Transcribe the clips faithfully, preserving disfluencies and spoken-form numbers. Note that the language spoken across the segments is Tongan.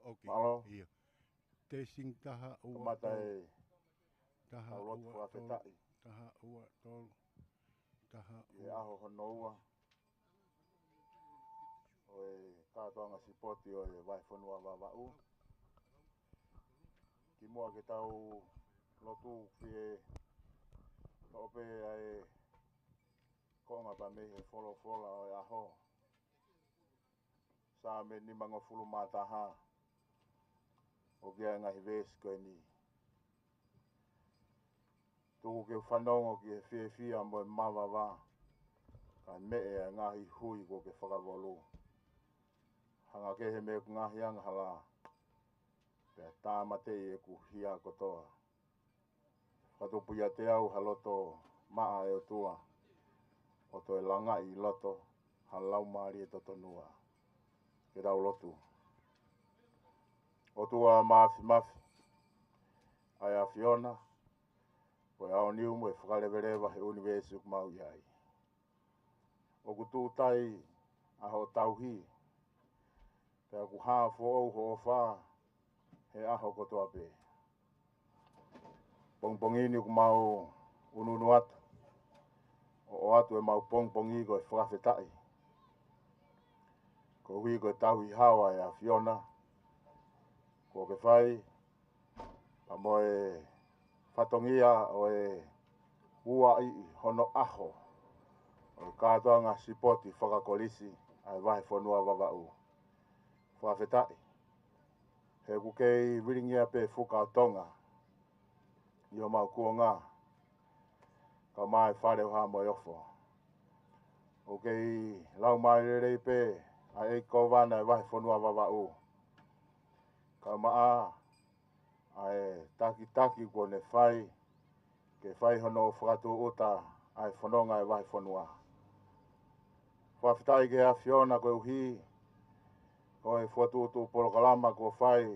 Okay. Mālō. Ia. Testing, taha ua tolu. Kamata e taha ua tolu. Taha ua tolu. Taha ua tolu. Taha ua. ʻI he ʻaho hono ua ʻo e kātoanga sipoti ʻo e Vahefonua Vavaʻu. Kimuʻa ke tau lotu, fie toʻo pē ʻa e konga pea mei he folofola ʻo e ʻaho. Saame nimangofulu mā taha. ʻOku ʻi ai e ngaahi veesi ko eni. Tuku ke u fanongo ki he fiefia mo e mavava, kae meʻe ʻa e ngaahi hui kuo ke fakavolu. Hanga kehe mei heʻeku ngaahi angahala, pea tāmateʻi ʻeku hia kotoa. Fakatupu ʻiate au ha loto maʻa, ʻe ʻOtua, ʻo toe langaʻi ʻi loto ha laumālie totonua. Ke tau lotu. ʻOtua Māfimafi, ʻa e ʻAfiona, ko e aoniu mo e fakaleveleva he ʻunivēsi ʻoku mau ʻi ai. ʻOku tūtai ʻa hoʻo tauhi, pea ʻoku hā foʻou hoʻo ʻofa he ʻaho kotoa pē. Pongipongi ni ʻoku mau ʻunuʻunu atu, ʻo ʻoatu ʻemau pongipongi ko e fakafetaʻi, koeʻuhi ko e tauhi hao ʻa e ʻAfiona kuo ke fai, pea mo e fatongia ʻo e ua ʻi hono ʻaho ʻo e kātoanga sipoti fakakolisi ʻa e Vahefonua Vavaʻu. Fakafetaʻi, he ʻoku kei vilingia pē fuka ʻo Tonga ʻi homau kuonga, kae ʻumaʻā e Fale ʻo Haʻa Moheofo. ʻOku kei laumālie lelei pē ʻa e ʻEiki Kōvana ʻo e Vahefonua Vavaʻu, kae ʻumaʻā ʻa e takitaki kuo ne fai ke fai hono fakatūʻuta ʻa e fononga ʻa e vahefonua. Fakafetaʻi ki he ʻAfiona koeʻuhi ko e fokotuʻutuʻu polokalama kuo fai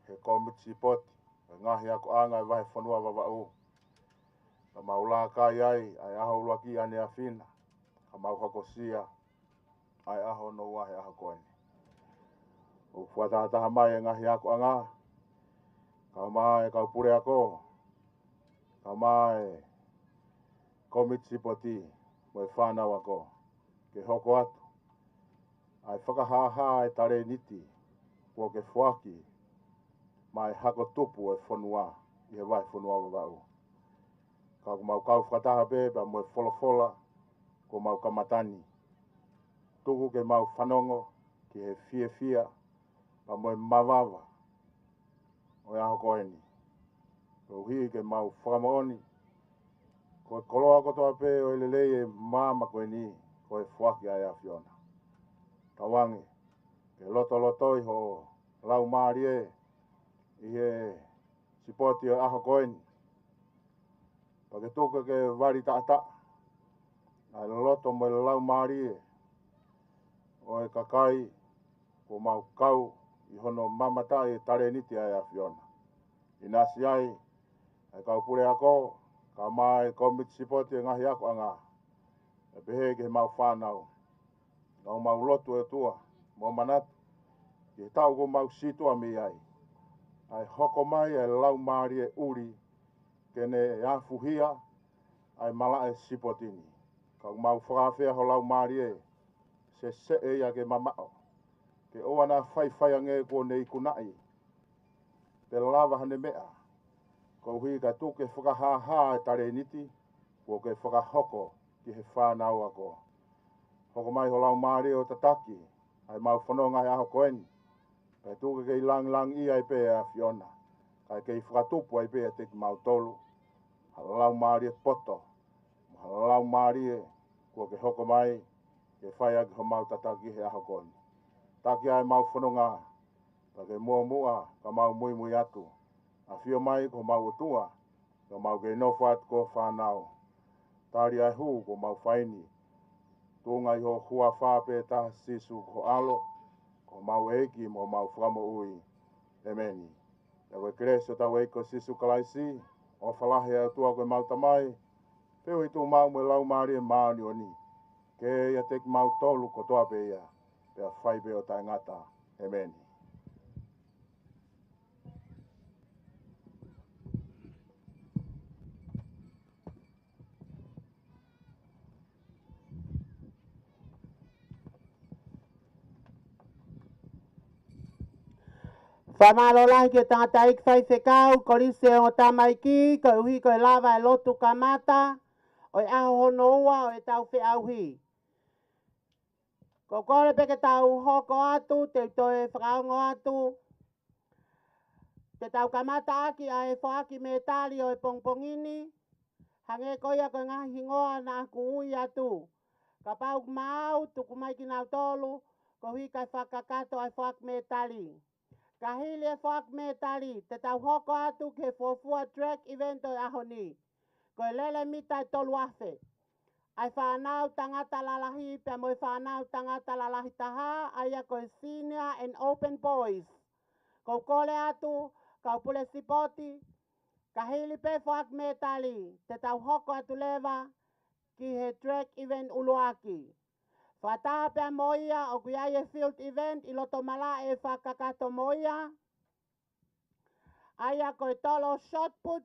he kōmiti sipoti ʻo e ngaahi akoʻanga ʻa e Vahefonua Vavaʻu. Ka mau laka ai ʻa e ʻaho ʻuluaki ʻaneafi na, ka mau hokosia ʻa e ʻaho hono ua he ʻaho ko eni. ʻOku fakatahataha mai e ngaahi akoʻanga, kae ʻumaʻā e kau puleako, kae ʻumaʻā e kōmiti sipoti mo e fānau ako, ke hoko atu ʻa e fakahāhā ʻa e talēniti kuo ke foaki maʻa e hako tupu ʻo e fonua ʻi he Vahefonua Vavaʻu. Ka ʻoku mau kau fakataha pē pea mo e folofola kuo mau kamata ni. Tuku ke mau fanongo ki he fiefia pea mo e mavava ʻo e ʻaho ko eni, koeʻuhi ke mau fakamoʻoni ko e koloa kotoa pē ʻo e lelei ʻo e maama ko eni ko e foaki ʻa e ʻAfiona. Tauange ke lotolotoi ho laumālie ʻi he sipoti ʻo e ʻaho ko eni. Pea ke tuku ke vali taʻataʻa ʻa e loto mo e laumālie ʻo e kakai kuo mau kau ʻi hono mamataʻi e talēniti ʻa e ʻAfiona. ʻInasi ai ʻa e kau puleako, kae ʻumaʻā e kōmiti sipoti ʻo e ngaahi akoʻanga, pea pehē ki heʻemau fānau. Ka ʻoku mau lotu, ʻe ʻOtua, mo manatu ki he taʻu kuo mau situʻa mei ai, ʻa e hoko mai ʻa e laumālie ʻuli ke ne afuhia ʻa e malaʻe sipoti ni. Ka ʻoku mau fakaafeʻi ho laumālie, seseʻe ia ke mamaʻo, ke ʻoua naʻa faifai ange kuo ne ikunaʻi pe lava haʻane meʻa, koeʻuhi ka tuku ke fakahāhā e talēniti kuo ke fakahoko ki he fānau ako. Hoko mai ho laumālie ʻo tataki ʻa ʻemau fononga he ʻaho ko eni, pea tuku ke kei langilangiʻia ai pē ʻa e ʻAfiona, kae kei fakatupu ai pē ʻiate kimautolu ha laumālie poto, mo ha laumālie kuo ke hoko mai ke fai ʻaki homau tataki he ʻaho ko eni. Taki ʻa ʻemau fononga, pea ke muʻomuʻa ka mau muimui atu. ʻAfio mai ko homau ʻOtua, ka mau kei nofo atu ko ho fānau. Tali ʻa e hū kuo mau fai ni, tuʻunga ʻi ho huafa pē taha, Sīsū ko ho ʻAlo, ko homau ʻEiki mo homau Fakamoʻui. ʻEmeni. Pea ko e kelesi ʻa hotau ʻEiki ko Sīsū Kalaisi, ʻofa lahi ʻa e ʻOtua ko ʻemau Tamai, feohi tuʻumaʻu mo e Laumālie Māʻoniʻoni, ke ʻiate kimautolu kotoa pē ia, pea fai pē ʻo taʻengata. ʻEmeni. Fakamālō lahi ki he tangataʻeiki faifekau, Kolisi ʻo e Ongo Tamaiki, koeʻuhi ko e lava e lotu kamata ʻo e ʻaho hono ua ʻo ʻetau feʻauhi. Ko e kole pē ke tau hoko atu, te u toe fakaongo atu. Te tau kamata ʻaki ʻa e foaki mētali ʻo e pongipongi ni, hangē ko ia ko e ngaahi hingoa naʻa ku ui atu. Kapau ʻoku maau, tuku mai kinautolu, koeʻuhi kae fakakakato ʻa e foaki mētali. Ka hili e foaki mētali, te tau hoko atu ki he fuofua track event ʻo e ʻaho ni. Ko e lele mita ʻe tolu afe. ʻA e fānau tangata lalahi pea mo e fānau tangata lalahi taha, ʻa ia ko e senior and open boys. Ko e kole atu, kau pule sipoti, ka hili pē foaki mētali, te tau hoko atu leva ki he track event ʻuluaki. Fakataha pea mo ia, ʻoku ʻi ai e field event ʻi loto malaʻe fakakakato mo ia. ʻA ia ko e tolo shot put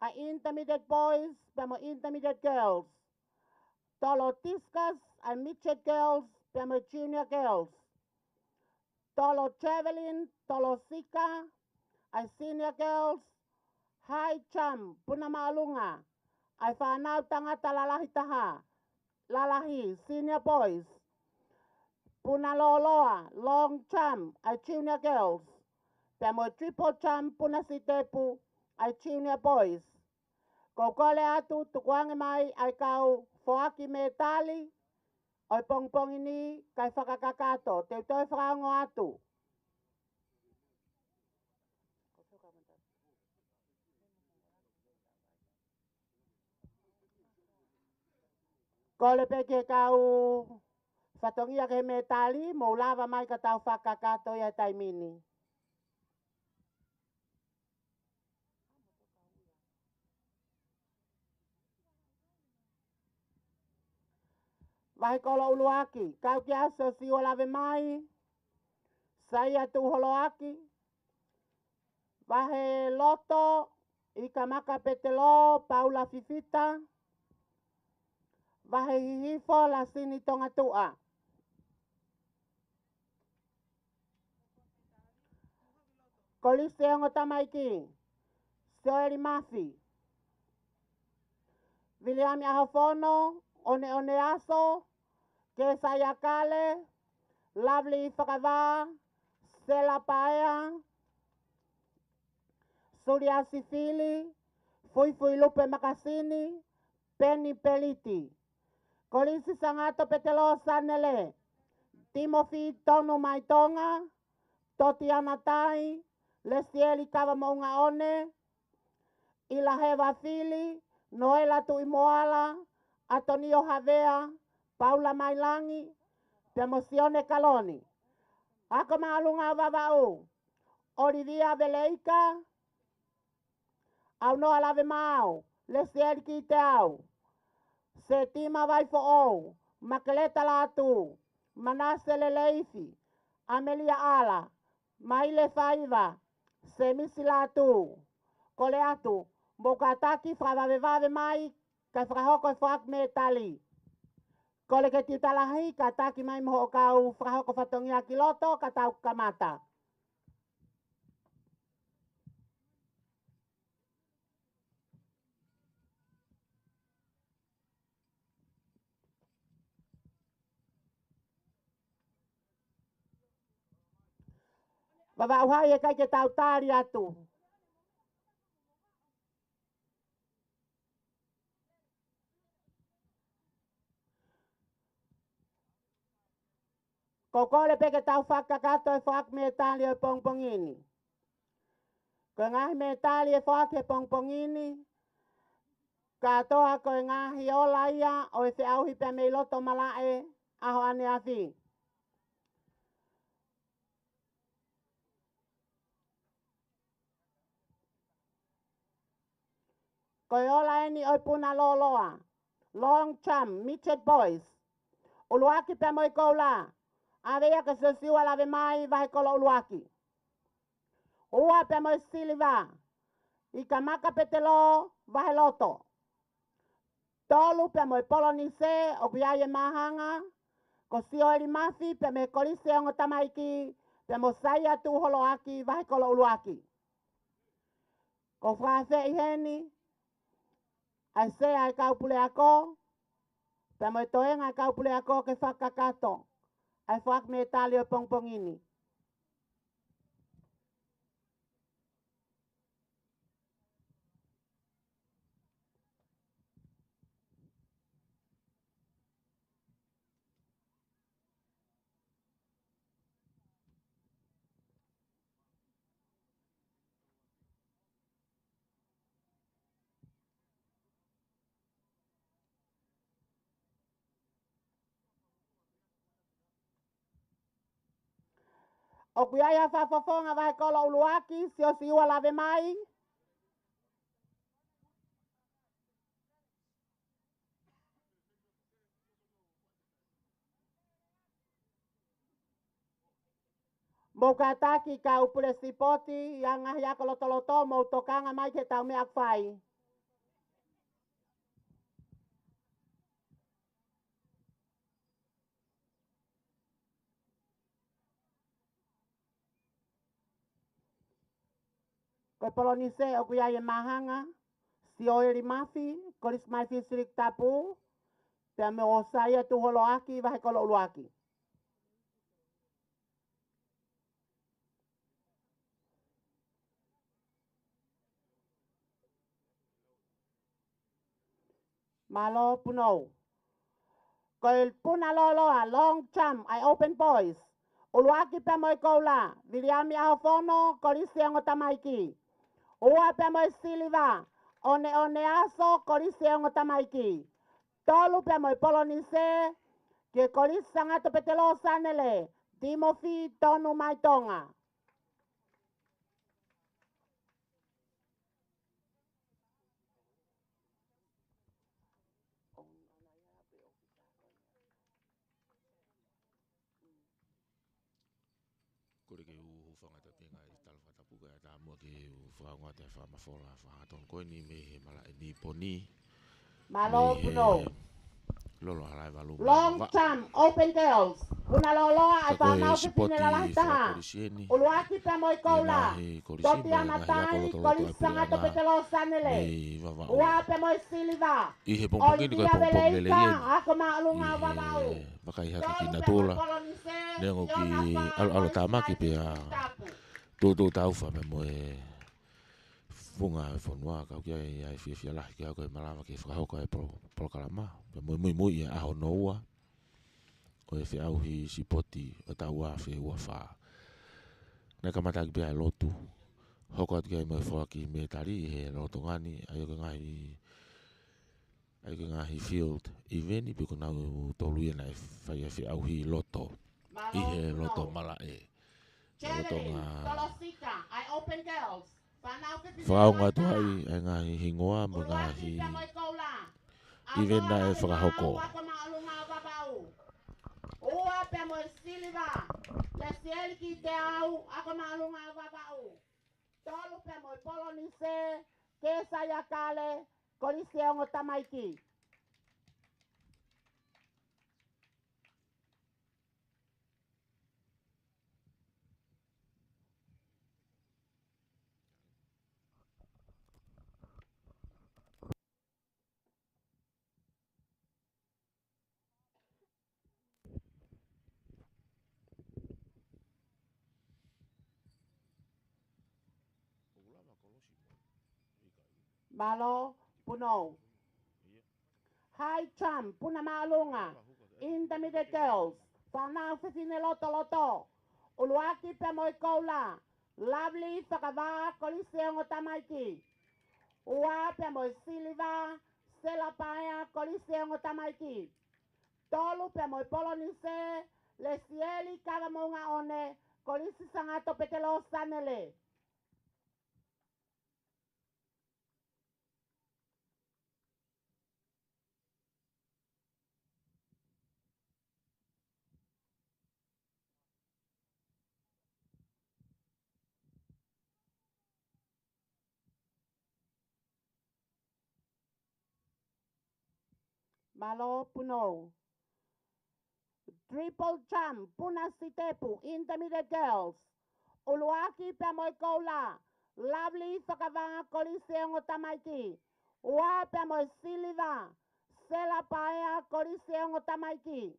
ʻa e intermediate boys pea mo e intermediate girls. Tolo discus ʻa e midget girls pea mo e junior girls. Tolo javelin, tolo sika ʻa e senior girls. High jump, puna māʻolunga, ʻa e fānau tangata lalahi taha, lalahi, senior boys. Puna lōloa, long jump, ʻa e junior girls. Pea mo e triple jump, puna sitepu, ʻa e junior boys. Ko e kole atu, tukuange mai ʻa e kau foaki mētali ʻo e pongipongi ni kae fakakakato. Te u toe fakaongo atu. Kole pē ki he kau fatongia ki he mētali, mou lava mai ka tau fakakakato ia he taimi ni. Vahekolo ʻuluaki, kau ki ai Siosiua Lavemai, Saia Tuʻuholoaki. Vahe loto, ʻIkamaka Petelo, Paula Fifita. Vahe hihifo, Lasini Tongatuʻa. Kolisi ʻo e Ongo Tamaiki, Sioeli Mafi, Viliami ʻAhofono, ʻOneʻone Aso, Kesaia Kale, Lovely Fakavā, Sela Paea, Sulia Sifili, Fuifui Lupe Makasini, Peni Peliti. Kolisi Sangato Petelo Sanele, Timofi Tonu Maitonga, Totiana Tai, Lesieli Kava Moʻungaʻone, ʻIlaheva Fili, Noela Tuʻimoala, ʻAtonio Havea, Paula Mailangi, pea mo Sione Kaloni. Ako māʻolunga ʻo Vavaʻu, ʻOlivia Veleika, ʻAunoa Lavemaau, Lesieli Kiteau, Setima Vaifoʻou, Makeleta Lātū, Manase Leleifi, ʻAmelia ʻAla, Maile Faiva, Semisi Lātū. Kole atu, mou kātaki fakavavevave mai, kae fakahoko e foaki mētali. Kole ke tiutalahi, kātaki mai mo hoʻo kau fakahoko fatongia ki loto, ka tau kamata. Vavaʻu hai ʻe ʻikai ke tau tali atu. Ko e kole pē ke tau fakakakato e foaki mētali ʻo e pongipongi ni. Ko e ngaahi mētali ʻe foaki he pongipongi ni, kātoa ko e ngaahi ola ia ʻo e feʻauhi pea mei loto malaʻe ʻaho ʻaneafi. Ko e ola eni ʻo e puna lōloa, long jump, midget boys. ʻUluaki pea mo e koula, ʻave ia kia Siosiua Lavemai, vahekolo ʻuluaki. Ua pea mo e siliva, ʻIkamaka Petelo, vahe loto. Tolu pea mo e polonise, ʻoku ʻi ai e māhanga, ko Sioeli Mafi pea mei he Kolisi ʻo e Ongo Tamaiki, pea mo Saia Tuʻuholoaki, Vahekolo ʻUluaki. ʻOku fakafeʻi heni ʻa e sea ʻa e kau puleako, pea mo e toenga ʻa e kau puleako ke fakakakato ʻa e foaki mētali ʻo e pongipongi ni. ʻOku ʻi ai ha fakafofonga Vahekolo ʻUluaki, Siosiua Lavemai. Mou kātaki kau pule sipoti ʻi he ngaahi ako lotoloto, mou tokanga mai ki he tau meʻa ʻoku fai. Ko e Polonise ʻoku ʻi ai e māhanga, Sioeli Mafi, Kolisi Mafi Silikitapu, pea mo Saia Tuʻuholoaki, Vahekolo ʻUluaki. Mālō Punou. Ko e puna lōloa, long jump, ʻa e Open Boys. ʻUluaki pea mo e koula, Viliami ʻAhofono, Kolisi ʻa e Ongo Tamaiki. Ua pea mo e siliva, ʻOneʻone Aso, Kolisi ʻa e Ongo Tamaiki. Tolu pea mo e Polonise, ki he Kolisi Sangato Petelō Sanele, Timofi Tonu mai Tonga. Kole ke u hūfanga he tenga ʻi he tala fakatapu kae ʻatā muʻa ke u fakaongo atu e fakamafola fakahangatonu ko eni mei he malaʻe Niponi. Mālō Punou. Lolo hala e valu. Long jump, Open Girls. Puna lōloa ʻa e fānau fefine lalahi taha. ʻUluaki pea mo e koula, Totiana Tai, Kolisi Sangato Petelō Sanele. Ua pea mo e siliva, ʻi he pongipongi ni ko e pongipongi lelei eni. Ako māʻolunga ʻo Vavaʻu. Vakai hake ki natula. Neongo ki ʻaloʻalo tāmaki pea toutou taufa pea mo e funga e fonua, kau ki ai ʻa e fiefia lahi ki ai ko e malava ke fakahoko e polo-, polokalama. Pea mo e muimui ʻi he ʻaho hono ua ʻo e feʻauhi sipoti ʻo e taʻu ua afe ua fā. Naʻe kamata ʻaki pē ʻa e lotu. Hoko atu ki ai mo e foaki mētali ʻi he lolotonga ni, ʻa ia ko e ngaahi ʻa ia ko e ngaahi field event pea ko e nau tolu ia naʻe fai e feʻauhi loto ʻi he loto malaʻe. Loto ngā fakaongo atu ai ʻa e ngaahi hingoa mo e ngaahi event naʻe fakahoko. Ua pea mo e siliva, Lesieli Kiteau, Ako Māʻolunga ʻo Vavaʻu. Tolu pea mo e Polonise, Kesaia Kale, Kolisi ʻa e Ongo Tamaiki. Mālō Punou. High jump, puna māʻolunga, Intermediate Girls, fānau fefine lotoloto. ʻUluaki pea mo e koula, Lovely Fakavā, Kolisi ʻa e Ongo Tamaiki. Ua pea mo e siliva, Sela Paea, Kolisi ʻa e Ongo Tamaiki. Tolu pea mo e Polonise, Lesieli Kavamoungaʻone, Kolisi Sangato Petelō Sanele. Mālō Punou. Triple Jump, Puna Sitepu, Intermediate Girls. ʻUluaki pea mo e koula, Lovely Fakavā, Kolisi ʻo e Ongo Tamaiki. Ua pea mo e siliva, Sela Paea, Kolisi ʻo e Ongo Tamaiki.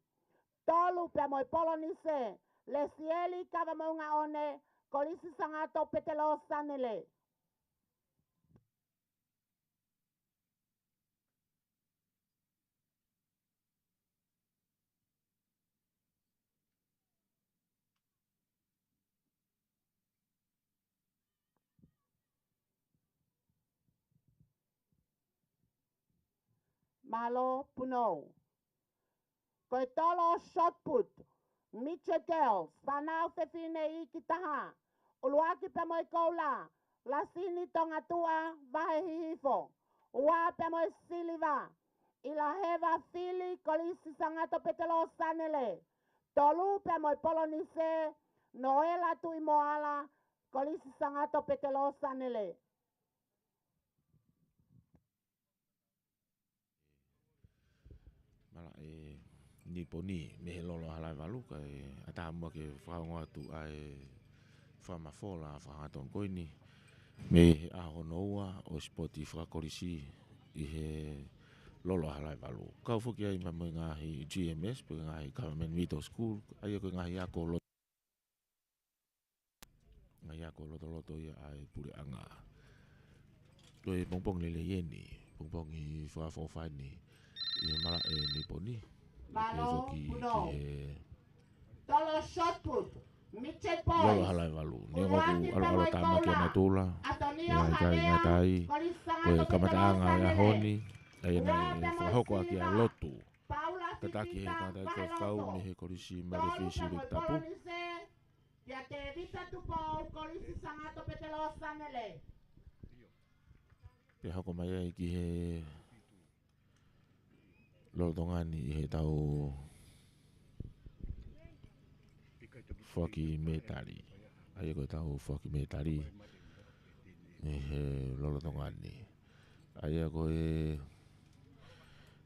Tolu pea mo e polonise, Lesieli Kavamoʻungaʻone, Kolisi Sangato Petelō Sanele. Mālō Punou. Ko e tolo shot put, Midget Girls, fānau fefine iiki taha. ʻUluaki pea mo e koula, Lasini Tongatuʻa, Vahe Hihifo. Ua pea mo e siliva, ʻIlaheva Fili, Kolisi Sangato Petelō Sanele. Tolu pea mo e polonise, Noela Tuʻimoala, Kolisi Sangato Petelō Sanele. Malaʻe Niponi mei he Lolo ʻa Halaevalu, kae ʻatā muʻa ke fakaongo atu ʻa e fakamafola fakahangatonu ko eni mei he ʻaho hono ua ʻo e sipoti fakakolisi ʻi he Lolo ʻa Halaevalu. Kau foki ai mo e ngaahi G M S, pe ngaahi Government Middle School, ʻa ia ko e ngaahi ako lo- ngaahi ako lotoloto ia ʻa e puleʻanga. Ko e pongipongi lelei eni, pongipongi fakaʻofoʻofa eni ʻi he malaʻe Niponi. Mālō Punou. Ki he tolo shot put, Midget Boys. Lolo ʻa Halaevalu. Neongo ʻoku ʻalu ʻalu tāmaki ʻa natula, ʻa ia ʻikai ngata ai, ko e kamataʻanga ʻo e ʻaho ni, ʻa ia naʻe fakahoko ʻaki ʻa e lotu. Kātaki he tangataʻeiki faifekau mei he Kolisi Malifi Siliki Tapu. Kia Tēvita Tupou, Kolisi Sangato Petelō Sanele. Pea hoko mai ai ki he lolotonga ni ʻi he tau foaki mētali. ʻA ia ko e tau foaki mētali ʻi he lolotonga ni. ʻA ia ko e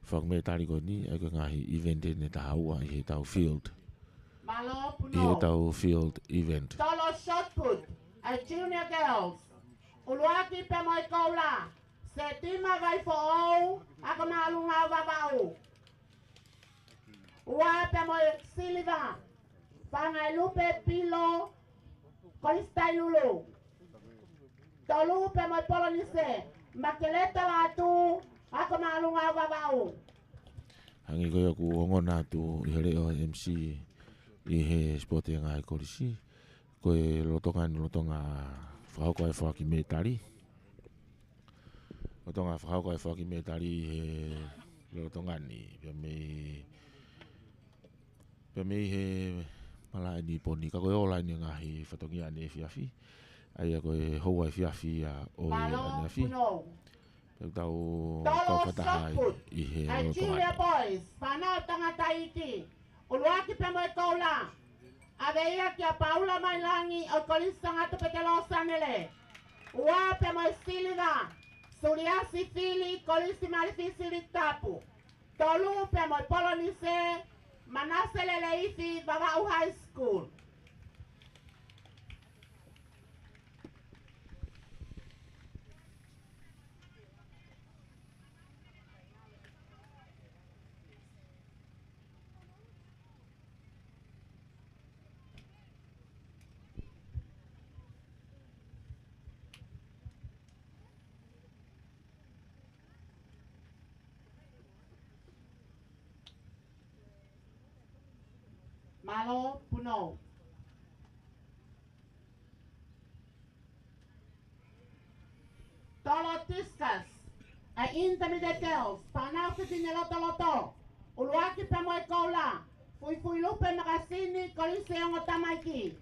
foaki mētali ko eni, ʻa ia ko e ngaahi event eni ʻe taha ua ʻi he tau field. Mālō Punou. ʻI he tau field event. Tolo shot put, ʻa e Junior Girls. ʻUluaki pea mo e koula, Setima Vaifoʻou, Ako Māʻolunga ʻo Vavaʻu. Ua pea mo e siliva, Fanga ʻi Lupe Pilo, Kolisi Tailulu. Tolu pea mo e polonise, Makeleta Lātū, Ako Māʻolunga ʻo Vavaʻu. Hangē ko ia ʻoku ongona atu ʻi he leʻo ʻa e M C ʻi he sipoti ʻa e ngaahi kolisi. Ko e lolotonga ni, lolotonga fakahoko ʻa e foaki mētali. Lolotonga fakahoko ʻa e foaki mētali he lolotonga ni. Pea mei, pea mei he malaʻe Niponi, ka ko e ola eni ʻa e ngaahi fatongia ʻaneefiafi. ʻA ia ko e houa efiafi ia ʻo e ʻaneafi. Mālō Punou. Pea tau kau fakataha ai ʻi he lolotonga ni. Tolo shot put, ʻa e Junior Boys, fānau tangataʻeiki. ʻUluaki pea mo e koula, ʻave ia kia Paula Mailangi ʻo e Kolisi Sangato Petelō Sanele. Ua pea mo e siliva, Suliasi Fili, Kolisi Malifi Siliki Tapu. Tolu pea mo e polonise, Manase Leleifi, Vavaʻu High School. Mālō Punou. Tolo discus, ʻa e Intermediate Girls, fānau fefine lotoloto. ʻUluaki pea mo e koula, Fuifui Lupe Makasini, Kolisi ʻo e Ongo Tamaiki.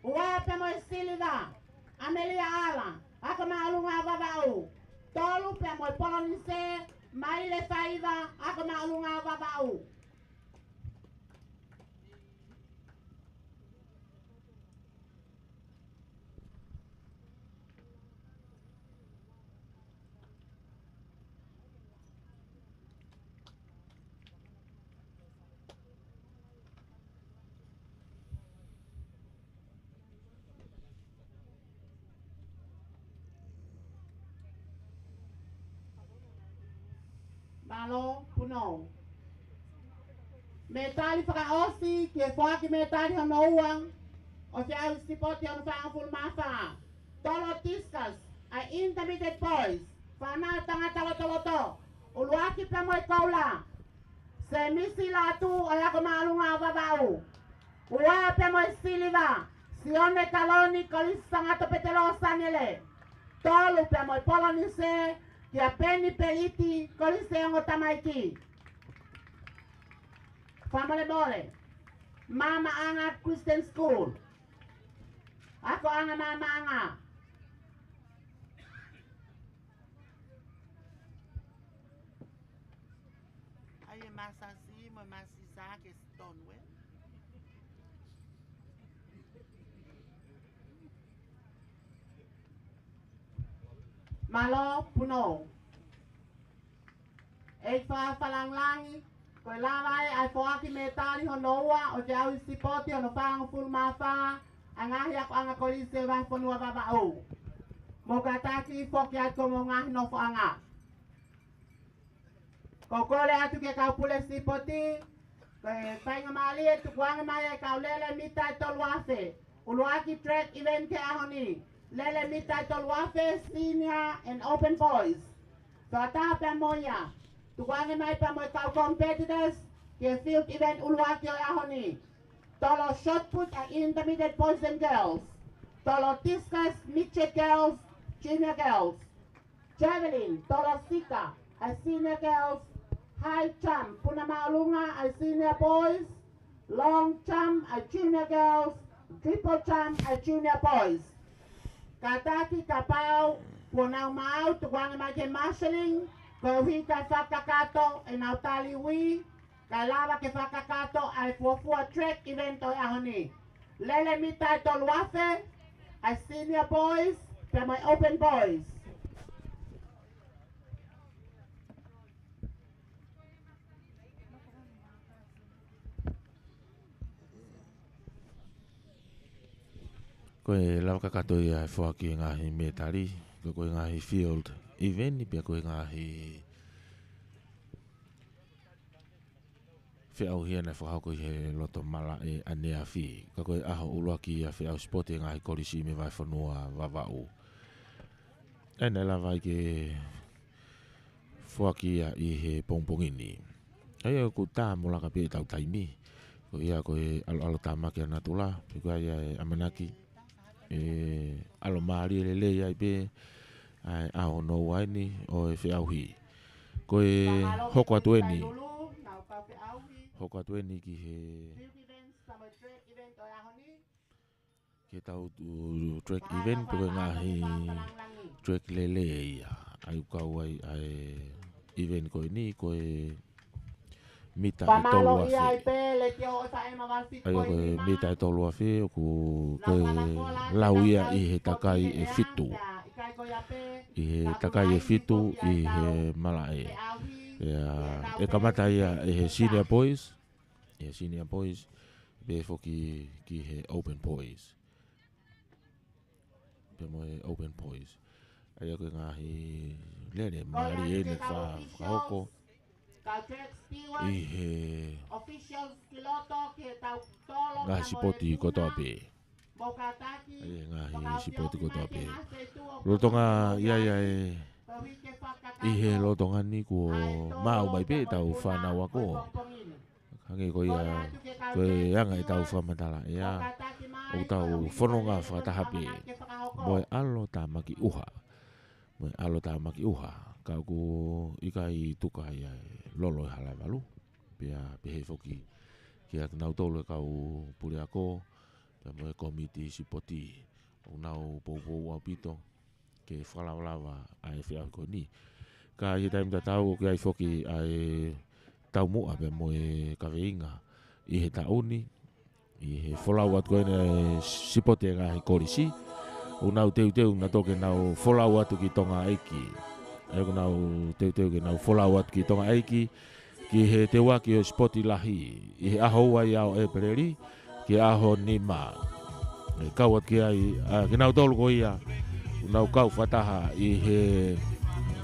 Ua pea mo e siliva, ʻAmelia ʻAla, Ako Māʻolunga ʻo Vavaʻu. Tolu pea mo e polonise, Maile Faiva, Ako Māʻolunga ʻo Vavaʻu. Mālō, Punou. Mētali fakaʻosi, ki he foaki mētali hono ua ʻo e feʻauhi sipoti hono fāngofulu mā fā. Tolo Discus, ʻa e Intermediate Boys, fānau tangata lotoloto, ʻuluaki pea mo e koula, Semisi Lātū ʻo e Ako Māʻolunga ʻo Vavaʻu. Ua pea mo e siliva, Sione Kaloni, Kolisi Sangato Petelō Sanele. Tolu pea mo e polonise, kia Peni Peliti, Kolisi Ongo Tamaiki. Fakamolemole, Maʻamaʻanga Christian School. Akoʻanga Maʻamaʻanga. ʻAi e masasi mo e masisa ke Stonewall. Mālō, Punou. ʻEiki Fakalangilangi, ko e lava ē ʻa e foaki mētali hono ua ʻo e feʻauhi sipoti hono fāngofulu mā fā ʻa e ngaahi akoʻanga kolisi ʻo e vahefonua Vavaʻu. Mou kātaki foki atu ki hoʻomou ngaahi nofoʻanga. Ko e kole atu ki he kau pule sipoti, ko e faingamālie tukuange mai e kau lele mita ʻe tolu afe. ʻUluaki track event ki he ʻaho ni. Lele mita ʻe tolu afe, senior and open boys. Fakataha pea mo ia, tukuange mai pea mo e kau competitors ki he field event ʻuluaki ʻo e ʻaho ni. Tolo shot put ʻa e intermediate boys and girls. Tolo discus midget girls, junior girls. Javelin, tolo sika ʻa e senior girls. High jump, puna māʻolunga ʻa e senior boys. Long jump ʻa e junior girls. Triple jump ʻa e junior boys. Kātaki kapau kuo nau maau, tukuange mai ki he marshalling, koeʻuhi kae fakakakato ʻenau tali ui, kae lava ke fakakakato ʻa e fuofua track event ʻo e ʻaho ni. Lele mita ʻe tolu afe ʻa e senior boys pea mo e open boys. Ko e lava kakato ia e foaki e ngaahi mētali, ko, ko e ngaahi field event, pea ko e ngaahi feʻauhi ia naʻe fakahoko ʻi he loto malaʻe ʻaneafi. Ka ko e ʻaho ʻuluaki ia feʻauhi sipoti e ngaahi kolisi mei he vahefonua Vavaʻu. ʻE naʻe lava ai ke foaki ia ʻi he pongipongi ni. ʻA ia ʻoku tā mo laka pē ʻetau taimi. Ko ia ko e ʻaloʻalo tāmaki ʻa natula, pea ko ia e ʻamanaki ʻe ʻalomālie lelei ai pē ʻa e ʻaho hono ua eni ʻo e feʻauhi. Ko e hoko atu eni, hoko atu eni ki he, ki he tau, uh, track event, pe ko e ngaahi track lele ia. ʻA ia ʻoku kau ai ʻa e event ko eni, ko e mita ʻe tolu afe. ʻA ia ko e mita ʻe tolu afe, ʻoku, ko e lau ia ʻi he takai ʻe fitu. ʻI he takai ʻe fitu ʻi he malaʻe. Ia, ʻe kamata ia ʻe he senior boys, ʻe he senior boys, pea foki ki he open boys. Pea mo e open boys. ʻA ia ko e ngaahi lele mālie eni fa-, fakahoko ʻi he ngaahi sipoti kotoa pē. ʻA ia ngaahi sipoti kotoa pē. Lolotonga ia ia e, ʻi he lolotonga ni kuo maau mai pē ʻetau fānau ako. Hangē ko ia, ko e anga ʻetau fakamatala ʻea, ʻoku tau fononga fakataha pē mo e ʻAlo Tāmaki ʻUha. Mo e ʻAlo Tāmaki ʻUha, ka ʻoku ʻikai tuku ia e lolo ʻi he hala valu. Pea pehē foki kia kinautolu e kau puleako, pea mo e kōmiti sipoti, ʻoku nau poupou ʻaupito ke fakalavalava ʻa e feʻauhi ko eni. Ka ʻi he taimi tatau ʻoku ʻi ai foki ʻa e taumuʻa pea mo e kaveinga ʻi he taʻu ni, ʻi he folau atu ko eni e sipoti e ngaahi kolisi, ʻoku nau teuteu nautolu ke nau folau atu ki Tonga ʻEiki. ʻA ia ʻoku nau teuteu ke nau folau atu ki Tonga ʻEiki, ki he teuaki ʻo e sipoti lahi ʻi he ʻaho ua ia ʻo ʻEpeleli, ki he ʻaho nima. ʻE kau atu ki ai, ʻa, kinautolu ko ia ʻoku nau kau fakataha ʻi he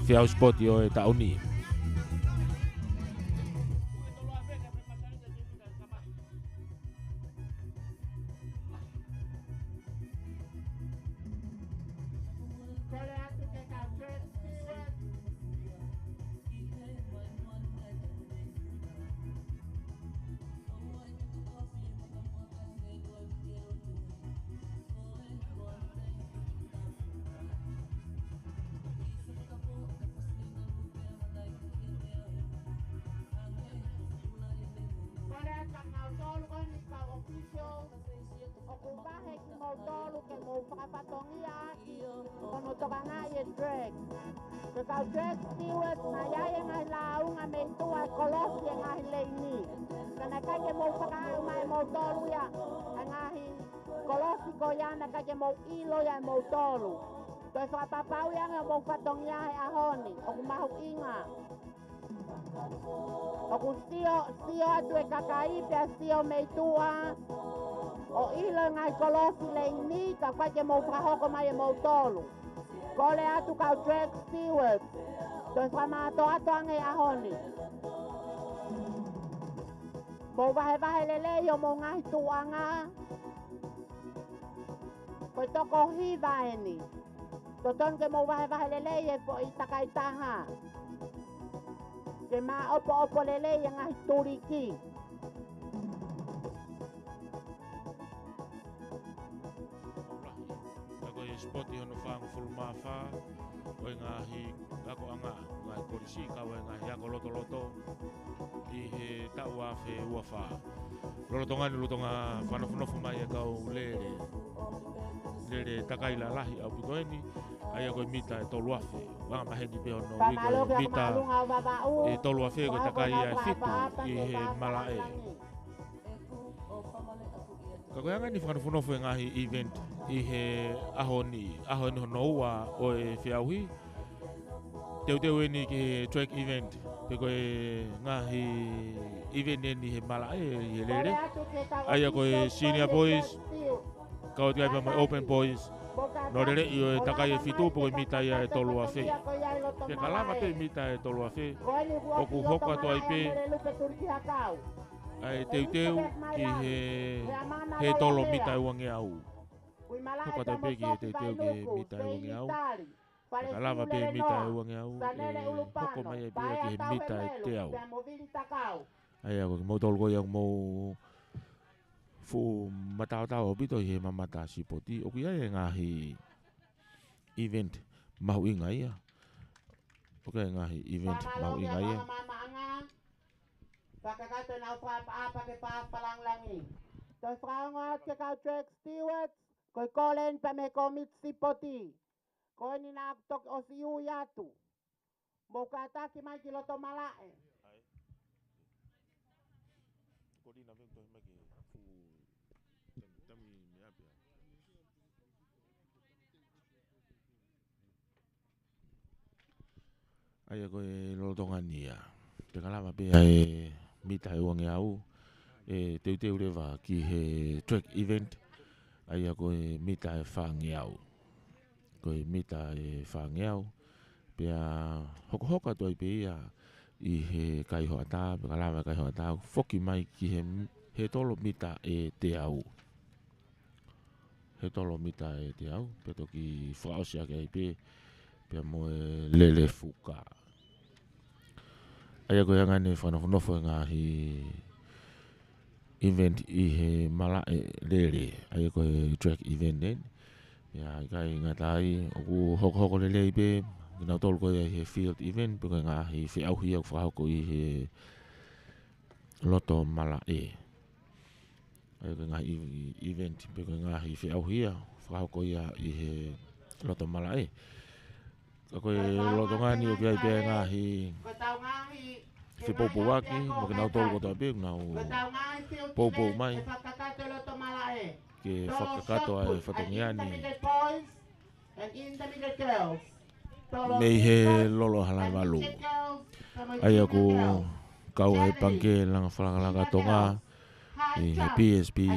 feʻauhi sipoti ʻo e taʻu ni. Kole atu ke kau Jack Stewart. Kole atu ke kau tolu ko eni kau official. ʻOku vahe kimoutolu ke mou fakafatongia ʻaki hono tokangaʻi e drag. Ke kau drag steward, naʻe ʻi ai e ngaahi lāunga mei tuʻa e kolosi e ngaahi leini. Ka naʻe ʻikai ke mou fakaaʻu mai moutolu ia e ngaahi kolosi ko ia, naʻe ʻikai ke mou ʻilo ia ʻe moutolu. Toe fakapapauʻi ange hoʻomou fatongia he ʻaho ni, ʻoku mahuʻinga. ʻOku sio, sio atu e kakai pea sio mei tuʻa ʻo ʻilo e ngaahi kolosi leini, ka ʻoku ʻikai ke mou fakahoko mai ʻe moutolu. Kole atu kau drag steward, toe fakamātoato ange he ʻaho ni. Mou vahevahe lelei hoʻomou ngaahi tuʻuʻanga. Ko e toko hiva eni. Totonu ke mou vahevahe lelei e foʻi takaitaha. Ke maʻopoʻopo lelei e ngaahi tuliki. Ka ko e sipoti hono fāngofulu mā fā ʻo e ngaahi akoʻanga, ngaahi kolisi, kau ai e ngaahi ako lotoloto ʻi he taʻu ua afe ua fā. Lolotonga ni, lolotonga fakanofonofo mai e kau lele, lele takai lalahi ʻaupito eni, ʻa ia ko e mita ʻe tolu afe. Anga maheni pē hono ui ko e mita ʻe tolu afe, ko e takai ʻe fitu ʻi he malaʻe. Ka ko e anga ni e fakanofonofo e ngaahi event ʻi he ʻaho ni, ʻaho ni hono ua ʻo e feʻauhi. Teuteu eni ki he track event, pe ko e ngaahi event eni he malaʻe, ʻi he lele. ʻA ia ko e senior boys, kau atu ai pea mo e open boys, hono lele ʻi he takai ʻe fitu pe ko e mita ia ʻe tolu afe. Pea ka lava pē mita ʻe tolu afe, ʻoku hoko atu ai pē ʻa e teuteu ki he, he tolo mita ʻe uangeau. Hoko atu ai pē ki he teuteu ki he mita ʻe uangeau. Pea ka lava pē mita ʻe uangeau, ʻe hoko mai ai pē ia ki he mita ʻe teau. ʻA ia ko kimoutolu ko ia ʻoku mou fuʻu mataotao ʻaupito ʻi he mamata sipoti, ʻoku ʻi ai e ngaahi event mahuʻinga ia. ʻOku ʻi ai e ngaahi event mahuʻinga ia. Fakakakato ʻenau fakaʻapaʻapa ke fakalangilangi. Toe fakaongo atu ke kau track stewards, ko e kole eni pea mei he kōmiti sipoti. Ko eni naʻa ku toki ʻosi ui atu. Mou kātaki mai ki loto malaʻe. Ko Lina, vem, toe mai ke fuʻu tami, tami meʻa pea. ʻA ia ko e lolotonga ni ia. Pea ka lava pē ʻa e mita ʻe uangeau, ʻe teuteu leva ki he track event, ʻa ia ko e mita ʻe fāngeau. Ko e mita ʻe fāngeau, pea hokohoko atu ai pē ia ʻi he kaihoʻata, pea ka lava e kaihoʻata, foki mai ki he, he tolo mita ʻe teau. He tolo mita ʻe teau, pea toki fakaʻosi ʻaki ai pē, pea mo e lele fuka. ʻA ia ko e anga eni e fakanofonofo e ngaahi event ʻi he malaʻe lele, ʻa ia ko e track event eni. Pea ʻikai ngata ai, ʻoku hokohoko lelei pē kinautolu ko ia ʻi he field event, pe ko e ngaahi feʻauhi ʻoku fakahoko ʻi he loto malaʻe. ʻA ia ko e ngaahi e-, event pe ko e ngaahi feʻauhi ia ʻoku fakahoko ia ʻi he loto malaʻe. Ka ko e lolotonga ni ʻoku ʻi ai pē ngaahi fepoupouaki mo kinautolu kotoa pē ʻoku nau poupou mai ke fakakakato ʻa e fatongia ni. Mei he lolo hala valu. ʻA ia ʻoku kau ai e Pangikē Langa Fakalakalaka Tonga, ʻi he P S P,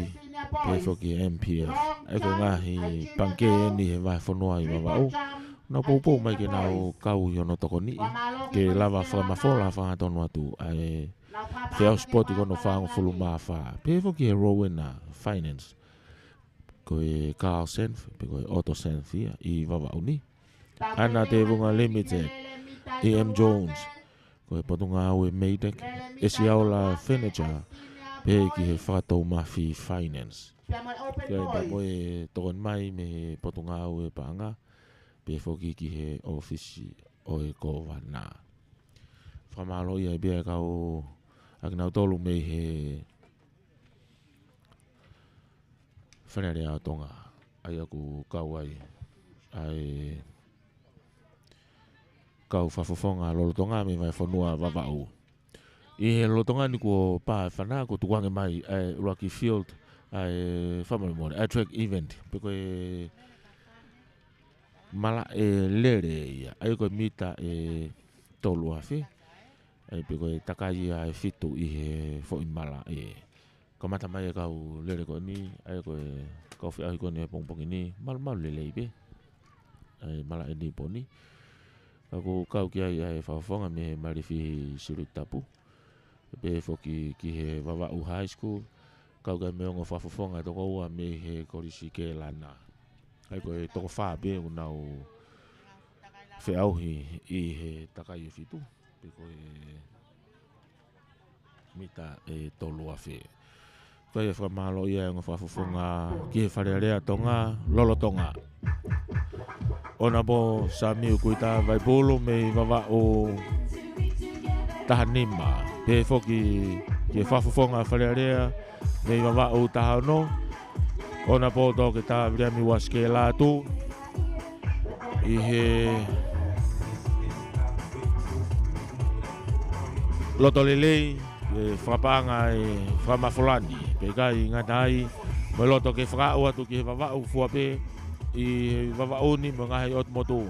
pea foki M P F. ʻA ia ko e ngaahi pangikē eni he vahefonua ʻi Vavaʻu. Nau poupou mai ke nau kau ʻi hono tokoniʻi, ke lava fakamafola fakatonu atu ʻa e feʻauhi sipoti ko hono fāngofulu mā fā. Pea foki he Rowena Finance. Ko e Carl Senf, pe ko e Otto Senf ia, ʻi Vavaʻu ni. Ana Tevunga Limited, E M Jones, ko e Potungāue Meitek, ʻEsiaola Furniture, pehē ki he Fakatoumafi Finance. Pea mo e tokoni mai mei he Potungāue Paʻanga, pehē foki ki he ʻōfisi ʻo e Kōvana. Fakamālō ia pē ʻa e kau ʻakinautolu mei he Fale Alea ʻo Tonga, ʻa ia ʻoku kau ai ʻa e kau fakafofonga lolotonga mei he vahefonua Vavaʻu. ʻI he lolotonga ni kuo pā e fana, kuo tukuange mai ʻa e ʻuluaki field ʻa e, fakamolemole, ʻa e track event, pe ko e malaʻe lele ia, ʻa ia ko e mita ʻe tolu afe, ʻa ia pe ko e takai ia ʻe fitu ʻi he foʻi malaʻe. Kamata mai e kau lele ko eni, ʻa ia ko e kau feʻauhi ko eni he pongipongi ni, malumalu lelei pē ʻa e malaʻe ni he pō ni. Ka ʻoku kau ki ai ʻa e fakafofonga mei he Malifi Siuliki Tapu, pehē foki ki he Vavaʻu High School, kau ki ai mo e ongo fakafofonga ʻe toko ua mei he Kolisi Kēlana. ʻA ia ko e toko fā pē ʻoku nau feʻauhi ʻi he takai ʻe fitu, pe ko e mita ʻe tolu afe. Ko ia, fakamālō ia ʻa e ongo fakafofonga ki he Fale Alea ʻo Tonga, lolotonga. ʻOnapō Samiu Kuita Vaipulu mei Vavaʻu taha nima. Pehē foki ki he fakafofonga Fale Alea mei Vavaʻu taha ono. ʻOnapō Toketā Viliami Uasikē Lātū ʻi he loto lelei, ʻe fakapaʻanga ʻe fakamafola ni, pea ʻikai ngata ai, mo e loto ke fakaaʻu atu ki he Vavaʻu fua pē ʻi he Vavaʻu ni mo e ngaahi ʻotu motu.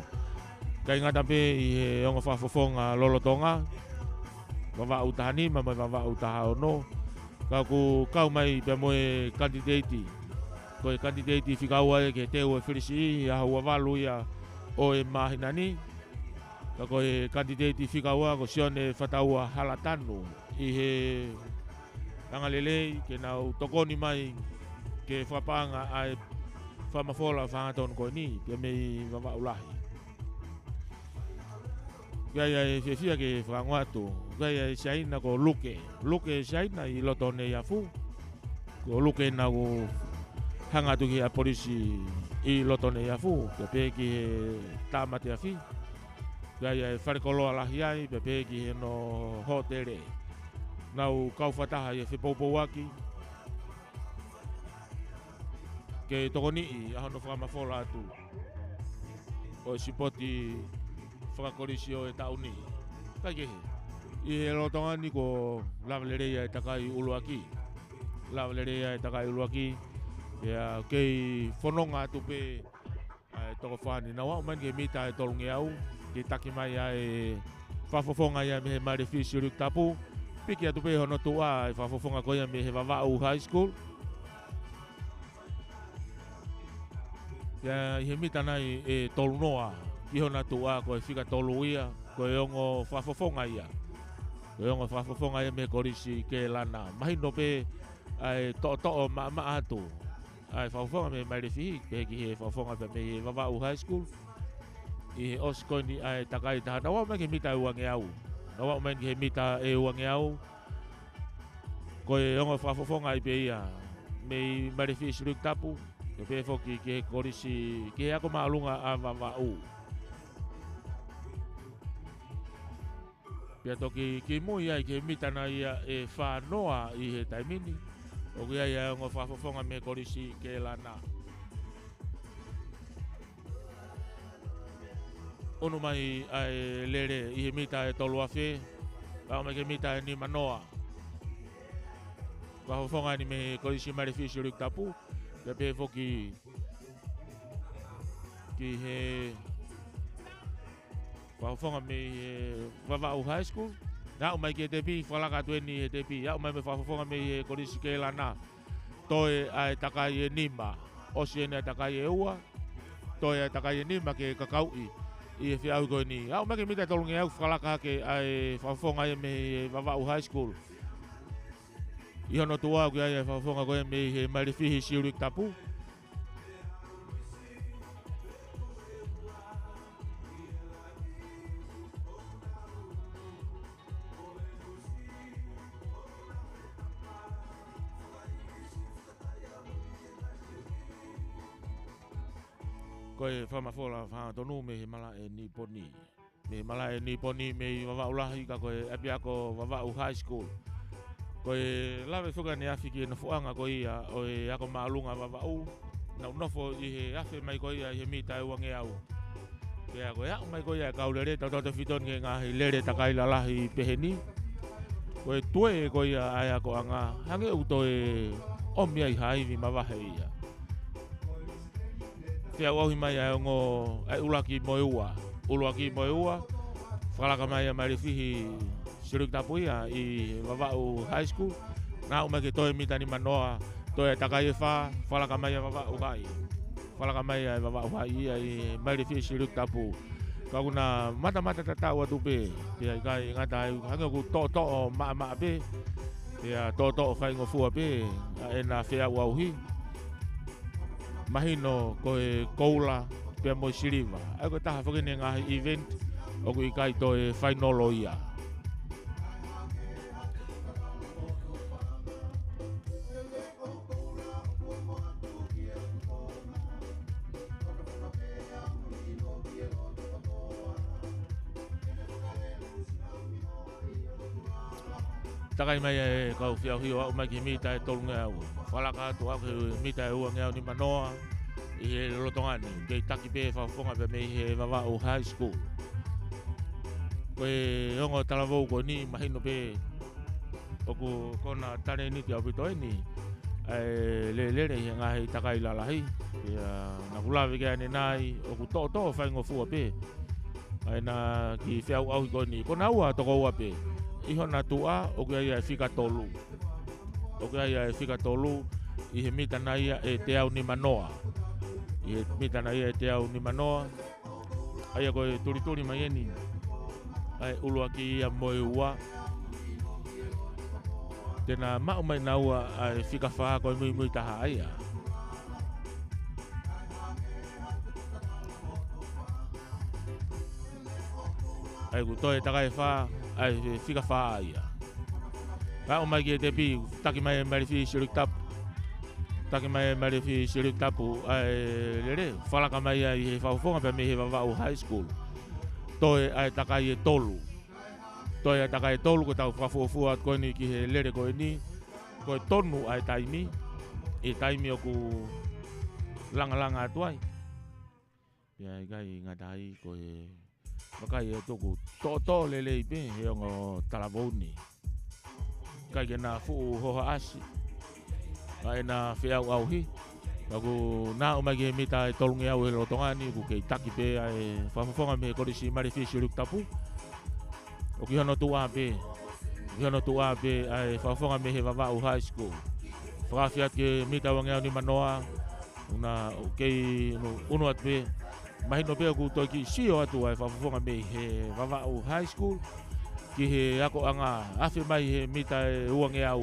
ʻIkai ngata pē ʻi he ongo fakafofonga lolotonga, Vavaʻu taha nima mo e Vavaʻu taha ono, ka ʻoku kau mai pea mo e kanititeiti. Ko e kanititeiti fika ua ia ke teu e fili siʻi ʻi he ʻaho ua valu ia ʻo e māhina ni. Ka ko e kanititeiti fika ua ko Sione Fataua Halatanu ʻi he angalelei ke nau tokoni mai ke fakapaʻanga ʻa e fakamafola fakahangatonu ko eni, pea mei Vavaʻu Lahi. ʻOku ʻi ai ʻa e fiefia ke fakaongo atu, ʻoku ʻi ai ʻa e Siaina ko Luke. Luke Siaina ʻi loto Neiafu. Ko Luke ena ʻoku hanga atu ki he ʻapi polisi ʻi loto Neiafu, pea pehē ki he Tāmate Afi. ʻOku ʻi ai ʻa e falekoloa lahi ai, pea pehē ki hono hōtele. Nau kau fakataha ʻi he fepoupouaki ke tokoniʻi ʻa hono fakamafola atu ʻo e sipoti fakakolisi ʻo e taʻu ni. Kaikehe, ʻi he lolotonga ni kuo lava lelei ʻa e takai ʻuluaki. Lava lelei ʻa e takai ʻuluaki. Pea kei fononga atu pē ʻa e toko fā ni. Nau aʻu mai ki he mita ʻe tolungeau, ke taki mai ʻa e fakafofonga ia mei he Malifi Siuliki Tapu. Piki atu pē hono tuʻa ʻa e fakafofonga ko ia mei he Vavaʻu High School. Pea ʻi he mita nai ʻe tolunoa ki hona tuʻa, ko e fika tolu ia, ko e ongo fakafofonga ia. Ko e ongo fakafofonga ia mei he Kolisi Kēlana. Mahino pē ʻa e toʻotoʻo maʻamaʻa atu ʻa e fakafofonga mei Malifi, pehē ki he fakafofonga pea mei he Vavaʻu High School. ʻI he ʻosi ko eni ʻa e takai taha, nau aʻu mai ki he mita ʻe uangeau. Nau aʻu mai ki he mita ʻe uangeau. Ko e ongo fakafofonga ai pē ia mei Malifi Siuliki Tapu, pea pehē foki ki he kolisi, ki he ako māʻolunga ʻa Vavaʻu. Pea toki kimui ai ki he mita nai ia ʻe fānoa ʻi he taimi ni, ʻoku ʻi ai ʻa e ongo fakafofonga mei he Kolisi Kēlana. ʻUnu mai ʻa e lele ʻi he mita ʻe tolu afe, aʻu mai ki he mita ʻe nimanoa. Fakafofonga eni mei he Kolisi Malifi Siuliki Tapu, pea pehē foki ki he fakafofonga mei he Vavaʻu High School. Naʻe aʻu mai ki he tepi, fakalaka atu eni he tepi. Aʻu mai mo e fakafofonga mei he Kolisi Kēlana. Toe ʻa e takai ʻe nima. ʻOsi eni ʻa e takai ʻe ua. Toe ʻa e takai ʻe nima ke kakauʻi ʻi he feʻauhi ko eni. Aʻu mai ki he mita ʻe tolungeau, fakalaka hake ʻa e fakafofonga ia mei he Vavaʻu High School. ʻI hono tuʻa ʻoku ʻi ai ʻa e fakafofonga ko ia mei he Malifi Siuliki Tapu. Ko e fakamafola fakahangatonu mei he malaʻe Niponi. Mei he malaʻe Niponi mei Vavaʻu Lahi ka ko e ʻapiako Vavaʻu High School. Ko e lave foki ʻaneafi ki he nofoʻanga ko ia ʻo e ako māʻolunga Vavaʻu. Naʻa nau nofo ʻi he afe mai ko ia ʻi he mita ʻe uangeau. Pea ko e aʻu mai ko ia e kau lele, tautautefito ki he ngaahi lele takai lalahi pehē ni. Ko e tuē ko ia ʻa e akoʻanga, hangē ʻoku toe ʻomi ai ha ivi mavahe ia. Feʻauʻauhi mai ʻa e ongo, ʻa e ʻuluaki mo e ua. ʻUluaki mo e ua, fakalaka mai ʻa Malifihi Siluki Tapu ia ʻi Vavaʻu High School. Naʻa nau aʻu mai ki he toe mita nimanoa, toe takai ʻe fā, fakalaka mai ʻa Vavaʻu High. Fakalaka mai ʻa e Vavaʻu High ia ʻi Malifihi Siluki Tapu. Ka ʻoku na matamata tatau atu pē, pea ʻikai ngata ai, hangē ʻoku toʻotoʻo maʻamaʻa pē, pea toʻotoʻo faingofua pē ʻa ʻena feʻauʻauhi. Mahino ko e koula pea mo e siliva. ʻA ia ko e taha foki ʻeni e ngaahi event ʻoku ʻikai toe fainolo ia. Takai mai e kau feʻauʻauhi ʻo aʻu mai ki he mita ʻe tolungeau. Fakalaka atu ʻo aʻu ki he mita ʻe uangeau nimanoa ʻi he lolotonga ni. Kei taki pē fakafofonga pē mei he Vavaʻu High School. Ko e ongo talavou ko eni mahino pē ʻoku kona talēniti ʻaupito ʻeni ʻa e lele ʻi he ngaahi takai lalahi. Pea naʻa ku lave ki ai ʻanenai ʻoku toʻotoʻo faingofua pē ʻa ʻena kiʻi feʻauʻauhi ko eni. Ko naua tokoua pē. ʻI hona tuʻa ʻoku ʻi ai ʻa e fika tolu. ʻOku ʻi ai ʻa e fika tolu ʻi he mita nai ia ʻe teau nimanoa. ʻI he mita nai ia ʻe teau nimanoa. ʻA ia ko e tulituli mai ʻeni ʻa e ʻuluaki ia mo e ua. Te na maʻu mai naua ʻa e fika fā ko e muimui taha ia. ʻA ia ʻoku toe takai ʻe fā, ʻa e fika fā ia. Aʻu mai ki he tepi, taki mai ʻe Malifihi Siluki Tapu. Taki mai ʻe Malifihi Siluki Tapu ʻa e lele, fakalaka mai ia ʻi he fakafofonga pea mei he Vavaʻu High School. Toe ʻa e takai ʻe tolu. Toe ʻa e takai ʻe tolu, ko ʻetau fakafuofua atu ko eni ki he lele ko eni. Ko e tonu ʻa e taimi, ʻi he taimi ʻoku langalanga atu ai. Pea ʻikai ngata ai, ko e vakai atu ʻoku toʻotoʻo lelei pē he ongo talavou ni. ʻIkai ke na fuʻu hohaʻasi ʻa ʻena feʻauʻauhi. Ka ʻoku na aʻu mai ki he mita ʻe tolungeau he lolotonga ni, ʻoku kei taki pē ʻa e fakafofonga mei he Kolisi Malifihi Siluki Tapu. ʻOku ʻi hono tuʻa pē, ʻi hono tuʻa pē ʻa e fakafofonga mei he Vavaʻu High School. Fakaafe atu ki he mita uangeau nimanoa, ʻoku na kei unu, unu atu pē. Mahino pē ʻoku toe kiʻi sio atu ʻa e fakafofonga mei he Vavaʻu High School ki he akoʻanga, afe mai he mita ʻe uangeau.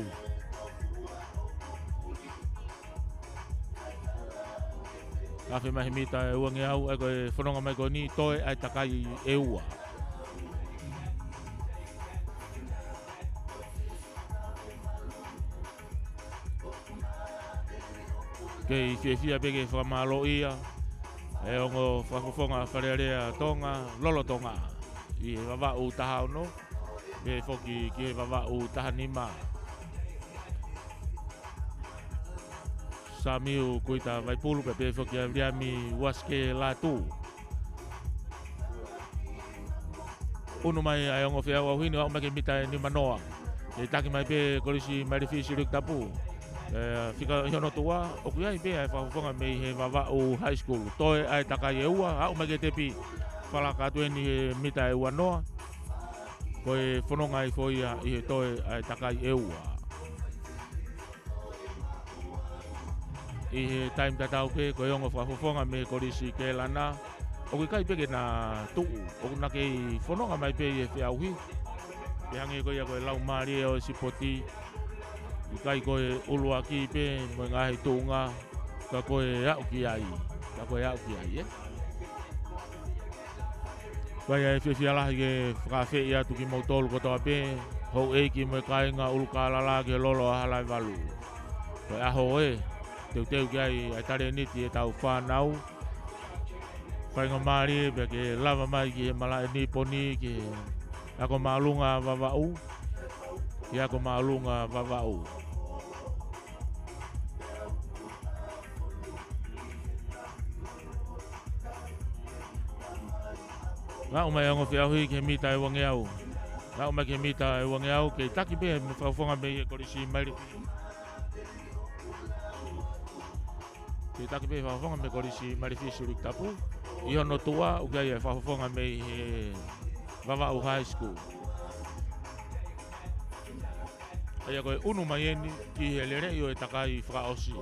Afe mai he mita ʻe uangeau, ʻa ia ko e fononga mai ko eni, toe ʻa e takai ʻe ua. Kei fiefia pē ke fakamālōʻia ʻa e ongo fakafofonga Fale Alea Tonga, lolotonga ʻi he Vavaʻu taha ono, pehē foki ki he Vavaʻu taha nima. Samiu Kuita Vaipulu, pea pehē foki ʻa Viliami Uasike Lātū. Unu mai ʻa e ongo feʻauʻauhi ni ʻo aʻu mai ki he mita ʻe nimanoa. Kei taki mai pē Kolisi Malifihi Siluki Tapu. ʻE, fika ʻi hono tuʻa, ʻoku ʻi ai pē ʻa e fakafofonga mei he Vavaʻu High School. Toe ʻa e takai ʻe ua, aʻu mai ki he tepi. Fakalaka atu ʻeni he mita ʻe uanoa. Ko e fononga ifo ia ʻi he toe ʻa e takai ʻe ua. ʻI he taimi tatau pē, ko e ongo fakafofonga mei he Kolisi Kelana, ʻoku ʻikai pē ke na tuʻu, ʻoku na kei fononga mai pē ʻi he feʻauhi. Pea hangē ko ia ko e laumālie ʻo e sipoti, ʻikai ko e ʻuluaki pē mo e ngaahi tuʻunga, ka ko e aʻu ki ai, ka ko e aʻu ki ai, ē. Pea ʻoku fiefia lahi ke fakaafeʻi atu kimoutolu kotoa pē, houʻeiki mo e kāinga ʻUlukālala ki he lolo ʻa Halaevalu. Ko e ʻaho ē, teuteu ki ai ʻa e talēniti ʻetau fānau, Faingamālie pea ke lava mai ki he malaʻe niponi ki he ako māʻolunga Vavaʻu. Ki he ako māʻolunga Vavaʻu. Aʻu mai e ongo feʻauhi ki he mita ʻe uangeau. Aʻu mai ki he mita ʻe uangeau, kei taki pē fakafofonga mei he Kolisi Mailefihi. Kei taki pē fakafofonga mei he Kolisi Mailefihi Siuliki Tapu. ʻI hono tuʻa, ʻoku ʻi ai e fakafofonga mei he Vavaʻu High School. ʻA ia ko e ʻunu mai eni ki he leleʻi ʻo e takai fakaʻosi.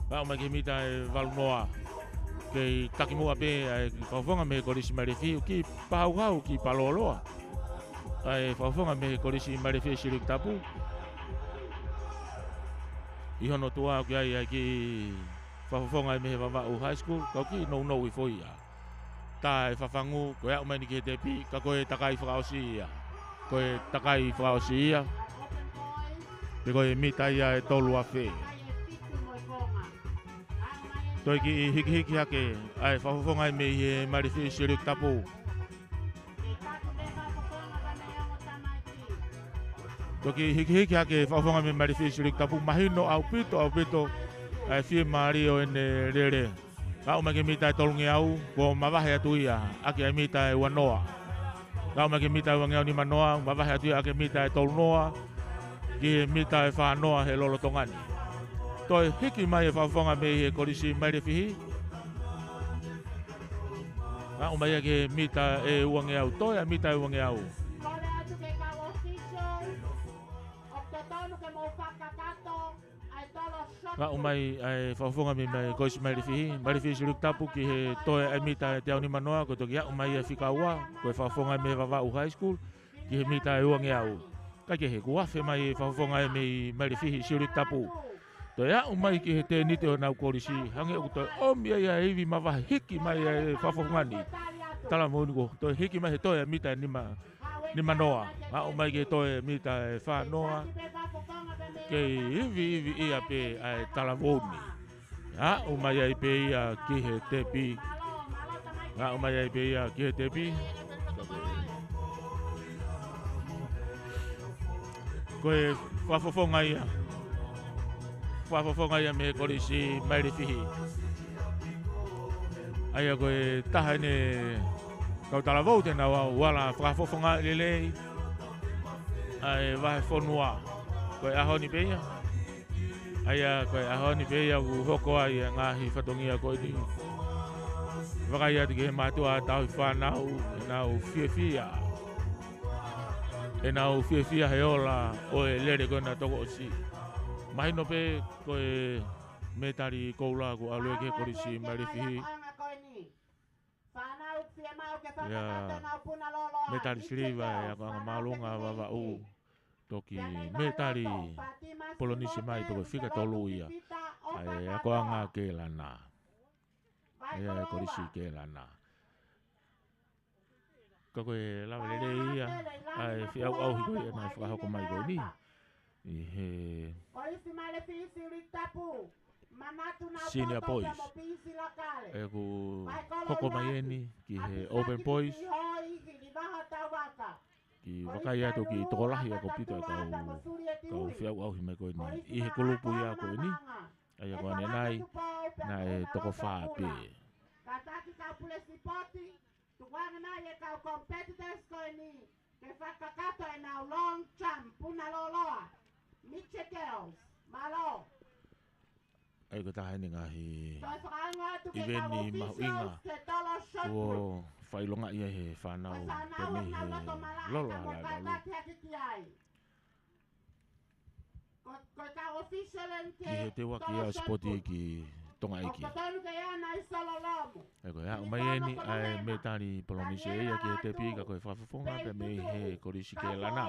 Aʻu mai ki he mita ʻe valu noa. Kei taki muʻa pē ʻa e fakafofonga mei he Kolisi Mailefihi, kiʻi pahauhau, kiʻi palōloa ʻa e fakafofonga mei he Kolisi Mailefihi Siuliki Tapu. ʻI hono tuʻa ʻoku ʻi ai ʻa e kiʻi fakafofonga mei he Vavaʻu High School, ka ʻoku kiʻi nounou hifo ia. Tā e fafangu, ko e aʻu mai eni ki he tepi, ka ko e takai fakaʻosi ia. Ko e takai fakaʻosi ia. Pea ko e mita ia ʻe tolu afe. Toe kiʻi hikihiki hake ʻa e fakafofonga mei he Mailefihi Siuliki Tapu. Toe kiʻi hikihiki hake e fakafofonga mei he Mailefihi Siuliki Tapu, mahino ʻaupito, ʻaupito ʻa e fiemālie ʻo ʻene lele. Aʻu mai ki he mita ʻe tolungeau, kuo mavahe atu ia ʻaki e mita ʻe uanoa. Aʻu mai ki he mita ʻe uangeau nima noa, mavahe atu ia ʻaki e mita ʻe tolunoa ki he mita ʻe fānoa he lolotonga ni. Toe hiki mai e fakafofonga mei he Kolisi Mailefihi. Aʻu mai ia ki he mita ʻe uangeau, toe ʻa e mita ʻe uangeau. Aʻu mai ʻa e fakafofonga mei he Kolisi Mailefihi, Mailefihi Siuliki Tapu ki he toe ʻa e mita ʻe teau nima noa, ko e toki aʻu mai ʻa e fika ua, ko e fakafofonga mei he Vavaʻu High School, ki he mita ʻe uangeau. Kae kehe, kuo afe mai e fakafofonga mei he Mailefihi Siuliki Tapu. Toe aʻu mai ki he tēniti ʻo ʻenau kolisi, hangē ʻoku toe ʻomi ai ʻa e ivi mavahe, hiki mai ʻa e fakafofonga ni. Talavou ni kuo toe hiki mai he toe ʻa e mita ʻe nima, nima noa. Aʻu mai ki he toe mita ʻe fānoa. Kei ivi ivi ia pē ʻa e talavou ni. Aʻu mai ai pē ia ki he tepi. Aʻu mai ai pē ia ki he tepi. Ko e fakafofonga ia. Fakafofonga ia mei he Kolisi Mailefihi. ʻA ia ko e taha eni kau talavou te nau ʻalu ʻo fakafofongaʻi lelei ʻa e vahefonua. Ko e ʻaho ni pē ia. ʻA ia ko e ʻaho ni pē ia ʻoku hoko ai e ngaahi fatongia ko eni. Vakai atu ki he mātuʻa tauhi fānau, ʻenau fiefia. ʻEnau fiefia he ola ʻo e lele ko ena toko ʻosi. Mahino pē ko e mētali koula kuo ʻalu ia ki he Kolisi Mailefihi. Ia, mētali siliva ʻa e akoʻanga māʻolunga Vavaʻu. Toki mētali polonise mai, toki fika tolu ia ʻa e akoʻanga Kelana. ʻA ia e Kolisi Kelana. Ka ko e lava lelei ia ʻa e feʻauʻauhi ko ia naʻe fakahoko mai ko eni ʻi he Senior Boys. ʻA ia kuo hoko mai eni ki he Open Boys. Kiʻi vakai atu kiʻi tokolahi ʻaupito ʻa e kau, kau feʻauʻauhi mai ko eni ʻi he kulupu ia ko eni. ʻA ia ko ʻanenai, naʻe toko fā pē. Kātaki kau pule sipoti, tukuange mai e kau competitors ko eni ke fakakakato ʻenau long jump, puna lōloa. Mitchell Girls, mālō. ʻA ia ko e taha eni e ngaahi ʻiveni mahuʻinga kuo fakaʻilongaʻi ai he fānau pē mei he lolo hala ʻe valu. Ko, ko e kau official eni ki he teuaki ia ʻo e sipoti ki Tonga ʻEiki. ʻA ia ko e aʻu mai eni ʻa e mētali polonise ia ki he tepi ka ko e fakafofonga pē mei he Kolisi Kelana.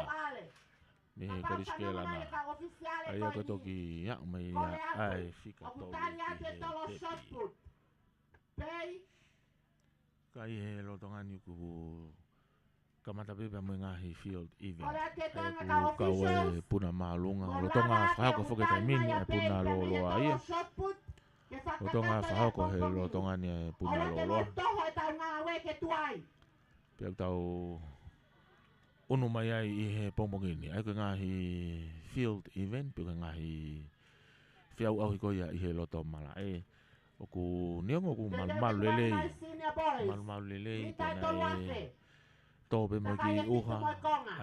Mei he Kolisi Kelana. ʻA ia ko e toki aʻu mai ia ʻa e fika tolu ki he tepi. Ka ʻi he lolotonga ni kuo kamata pē pea mo e ngaahi field event. ʻA ia kuo kau e puna māʻolunga lolotonga, fakahoko foki he taimi ni ʻa e puna lōloa ia. Lolotonga fakahoko he lolotonga ni ʻa e puna lōloa. Pea ʻoku tau ʻunu mai ai ʻi he pongipongi ni ʻa e ko e ngaahi field event, pe ko e ngaahi feʻauʻauhi ko ia ʻi he loto malaʻe. ʻOku neongo ʻoku malumalu lelei, malumalu lelei pea naʻe tō pē mo e kiʻi ʻuha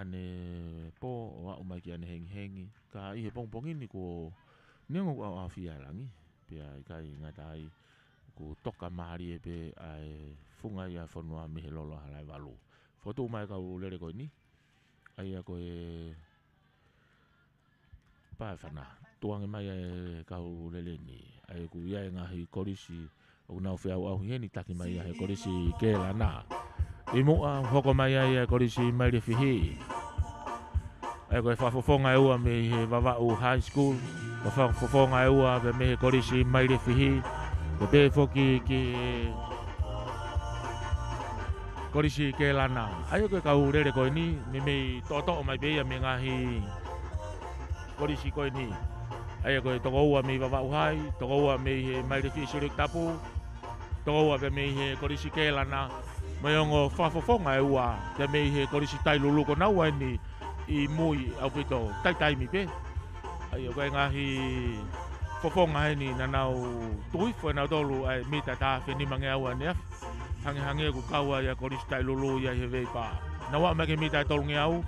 ʻanepō ʻo aʻu mai ki ʻanehengihengi. Ka ʻi he pongipongi ni kuo neongo ʻoku ʻaoʻaofia e langi, pea ʻikai ngata ai, ʻoku toka mālie pē ʻa e funga ia fonua mei he lōloa Halaevalu. Fokotuʻu mai e kau lele ko eni, ʻa ia ko e Paefana, tukuange mai e kau lele ni. ʻA ia ʻoku ʻi ai e ngaahi kolisi ʻoku nau feʻauʻauhi heni, taki mai ia he Kolisi Kēlana. ʻI muʻa, hoko mai ai e Kolisi Mailefihi. ʻA ia ko e fakafofonga ʻe ua mei he Vavaʻu High School, ko e fakafofonga ʻe ua pē mei he Kolisi Mailefihi, ko e pehē foki ki he Kolisi Kēlana. ʻA ia ko e kau lele ko eni, meimei toʻotoʻo mai pē ia mei he ngaahi kolisi ko eni. ʻA ia ko e toko ua mei Vavaʻu Hai, toko ua mei he Mailefihi Siuleki Tapu, toko ua pē mei he Kolisi Kēlana, mo e ongo fakafofonga ʻe ua pē mei he Kolisi Tailulu, ko naua eni ʻi mui ʻaupito, taitaimi pē. ʻA ia ko e ngaahi fofonga eni naʻa nau tuku hifo ʻe nautolu ʻa e mita ʻe taha afe nima ngeau ʻaneafi. Hangehangē ʻoku kau ai ʻa e Kolisi Tailulu ia ʻi he veipa. Nau aʻu mai ki he mita ʻe tolungeau,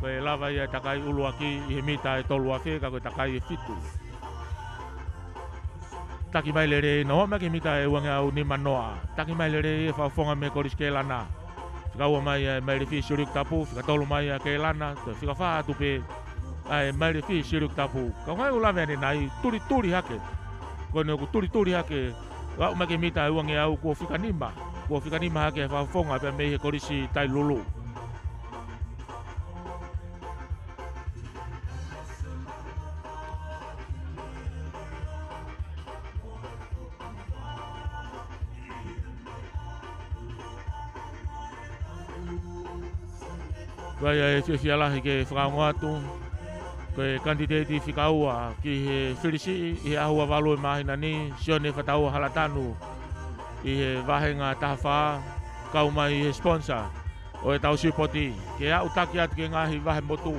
ko e lava ia e takai ʻuluaki ʻi he mita ʻe tolu afe, ka ko e takai ʻe fitu. Taki mai lelei, nau aʻu mai ki he mita ʻe uangeau nima noa. Taki mai lelei e fakafofonga mei he Kolisi Kēlana. Fika ua mai ʻa e Mailefihi Siuleki Tapu, fika tolu mai ʻa Kēlana, toe fika fā atu pē ʻa e Mailefihi Siuleki Tapu. Ka ko e ngaahi ʻū lave ʻanenai, tulituli hake. Ko eni ʻoku tulituli hake, aʻu mai ki he mita ʻe uangeau kuo fika nima. Kuo fika nima hake e fakafofonga pē mei he Kolisi Tailulu. Ko ia e fiefia lahi ke fakaongo atu, ko e kanititeiti fika ua ki he fili siʻi ʻi he ʻaho ua valu e māhina ni, Sione Fataua Halatanu ʻi he vāhenga taha fā, kau mai he sponsor ʻo e tau sipoti, ke aʻutaki atu ki he ngaahi vahemotu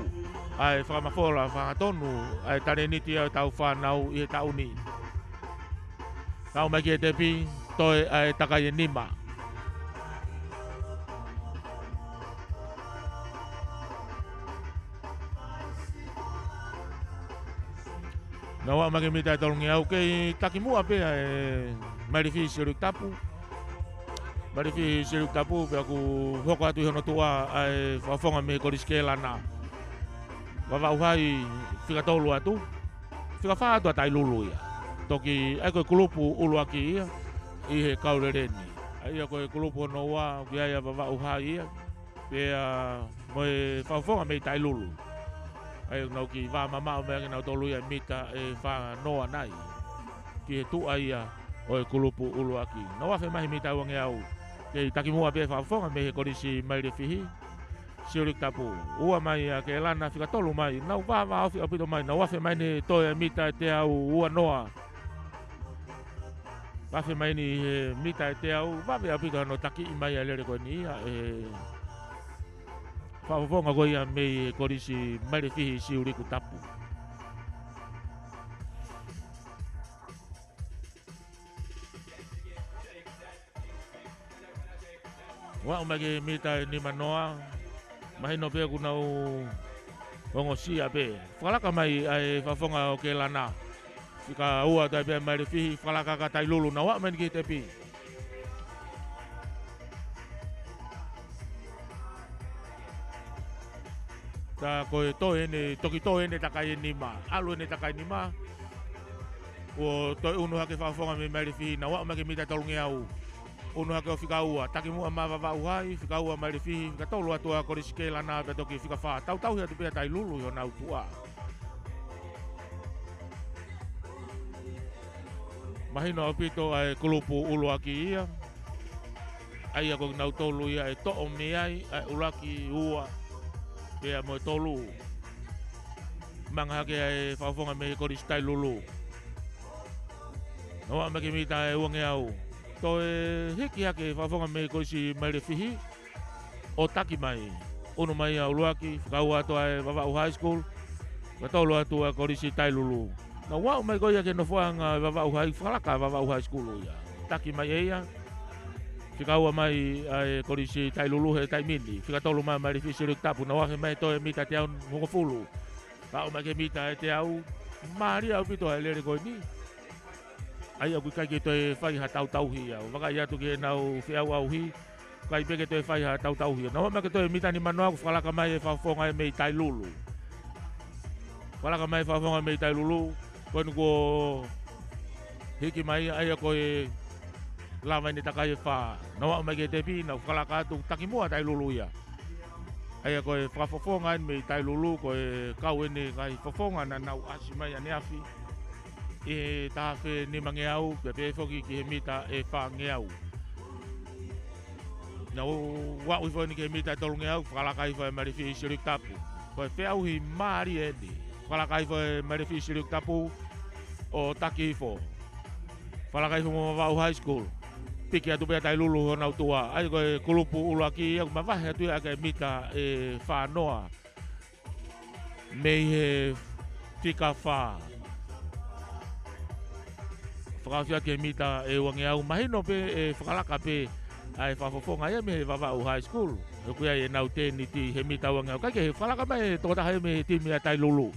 ʻa e fakamafola fakahangatonu ʻa e talēniti ʻa e tau fānau ʻi he taʻu ni. Aʻu mai ki he tepi, toe ʻa e takai ʻe nima. Nau aʻu mai ki he mita ʻe tolungeau, kei taki muʻa pē ʻa e Mailefihi Siuleki Tapu. Mailefihi Siuleki Tapu, pea ʻoku hoko atu ʻi hono tuʻa ʻa e fakafofonga mei he Kolisi Kēlana. Vavaʻu Hai fika tolu atu. Fika fā atu ʻa Tailulu ia. Toki ʻa ia ko e kulupu ʻuluaki ia ʻi he kau lele ni. ʻA ia ko e kulupu hono ua, ʻoku ʻi ai ʻa Vavaʻu Hai ia. Pea mo e fakafofonga mei Tailulu. ʻA ia ʻoku nau kiʻi vā mamaʻo mai ange nautolu ia mita ʻe fā noa nai ki he tuʻa ia ʻo e kulupu ʻuluaki. Nau afe mai he mita ʻe uangeau. Kei taki muʻa pē fakafofonga mei he Kolisi Mailefihi Siuleki Tapu. Ua mai ʻa Kēlana, fika tolu mai. Nau vāvāofi ʻaupito mai. Nau afe mai ʻene toe mita ʻe teau ua noa. Afe mai eni he mita ʻe teau, vave ʻaupito hano takiʻi mai ʻa e lele ko eni ia ʻe he fakafofonga ko ia mei he Kolisi Mailefihi Siuleki Tapu. Ua aʻu mai ki he mita ʻe nima noa, mahino pē ʻoku nau ongosia pē. Fakalaka mai ʻa e fakafofonga ʻo Kēlana. Fika ua atu ai pē ʻa Mailefihi, fakalaka ʻa Tailulu, nau aʻu mai eni ki he tepi. Tā ko e toe ʻene, toki toe ʻene takai ʻe nima. ʻAlu ʻene takai nima. Kuo toe ʻunu hake e fakafofonga mei Mailefihi, nau aʻu mai ki he mita ʻe tolungeau. ʻUnu hake ʻo fika ua, taki muʻa mai Vavaʻu Hai, fika ua Mailefihi, fika tolu atu ʻa Kolisi Kēlana, pea toki fika fā. Tautauhi atu pē ʻa Tailulu ʻi honau tuʻa. Mahino ʻaupito ʻa e kulupu ʻuluaki ia. ʻA ia ko kinautolu ia ʻe toʻo mei ai ʻa e ʻuluaki, ua, pea mo e tolu. Manga hake ʻa e fakafofonga mei he Kolisi Tailulu. Nau aʻu mai ki he mita ʻe uangeau. Toe hiki hake e fakafofonga mei he Kolisi Mailefihi ʻo taki mai. ʻUnu mai ia ʻuluaki, fekauʻi atu ʻa e Vavaʻu High School. Fakatolu atu ʻa e Kolisi Tailulu. Nau aʻu mai ko ia ki he nofoʻanga ʻo e Vavaʻu High, fakalaka ʻa e Vavaʻu High School ia. Taki mai ʻe ia. Fekauʻi mai ʻa e Kolisi Tailulu he taimi ni. Fakatolu mai ʻa e Mailefihi Siliuki Tapu. Nau afe mai toe mita teau hongofulu. Aʻu mai ki he mita ʻe teau. Mālie ʻaupito ʻa e lele ko eni. ʻA ia ʻoku ʻikai ke toe fai ha tautauhi ia. ʻOku vakai atu ki heʻenau feʻauʻauhi. ʻIkai pē ke toe fai ha tautauhi ia. Nau aʻu mai ki he toe mita nimanoa, kuo fakalaka mai e fakafofonga ia mei Tailulu. Fakalaka mai e fakafofonga mei Tailulu. Ko eni kuo hiki mai, ʻa ia ko e lava ʻene takai ʻe fā. Nau aʻu mai ki he tepi, nau fakalaka atu, taki muʻa Tailulu ia. ʻA ia ko e fakafofonga eni mei Tailulu, ko e kau eni e ngaahi fofonga naʻa nau ʻasi mai ʻaneafi. ʻI he taha afe nimangeau, pea pehē foki ki he mita ʻe fāngeau. Nau aʻu hifo eni ki he mita ʻe tolungeau, fakalaka hifo ʻa e Mailefihi Siliuki Tapu. Ko e feʻauhi mālie eni. Fakalaka hifo ʻa e Mailefihi Siliuki Tapu ʻo taki hifo. Fakalaka hifo mo Vavaʻu High School. Piki atu pē ʻa Tailulu honau tuʻa. ʻA ia ko e kulupu ʻuluaki, ʻoku mavahe atu ia ki he mita ʻe fānoa. Mei he fika fā. Fakaʻosi atu ki he mita ʻe uangeau, mahino pē ʻe fakalaka pē ʻa e fakafofonga ia mei he Vavaʻu High School. ʻOku ʻi ai ʻenau tēniti he mita uangeau. Kae kehe, fakalaka mai e tokotaha ia mei he timi ʻa Tailulu.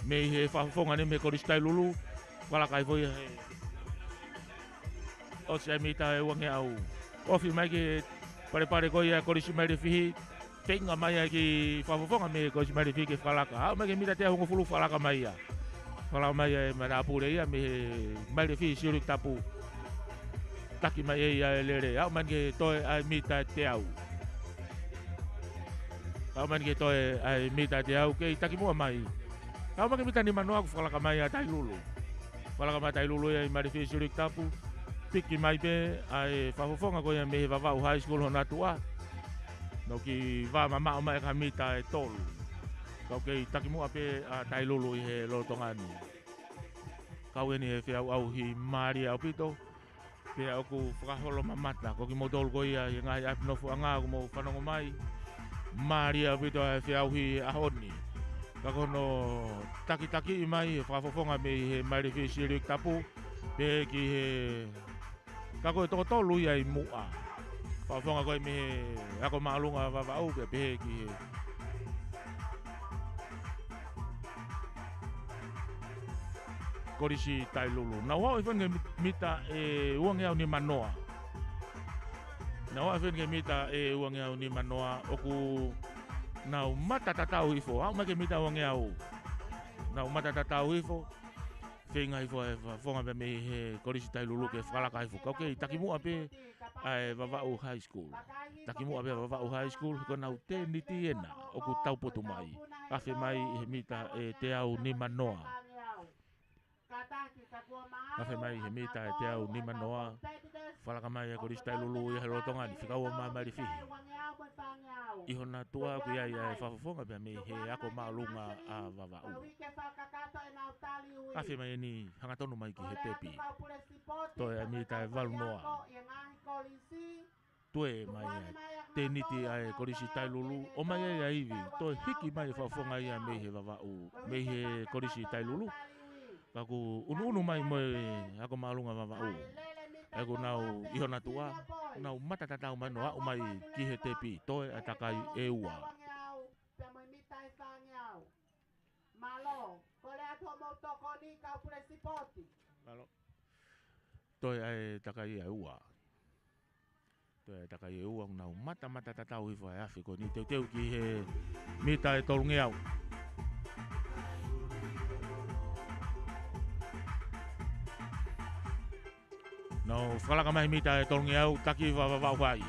Mei he fakafofonga eni mei he Kolisi Tailulu. Fakalaka hifo ia he ʻosi ʻa e mita ʻe uangeau. Ofi mai ki he palepale ko ia Kolisi Mailefihi. Feinga mai ʻa e kiʻi fakafofonga mei he Kolisi Mailefihi ke fakalaka. Aʻu mai ki he mita teau hongofulu, fakalaka mai ia. Fakalaka mai ʻa e matāpule ia mei he Mailefihi Siliuki Tapu. Taki mai ʻe ia e lele. Aʻu mai ki he toe ʻa e mita teau. Aʻu mai ki he toe ʻa e mita teau. Kei taki muʻa mai. Aʻu mai ki he mita nimanoa kuo fakalaka mai ʻa Tailulu. Fakalaka mai ʻa Tailulu ia ʻi he Mailefihi Siliuki Tapu. Piki mai pē ʻa e fakafofonga ko ia mei he Vavaʻu High School honau tuʻa. Nau kiʻi vā mamaʻo mai ki he mita ʻe tolu. Ka ʻoku kei taki muʻa pē ʻa Tailulu ʻi he lolotonga ni. Kau eni he feʻauʻauhi mālie ʻaupito. Pea ʻoku fakaholo mamata, ko kimoutolu ko ia ʻi he ngaahi ʻapi nofoʻanga ʻoku mou fanongo mai. Mālie ʻaupito ʻa e feʻauhi ʻaho ni. Ka ko hono takitakiʻi mai e fakafofonga mei he Mailefihi Siliuki Tapu. Pehē ki he, ka ko e toko tolu ia ʻi muʻa. Fakafofonga ko ia mei he ako māʻolunga Vavaʻu, pea pehē ki he Kolisi Tailulu. Nau aʻu hifo eni ki he mita ʻe uangeau nimanoa. Nau aʻu hifo eni ki he mita ʻe uangeau nimanoa, ʻoku nau mata tatau hifo. Aʻu mai ki he mita uangeau. Nau mata tatau hifo. Feinga hifo ʻa e fakafofonga pē mei he Kolisi Tailulu ke fakalaka hifo. Ka ʻoku kei taki muʻa pē ʻa e Vavaʻu High School. Taki muʻa pē ʻa Vavaʻu High School, ko ʻenau tēniti ena ʻoku taupotu mai. Afe mai ʻi he mita ʻe teau nimanoa. Afe mai ʻi he mita ʻe teau nimanoa. Fakalaka mai ʻa e Kolisi Tailulu ia he lolotonga ni, fekauʻi mai ʻa e Mailefihi. ʻI honau tuʻa ʻoku ʻi ai ʻa e fakafofonga pē mei he ako māʻolunga ʻa Vavaʻu. Afe mai eni, hangatonu mai ki he tepi. Toe ʻa e mita ʻe valu noa. Toe mai ʻa e tēniti ʻa e Kolisi Tailulu, ʻomai ai ʻa e ivi, toe hiki mai e fakafofonga ia mei he Vavaʻu, mei he Kolisi Tailulu. Ka ʻoku ʻunuʻunu mai mo e ako māʻolunga Vavaʻu. ʻOku nau ʻi honau tuʻa, nau mata tatau mai ʻo aʻu mai ki he tepi, toe ʻa e takai ʻe ua. Mālō, kole atu hoʻomou tokoni kau pule sipoti. Mālō. Toe ʻa e takai ʻe ua. Toe ʻa e takai ʻe ua, nau mata mata tatau hifo ʻa e afe ko eni, teuteu ki he mita ʻe tolungeau. Nau fakalaka mai mita ʻe tolungeau, taki hifo ʻa Vavaʻu High.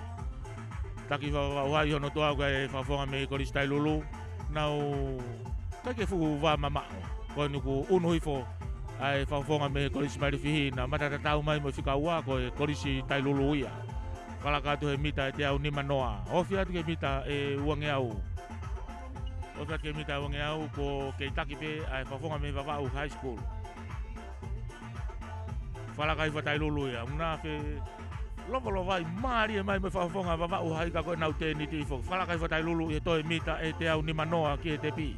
Taki hifo ʻa Vavaʻu High, ʻi hono tuʻa ʻoku ʻi ai e fakafofonga mei he Kolisi Tailulu. Nau ʻikai ke fuʻu vā mamaʻo. Ko eni kuo ʻunu hifo ʻa e fakafofonga mei he Kolisi Mailefihi, nau mata tatau mai mo e fika ua, ko e Kolisi Tailulu ia. Fakalaka atu he mita ʻe teau nimanoa. Ofi atu ki he mita ʻe uangeau. Ofi atu ki he mita ʻe uangeau, kuo kei taki pē ʻa e fakafofonga mei he Vavaʻu High School. Falakaʻi Fatailulu ia, ʻunafe lovolovai mālie mai mo e fakafofonga Vavaʻu High School ko ʻenau tēniti foki. Falakaʻi Fatailulu ʻi he toe mita ʻe teau nima noa ki he tepi.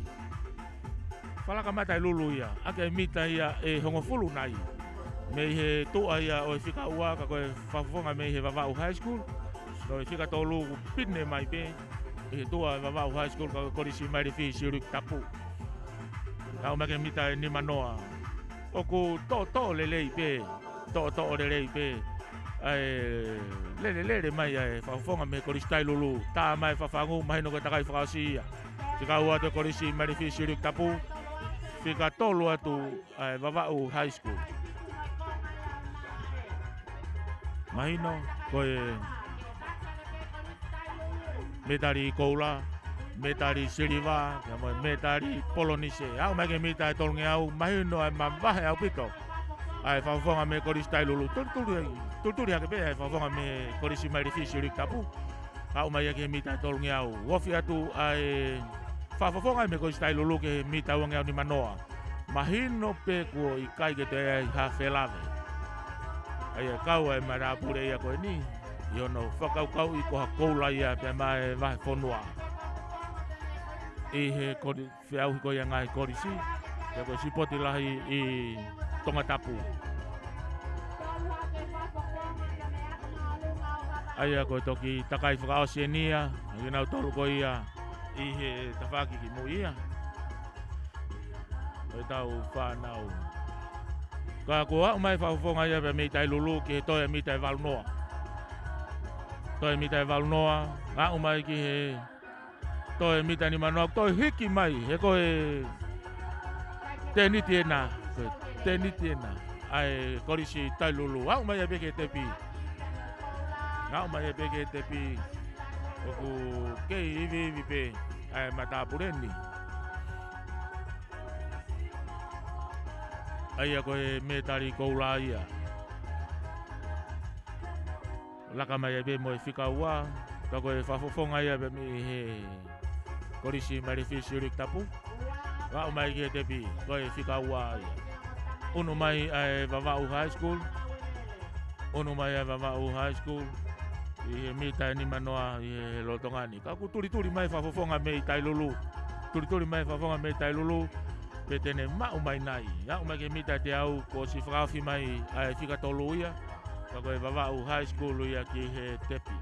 Falakamata e lulu ia, ʻaki e mita ia ʻe hongofulu nai. Mei he tuʻa ia ʻo e fika ua ka ko e fakafofonga mei he Vavaʻu High School. Ko e fika tolu kuo pine mai pē ʻi he tuʻa e Vavaʻu High School ka ko e Kolisi Maile Fisi Siuliki Tapu. Aʻu mai ki he mita ʻe nima noa. ʻOku toʻotoʻo lelei pē, toʻotoʻo lelei pē. ʻA e lelelele mai ʻa e fakafofonga mei he Kolisi Tailulu. Tā mai fafangu, mahino ko e takai fakaʻosi ia. Fika ua atu e Kolisi Maile Fisi Siuliki Tapu. Fika tolu atu ʻa e Vavaʻu High School. Mahino ko e mētali koula, mētali siliva, pea mo e mētali polonise. Aʻu mai ki he mita ʻe tolungeau, mahino ʻa e mavahe ʻaupito ʻa e fakafofonga mei he Kolisi Tailulu. Tulituli, tulituli hake pē ʻa e fakafofonga mei he Kolisi Maile Fisi Siuliki Tapu. Aʻu mai ia ki he mita ʻe tolungeau. Ofi atu ʻa e fakafofonga mei he Kolisi Tailulu ki he mita uangeau nima noa. Mahino pē kuo ʻikai ke toe ʻi ai ha felave. ʻA ia kau ʻa e matāpule ia ko eni ʻi hono fakakaukauʻi ko ha koula ia pea mo e vahefonua. ʻI he koli-, feʻauhi ko ia ngaahi kolisi, pea ko e sipoti lahi ʻi Tongatapu. ʻA ia ko e toki takai fakaʻosi eni ia, ʻa kinautolu ko ia ʻi he tafaʻaki ki mui ia. ʻO e tau fānau. Ka kuo aʻu mai fakafofonga ia pea mei Tailulu ki he toe mita ʻe valu noa. Toe mita ʻe valu noa, aʻu mai ki he toe mita nima noa, toe hiki mai, he ko e tēniti ena, ko e tēniti ena. ʻA e Kolisi Tailulu, aʻu mai ia pē ki he tepi. Aʻu mai ia pē ki he tepi. ʻOku kei iviivi pē ʻa e matāpule ni. ʻA ia ko e mētali koula ia. Laka mai ai pē mo e fika ua, ka ko e fakafofonga ia pē mei he Kolisi Maile Fisi Siuliki Tapu. Aʻu mai ki he tepi, ko e fika ua ia. ʻUnu mai ʻa e Vavaʻu High School. ʻUnu mai ʻa e Vavaʻu High School ʻi he mita ʻe nima noa ʻi he lolotonga ni. Ka ʻoku tulituli mai fakafofonga mei Tailulu. Tulituli mai fakafofonga mei Tailulu. Pea te ne maʻu mai nai. Aʻu mai ki he mita ʻe teau, kuo ʻosi fakaofi mai ʻa e fika tolu ia. Ka ko e Vavaʻu High School ia ki he tepi.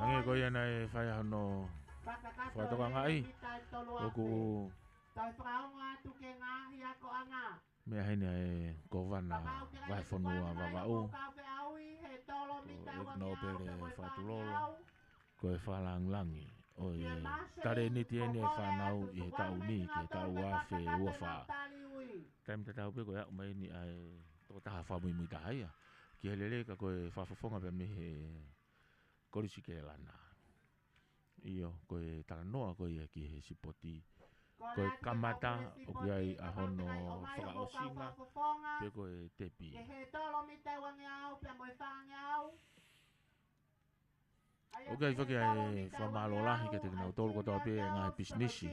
Hangē ko ia naʻe fai hono fakatokangaʻi. ʻOku meʻa heni ʻa e Kōvana Vahefonua Vavaʻu, ko ʻEkinopele Fakatulolo, ko e fakalāngilangi ʻo e talēniti eni ʻa e fānau ʻi he taʻu ni ki he taʻu ua afe ua fā. Taimi tatau pē ko e aʻu mai eni ʻa e tokotaha fakamuimui taha ia ki he lele, ka ko e fakafofonga pē mei he Kolisi Kelana. ʻIo, ko e talanoa ko ia ki he sipoti. Ko e kamata ʻoku ʻi ai ʻa hono fakaʻosinga, pe ko e tepi. ʻOku ʻi ai foki ʻa e fakamālō lahi kiate kinautolu kotoa pē ʻa e ngaahi pisinisi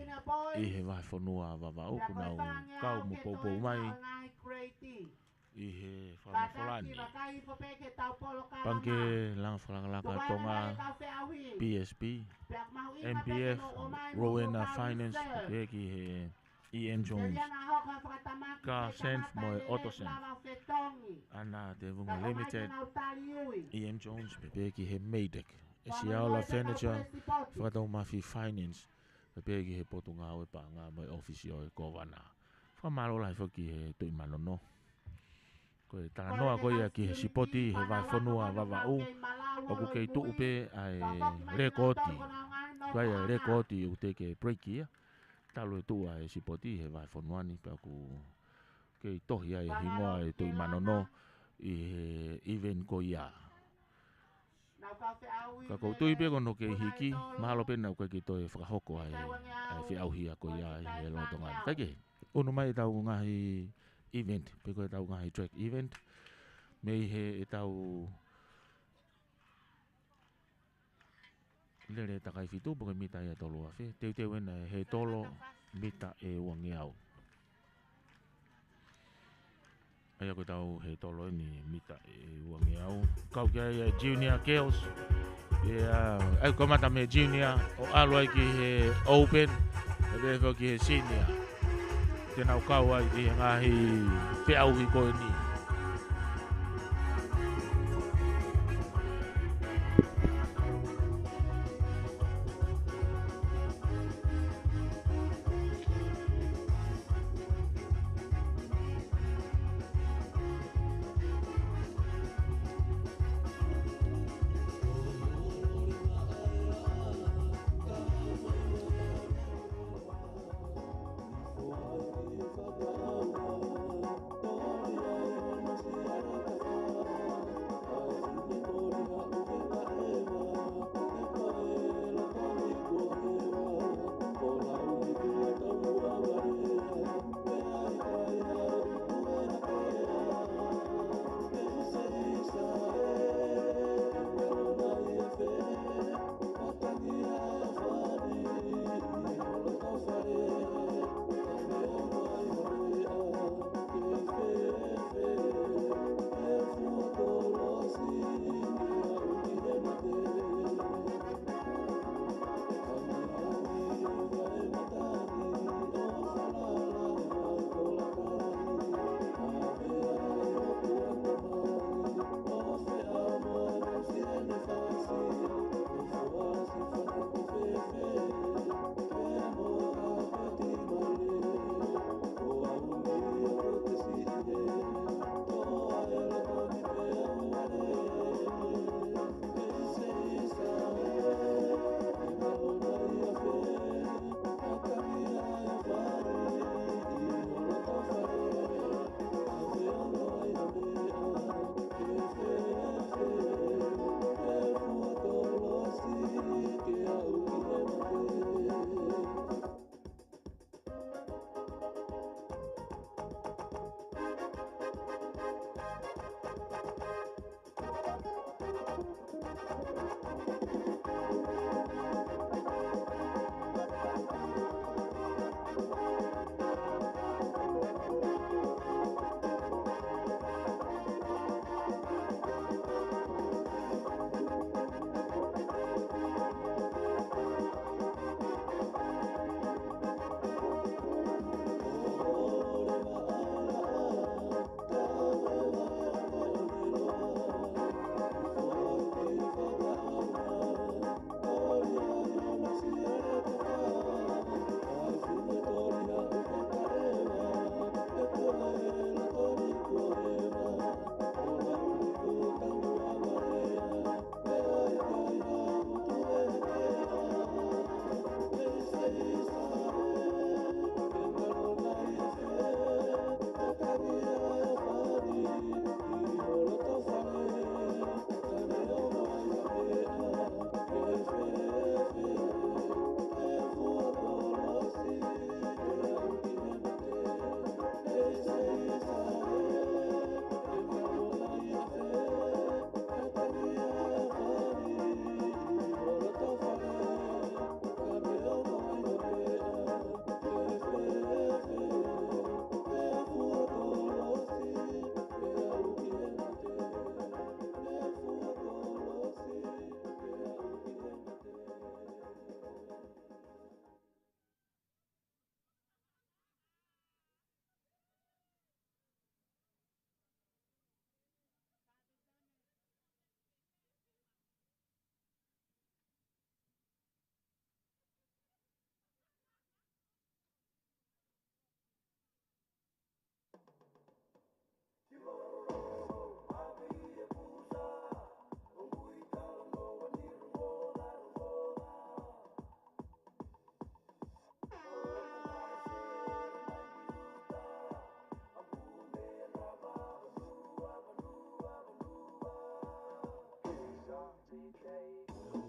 ʻi he Vahefonua Vavaʻu ʻoku nau kau mo poupou mai ʻi he fakamafola ni. Pangikē Langa Fakalakalaka Tonga, P S P, M P F, Rowena Finance, pea ki he E M Jones, Carl Sanf mo e Otto Sanf, ʻAna Tevunga Limited, E M Jones, pea ki he Meidek, ʻEsiaola Furniture, Fakataumafi Finance, pea ki he Potungāue Paʻanga mo e ʻŌfisi ʻo e Kōvana. Fakamālō lahi foki ki he Tuʻi Manono. Ko e talanoa ko ia ki he sipoti he Vahefonua Vavaʻu, ʻoku kei tuʻu pē ʻa e lēkooti. Ko ia e lēkooti ʻoku teʻeki ke break ia. Talu e tuʻu ʻa e sipoti he Vahefonua ni pea ʻoku kei tohi ai e hingoa ʻa e Tuʻi Manono ʻi he event ko ia. Ka ʻoku ou tui pē ko hono kei hiki, mahalo pē naʻa ʻoku ʻikai ke toe fakahoko ʻa e, ʻa e feʻauhi ko ia ʻi he lolotonga ni. Kae kehe, ʻunu mai ʻetau ngaahi event, pe ko ʻetau ngaahi track event, mei he ʻetau lele takai fitu, pe ko e mita ia ʻe tolu afe. Teuteu ena ʻe Hetolo, mita ʻe uangeau. ʻA ia ko ʻetau Hetolo eni mita ʻe uangeau. Kau ki ai ʻa e Junior Girls. ʻA ia, ʻa ia ʻoku kamata mei he Junior, ʻo ʻalu ai ki he Open, ʻo pehē foki ki he Senior. Te nau kau ai ʻi he ngaahi feʻauhi ko eni.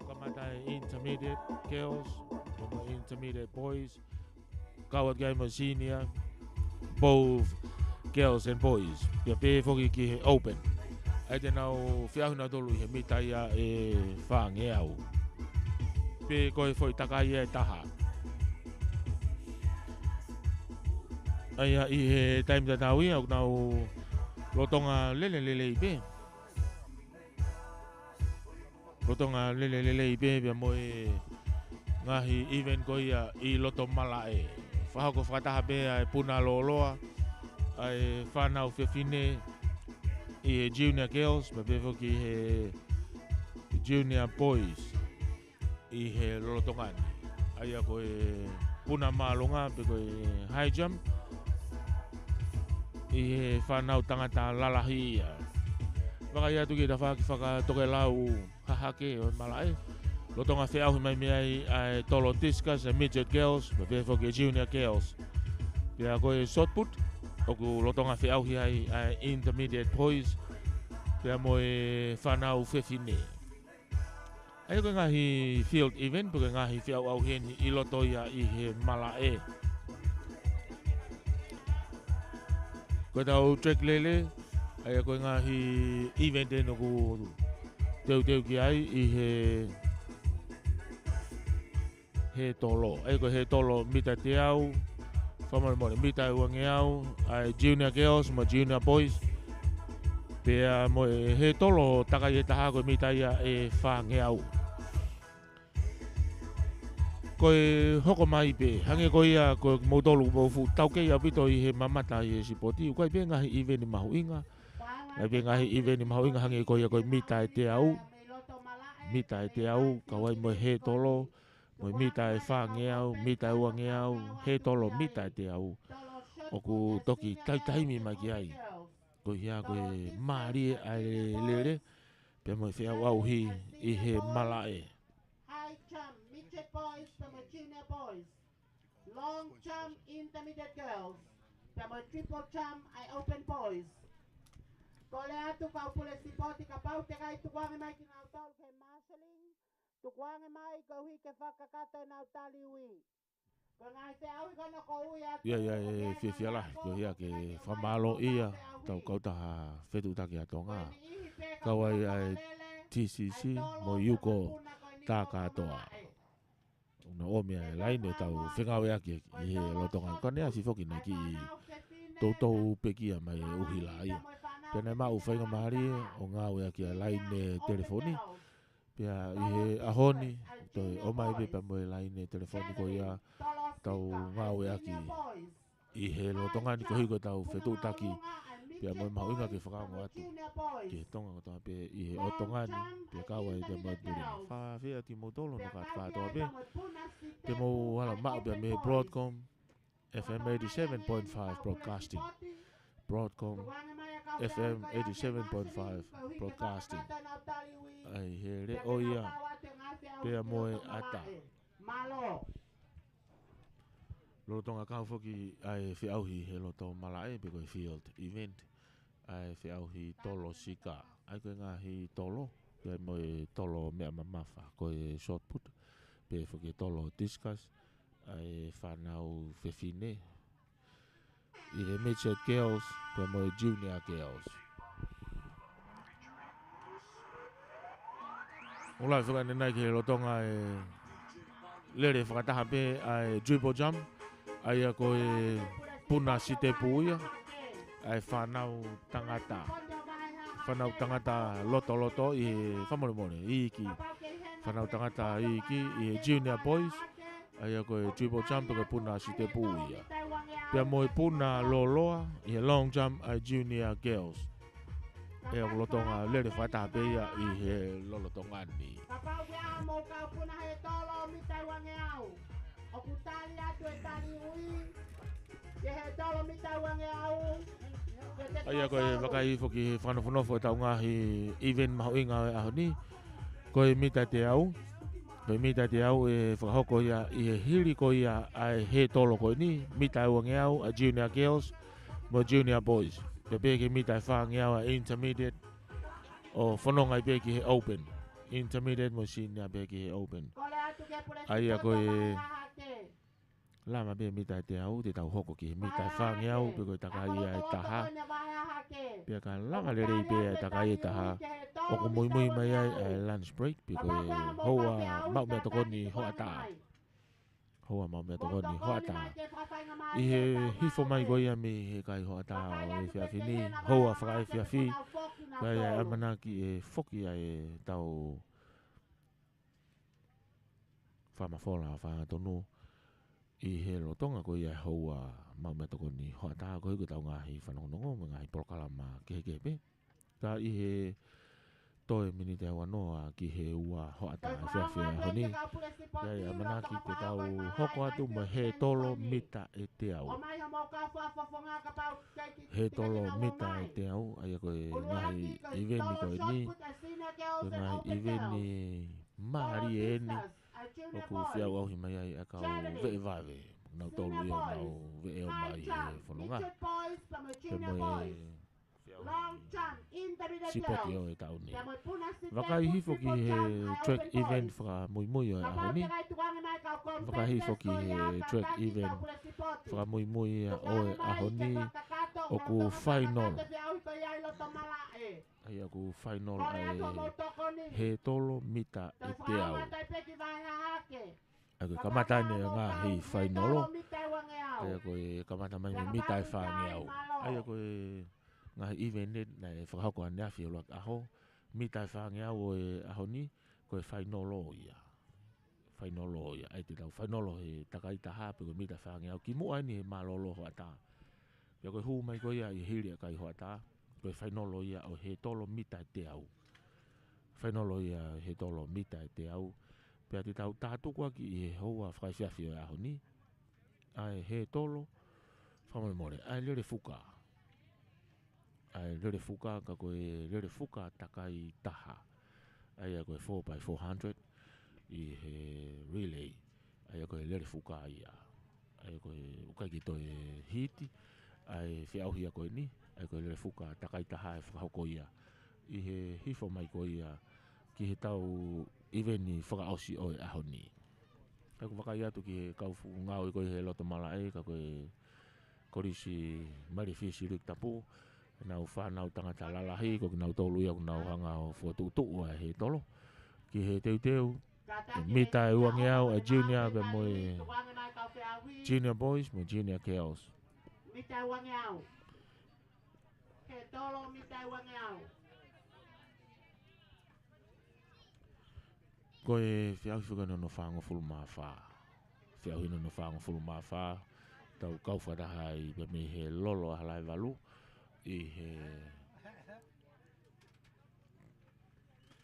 Kamata e intermediate girls, mo e intermediate boys, kau atu ki ai mo e senior, both girls and boys. Pea pehē foki ki he open. ʻA ia te nau feʻauhi nautolu ʻi he mita ia ʻe fāngeau. pe ko e foʻi takai ʻe taha. ʻA ia ʻi he taimi tatau ia ʻoku nau lolotonga lele lelei pē. Lolotonga lele lelei pē pea mo e ngaahi event ko ia ʻi loto malaʻe. Fakahoko fakataha pē ʻa e puna lōloa, ʻa e fānau fefine ʻi he junior girls, pea pehē foki he junior boys ʻi he lolotonga ni. ʻA ia ko e puna māʻolunga pe ko e high jump ʻi he fānau tangata lalahi ia. Vakai atu ki he tafaʻaki fakatokelau hahake ʻo e malaʻe. Lolotonga feʻauhi mai mei ai ʻa e tolo discus ʻa e midget girls, pea pehē foki e junior girls. Pea ko e shot put, ʻoku lolotonga feʻauhi ai ʻa e intermediate boys, pea mo e fānau fefine. ʻA ia ko e ngaahi field event, pe ko e ngaahi feʻauʻauhi eni ʻi loto ia ʻi he malaʻe. Ko e tau track lele, ʻa ia ko e ngaahi event eni ʻoku teuteu ki ai ʻi he, he tolo. ʻA ia ko e he tolo mita teau, fakamolemole mita ʻe uangeau, ʻa e junior girls mo junior boys. Pea mo e he tolo takai ʻe taha ko e mita ia ʻe fāngeau. Ko e hoko mai pē, hangē ko ia ko moutolu mou fuʻu taukei ʻaupito ʻi he mamata ʻi he sipoti, ʻoku ʻi ai pē ngaahi event mahuʻinga, ʻi ai pē ngaahi event mahuʻinga hangē ko ia ko e mita ʻe teau, mita ʻe teau, kau ai mo e he tolo, mo e mita ʻe fāngeau, mita ʻe uangeau, he tolo mita ʻe teau. ʻOku toki taitaimi mai ki ai. Ko ia ko e mālie ʻa e lele, pea mo e feʻauʻauhi ʻi he malaʻe. High jump, midget boys, pea mo e junior boys. Long jump, intermediate girls. Pea mo e triple jump, ʻa e open boys. Kole atu kau pule sipoti kapau te kai tukuange mai kinautolu ke marshalling. Tukuange mai koeʻuhi ke fakakakato ʻenau tali ui. Ko e ngaahi feʻauhi ko ena ko ui atu. Ia, ia, e fiefia lahi, ko ia ke fakamālō ia tau kautaha fetuʻutaki ʻa Tonga. Kau ai ʻa e T C C mo Yuko Takatoa. ʻOku nau ʻomi ʻa e laine ʻo tau fengāueʻaki ʻi he lolotonga. Ka naʻe ʻasi foki ʻena kiʻi toutou pekia mai e ʻuhila ia. Pea naʻe maʻu faingamālie ʻo ngāueʻaki ʻa e laine telefoni. Pea ʻi he ʻaho ni, toe ʻomai pē pea mo e laine telefoni ko ia tau ngāueʻaki ʻi he lolotonga ni koeʻuhi ko ʻetau fetuʻutaki, pea mo e mahuʻinga ke fakaongo atu ki he Tonga kotoa pē ʻi he lolotonga ni, pea kau ai pea mo e pule. Fakafeʻiloaki kimoutolu hono kātoa kātoa pē, te mou ʻalu maʻu pea mei he Broadcom F M eighty-seven point five Broadcasting. Broadcom F M eighty-seven point five Broadcasting. ʻA ia he leʻo ia pea mo e ʻata. Lolotonga kau foki ʻa e feʻauhi he loto malaʻe pe ko e field event, ʻa e feʻauhi tolo sika, ʻa ia ko e ngaahi tolo, pea mo e tolo meʻa mamafa, ko e shot put, pea foki e tolo discus, ʻa e fānau fefine ʻi he midget girls pea mo e junior girls. ʻOku lave fakaʻanenai ki he lolotonga e lele fakataha pē ʻa e triple jump, ʻa ia ko e puna sitepu ia ʻa e fānau tangata. Fānau tangata lotoloto ʻi he, fakamolemole, iiki. Fānau tangata iiki ʻi he junior boys, ʻa ia ko e triple jump ko e puna sitepu ia. Pea mo e puna lōloa ʻi he long jump ʻa e junior girls. ʻOku lolotonga lele fakataha pē ia ʻi he lolotonga ni. Kapau ʻoku ʻi ai haʻamou kau puna he tolo mita ʻe uangeau, ʻoku tali atu e tali ui ki he tolo mita ʻe uangeau. ʻA ia ko e vakai foki he fakanofonofo ʻetau ngaahi event mahuʻinga ʻo e ʻaho ni. Ko e mita ʻe teau, ko e mita ʻe teau ʻe fakahoko ia ʻi he hili ko ia ʻa e he tolo ko eni, mita ʻe uangeau ʻa e junior girls mo e junior boys. Pea pehē ki he mita ʻe fāngeau ʻa e intermediate ʻo fononga ai pē ki he open. Intermediate mo e senior pē ki he open. ʻA ia ko e lava pē mita ʻe teau, te tau hoko ki he mita ʻe fāngeau, pe ko e takai ia ʻe taha. Pea ka lava lelei pē ʻa e takai ʻe taha, ʻoku muimui mai ai ʻa e lunch break, pea ko e houa maʻu meʻatokoni hoʻatā. Houa maʻu meʻatokoni hoʻatā. ʻI he hifo mai ko ia mei he kai hoʻatā ʻo e efiafi ni, houa fakaefiafi, ko ia ʻe ʻamanaki ʻe foki ai ʻetau fakamafola fakahangatonu ʻi he lolotonga ko ia houa maʻu meʻatokoni hoʻatā, koeʻuhi ko ʻetau ngaahi fanongonongo mo e ngaahi polokalama kehekehe pē. Ka ʻi he toe miniti ʻe uanoa ki he ua hoʻatā efiafi ʻo e ʻaho ni, ʻe ʻamanaki ke tau hoko atu mo e hētolo mita ʻe teau. Hētolo mita ʻe teau, ʻa ia ko e ngaahi ʻiveni ko eni, ko e ngaahi ʻiveni mālie eni, ʻoku feʻauʻauhi mai ai ʻa e kau veʻe vave, nautolu ia ʻoku nau veʻe ʻo mai he fononga. Pea mo e feʻauhi sipoti ʻo e taʻu ni. Vakai hifo ki he track event fakamuimui ʻo e ʻaho ni. Vakai hifo ki he track event fakamuimui ʻo e ʻaho ni, ʻoku final. ʻA ia ʻoku final ʻa e hētolo mita ʻe teau. ʻA ia ko e kamata eni ʻa e ngaahi final. ʻA ia ko e kamata mai mei he mita ʻe fāngeau. ʻA ia ko e ngaahi ʻiveni naʻe fakahoko ʻaneafi he ʻuluaki ʻaho, mita ʻe fāngeau ʻo e ʻaho ni, ko e final ia. Final ia, ʻa ia te tau final he takai taha pe ko e mita ʻe fāngeau kimuʻa eni he mālōlō hoʻatā. Pea ko e hū mai ko ia ʻi he hili ʻa e kai hoʻatā, ko e final ia ʻo e hētolo mita ʻe teau. Final ia hētolo mita ʻe teau. Pea te tau tātukuaki ʻi he houa fakaefiafi ʻo e ʻaho ni ʻa e hētolo, fakamolemole, ʻa e lele fuka. ʻA e lele fuka, ka ko e lele fuka takai taha. ʻA ia ko e four by four hundred ʻi he relay. ʻA ia ko e lele fuka ia. ʻA ia ko e ʻoku ʻikai ke toe hiti ʻa e feʻauhi ko eni, ʻa ia ko e lele fuka takai taha ʻe fakahoko ia ʻi he hifo mai ko ia ki heʻetau ʻiveni fakaʻosi ʻo e ʻaho ni. Ka ʻoku vakai atu ki he kau fuʻu ngāue ko ē he loto malaʻe, ka ko e Kolisi Maile Fisi Luiki Tapu, ʻenau fānau tangata lalahi, ko kinautolu ia ʻoku nau hanga ʻo fokotuʻutuʻu ʻa e hētolo ki he teuteu, mita ʻe uangeau ʻa e junior pea mo e junior boys mo e junior girls. Mita ʻe uangeau. Hētolo mita ʻe uangeau. Ko e feʻauhi fika hono fāngofulu mā fā. Feʻauhi hono fāngofulu mā fā. Tau kau fakataha ai pē mei he lolo ʻa Halaevalu ʻi he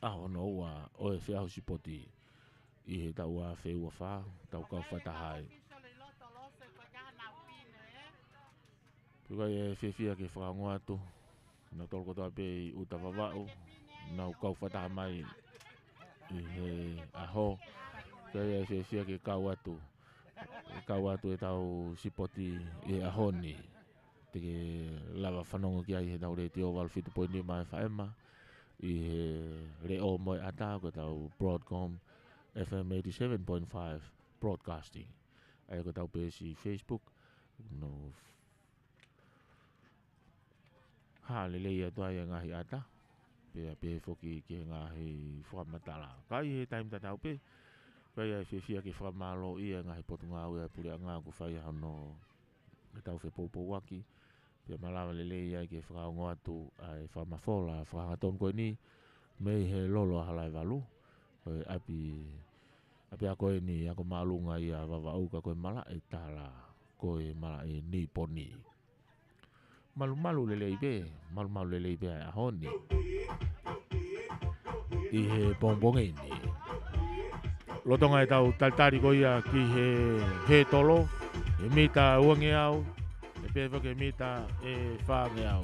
ʻaho hono ua ʻo e feʻauhi sipoti ʻi he taʻu ua afe ua fā, tau kau fakataha ai. Pea ʻoku ʻi ai e fiefia ke fakaongo atu, nautolu kotoa pē ʻi ʻuta Vavaʻu, nau kau fakataha mai ʻi he ʻaho. Pea ʻoku ʻi ai e fiefia ke kau atu, ke kau atu ʻetau sipoti ʻi he ʻaho ni. Te ke lava fanongo ki ai heʻetau letiō valu fitu poini nima F M, ʻi he leʻo mo e ʻata ko ʻetau Broadcom F M eighty-seven point five Broadcasting. ʻA ia ko ʻetau peesi Facebook, no hā lelei atu ai e ngaahi ʻata, pea pehē foki ki he ngaahi fakamatala. Ka ʻi he taimi tatau pē, ʻoku ʻi ai e fiefia ke fakamālōʻia e ngaahi potungāue ʻa e puleʻanga ʻoku fai ʻa hono ʻetau fepoupouaki, pea malava lelei ai ke fakaongo atu ʻa e fakamafola fakahangatonu ko eni mei he lolo ʻa Halaevalu, ko e ʻapi, ʻapiako eni ako māʻolunga ia ʻa Vavaʻu ka ko e malaʻe tala, ko e malaʻe Niponi. Malumalu lelei pē, malumalu lelei pē ʻa e ʻaho ni ʻi he pongipongi ni. Lolotonga ʻetau talitali ko ia ki he hētolo, ʻe mita ʻe uangeau, ʻe pehē foki ʻe mita ʻe fāngeau.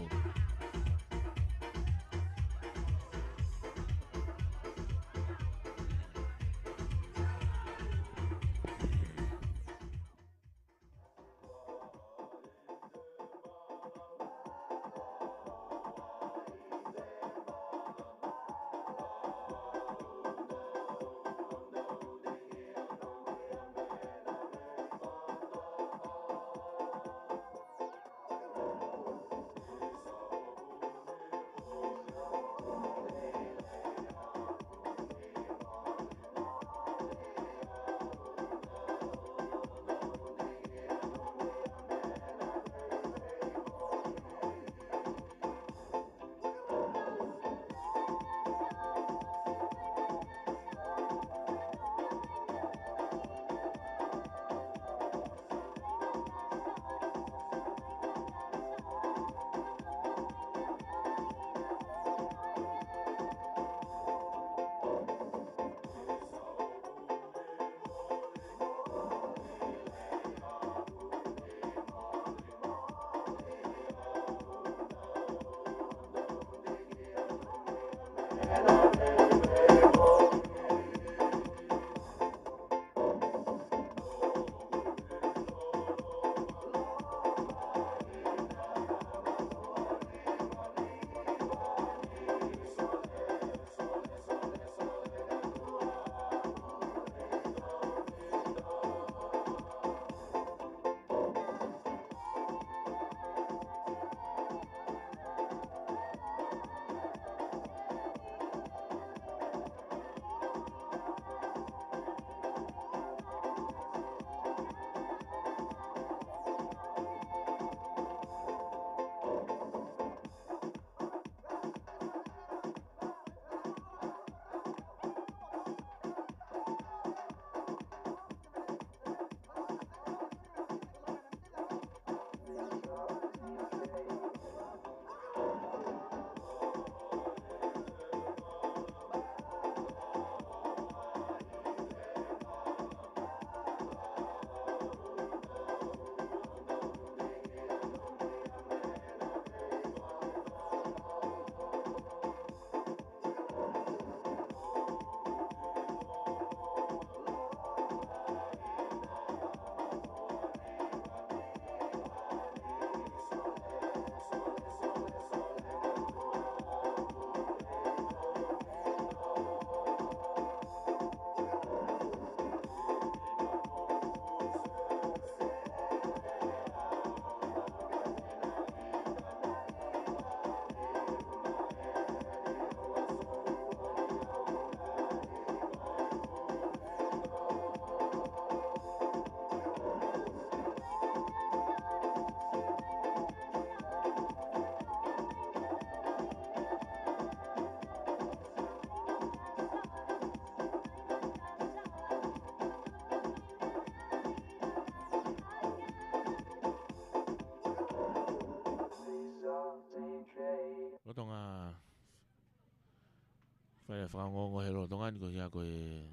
Pea fakaongoongo he lolotonga ni ko ia ko e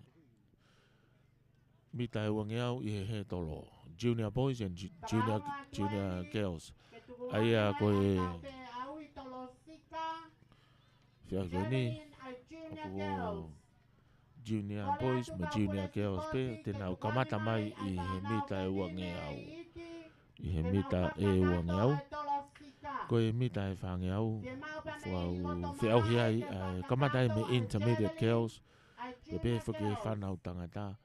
mita ʻe uangeau ʻi he hētolo. Junior boys and ju-, junior, junior girls. ʻA ia ko e fia ko eni. ʻOku junior boys mo junior girls pē te nau kamata mai ʻi he mita ʻe uangeau. ʻI he mita ʻe uangeau. Ko e mita ʻe fāngeau. Fua u feʻauhi ai, ʻa e kamata ai mei he intermediate girls. Pea pehē foki e fānau tangata.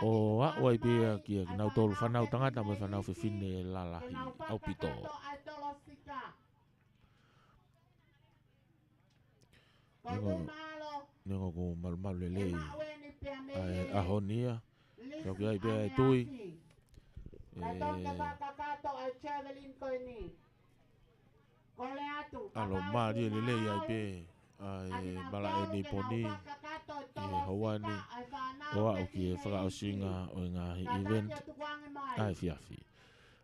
ʻO aʻu ai pē ia kia kinautolu fānau tangata mo e fānau fefine lalahi ʻaupito. Neongo, neongo ʻoku malumalu lelei ʻa e ʻaho ni ia. Ka ʻoku ʻi ai pē ʻa e tui. ʻE, ʻalu mālie lelei ai pē ʻa e malaʻe Niponi ʻi he houa ni ʻo aʻu ki he fakaʻosinga ʻo e ngaahi event ʻa e efiafi.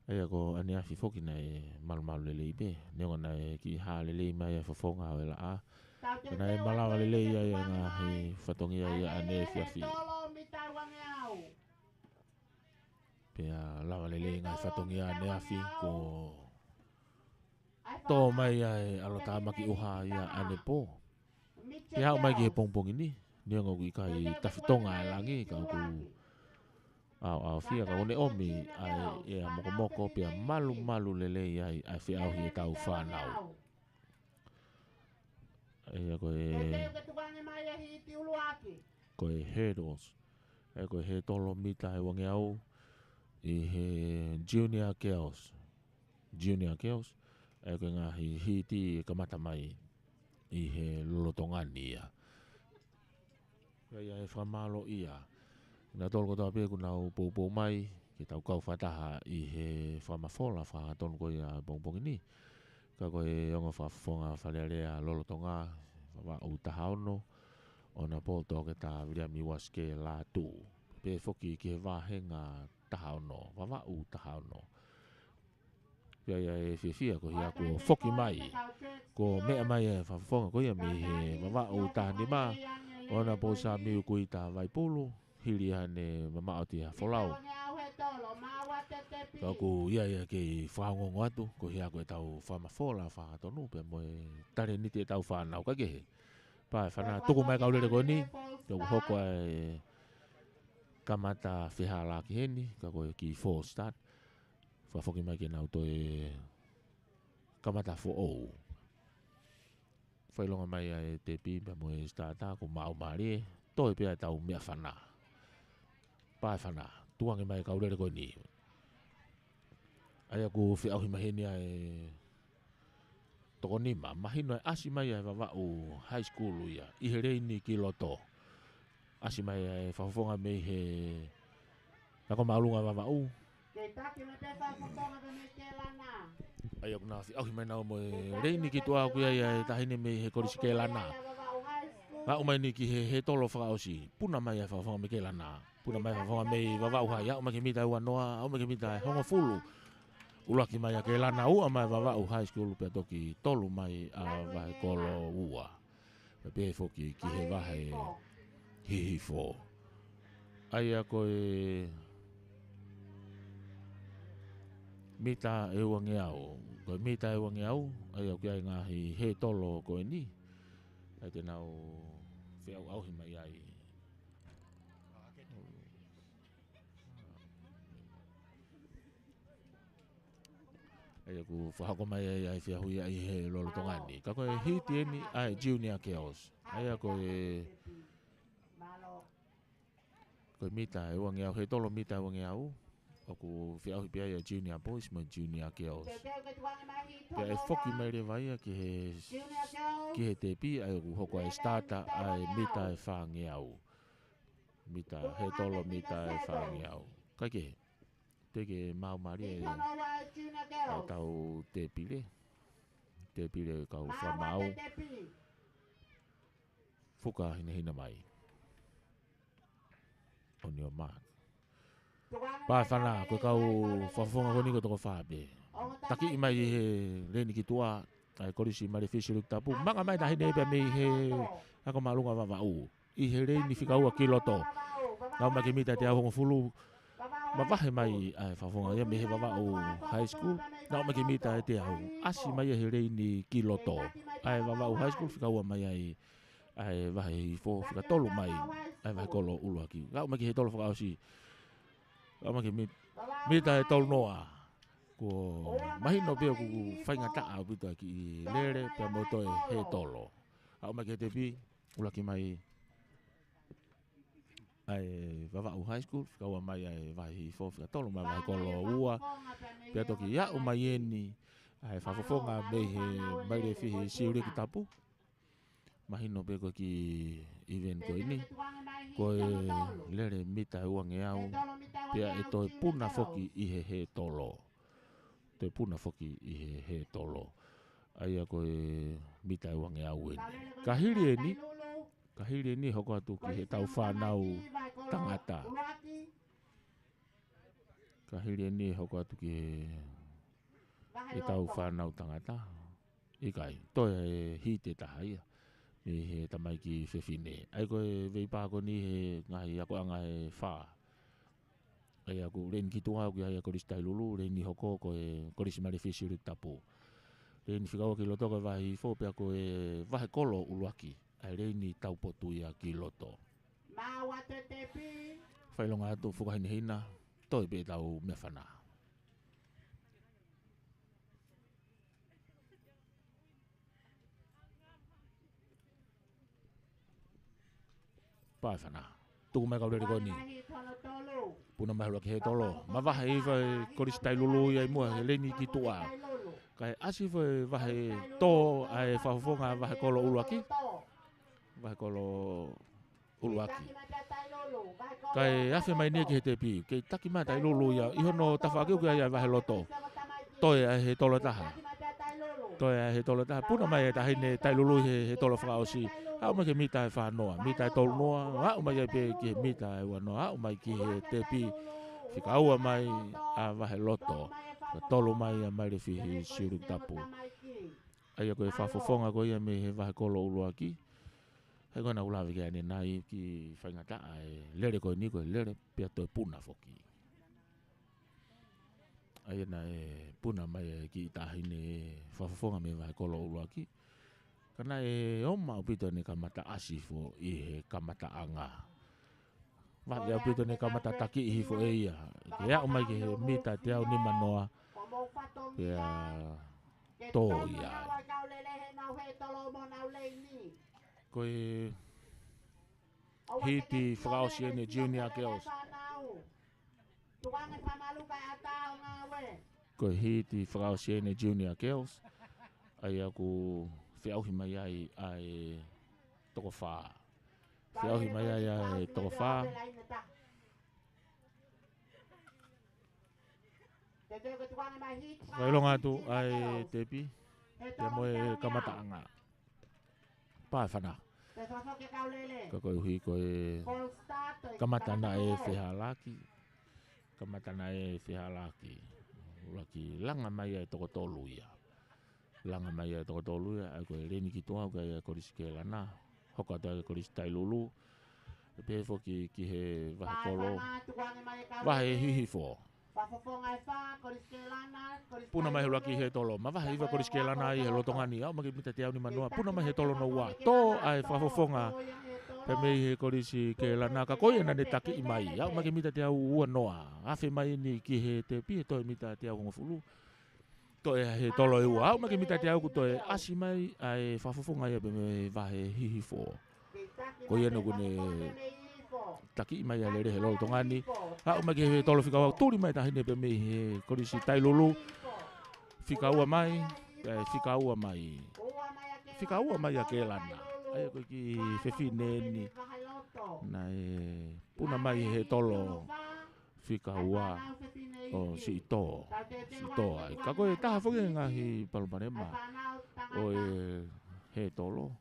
ʻA ia ko ʻaneafi foki naʻe malumalu lelei pē. Neongo naʻe kiʻi hā lelei mai ʻa e fofonga ʻo e laʻā. Ka naʻe malava lelei ai ʻa e ngaahi fatongia ia ʻaneefiafi. Pea lava lelei ngaahi fatongia ʻaneafi ko tō mai ʻa e ʻalotāmaki ʻuha ia ʻanepō. Pea aʻu mai ki he pongipongi ni, neongo ʻoku ʻikai tafitonga ʻa e langi, ka ʻoku ʻaoʻaofia ka ʻoku ne ʻomi ʻa e ʻea mokomoko pea malumalu lelei ai ʻa e feʻauhi ʻetau fānau. ʻA ia ko e, ko e hurdles. ʻA ia ko e hētolo mita ʻe uangeau ʻi he junior girls. Junior girls. ʻA ia ko e ngaahi hiti ʻe kamata mai ʻi he lolotonga ni ia. ʻA ia ʻe fakamālō ia. Naʻa tolu kotoa pē kuo nau poupou mai, ke tau kau fakataha ʻi he fakamafola fakahangatonu ko ia pongipongi ni. Ka ko e ongo fakafofonga Fale Alea lolotonga, Vavaʻu taha ono, ʻo na po toke ta Viliami Uasikē Lātū. Pea foki ki he vāhenga taha ono, Vavaʻu taha ono. Pea ʻe fiefia ko ia kuo foki mai. Kuo meʻa mai ʻa e fakafofonga ko ia mei he Vavaʻu taha nima, ʻo na po Samiu Kuita Vaipulu, hili ʻa ʻene mamaʻo ʻi ha folau. Ka ʻoku ʻi ai ʻa e kei fakaongoongo atu, ko ia ko ʻetau fakamafola fakahangatonu, pea mo e talēniti ʻetau fānau ka kehe. Pea ʻe fana tuku mai kau lele ko eni, te u hoko ʻa e kamata fehālaaki heni, ka ko e kiʻi false start. Fakafoki mai ke nau toe kamata foʻou. Fakaʻilonga mai ʻa e tepi pea mo e starter, ko maʻu mālie, toe pea tau meʻa fana. Pea ʻe fana, tuku ange mai kau lele ko eni. ʻA ia ʻoku feʻauhi mai heni ʻa e toko nima, mahino ʻe ʻasi mai ʻa e Vavaʻu High School ia, ʻi he leini ki loto. ʻAsi mai ʻa e fakafofonga mei he Lako Māʻolunga Vavaʻu. ʻA ia ʻoku na feʻauhi mai nau mo e leini ki tuʻa ʻoku ʻi ai ʻa e taʻahine mei he Kolisi Kēlana. Aʻu mai ni ki he hētolo fakaʻosi. Puna mai ʻa e fakafofonga mei Kēlana. Puna mai ʻa e fakafofonga mei Vavaʻu High. Aʻu mai ki he mita ʻe uanoa, aʻu mai ki he mita ʻe hongofulu. ʻUluaki mai ʻa Kēlana, uʻa mai Vavaʻu High School pea toki tolu mai ʻa Vahekolo ua. Pea pehē foki ki he vahe Hihifo. ʻA ia ko e mita ʻe uangeau. Ko e mita ʻe uangeau, ʻa ia ʻoku ʻi ai ngaahi hētolo ko eni. ʻA ia te nau feʻauʻauhi mai ai. ʻA ia ʻoku fakahoko mai ai ʻa e feʻauhi ʻi he lolotonga ni. Ka ko e hiti eni ʻa e Junior Girls. ʻA ia ko e, ko e mita ʻe uangeau, hētolo mita ʻe uangeau. ʻOku feʻauhi pē ai ʻa e Junior Boys mo e Junior Girls. Pea ʻe foki mai leva ia ki he, ki he tepi, ʻa ia ʻoku hoko ʻa e starter ʻa e mita ʻe fāngeau. Mita, hētolo mita ʻe fāngeau. Kae kehe, te ke maʻu mālie ʻa e tau tēpile. Tēpile kau fakamaau. Fuka hinehina mai. On your mark. Pea ʻe fana, ko e kau fakafofonga ko eni ko e toko fā pē. Takiʻi mai ʻi he leini ki tuʻa, ʻa e Kolisi Malia Fisiologikalu Tapu. Manga mai taʻahine pē mei he Ako Māʻolunga Vavaʻu. ʻI he leini fika ua ki loto. Aʻu mai ki he mita ʻe teau hongofulu. Mavahe mai ʻa e fakafofonga ia mei he Vavaʻu High School. Aʻu mai ki he mita ʻe teau. ʻAsi mai ia he leini ki loto. ʻA e Vavaʻu High School fika ua mai ai ʻa e vahe hihifo, fika tolu mai ʻa e Vahekolo ʻUluaki. Aʻu mai ki he tolo fakaʻosi. Aʻu mai ki he mi-, mita ʻe tolu noa. Kuo mahino pē ʻoku faingataʻa ʻaupito ʻa e kiʻi lele, pea mo e toe he tolo. Aʻu mai ki he tepi, ʻuluaki mai ʻa e Vavaʻu High School, fika ua mai ʻa e vahe hihifo, fika tolu mai Vahekolo ua, pea toki aʻu mai eni ʻa e fakafofonga mei he Mailefihi Siuliki Tapu. Mahino pē ko e kiʻi event ko eni. Ko e lele mita ʻe uangeau, pea ʻe toe puna foki ʻi he he tolo. Toe puna foki ʻi he he tolo. ʻA ia ko e mita ʻe uangeau eni. Ka hili eni, ka hili eni hoko atu ki heʻetau fānau tangata. Ka hili eni hoko atu ki he, heʻetau fānau tangata. ʻIkai, toe e hiti ʻe taha ia. Mei he tamaiki fefine. ʻA ia ko e veipā ko eni he ngaahi akoʻanga ʻe fā. ʻA ia ko e leini ki tuʻa ʻoku ʻi ai ʻa e Kolisi Tailulu, leini hoko ko e Kolisi Mailefihi Siuliki Tapu. Leini fika ua ki loto ko e vahe hihifo pea ko e Vahekolo ʻUluaki. ʻA e leini taupotu ia ki loto. Mau atu e tepi. Fakaʻilonga atu fukahinehina, toe pē ʻetau meʻafana. Pā e fana. Tuku mai kau lele ko eni. Puna mai ʻuluaki he tolo. Mavahe hifo e Kolisi Tailulu ia ʻi muʻa he leini ki tuʻa. Kae ʻasi hifo e vahe tō ʻa e fakafofonga Vahekolo ʻUluaki. Vahekolo ʻUluaki. Kae afe mai eni ia ki he tepi. Kei taki mai Tailulu ia. ʻI hono tafaʻaki ʻoku ʻi ai ʻa e vahe loto. Toe ʻa e he tolo ʻe taha. Toe ʻa e he tolo ʻe taha. Puna mai e taʻahine Tailulu he, he tolo fakaʻosi. Aʻu mai ki he mita ʻe fā noa. Mita ʻe tolu noa. Aʻu mai ai pē ki he mita ʻe ua noa. Aʻu mai ki he tepi. Fika ua mai ʻa e vahe loto. Fika tolu mai ʻa e Mailefihi Siuliki Tapu. ʻA ia ko e fakafofonga ko ia mei he Vahekolo ʻUluaki. He ko ena ʻoku lave ki ai ʻanenai kiʻi faingataʻa e lele ko eni ko e lele pea toe puna foki. ʻA ia naʻe puna mai e kiʻi taʻahine fakafofonga mei he Vahekolo ʻUluaki. Ka naʻe oma ʻaupito ʻene kamata ʻasi hifo ʻi he kamataʻanga. Vaʻe ʻaupito ʻene kamata takiʻi hifo ʻe ia. Ke aʻu mai ki he mita ʻe teau nima noa. Pea tō ia. Ko e hiti fakaʻosi eni Junior Girls. Ko e hiti fakaʻosi eni Junior Girls. ʻA ia ʻoku feʻauhi mai ai ʻa e toko fā. Feʻauhi mai ai ʻa e toko fā. Fakaʻilonga atu ʻa e tepi. Pea mo e kamataʻanga. Pā e fana. Ka koeʻuhi ko e kamata naʻe fehālaaki. Kamata naʻe fehālaaki. ʻUluaki langa mai ʻa e toko tolu ia. Langa mai ʻa e toko tolu ia, ʻa ia ko e leini ki tuʻa, ʻa ia Kolisi Kelana. Hoko atu ʻa e Kolisi Tailulu. ʻE pehē foki ki he Vahekolo. Vahe hihifo. Puna mai he ʻuluaki he tolo. Mavahe hifo Kolisi Kelana ʻi he lolotonga ni. Aʻu mai ki he mita ʻe teau nima noa. Puna mai he tolo hono ua. Tō ʻa e fakafofonga. Pea mei he Kolisi Kelana. Ka ko ia naʻa ne takiʻi mai. Aʻu mai ki he mita ʻe teau ua noa. Afe mai eni ki he tepi he toe mita ʻe teau hongofulu. Toe he tolo ʻe ua. Aʻu mai ki he mita ʻe teau ʻoku toe ʻasi mai ʻa e fakafofonga ia pea mei he vahe hihifo. Ko ia naʻa ne takiʻi mai ʻa e lele he lolotonga ni. Aʻu mai ki he tolo fika ua, tuli mai taʻahine pea mei he Kolisi Tailulu. Fika ua mai, ē, fika ua mai. Fika ua mai ʻa Kelana. ʻA ia ko e kiʻi fefine eni. Naʻe puna mai he tolo. Fika ua ʻo siʻi tō, siʻi tō ai. Ka ko e taha foki e ngaahi palopalema ʻo e he tolo.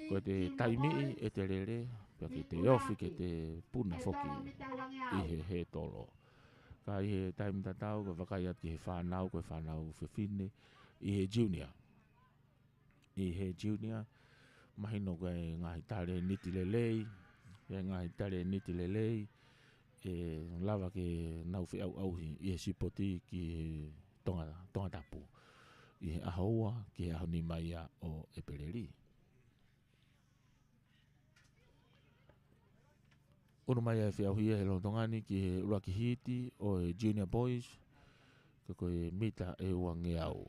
Ko e te taimiʻi ʻete lele, pea ke te ofi ke te puna foki ʻi he he tolo. Ka ʻi he taimi tatau, ko e vakai atu ki he fānau, ko e fānau fefine, ʻi he junior. ʻI he junior, mahino ko e ngaahi talēniti lelei, ko e ngaahi talēniti lelei, ʻe lava ke nau feʻauʻauhi ʻi he sipoti ki Tonga, Tongatapu. ʻI he ʻaho ua ki he ʻaho nima ia ʻo ʻEpeleli. ʻUnu mai ʻa e feʻauhi ia he lolotonga ni ki he ʻuluaki hiti ʻo e Junior Boys, ka ko e mita ʻe uangeau.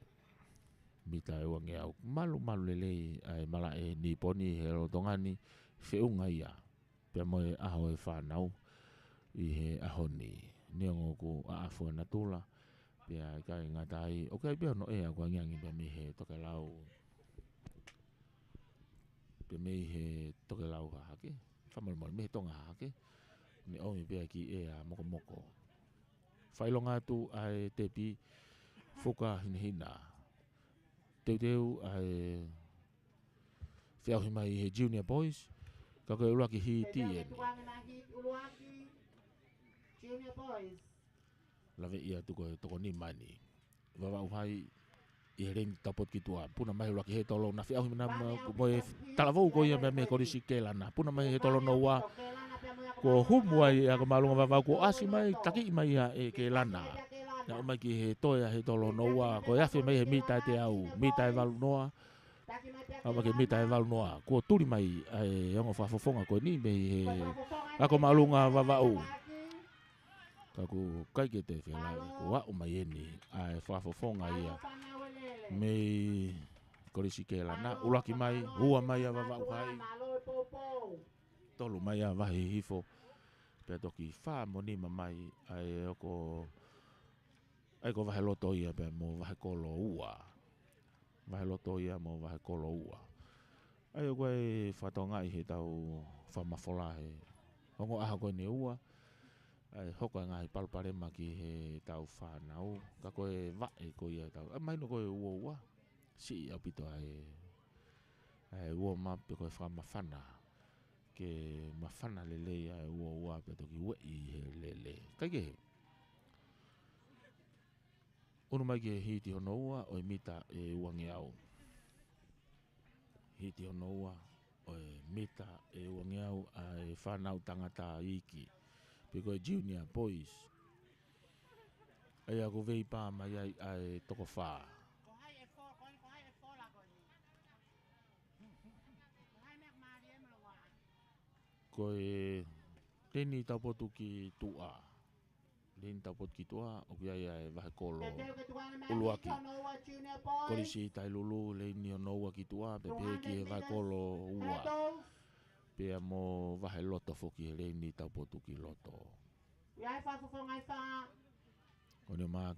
Mita ʻe uangeau. Malumalu lelei ʻa e malaʻe Niponi he lolotonga ni, feʻunga ia pea mo e ʻaho ʻo e fānau ʻi he ʻaho ni. Neongo ʻoku ʻaʻafu ʻa natula, pea ʻikai ngata ai, ʻoku ʻi ai pē hono ʻea ʻoku angiangi pē mei he tokelau, pē mei he tokelau hahake, fakamolemole, mei he tonga hahake, ne ʻomi pē ʻa e kiʻi ʻea mokomoko. Fakaʻilonga atu ʻa e tepi, fuka hinehina. Teuteu ʻa e feʻauhi mai he Junior Boys, ka ko e ʻuluaki hiti eni. Junior Boys. Laveʻi atu ko e toko nima eni. Vavaʻu Hai ʻi he leini taupotu ki tuʻa. Puna mai he ʻuluaki hetolo, na feʻauhi mai na mo e talavou ko ia mei he Kolisi Kelana. Puna mai he hetolo hono ua. Kuo humu ai ʻa e ako māʻolunga Vavaʻu, kuo ʻasi mai, takiʻi mai ia ʻe Kelana. Na ʻomai ki he toe ʻa e hetolo hono ua, ko e afe mai he mita ʻe teau, mita ʻe valu noa. Aʻu mai ki he mita ʻe valu noa. Kuo tuli mai ʻa e ongo fakafofonga ko eni mei he ako māʻolunga Vavaʻu. Ka ʻoku ʻikai ke toe felāveʻi, kuo aʻu mai eni ʻa e fakafofonga ia mei Kolisi Kelana. ʻUluaki mai, ua mai ʻa Vavaʻu Hai, tolu mai ʻa Vahe Hihifo, pea toki fā mo nima mai ʻa e ako, ʻa ia ko Vahe Loto ia pea mo Vahe Kolo ua. Vahe Loto ia mo Vahe Kolo ua. ʻA ia ko e fakatokangaʻi he tau fakamafola he ongo ʻaho ko eni ʻe ua, ʻa e hoko ʻa e ngaahi palopalema ki he tau fānau, ka ko e vaʻe ko ia ʻe tau, ʻa, mahino ko e ua ua, siʻi ʻaupito ʻa e, ʻa e ua ma pe ko e fakamafana, ke mafana lelei ʻa e ua ua pea toki ueʻi he lele. ʻIkai ke he. ʻUnu mai ki he hiti hono ua ʻo e mita ʻe uangeau. Hiti hono ua ʻo e mita ʻe uangeau ʻa e fānau tangata iiki, pe ko e Junior Boys. ʻA ia ʻoku veipā mai ai ʻa e toko fā. Ko hai ʻe fo-, ko hai, ko hai ʻe fola ko eni? Ko hai meʻa mālie mo loa? Ko e leini taupotu ki tuʻa. Leini taupotu ki tuʻa, ʻoku ʻi ai ʻa e Vahe Kolo ʻuluaki. Kolisi Tailulu, leini hono ua ki tuʻa, pea pehē ki he Vahe Kolo ua. Pea mo Vahe Loto foki he leini taupotu ki loto. Ko eni ʻoku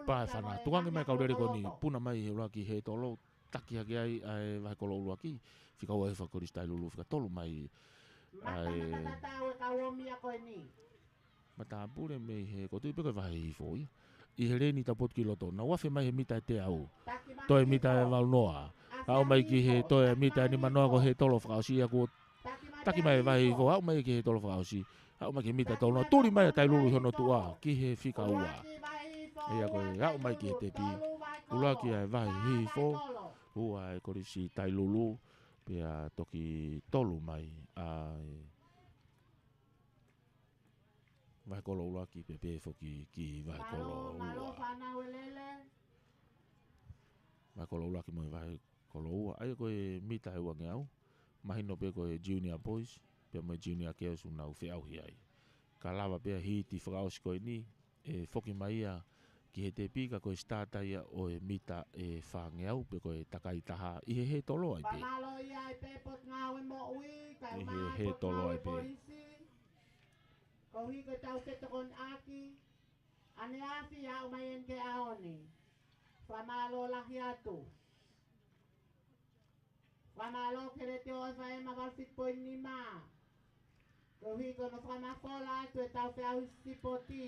pā e fānau. Tukuange mai kau lele ko eni, puna mai he ʻuluaki hetolo, taki hake ai ʻa e Vahe Kolo ʻuluaki, fika ua ʻa e Kolisi Tailulu, fika tolu mai ʻa e Matāpule mei he Kotui pe ko e Vahe Hihifo ia. ʻI he leini taupotu ki loto, nau afe mai he mita ʻe teau, toe mita ʻe valu noa. Aʻu mai ki he toe mita ʻe nima noa ko e hetolo fakaʻosi ia kuo taki mai Vahe Hihifo, aʻu mai ki he hetolo fakaʻosi. Aʻu mai ki he mita ʻe tolu noa, tuli mai ʻa Tailulu ʻi hono tuʻa, ki he fika ua. ʻA ia ko e aʻu mai ki he tepi, ʻuluaki ʻa e Vahe Hihifo, ua ʻa e Kolisi Tailulu, pea toki tolu mai ʻa e Vahe Kolo ʻuluaki pea pehē foki ki Vahe Kolo ua. Vahe Kolo ʻuluaki mo e Vahe Kolo ua. ʻA ia ko e mita ʻe uangeau. Mahino pē ko e Junior Boys pea mo e Junior Girls ʻoku nau feʻauhi ai. Ka lava pē ʻa e hiti fakaʻosi ko eni, ʻe foki mai ia ki he tepi ka ko e sitata ia ʻo e mita ʻe fāngeau pe ko e takai taha ʻi he hetolo ai pē. Fakamālō ia ʻa e pē Potungāue Moʻui, kae ʻumaʻā e Potungāue Polisi. Koeʻuhi ko ʻetau fetokoniʻaki ʻaneafi aʻu mai eni ki he ʻaho ni. Fakamālō lahi atu. Fakamālō ki he Letiō ʻEfe ʻEma valu fitu poini nima. Koeʻuhi ko hono fakamafola atu ʻetau feʻauhi sipoti.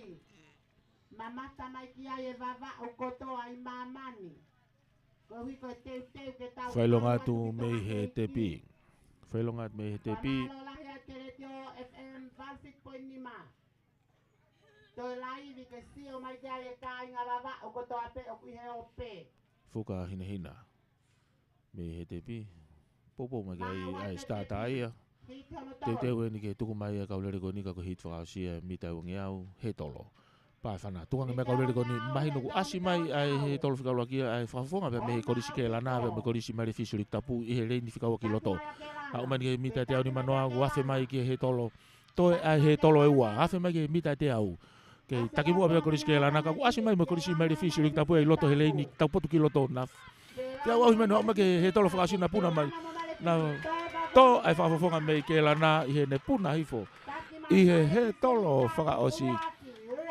Mamata mai ki ai e Vavaʻu kotoa ʻi māmani. Koeʻuhi ko e teuteu ke tau fakaʻilonga atu mei he tepi. Fakaʻilonga atu mei he tepi. Fakamālō lahi atu ki he Letiō ʻEfe ʻEma valu fitu poini nima. Toe laivi ke sio mai ki ai e kāinga Vavaʻu kotoa pē ʻoku ʻi he ope. Fuka hinehina mei he tepi, Poupou mai ki ai ʻa e starter ia. Teuteu eni ke tuku mai ʻa e kau lele ko eni ka ko e hit fakaʻosi ʻa e mita ʻe uangeau, hētolo. Pae fana, tuku ange mai kau lele ko eni, mahino kuo ʻasi mai ʻa e hētolo fika ʻuluaki ia, ʻa e fakafofonga pea mei he Kolisi Kēlana, pea mei he Kolisi Maile Fisi Siuʻilikutapu ʻi he leini fika ua kiloto. Aʻu mai ki he mita ʻe teau nima noa, kuo afe mai ki he hētolo. Toe ʻa e hētolo ʻe ua, afe mai ki he mita ʻe teau. Kei takimuʻa pē ʻa e Kolisi Kēlana, ka kuo ʻasi mai mo e Kolisi Maile Fisi Siuʻilikutapu ia ʻi loto he leini, taupotu kiloto na. Te au auhi mai ʻo aʻu mai ki he hētolo fakaʻosi naʻe puna mai. Naʻe tō ʻa e fakafofonga mei Kēlana ʻi heʻene puna hifo ʻi he hētolo fakaʻosi.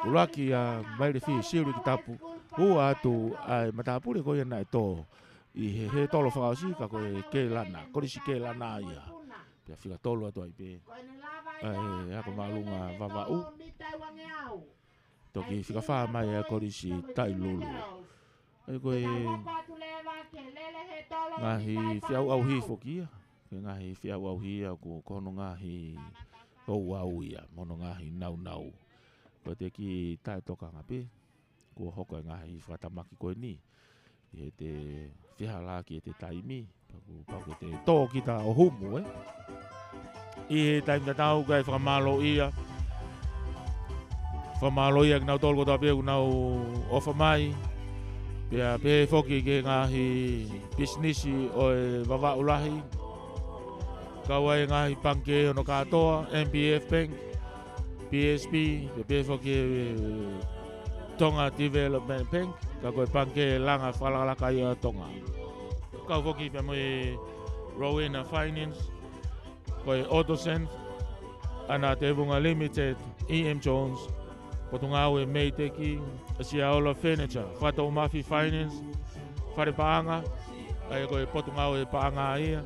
ʻUluaki ʻa Maile Fisi Siuʻilikutapu, ua atu ʻa e matāpule ko ia naʻe tō ʻi he hētolo fakaʻosi ka ko e Kēlana, Kolisi Kēlana ia. Pea fika tolu atu ai pē ʻa e ako māʻolunga Vavaʻu. Toki fika fā mai ʻa e Kolisi Tailulu. ʻA ia ko e ngaahi feʻauʻauhi foki ia. Ko e ngaahi feʻauʻauhi ia ko, ko hono ngaahi ouau ia, mo hono ngaahi naunau. Ko e teʻeki taʻetokanga pē kuo hoko e ngaahi fakatamaki ko eni. ʻI heʻete fehālaaki ʻete taimi, pea kuo pau ke te tō kita ʻo humu, ē. ʻI he taimi tatau kae fakamālō ia. Fakamālō ia kinautolu kotoa pē ʻoku nau ʻofa mai. Pea pehē foki ki he ngaahi pisinisi ʻo e Vavaʻu Lahi. Kau ai e ngaahi pangikē hono kātoa, M P F Bank, P S B, pea pehē foki ki he Tonga Development Bank, ka ko e pangikē langa fakalakalaka ia ʻo Tonga. Kau foki pea mo e Rowena Finance, ko e Autosen, ʻAna Tevunga Limited, E M Jones, Potungāue Meiteki, ʻAsiaola Furniture, Fatoʻumafi Finance, Fale Paʻanga, ʻa ia ko e Potungāue Paʻanga ia,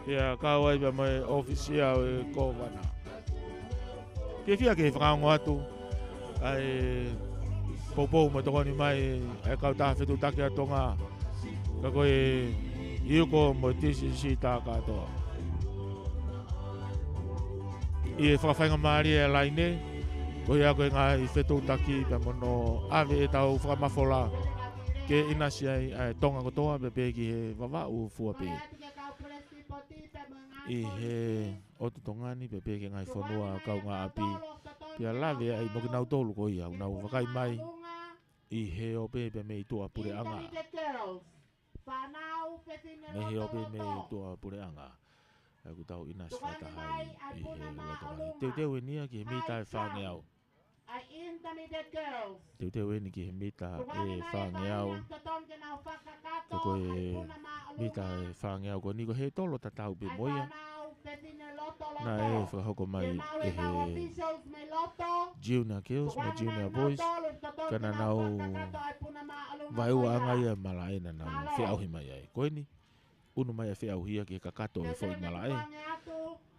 pea kau ai pea mo e ʻŌfisi ʻo e Kōvana. Ke fia ke fakaongo atu ʻa e poupou mo e tokoni mai ʻa e kautaha fetuʻutaki ʻa Tonga, ka ko e iuko mo e T C C tā kātoa. ʻI he fakafaingamālie ʻa e laine, ko ia ko e ngaahi fetuʻutaki pea mo hono ʻave ʻetau fakamafola ke ʻinasi ai ʻa e Tonga kotoa pea pehē ki he Vavaʻu fua pē. ʻI he ʻotu Tonga ni pea pehē ki he ngaahi fonua kaungāʻapi, pea lave ai mo kinautolu ko ia ʻoku nau vakai mai ʻi he ope pea mei tuʻapuleʻanga. Mei he ope mei tuʻapuleʻanga. ʻA ia ʻoku tau ʻinasi fakataha ai ʻi he loto mai. Teuteu eni ia ki he mita ʻe fāngeau. Teuteu eni ki he mita ʻe fāngeau. Ka ko e mita ʻe fāngeau ko eni ko e hētolo tatau pē mo ia. Naʻe fakahoko mai ʻe he Junior Girls mo Junior Boys, ka naʻa nau vaeuaʻanga ia e malaʻe naʻa nau feʻauhi mai ai. Ko eni, ʻunu mai ʻa e feʻauhi ia ki he kakato ʻo e foʻi malaʻe.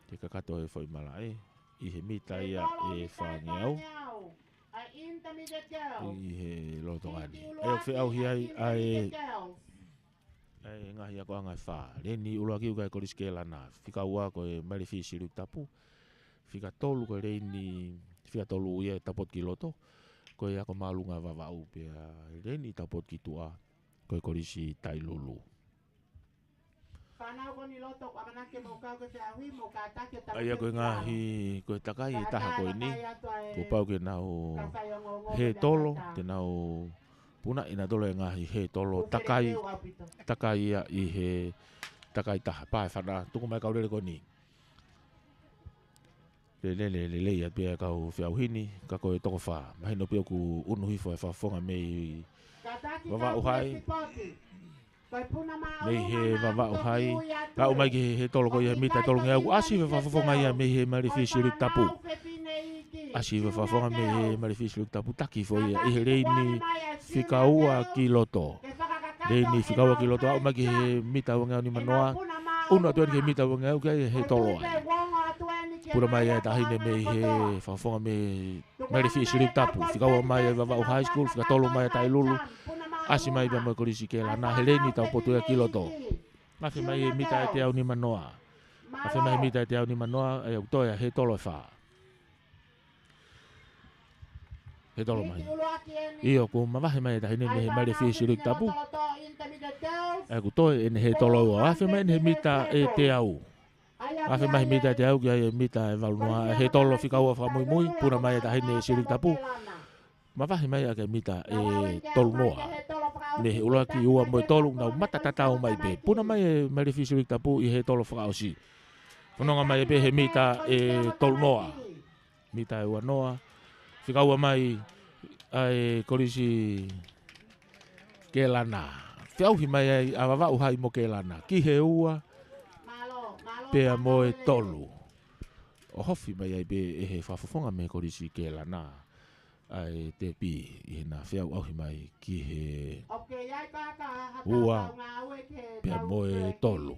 Ki he kakato ʻo e foʻi malaʻe. ʻI he mita ia ʻe fāngeau. ʻI he lolotonga ni. ʻA ia ʻoku feʻauhi ai ʻa e ʻa e ngaahi akoʻanga ʻe fā. Leini ʻuluaki ʻoku ʻi ai e Kolisi Kēlana. Fika ua ko e Maile Fisi Siuʻilikutapu. Fika tolu ko e leini, fika tolu ia ʻe taupotu ki loto. Ko e ako māʻolunga Vavaʻu pea leini taupotu ki tuʻa. Ko e Kolisi Tailulu. ʻA ia ko e ngaahi, ko e takai ʻe taha ko eni. Kuo pau ke nau hētolo, te nau puna ʻi nautolu e ngaahi hētolo takai, takai ia ʻi he takai taha pae fana, tuku mai kau lele ko eni. Lele, lele, lele, ia pea kau feʻauhi ni, ka ko e toko fā. Mahino pē ʻoku ʻunu hifo e fakafofonga mei Vavaʻu Hai. Mei he Vavaʻu Hai. Aʻu mai ki he hētolo ko ia he mita ʻe tolungeau. ʻAsi e fakafofonga ia mei he Maile Fisi Siuʻilikutapu. ʻAsi e fakafofonga mei he Maile Fisi Siuʻilikutapu taki foʻi ia. ʻI he leini fika ua ki loto. Leini fika ua ki loto. Aʻu mai ki he mita ʻe uangeau nima noa. ʻUnu atu eni ki he mita ʻe uangeau ki ai e hētolo ai. Puna mai e taʻahine mei he fakafofonga mei Maile Fisi Siuʻilikutapu, fika ua mai e Vavaʻu High School, fika tolu mai e Tailulu, ʻasi mai pea mo e Kolisi Kēlana, he leini taupotu ia ki loto. Afe mai he mita ʻe teau nima noa. Afe mai he mita ʻe teau nima noa, ʻa ia ʻoku toe ʻa e hētolo ʻe fā. Hētolo mai. ʻIo, kuo mavahe mai e taʻahine mei he Maile Fisi Siuʻilikutapu. ʻA ia kuo toe ʻene hētolo ua, afe mai ʻene he mita ʻe teau. Afe mai he mita ʻe teau ki ai e mita ʻe valu noa, ʻa e hētolo fika ua fakamuimui, puna mai e taʻahine Siuliki Tapu. Mavahe mai ʻaki e mita ʻe tolu noa. Mei he ʻuluaki, ua mo e tolu, nau mata tatau mai pē. Puna mai e Malifi Siuliki Tapu ʻi he hētolo fakaʻosi. Fononga mai pē he mita ʻe tolu noa. Mita ʻe ua noa. Fika ua mai ʻa e Kolisi Kēlana. Feʻauhi mai ai ʻa Vavaʻu Hai mo Kēlana. Ki he ua, pea mo e tolu. ʻOhofi mai ai pē ʻe he fakafofonga mei he Kolisi Kēlana ʻa e tepi ʻi heʻena feʻauʻauhi mai ki he ua, pea mo e tolu.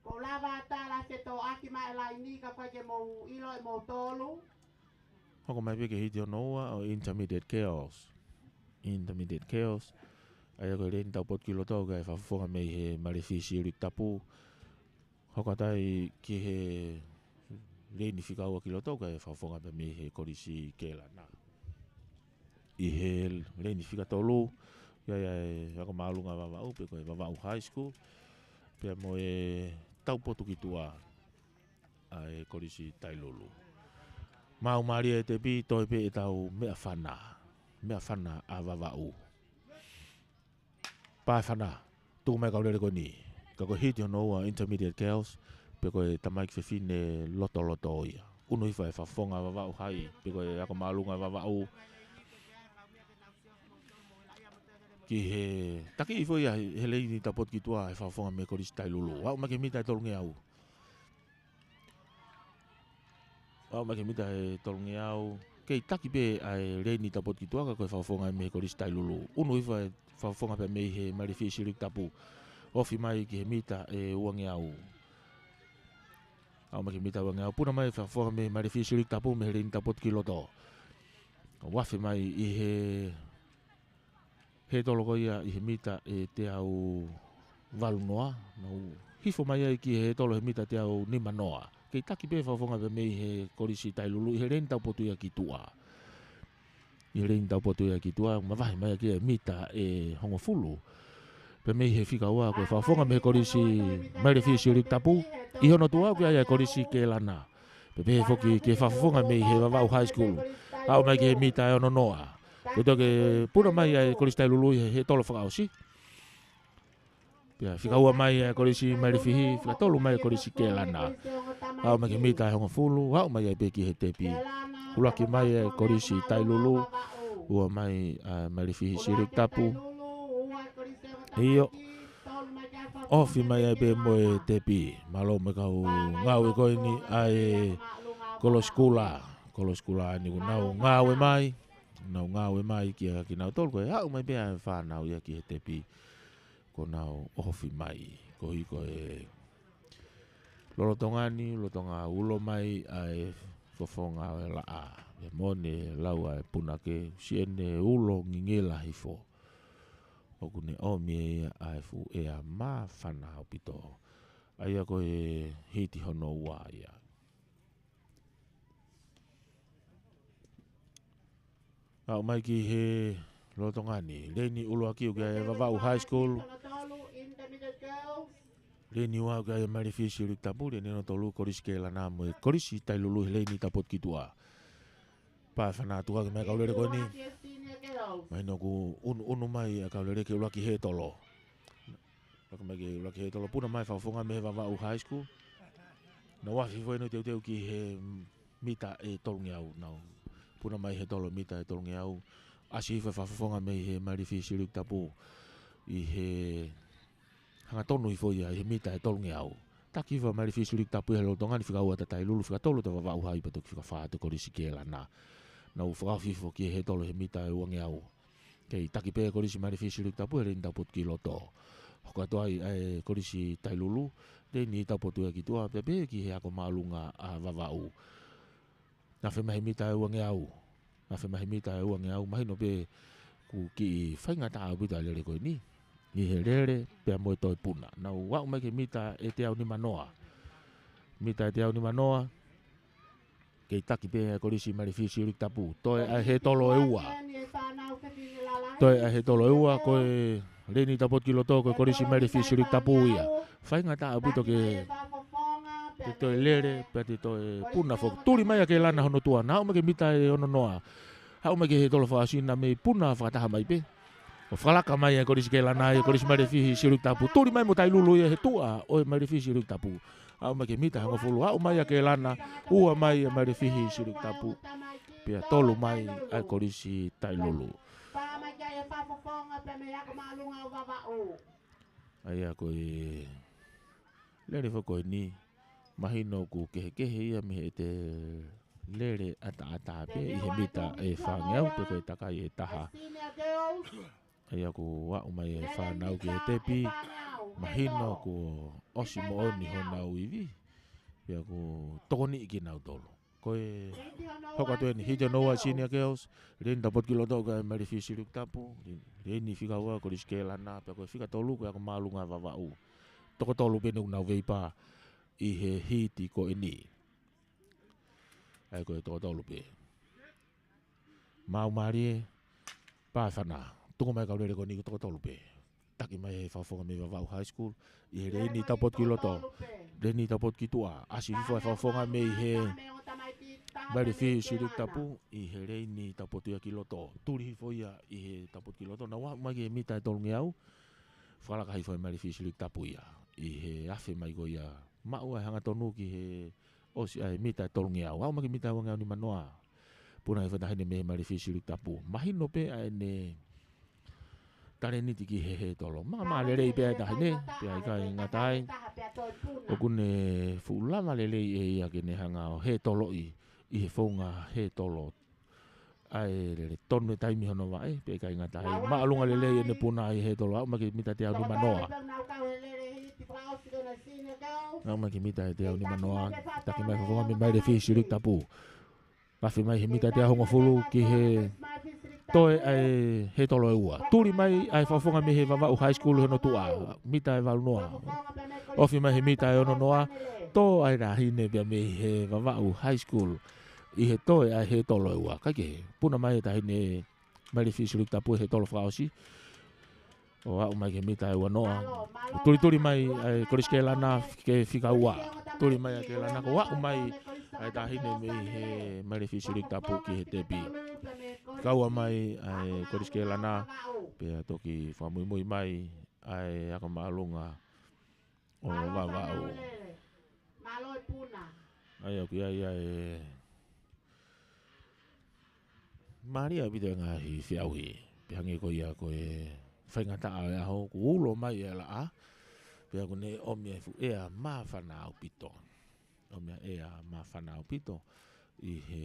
Ko lava tala se toʻaki mai e laini ka ʻoku ʻikai ke mou ʻilo ʻe moutolu. Hoko mai pē ke hiti hono ua ʻo Intermediate Girls. Intermediate Girls. ʻA ia ko e leini taupotu ki loto kae fakafofonga mei he Malifi Siuliki Tapu. Hoko atu ai ki he leini fika ua ki loto kae fakafofonga pē mei he Kolisi Kēlana. ʻI he leini fika tolu, ʻi ai ʻa e ako māʻolunga Vavaʻu, pe ko e Vavaʻu High School, pea mo e taupotu ki tuʻa ʻa e Kolisi Tailulu. Maumālie e tepi, toe pē ʻetau meʻafana, meʻafana ʻa Vavaʻu. Pae fana, tuku mai kau lele ko eni. Ka ko e hiti hono ua Intermediate Girls, pe ko e tamaiki fefine lotoloto ia. ʻUnu hifo e fakafofonga Vavaʻu Hai, pe ko e ako māʻolunga Vavaʻu. Ki he taki hifo ia he leini taupotu ki tuʻa he fakafofonga mei he Kolisi Tailulu. Aʻu mai ki he mita ʻe tolungeau. Aʻu mai ki he mita ʻe tolungeau. Kei taki pē ʻa e leini taupotu ki tuʻa ka ko e fakafofonga mei he Kolisi Tailulu. ʻUnu hifo e fakafofonga pē mei he Malifi Siuliki Tapu. Ofi mai ki he mita ʻe uangeau. Aʻu mai ki he mita uangeau. Puna mai fakafofonga mei he Malifi Siuliki Tapu mei he leini taupotu ki loto. Afe mai ʻi he hētolo ko ia ʻi he mita ʻe teau valu noa, nau hifo mai ai ki he hētolo he mita teau nima noa. Kei taki pē fakafofonga pē mei he Kolisi Tailulu ʻi he leini taupotu ia ki tuʻa. ʻI he leini taupotu ia ki tuʻa, mavahe mai ʻaki e mita ʻe hongofulu. Pea mei he fika ua ko e fakafofonga mei he Kolisi Malifi Siuliki Tapu, ʻi hono tuʻa ʻoku ʻi ai e Kolisi Kēlana. Pea pehē foki ki he fakafofonga mei he Vavaʻu High School. Aʻu mai ki he mita ʻe ono noa. Ko e toki puna mai ʻa e Kolisi Tailulu ʻi he hētolo fakaʻosi. Pea fika ua mai ʻa e Kolisi Malifi, fika tolu mai ʻa e Kolisi Kēlana. Aʻu mai ki he mita ʻe hongofulu, aʻu mai ai pē ki he tepi. ʻUluaki mai ʻa e Kolisi Tailulu, ua mai ʻa e Malifi Siuliki Tapu. ʻIo, ofi mai ai pē mo e tepi. Mālō mo e kau ngāue ko eni ʻa e Kolosi Kula. Kolosi Kula ni kuo nau ngāue mai. Nau ngāue mai kia kinautolu ko e aʻu mai pē ʻa e fānau ia ki he tepi. Kuo nau ofi mai. Koeʻuhi ko e lolotonga ni, lolotonga ulo mai ʻa e fofonga ʻo e laʻā. ʻE mone lau ʻa e punake, siʻene ulo ngingila hifo. ʻOku ne ʻomi ʻe ia ʻa e fuʻu ʻea māfana ʻaupito. ʻA ia ko e hiti hono ua ia. Aʻu mai ki he lolotonga ni. Leini ʻuluaki ʻoku ʻi ai e Vavaʻu High School. Leini ua ʻoku ʻi ai e Malifi Siuliki Tapu. Leini hono tolu Kolisi Kēlana mo e Kolisi Tailulu he leini taupotu ki tuʻa. Pae fana, tuku hake mai kau lele ko eni. Mahino kuo ʻunuʻunu mai ʻa e kau lele ki he ʻuluaki hētolo. Hoko mai ki he ʻuluaki hētolo, puna mai fakafofonga mei he Vavaʻu High School. Nau afe hifo ʻenau teuteu ki he mita ʻe tolungeau. Nau puna mai hētolo mita ʻe tolungeau. ʻAsi hifo e fakafofonga mei he Malifi Siuliki Tapu ʻi he hangatonu hifo ia ʻi he mita ʻe tolungeau. Taki hifo ʻa e Malifi Siuliki Tapu he lolotonga ni, fika ua ʻa e Tailulu, fika tolu ʻa e Vavaʻu Hai pea toki fika fā ʻa e Kolisi Kēlana. Nau fakaofi hifo ki he hētolo he mita ʻe uangeau. Kei taki pē Kolisi Malifi Siuliki Tapu he leini taupotu ki loto. Hoko atu ai ʻa e Kolisi Tailulu, leini taupotu ia ki tuʻa, pea pehē ki he ako māʻolunga ʻa Vavaʻu. Afe mai he mita ʻe uangeau. Afe mai he mita ʻe uangeau, mahino pē kuo kiʻi faingataʻa ʻaupito ʻa e lele ko eni. ʻI he lele, pea mo e toe puna. Nau aʻu mai ki he mita ʻe teau nima noa. Mita ʻe teau nima noa. Kei taki pē ʻa e Kolisi Malifi Siuliki Tapu. Toe ʻa e hētolo ʻe ua. Toe ʻa e hētolo ʻe ua, ko e Leini Taupotu ki loto, ko e Kolisi Maile Fisi Siuliki Tapu ia. Faingataʻa ʻaupito ke, ke toe lele, pea te toe puna foki. Tuli mai ʻa Kelana hono tuʻa, naʻa aʻu mai ki he mita ʻe ono noa. Aʻu mai ki he tolo fakaʻosi naʻe mei puna fakataha mai pē. ʻO fakalaka mai ʻa e Kolisi Kelana, ʻa e Kolisi Maile Fisi Siuliki Tapu. Tuli mai mo Tailulu ia he tuʻa ʻo e Maile Fisi Siuliki Tapu. Aʻu mai ki he mita ʻe hongofulu, aʻu mai ʻa Kelana, ua mai ʻa e Maile Fisi Siuliki Tapu. Pea tolu mai ʻa e Kolisi Tailulu. ʻA ia ko e lele foki ko eni, mahino ʻoku kehekehe ia mei heʻete lele ʻataʻatā pē ʻi he mita ʻe fāngeau pe ko e takai ʻe taha. ʻA ia ʻoku aʻu mai e fānau ki he tepi, mahino kuo ʻosi moʻoni honau ivi, pea ʻoku tokoniʻi kinautolu. Ko e hoko atu eni, hiti hono ua Senior Girls, Leini Taupotu ki loto kae Maile Fisi Siuliki Tapu, Leini fika ua Kolisi Kelana, pea ko e fika tolu ko e Ako Māʻolunga Vavaʻu. Toko tolu pē ʻoku nau veipā ʻi he hiti ko eni. ʻA ia ko e toko tolu pē. Maumālie, Pāfana, tuku mai kau lele ko eni ko e toko tolu pē. Taki mai he fakafofonga mei Vavaʻu High School, ʻi he Leini Taupotu ki loto, Leini Taupotu ki tuʻa, ʻasi hifo e fakafofonga mei he Maile Fisi Siuliki Tapu, ʻi he Leini Taupotu ia ki loto, tuli hifo ia ʻi he Taupotu ki loto, naʻa aʻu mai ki he mita ʻe tolungeau, fakalaka hifo e Maile Fisi Siuliki Tapu ia, ʻi he afe mai ko ia, maʻu ai hangatonu ki he ʻosi ʻa e mita ʻe tolungeau, aʻu mai ki he mita ʻe uangeau nima noa. Puna hifo e taʻahine mei he Maile Fisi Siuliki Tapu. Mahino pē ʻa ʻene talēniti ki he hētolo. Māmā lelei pē ʻa e taʻahine, pea ʻikai ngata ai. ʻOku ne fuʻu lava lelei ʻe ia ke ne hanga ʻo hētoloʻi ʻi he founga hētolo. ʻA e lele tonu e taimi hono vaʻe, pea ʻikai ngata ai. Māʻolunga lelei ʻene puna ʻi he hētolo, aʻu mai ki he mita ʻe teau nima noa. Aʻu mai ki he mita ʻe teau nima noa, taki mai fakafofonga mei he Maile Fisi Siuliki Tapu. Afe mai he mita ʻe teau hongofulu ki he toe ʻa e hētolo ʻe ua. Tuli mai ʻa e fakafofonga mei he Vavaʻu High School hono tuʻa, mita ʻe valu noa. Ofi mai he mita ʻe ono noa, tō ʻa e taʻahine pea mei he Vavaʻu High School ʻi he toe ʻa e hētolo ʻe ua. Kae kehe, puna mai e taʻahine Maile Fisi Siuliki Tapu he hētolo fakaʻosi. ʻO aʻu mai ki he mita ʻe uanoa. Tulituli mai ʻa e Kolisi Kelana ki he fika ua. Tuli mai ʻa Kelana ko e aʻu mai ʻa e taʻahine mei he Maile Fisi Siuliki Tapu ki he tepi. Fika ua mai ʻa e Kolisi Kelana, pea toki fakamuimui mai ʻa e Ako Māʻolunga ʻo Vavaʻu. ʻA ia ʻoku ʻi ai ʻa e mālie ʻaupito e ngaahi feʻauhi. Pea hangē ko ia ko e faingataʻa ʻo e ʻaho, kuo ulo mai e laʻā, pea kuo ne ʻomi e fuʻu ʻea māfana ʻaupito. ʻOmi e ʻea māfana ʻaupito ʻi he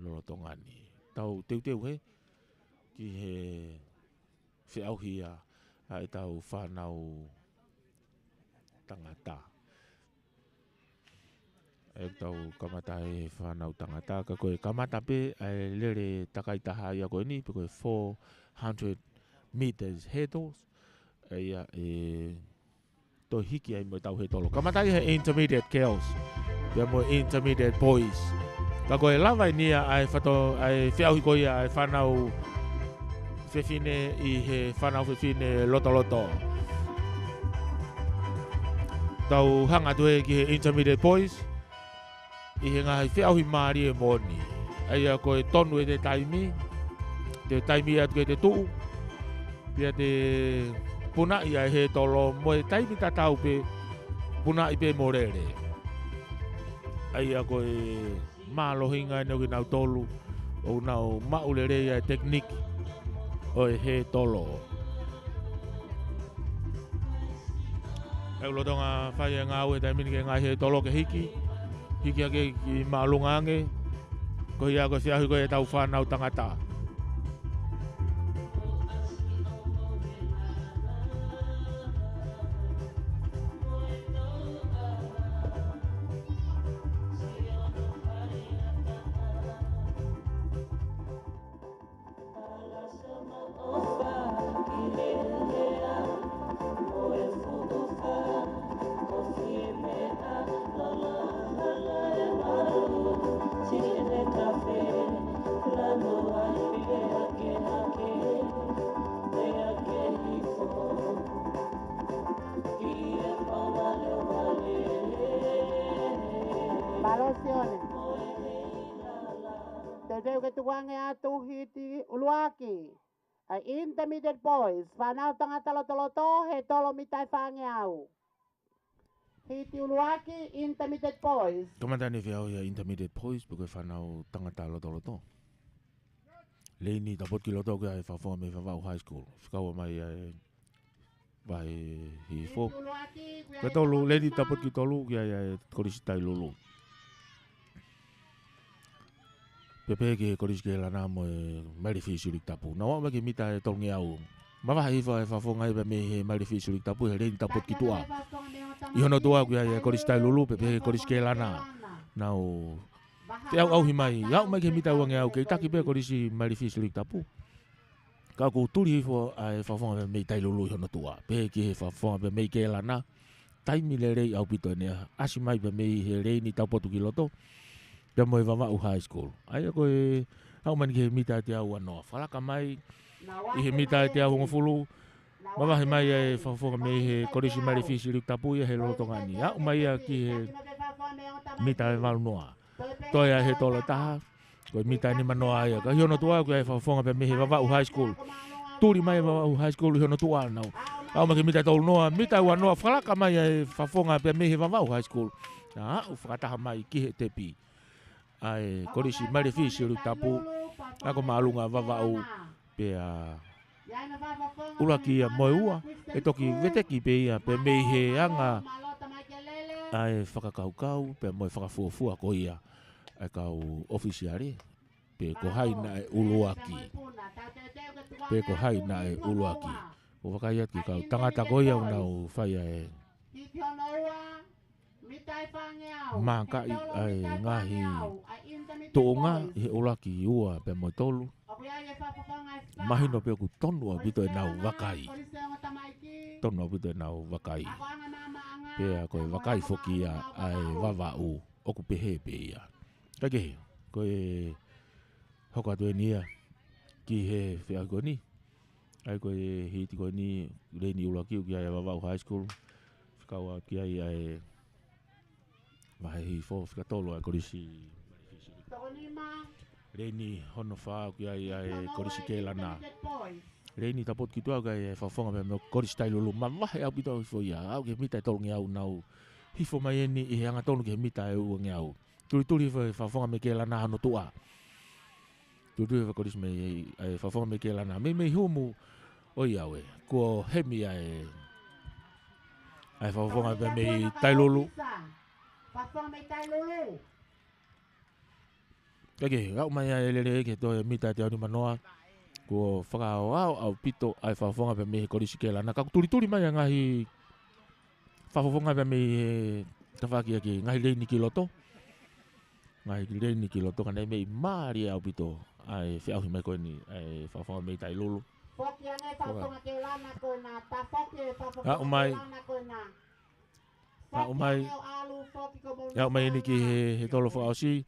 lolotonga ni. Tau teuteu hē ki he feʻauhi ʻa ʻetau fānau tangata. ʻE tau kamata e fānau tangata, ka ko e kamata pē ʻa e lele takai taha ia ko eni, pe ko e four hundred meters hurdles. ʻA ia ʻe toe hiki ai mo ʻetau hētolo. Kamata ia he intermediate girls, pea mo e intermediate boys. Ka ko e lava eni ia ʻa e fato-, ʻa e feʻauhi ko ia ʻa e fānau fefine ʻi he fānau fefine lotoloto. Tau hanga atu ē ki he intermediate boys ʻi he ngaahi feʻauhi mālie moʻoni. ʻA ia ko e tonu ʻete taimi, te taimi atu ke te tuʻu, pea te punaʻi ʻa e hētolo mo e taimi tatau pē punaʻi pē mo lele. ʻA ia ko e mālohinga eni ʻo kinautolu ʻoku nau maʻu lelei ʻa e tekiniki ʻo e hētolo. ʻE lolotonga fai e ngāue he taimi ni ki he ngaahi hētolo ke hiki, hiki hake ki māʻolunga ange, ko ia ko e feʻauhi ko ia ʻetau fānau tangata. Sione. Teuteu ke tukuange atu hiti ʻuluaki ʻa e Intermediate Boys, fānau tangata lotoloto, he tolo mita ʻe fāngeau. Hiti ʻuluaki, Intermediate Boys. Kamata ʻene feʻauhi ʻa e Intermediate Boys, pe ko e fānau tangata lotoloto. Leini Tapotukiloto ki ai ʻa e Fakafofonga mei Vavaʻu High School. Fekau mai ʻa e Vahe Hihifo. Hiti ʻuluaki, ko e tolu, Leini Tapotukitolu ki ai ʻa e Kolisi Tailulu. Pea pehē ki he Kolisi Kelana mo e Maile Fisi Ulikitapu. Nau aʻu mai ki he mita ʻe tolungeau. Mavahe hifo ʻa e fakafofonga ia pea mei he Maile Fisi Ulikitapu, he Leini Tapotukituʻa. ʻI hono tuʻa ʻoku ʻi ai ʻa e Kolisi Tailulu, pea pehē ki he Kolisi Kelana. Nau feʻauʻauhi mai, aʻu mai ki he mita ʻe uangeau, kei taki pē ʻa e Kolisi Maile Fisi Ulikitapu. Ka ʻoku tuli hifo ʻa e fakafofonga pea mei Tailulu ʻi hono tuʻa. Pehē ki he fakafofonga pea mei Kelana. Taimi lelei ʻaupito ʻeni ia. ʻAsi mai pea mei he Leini Tapotukiloto. Pea mo e Vavaʻu High School. ʻA ia ko e aʻu mai ʻeni ki he mita ʻe teau uanoa. Fakalaka mai ʻi he mita ʻe teau hongofulu. Mavahe mai ʻa e fakafofonga mei he Kolisi Maile Fisi Ulikitapu ia he lolotonga ni. Aʻu mai ia ki he mita ʻe valunoa. Toe ʻa e he tolo ʻe taha, ko e mita ʻe nimanoa ia. Ka ʻi hono tuʻa ʻoku ʻi ai ʻa e fakafofonga pea mei he Vavaʻu High School. Tuli mai ʻa e Vavaʻu High School ʻi hono tuʻa nau. Aʻu mai ki he mita ʻe tolunoa, mita ʻe uanoa, fakalaka mai ʻa e fakafofonga pea mei he Vavaʻu High School. Naʻa aʻu fakataha mai ki he tepi ʻa e Kolisi Maile Fisi Ulikitapu, ako māʻolunga Vavaʻu, pea ʻuluaki ia mo e ua, ʻe toki veteki pē ia, pea mei he anga ʻa e fakakaukau, pea mo e fakafuofua ko ia ʻa e kau ʻōfisiale, pe ko hai naʻe ʻuluaki, pe ko hai naʻe ʻuluaki. ʻO vakai atu ki he kau tangata ko ia ʻoku nau fai ʻa e mākaʻi ʻa e ngaahi tuʻunga ʻi he ʻuluaki, ua pea mo e tolu. Mahino pē ʻoku tonu ʻaupito ʻenau vakai. Tonu ʻaupito ʻenau vakai. Pea ko e vakai foki ia ʻa e Vavaʻu ʻoku pehē pē ia. Ka kehe, ko e hoko atu ʻeni ia ki he feʻauhi ko ʻeni. ʻA ia ko e hiti ko ʻeni, Leini ʻuluaki ʻoku ʻi ai ʻa e Vavaʻu High School. Fekau atu ki ai ʻa e Vahe Hihifo, fika tolu ʻa e Kolisi. Leini hono fā ʻoku ʻi ai ʻa e Kolisi Kelana. Leini Tapotukituʻa ʻoku ʻi ai ʻa e fakafofonga pea mei he Kolisi Tailulu. Mavahe ʻaupito hifo ia. Aʻu ki he mita ʻe tolungeau nau hifo mai ʻeni ʻi he angatonu ki he mita ʻe uangeau. Tulituli hifo ʻa e fakafofonga mei Kelana hono tuʻa. Tulituli hifo ʻa e Kolisi mei, ʻa e fakafofonga mei Kelana. Mei, mei humu ʻo ia ʻoe. Kuo hemi ʻa e, ʻa e fakafofonga pea mei Tailulu. Fakafofonga mei Tailulu. Kae kehe, aʻu mai ʻa e lele ki he toe mita ʻe teau nimanoa. Kuo fakaʻaoʻao ʻaupito ʻa e fakafofonga pea mei he Kolisi Kelana. Ka ʻoku tulituli mai ʻa e ngaahi fakafofonga pea mei he tafaʻaki ʻa e ngaahi leini ki loto. Ngaahi leini ki loto, ka naʻe meimei mālie ʻaupito ʻa e feʻauhi mai ko ʻeni ʻa e fakafofonga mei Tailulu. Foki ange fakafofonga Kelana ko ena, tafoki e fakafofonga Kelana ko ena. Aʻu mai. Aʻu mai ʻeni ki he, he tolo fakaʻosi.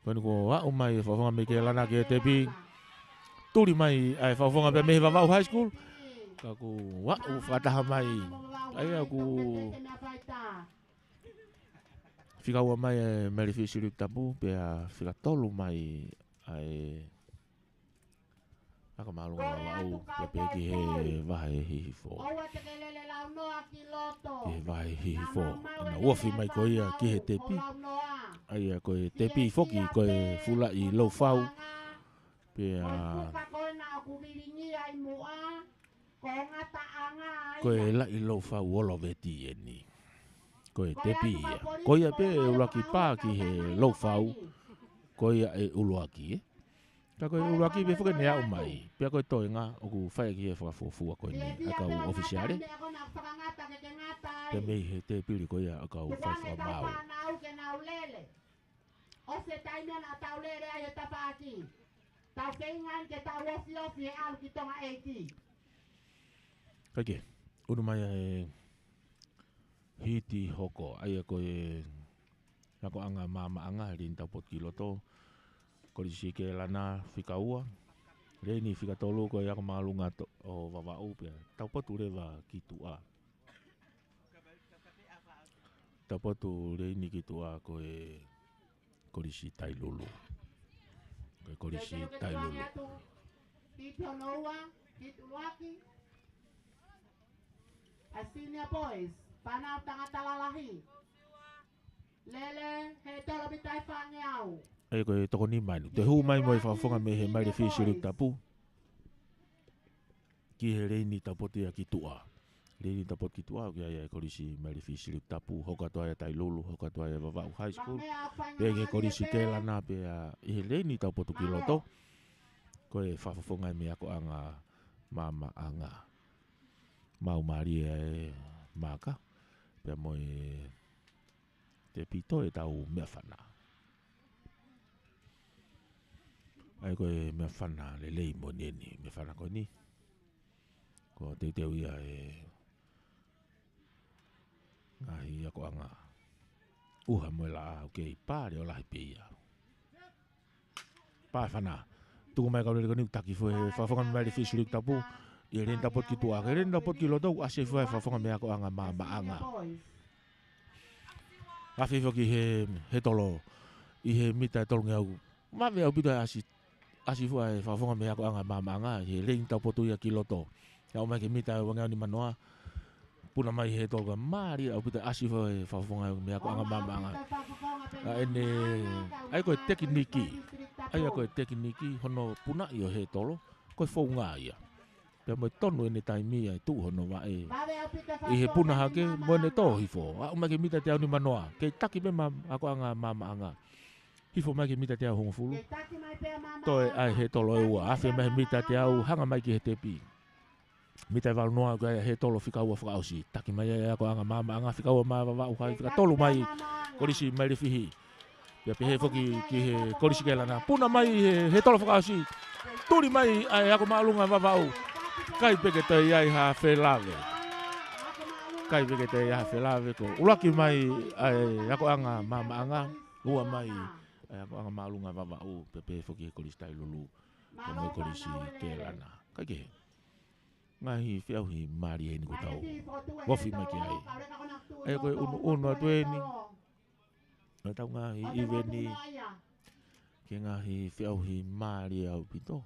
Ko ʻeni kuo aʻu mai e fakafofonga mei Kelana ki he tepi. Tuli mai ʻa e fakafofonga pea mei he Vavaʻu High School. Ka kuo aʻu fakataha mai. ʻA ia ʻoku fika ua mai ʻa e Maile Fisi Ulikitapu, pea fika tolu mai ʻa e ako māʻolunga Vavaʻu, pea pehē ki he Vahe Hihifo. Ki he Vahe Hihifo. ʻEna ofi mai ko ia ki he tepi. ʻA ia ko e tepi foki ko e fuʻu laʻi loufau. Pea ko e laʻi loufau ʻoloveti ʻeni. Ko e tepi ia. Ko ia pē ʻe ʻuluaki pā ki he loufau. Ko ia ʻe ʻuluaki, ē. Ka ko e ʻuluaki pē foki ʻene aʻu mai. Pea ko e toenga ʻoku fai ki he fakafuofua ko ʻeni ʻa e kau ʻōfisiale. Pea mei he tēpile ko ia ʻa e kau fai fakamaau. ʻOsi e taimi naʻa tau lele ai he tafaʻaki. Tau feinga ke tau ofiofi he ʻalu ki Tonga ʻEiki. Kae kehe, ʻunu mai ʻa e hiti hoko, ʻa ia ko e akoʻanga maamaʻanga, Leini Tapotukiloto, Kolisi Kelana fika ua, Leini fika tolu ko e ako māʻolunga ʻo Vavaʻu pea taupotu leva ki tuʻa. Taupotu Leini ki tuʻa ko e Kolisi Tailulu. Ko e Kolisi Tailulu. Titi hono ua, ki tuluaki. A Senior Boys, fānau tangata lalahi. Lele, he tolo mita ʻe fāngeau. ʻE ko e toko nima eni. Te hū mai mo e fakafofonga mei he Maile Fisi Luke Tapu. Ki he leini taupotu ia ki tuʻa. Leini taupotu ki tuʻa, ʻoku ʻi ai ʻa e Kolisi Maile Fisi Luke Tapu, hoko atu ai ʻa Tailulu, hoko atu ai ʻa Vavaʻu High School. Pea ki he Kolisi Kelana pea ʻi he leini taupotu ki loto. Ko e fakafofonga mei he akoʻanga maamaʻanga. Maumālie ʻa e maka. Pea mo e tepito ʻetau meʻafana. ʻA ia ko e meʻafana lelei moʻoni eni, meʻafana ko eni. Ko e teuteu ia ʻa e ngaahi akoʻanga ʻuha mo e laʻā, ʻoku kei pale ʻo lahi pē ia. Pā e fana. Tuku mai e kau lele ko eni, taki foʻi he fakafofonga mei he Maile Fisi Luke Tapu. ʻI he leini taupotu ki tuʻa, ki he leini taupotu ki loto, ʻoku ʻasi foʻi he fakafofonga mei he akoʻanga maamaʻanga. Afe foki he, he tolo, ʻi he mita ʻe tolungeau. Vave ʻaupito ʻa e ʻasi, ʻasi foʻi he fakafofonga mei he akoʻanga maamaʻanga, ʻi he leini taupotu ia ki loto. Aʻu mai ki he mita ʻe uangeau nimanoa. Puna mai he tolo ka mālie ʻaupito ʻasi foʻi he fakafofonga mei he akoʻanga maamaʻanga. ʻA ʻene, ʻa ia ko e tekiniki. ʻA ia ko e tekiniki, hono punaʻi ʻo e he tolo, ko e founga ia. Pea mo e tonu ʻene taimi ʻa e tuʻu hono vaʻe. ʻI he puna hake, mo ʻene tō hifo. Aʻu mai ki he mita ʻe teau nimanoa. Kei taki pē mei he akoʻanga maamaʻanga. Hifo mai ki he mita ʻe teau hongofulu. Toe ʻai he tolo ʻe ua. Afe mai he mita ʻe teau, hanga mai ki he tepi. Mita ʻe valunoa, ʻoku ʻi ai ʻa e he tolo fika ua fakaʻosi. Taki mai ʻa e akoʻanga maamaʻanga, fika ua mai Vavaʻu High, fika tolu mai Kolisi Maile Fisi. Pea pehē foki ki he Kolisi Kelana. Puna mai he, he tolo fakaʻosi. Tuli mai ʻa e ako māʻolunga Vavaʻu. ʻIkai pē ke toe ʻi ai ha felave. ʻIkai pē ke toe ʻi ai ha felave ko e ʻuluaki mai ʻa e akoʻanga maamaʻanga. Ua mai ʻa e akoʻanga māʻolunga Vavaʻu. Pea pehē foki he Kolisi Tailulu. Pea mo e Kolisi Kelana. Kae kehe. Ngaahi feʻauhi mālie eni kuo tau ofi mai ki ai. ʻA ia ko e ʻunuʻunu atu eni ʻetau ngaahi ʻiveni ki he ngaahi feʻauhi mālie ʻaupito.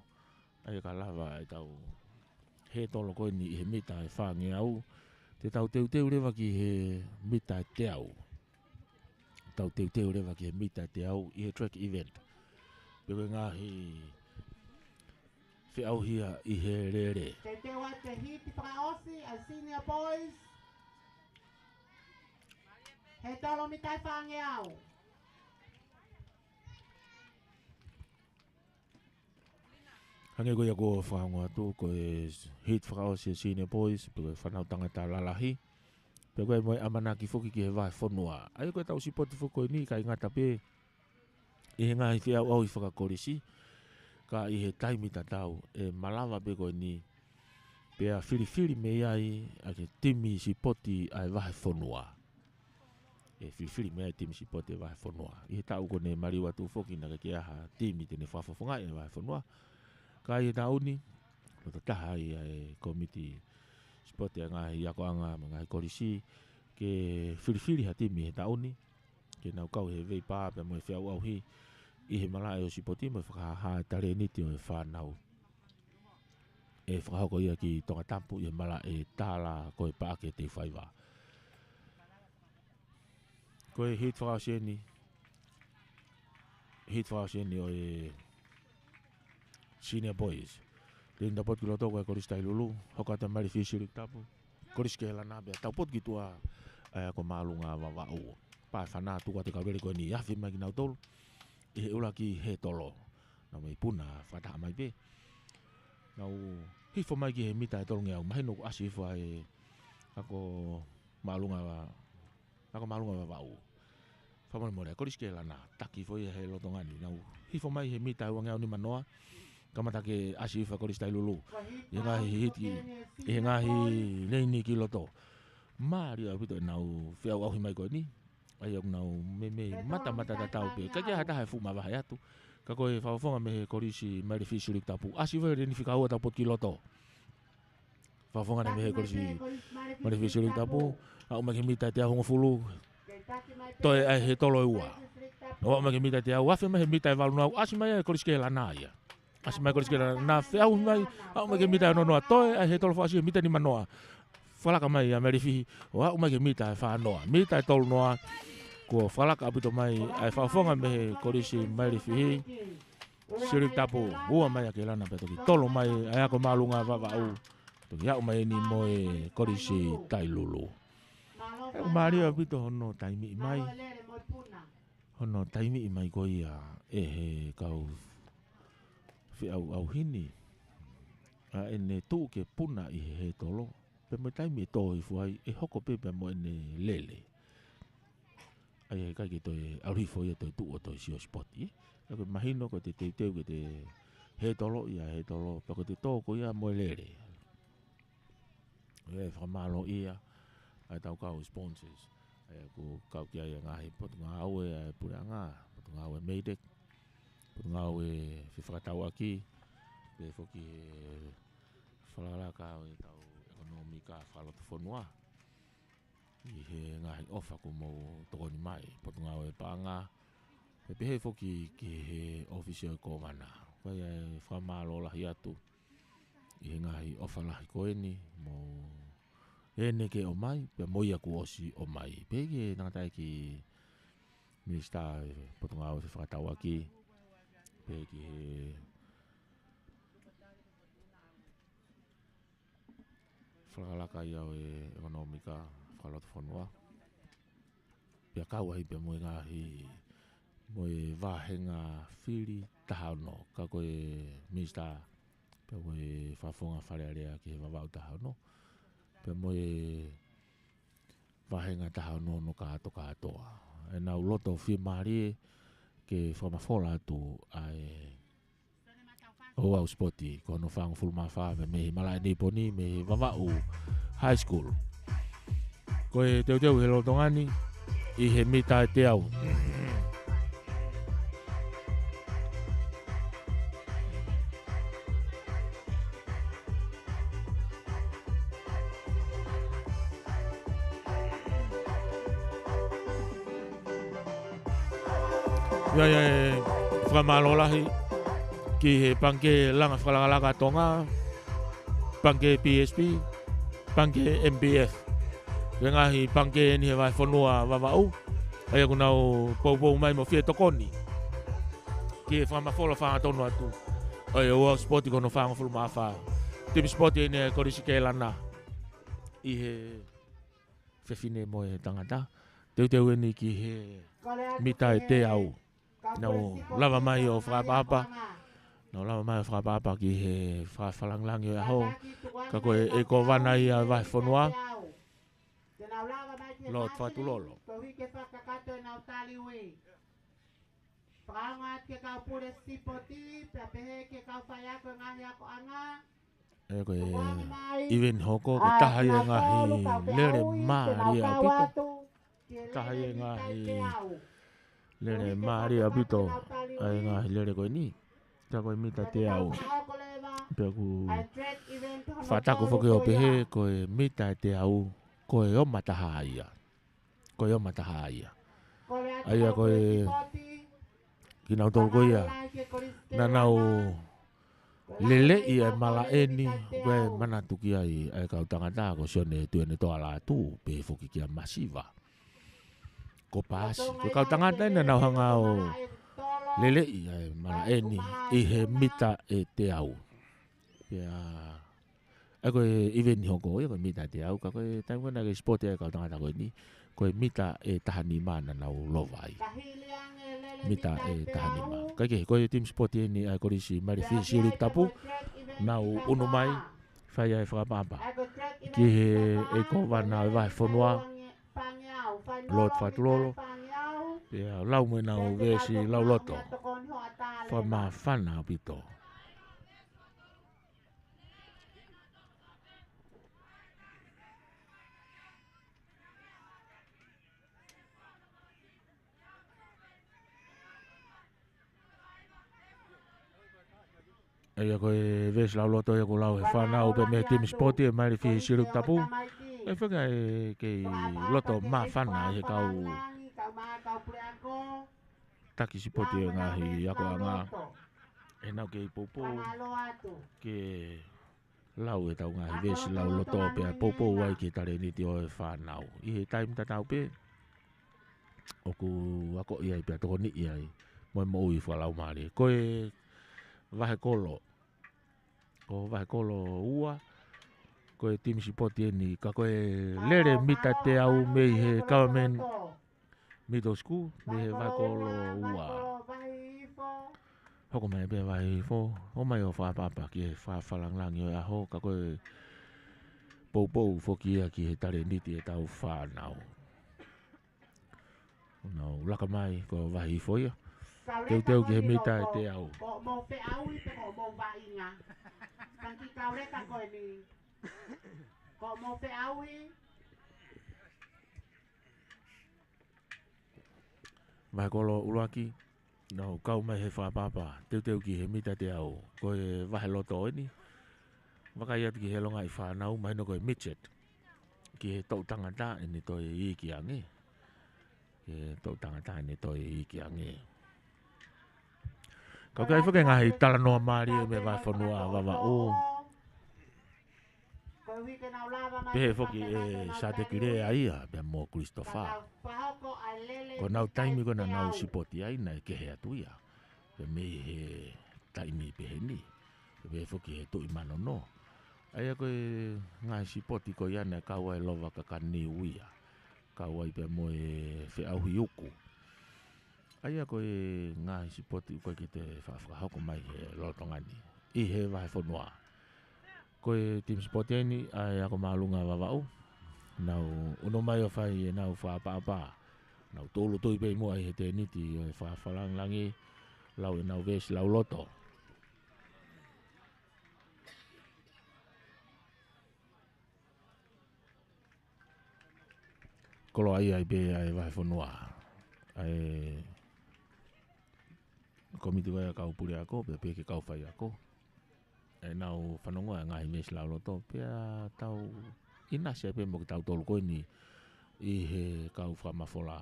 ʻA ia ka lava ʻetau he tolo ko eni ʻi he mita ʻe fāngeau. Te tau teuteu leva ki he mita ʻe teau. Tau teuteu leva ki he mita ʻe teau ʻi he track event. Pea ko e ngaahi feʻauhi ia ʻi he lele. Teuteu atu e hiti fakaʻosi ʻa e Senior Boys. He tolo mita ʻe fāngeau. Hangē ko ia kuo fakaongo atu, ko e hiti fakaʻosi ʻa e Senior Boys, pea ko e fānau tangata lalahi. Pea ko e mo e ʻamanaki foki ki he vahefonua. ʻA ia ko ʻetau sipoti foki ko eni ʻikai ngata pē ʻi he ngaahi feʻauʻauhi fakakolisi, ka ʻi he taimi tatau, ʻe malava pē ko eni, pea filifili mei ai ʻa e timi sipoti ʻa e vahefonua. ʻE filifili mei ai e timi sipoti ʻa e vahefonua. ʻI he taʻu kuo ne maliu atu foki naʻe ʻikai ke ʻi ai ha timi te ne fakafofongaʻi ʻa e vahefonua. Ka ʻi he taʻu ni, loto taha ai ʻa e kōmiti sipoti ʻa e ngaahi akoʻanga mo e ngaahi kolisi ke filifili ha timi he taʻu ni. Ke nau kau he veipā pea mo e feʻauʻauhi ʻi he malaʻe ʻo e sipoti mo e fakahāhā e talēniti ʻo e fānau. ʻE fakahoko ia ki Tongatapu ʻi he malaʻe Tala ko e Paʻake Teufaiva. Ko e hiti fakaʻosi eni, hiti fakaʻosi eni ʻo e Senior Boys. Leini taupotu ki loto ko e Kolisi Tailulu, hoko atu ʻa e Maile Fisi Luke Tapu. Kolisi Kelana pea taupotu ki tuʻa ʻa e ako māʻolunga Vavaʻu. Pā e fana, tuku atu e kau lele ko eni, afe mai kinautolu ʻi he ʻuluaki he tolo. Nau mei puna fakataha mai pē. Nau hifo mai ki he mita ʻe tolungeau, mahino kuo ʻasi hifo ʻa e ako māʻolunga, ako māʻolunga Vavaʻu. Fakamolemole, Kolisi Kelana, taki foʻi ia he lolotonga ni. Nau hifo mai he mita ʻe uangeau nimanoa, kamata ke ʻasi hifo ʻa e Kolisi Tailulu. ʻI he ngaahi hiti, ʻi he ngaahi leini ki loto. Mālie ʻaupito ʻenau feʻauʻauhi mai ko eni. ʻA ia ʻoku nau meimei matamata tatau pē. ʻIkai ke ʻi ai ha taha ʻe fuʻu mavahe atu. Ka ko e fakafofonga mei he Kolisi Maile Fisi Luke Tapu. ʻAsi foʻi he leini fika ua, taupotu ki loto. Fakafofonga eni mei he Kolisi Maile Fisi Luke Tapu. Aʻu mai ki he mita ʻe teau hongofulu. Toe ʻa e hētolo ʻe ua. ʻO aʻu mai ki he mita ʻe teau, afe mai he mita ʻe valu noa, ʻasi mai ʻa e Kolisi Kēlana ia. ʻAsi mai Kolisi Kēlana, feʻauhi mai, aʻu mai ki he mita ʻe ono noa, toe ʻa e hētolo fakaʻosi he mita ʻe nima noa. Fakalaka mai ʻa Maile Fihi, ʻo aʻu mai ki he mita ʻe fā noa, mita ʻe tolu noa. Kuo fakalaka ʻaupito mai ʻa e fakafofonga mei he Kolisi Maile Fihi. Siliu Tapu, ua mai ʻa Kēlana pea toki tolo mai ʻa e ako māʻolunga Vavaʻu. Toki aʻu mai eni mo e Kolisi Tailulu. ʻOku mālie ʻaupito hono taimiʻi mai. Hono taimiʻi mai ko ia ʻe he kau feʻauʻauhi ni, ʻa ʻene tuʻu ke puna ʻi he hētolo, pea mo e taimi ʻe tō hifo ai, ʻe hoko pē pea mo ʻene lele. ʻA ia he ʻikai ke toe ʻalu hifo ia toe tuʻu ʻo toe sio sipoti, ē? Ka ko e mahino ko ʻete teuteu ke te hētolo ia, hētolo, pea ko ʻete tō ko ia mo e lele. ʻE fakamālō ia ʻa e tau kau sponsors. ʻE ʻoku kau ki ai ʻa e ngaahi potungāue ʻa e puleʻanga, potungāue MEIDECC, potungāue fefakatauʻaki, pehē foki he fakalakalaka ʻo e tau ʻekonōmika fakalotofonua. ʻI he ngaahi ʻofa kuo mou tokoni mai, potungāue paʻanga, pea pehē foki ki he ʻōfisi ʻo e Kōvana. Ko ia ʻe fakamālō lahi atu ʻi he ngaahi ʻofa lahi ko eni, mo ʻene ke ʻomai, pea mo ia kuo ʻosi ʻomai. Pehē ki he tangataʻeiki Minisitā ʻo e Potungāue Fefakatauʻaki, pehē ki he fakalakalaka ia ʻo e ʻekonōmika fakalotofonua. Pea kau ai pea mo e ngaahi, mo e vāhenga fili taha ono, ka ko e Minisitā, pea mo e fakafofonga Fale Alea ki he Vavaʻu taha ono, pea mo e vāhenga taha ono hono kātokātoa. ʻE nau loto fiemālie ke fakamafola atu ʻa e ʻo e ʻau sipoti, ko hono fāngofulu mā fā mei he malaʻe Niponi, mei he Vavaʻu High School. Ko e teuteu he lolotonga ni, ʻi he mita ʻe teau. ʻIo, ʻio, ʻe fakamālō lahi ki he Pangikē Langa Fakalakalaka Tonga, Pangikē P S P, Pangikē M P F. Ko e ngaahi pangikē eni he vahefonua Vavaʻu, ʻa ia ʻoku nau poupou mai mo fie tokoni ki he fakamafola fakatonutonu atu ʻo e ʻau sipoti ko hono fāngofulu mā fā. Timi sipoti eni ʻa e Kolisi Kēlana ʻi he fefine mo e tangata. Teuteu eni ki he mita ʻe teau. Nau lava mai ʻo fakaʻapaʻapa. Nau lava mai ʻo fakaʻapaʻapa ki he fakafalangilangi ʻo e ʻaho. Ka ko e, ʻe Kōvana ia ʻo e vahefonua, Lord Fatulolo. Fakaongo atu ke kau pule sipoti, pea pehē ke kau faiako ʻi he ngaahi akoʻanga. ʻE ko e ʻiveni hoko, ko e taha ia e ngaahi lele mālie ʻaupito. Taha ia e ngaahi lele mālie ʻaupito ʻa e ngaahi lele ko eni. Ka ko e mita ʻe teau. Pea ʻoku fakataku foki ʻo pehē, ko e mita ʻe teau, ko e ʻomataha ia. Ko e ʻomataha ia. ʻA ia ko e kinautolu ko ia naʻa nau leleʻi ʻa e malaʻe ni, ko e manatu ki ai ʻa e kau tangata ko Sione Tuʻiʻonetoa Lātū, pehē foki kia Masiva ko Paasi. Ko e kau tangata eni naʻa nau hanga ʻo leleʻi ʻa e malaʻe ni ʻi he mita ʻe teau. Pea ʻa ia ko e ʻiveni hoko ia ko e mita ʻe teau, ka ko e taimi ko ē naʻe sipoti ai e kau tangata ko eni, ko e mita ʻe taha nima naʻa nau lova ai. Mita ʻe taha nima. Kae kehe, ko e timi sipoti eni ʻa e Kolisi Maile Fihi Siuʻilikutapu, nau ʻunu mai, fai ai e fakaʻapaʻapa ki he, ʻe Kōvana ʻo e vahefonua, Lord Fatulolo, pea lau mo ʻenau veesi lauloto. Fakamāfana ʻaupito. ʻA ia ko e veesi lauloto ia kuo lau he fānau pē mei he timi sipoti ʻa e Maile Fihi Siuʻilikutapu. ʻE fika ʻe kei loto māfana ʻi he kau taki sipoti e ngaahi akoʻanga. ʻE nau kei poupou ke lau ʻetau ngaahi veesi lauloto pea poupou ai ki he talēniti ʻo e fānau. ʻI he taimi tatau pē, ʻoku akoʻi ai pea tokoniʻi ai mo e moʻui fakalaumālie. Ko e vahe kolo, ko e vahe kolo ua, ko e timi sipoti eni, ka ko e lele mita teau mei he Government Middle School, mei he vahe kolo ua. Hoko mai pē vahe hifo, ʻomai ʻo fakaʻapaʻapa ki he fakafakalāngilangi ʻo e ʻaho, ka ko e poupou foki ia ki he talēniti ʻetau fānau. Nau laka mai, ko e vahe hifo ia. Teuteu ki he mita ʻe teau. Ko hoʻomou feʻauhi pe ko hoʻomou vaʻinga. Tangi kauleka ko eni. Ko hoʻomou feʻauhi. Vahe kolo ʻuluaki, nau kau mai he fakaʻapaʻapa, teuteu ki he mita teau, ko e vahe loto eni, vakai atu ki he longaʻi fānau, mahino ko e midget, ki he toʻu tangata ʻene toe iiki ange, ki he toʻu tangata ʻene toe iiki ange. Ka ʻoku ʻi ai foki e ngaahi talanoa mālie mei he vahefonua Vavaʻu. Pehē foki ʻe Sātekilea ia, pea mo Christopher. Ko ʻenau taimi ko ē naʻa nau sipoti ai naʻe kehe atu ia. Pea mei he taimi pehē ni. Pea pehē foki he Tuʻi Manono. ʻA ia ko e ngaahi sipoti ko ia naʻe kau ai Lova Kakaniu ia. Kau ai pea mo e feʻauhi uku. ʻA ia ko e ngaahi sipoti ʻoku ʻikai ke toe faʻa fakahoko mai he lolotonga ni. ʻI he vahefonua. Ko e timi sipoti eni ʻa e Ako Māʻolunga Vavaʻu. Nau ʻunu mai ʻo fai ʻenau fakaʻapaʻapa. Nau tūʻulutui pē muʻa ʻi he tēniti ʻo e fakafakalāngilangi. Lau ʻenau veesi lauloto. Koloaʻia ai pē ʻa e vahefonua. ʻA e kōmiti ko ia kau puleako, pea pehē ki he kau faiako. ʻEnau fanongo ʻa e ngaahi veesi lauloto, pea tau ʻinasi ai pē mo kitautolu ko eni ʻi he kau fakamafola,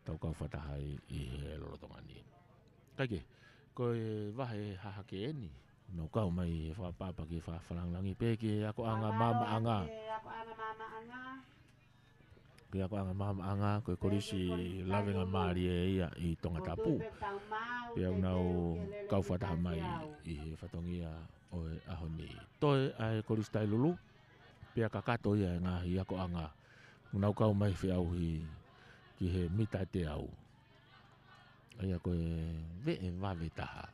tau kau fakataha ai ʻi he lolotonga ni. Kae kehe, ko e vahe hahake eni, nau kau mai he fakaʻapaʻapa ki he fakafakalāngilangi pea ki he akoʻanga maʻamaʻanga. Ki he akoʻanga maʻamaʻanga, ko e kolisi lavengamālie ia ʻi Tongatapu. Pea ʻoku nau kau fakataha mai ʻi he fatongia ʻo e ʻaho ni. Toe ʻa e Kolisi Tailulu, pea kakato ia e ngaahi akoʻanga. ʻOku nau kau mai feʻauhi ki he mita teau. ʻA ia ko e veʻe vave taha.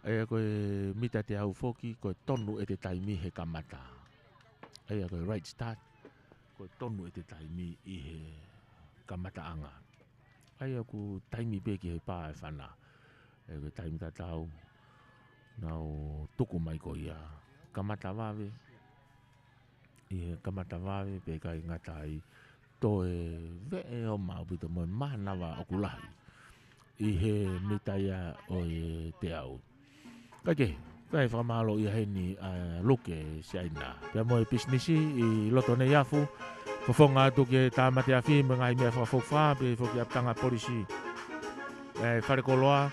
ʻA ia ko e mita teau foki, ko e tonu ʻete taimi he kamata. ʻA ia ko e right start, ko e tonu ʻete taimi ʻi he kamataʻanga. ʻA ia ʻoku taimi pē ki he pā ʻa e fana. ʻA ia ko e taimi tatau, nau tuku mai ko ia. Kamata vave, ʻi he kamata vave pea ʻikai ngata ai, toe veʻe ʻo maʻu ʻaupito mo e mānava ʻoku lahi ʻi he mita ia ʻo e teau. Kae kehe, kae fakamālō ia heni ʻa Luke Siaina. Pea mo e pisinisi ʻi loto Neiafu, fofonga atu ki he tāmate afi mo e ngaahi meʻa fakafoki fā, pea foki ʻapitanga polisi. ʻE, falekoloa,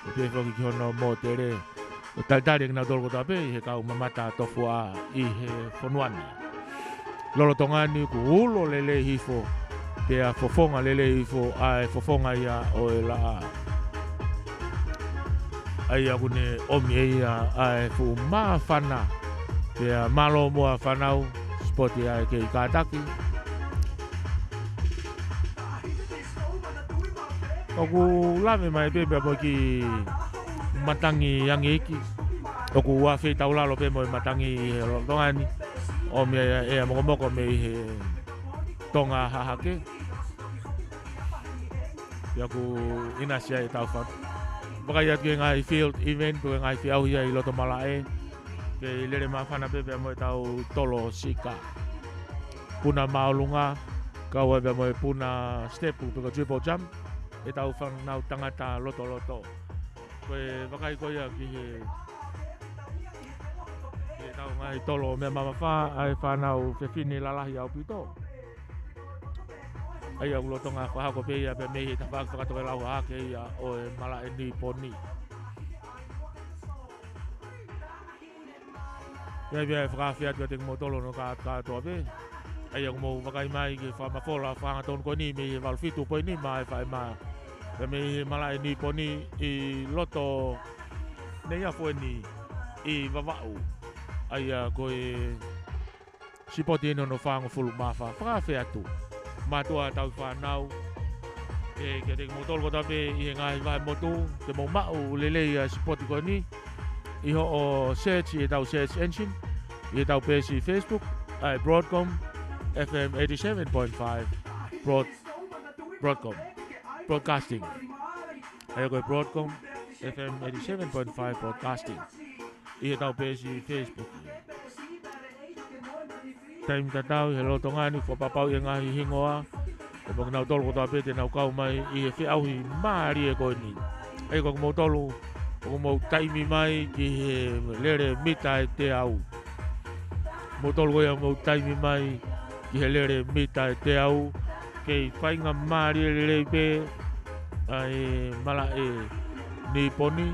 ʻo pehē foki ki hono mōtele. ʻO talitali kinautolu kotoa pē ʻi he kau mamata tofuaʻa ʻi he fonua ni. Lolotonga ni ʻoku ulo lelei hifo, pea fofonga lelei hifo ʻa e fofonga ia ʻo e laʻā. ʻA ia ʻoku ne ʻomi ʻe ia ʻa e fuʻu māfana, pea mālō muʻa fānau, sipoti ʻa e kei kātaki. ʻOku lave mai pē pea mo e kiʻi matangi ange iiki. ʻOku ua fei taulalo pē mo e matangi ʻi he lolotonga ni. ʻOmi ʻa e ʻea mokomoko mei he tonga hahake. Pea ʻoku ʻinasi ai ʻetau fa-, vakai atu ki he ngaahi field event, pe ko e ngaahi feʻauhi ʻi loto malaʻe. Kei lele māfana pē pea mo ʻetau tolo sika. Puna māʻolunga, kau ai pea mo e puna step, pe ko e triple jump, ʻetau fānau tangata lotoloto. Ko e vakai ko ia ki he, ki heʻetau ngaahi tolo meʻa mamafa, ʻa e fānau fefine lalahi ʻaupito. ʻA ia ʻoku lolotonga fakahoko pē ia pea mei he tafaʻaki fakatokelau hahake ia ʻo e malaʻe Niponi. Ia pea ʻe fakaafe atu kiate kimoutolu hono kātoa pē. ʻA ia ʻoku mou vakai mai ki he fakamafola fakahangatonu ko eni mei he valu fitu poini nima e faʻē mā. Pea mei he malaʻe Niponi ʻi loto Neiafu eni ʻi Vavaʻu. ʻA ia ko e sipoti eni hono fāngofulu mā fā, fakaafe atu. Mātuʻa, tauhi fānau, ē, kiate kimoutolu kotoa pē ʻi he ngaahi vahe motu, te mou maʻu lelei ʻa e sipoti ko eni ʻi hoʻo search ʻi heʻetau search engine, ʻi heʻetau peesi Facebook, ʻa e Broadcom F M eighty-seven point five, Broad-, Broadcom Broadcasting. ʻA ia ko e Broadcom F M eighty-seven point five Broadcasting ʻi heʻetau peesi Facebook. Taimi tatau ʻi he lolotonga ni, fakapapauʻi e ngaahi hingoa, ʻo kimoutolu kotoa pē te nau kau mai ʻi he feʻauhi mālie ko eni. ʻA ia ko kimoutolu ʻoku mou taimi mai ki he lele mita ʻe teau. Kimoutolu ko ia ʻoku mou taimi mai ki he lele mita ʻe teau, kei faingamālie lelei pē ʻa e malaʻe Niponi,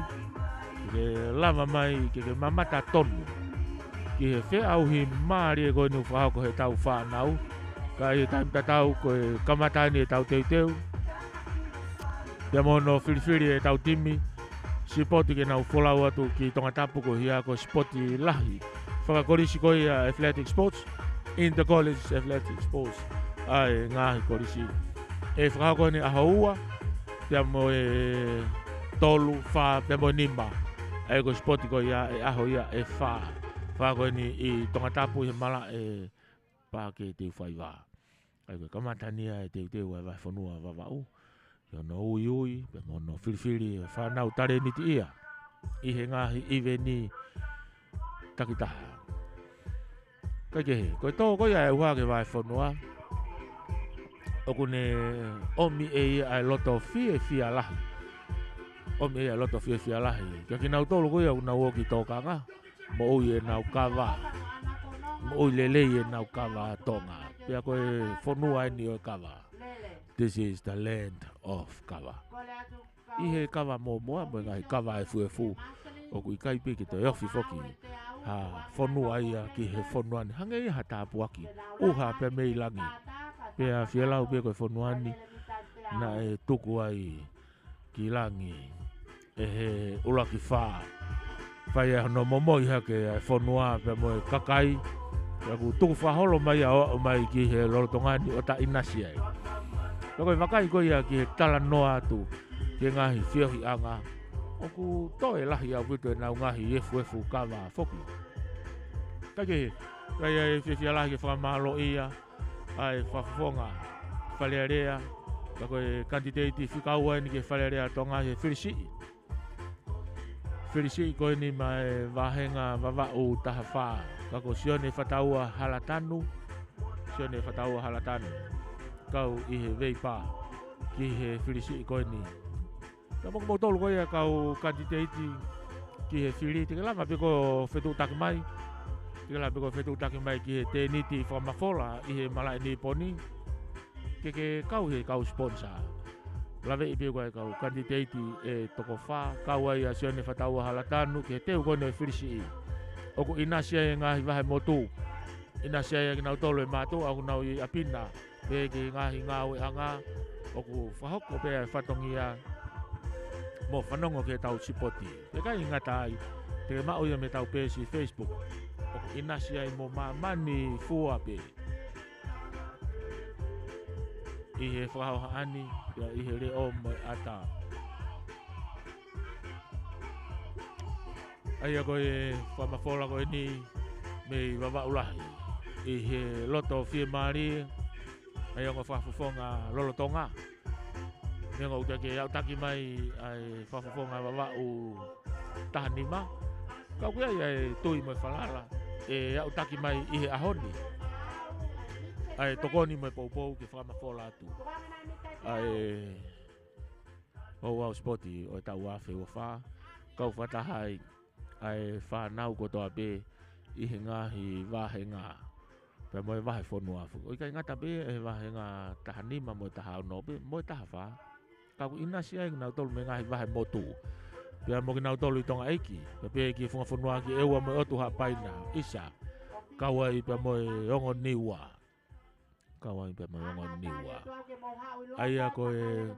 ke lava mai ke ke mamata tonu ki he feʻauhi mālie ko eni ʻoku fakahoko heʻetau fānau. Ka ʻi he taimi tatau ko e kamata eni ʻetau teuteu, pea mo hono filifili ʻetau timi sipoti ke nau folau atu ki Tongatapu, ko ia ko e sipoti lahi fakakolisi ko ia, athletic sports, inter-college athletic sports, ʻa e ngaahi kolisi. ʻE fakahoko eni ʻaho ua, pea mo e tolu, fā, pea mo e nima. ʻA ia ko e sipoti ko ia ʻe ʻaho ia ʻe fā. Fakahoko eni ʻi Tongatapu ʻi he malaʻe Paake Teufaiva. ʻA ia ko e kamata eni ʻa e teuteu ʻa e vahefonua Vavaʻu, ʻi hono uiui pea mo hono filifili e fānau talēniti ia ʻi he ngaahi ʻiveni takitaha. Kaikehe, ko e tō ko ia e ʻuha ki he vahefonua, ʻoku ne ʻomi ʻe ia ʻa e loto fiefia lahi. ʻOmi ʻe ia ʻa e loto fiefia lahi kiate kinautolu ko ia ʻoku nau ō ki tōkanga, moʻui ʻenau kava, moʻui lelei ʻenau kava ʻa Tonga. Pea ko e fonua eni ʻo e kava. This is the land of kava. ʻI he kava mōmoa mo e ngaahi kava efuefu, ʻoku ʻikai pē ke toe ofi foki ha fonua ia ki he fonua ni. Hangē ia ha tāpuaki ʻuha pea mei langi. Pea fielau pē ko e fonua ni naʻe tuku ai ki langi ʻe he ʻuluaki fā. Fai ai hono momoi hake ʻa e fonua pea mo e kakai, pea kuo tuku fakaholo mai ia ʻo aʻu mai ki he lolotonga ni ʻo taʻinasi ai. Pea ko e vakai ko ia ki he talanoa atu ki he ngaahi feohiʻanga, ʻoku toe lahi ʻaupito ʻenau ngaahi efuefu kava foki. Kaikehe, ʻoku ʻi ai e fiefia lahi ke fakamālōʻia ʻa e Fakafofonga Fale Alea, ka ko e kanititeiti fika ua eni ki he Fale Alea Tonga ʻi he fili siʻi. Fili siʻi ko eni maʻa e vāhenga Vavaʻu taha fā, ka ko Sione Fataua Halatanu, Sione Fataua Halatanu, kau ʻi he veipa ki he fili siʻi ko eni. Ka mo kimoutolu ko ia kau kanititeiti ki he fili, te ke lava pē koe ʻo fetuʻutaki mai. Te ke lava pē koe ʻo fetuʻutaki mai ki he tēniti fakamafola ʻi he malaʻe Niponi, ke ke kau he kau sponsor. Laveʻi pē koe kau kanititeiti ʻe toko fā, kau ai ʻa Sione Fataua Halatanu ki he teu ko eni ʻo e fili siʻi. ʻOku ʻinasi ai e ngaahi vahe motu. ʻInasi ai ʻa kinautolu e mātuʻa ʻoku nau ʻi ʻapi na, pehē ki he ngaahi ngāueʻanga, ʻoku fakahoko pē ʻa e fatongia mo fanongo ki heʻetau sipoti. Pea ʻikai ngata ai, te ke maʻu ia mei heʻetau peesi Facebook. ʻOku ʻinasi ai mo māmani fua pē ʻi he fakahohaʻa ni, pea ʻi he leʻo mo e ʻata. ʻA ia ko e fakamafola ko eni mei Vavaʻu Lahi, ʻi he loto fiemālie ʻa e ongo fakafofonga lolotonga. Neongo ʻoku teʻeki ke aʻutaki mai ʻa e fakafofonga Vavaʻu taha nima, ka ʻoku ʻi ai ʻa e tui mo e falala ʻe aʻutaki mai ʻi he ʻaho ni ʻa e tokoni mo e poupou ke fakamafola atu ʻa e ouau sipoti ʻo e taʻu ua afe ua fā, kau fakataha ai ʻa e fānau kotoa pē ʻi he ngaahi vāhenga. Pea mo e vahe fonua foki. ʻOku ʻikai ngata pē ʻi he vahenga taha nima mo e taha ono pē, mo e taha fā. Ka ʻoku ʻinasi ai kinautolu mei he ngaahi vahe motu. Pea mo kinautolu ʻi Tonga ʻeiki. Pea pehē ki he funga fonua ki ʻEua mo e ʻOtu Haʻapaina. ʻIsa. Kau ai pea mo e ongo Niua. Kau ai pea mo e ongo Niua. ʻA ia ko e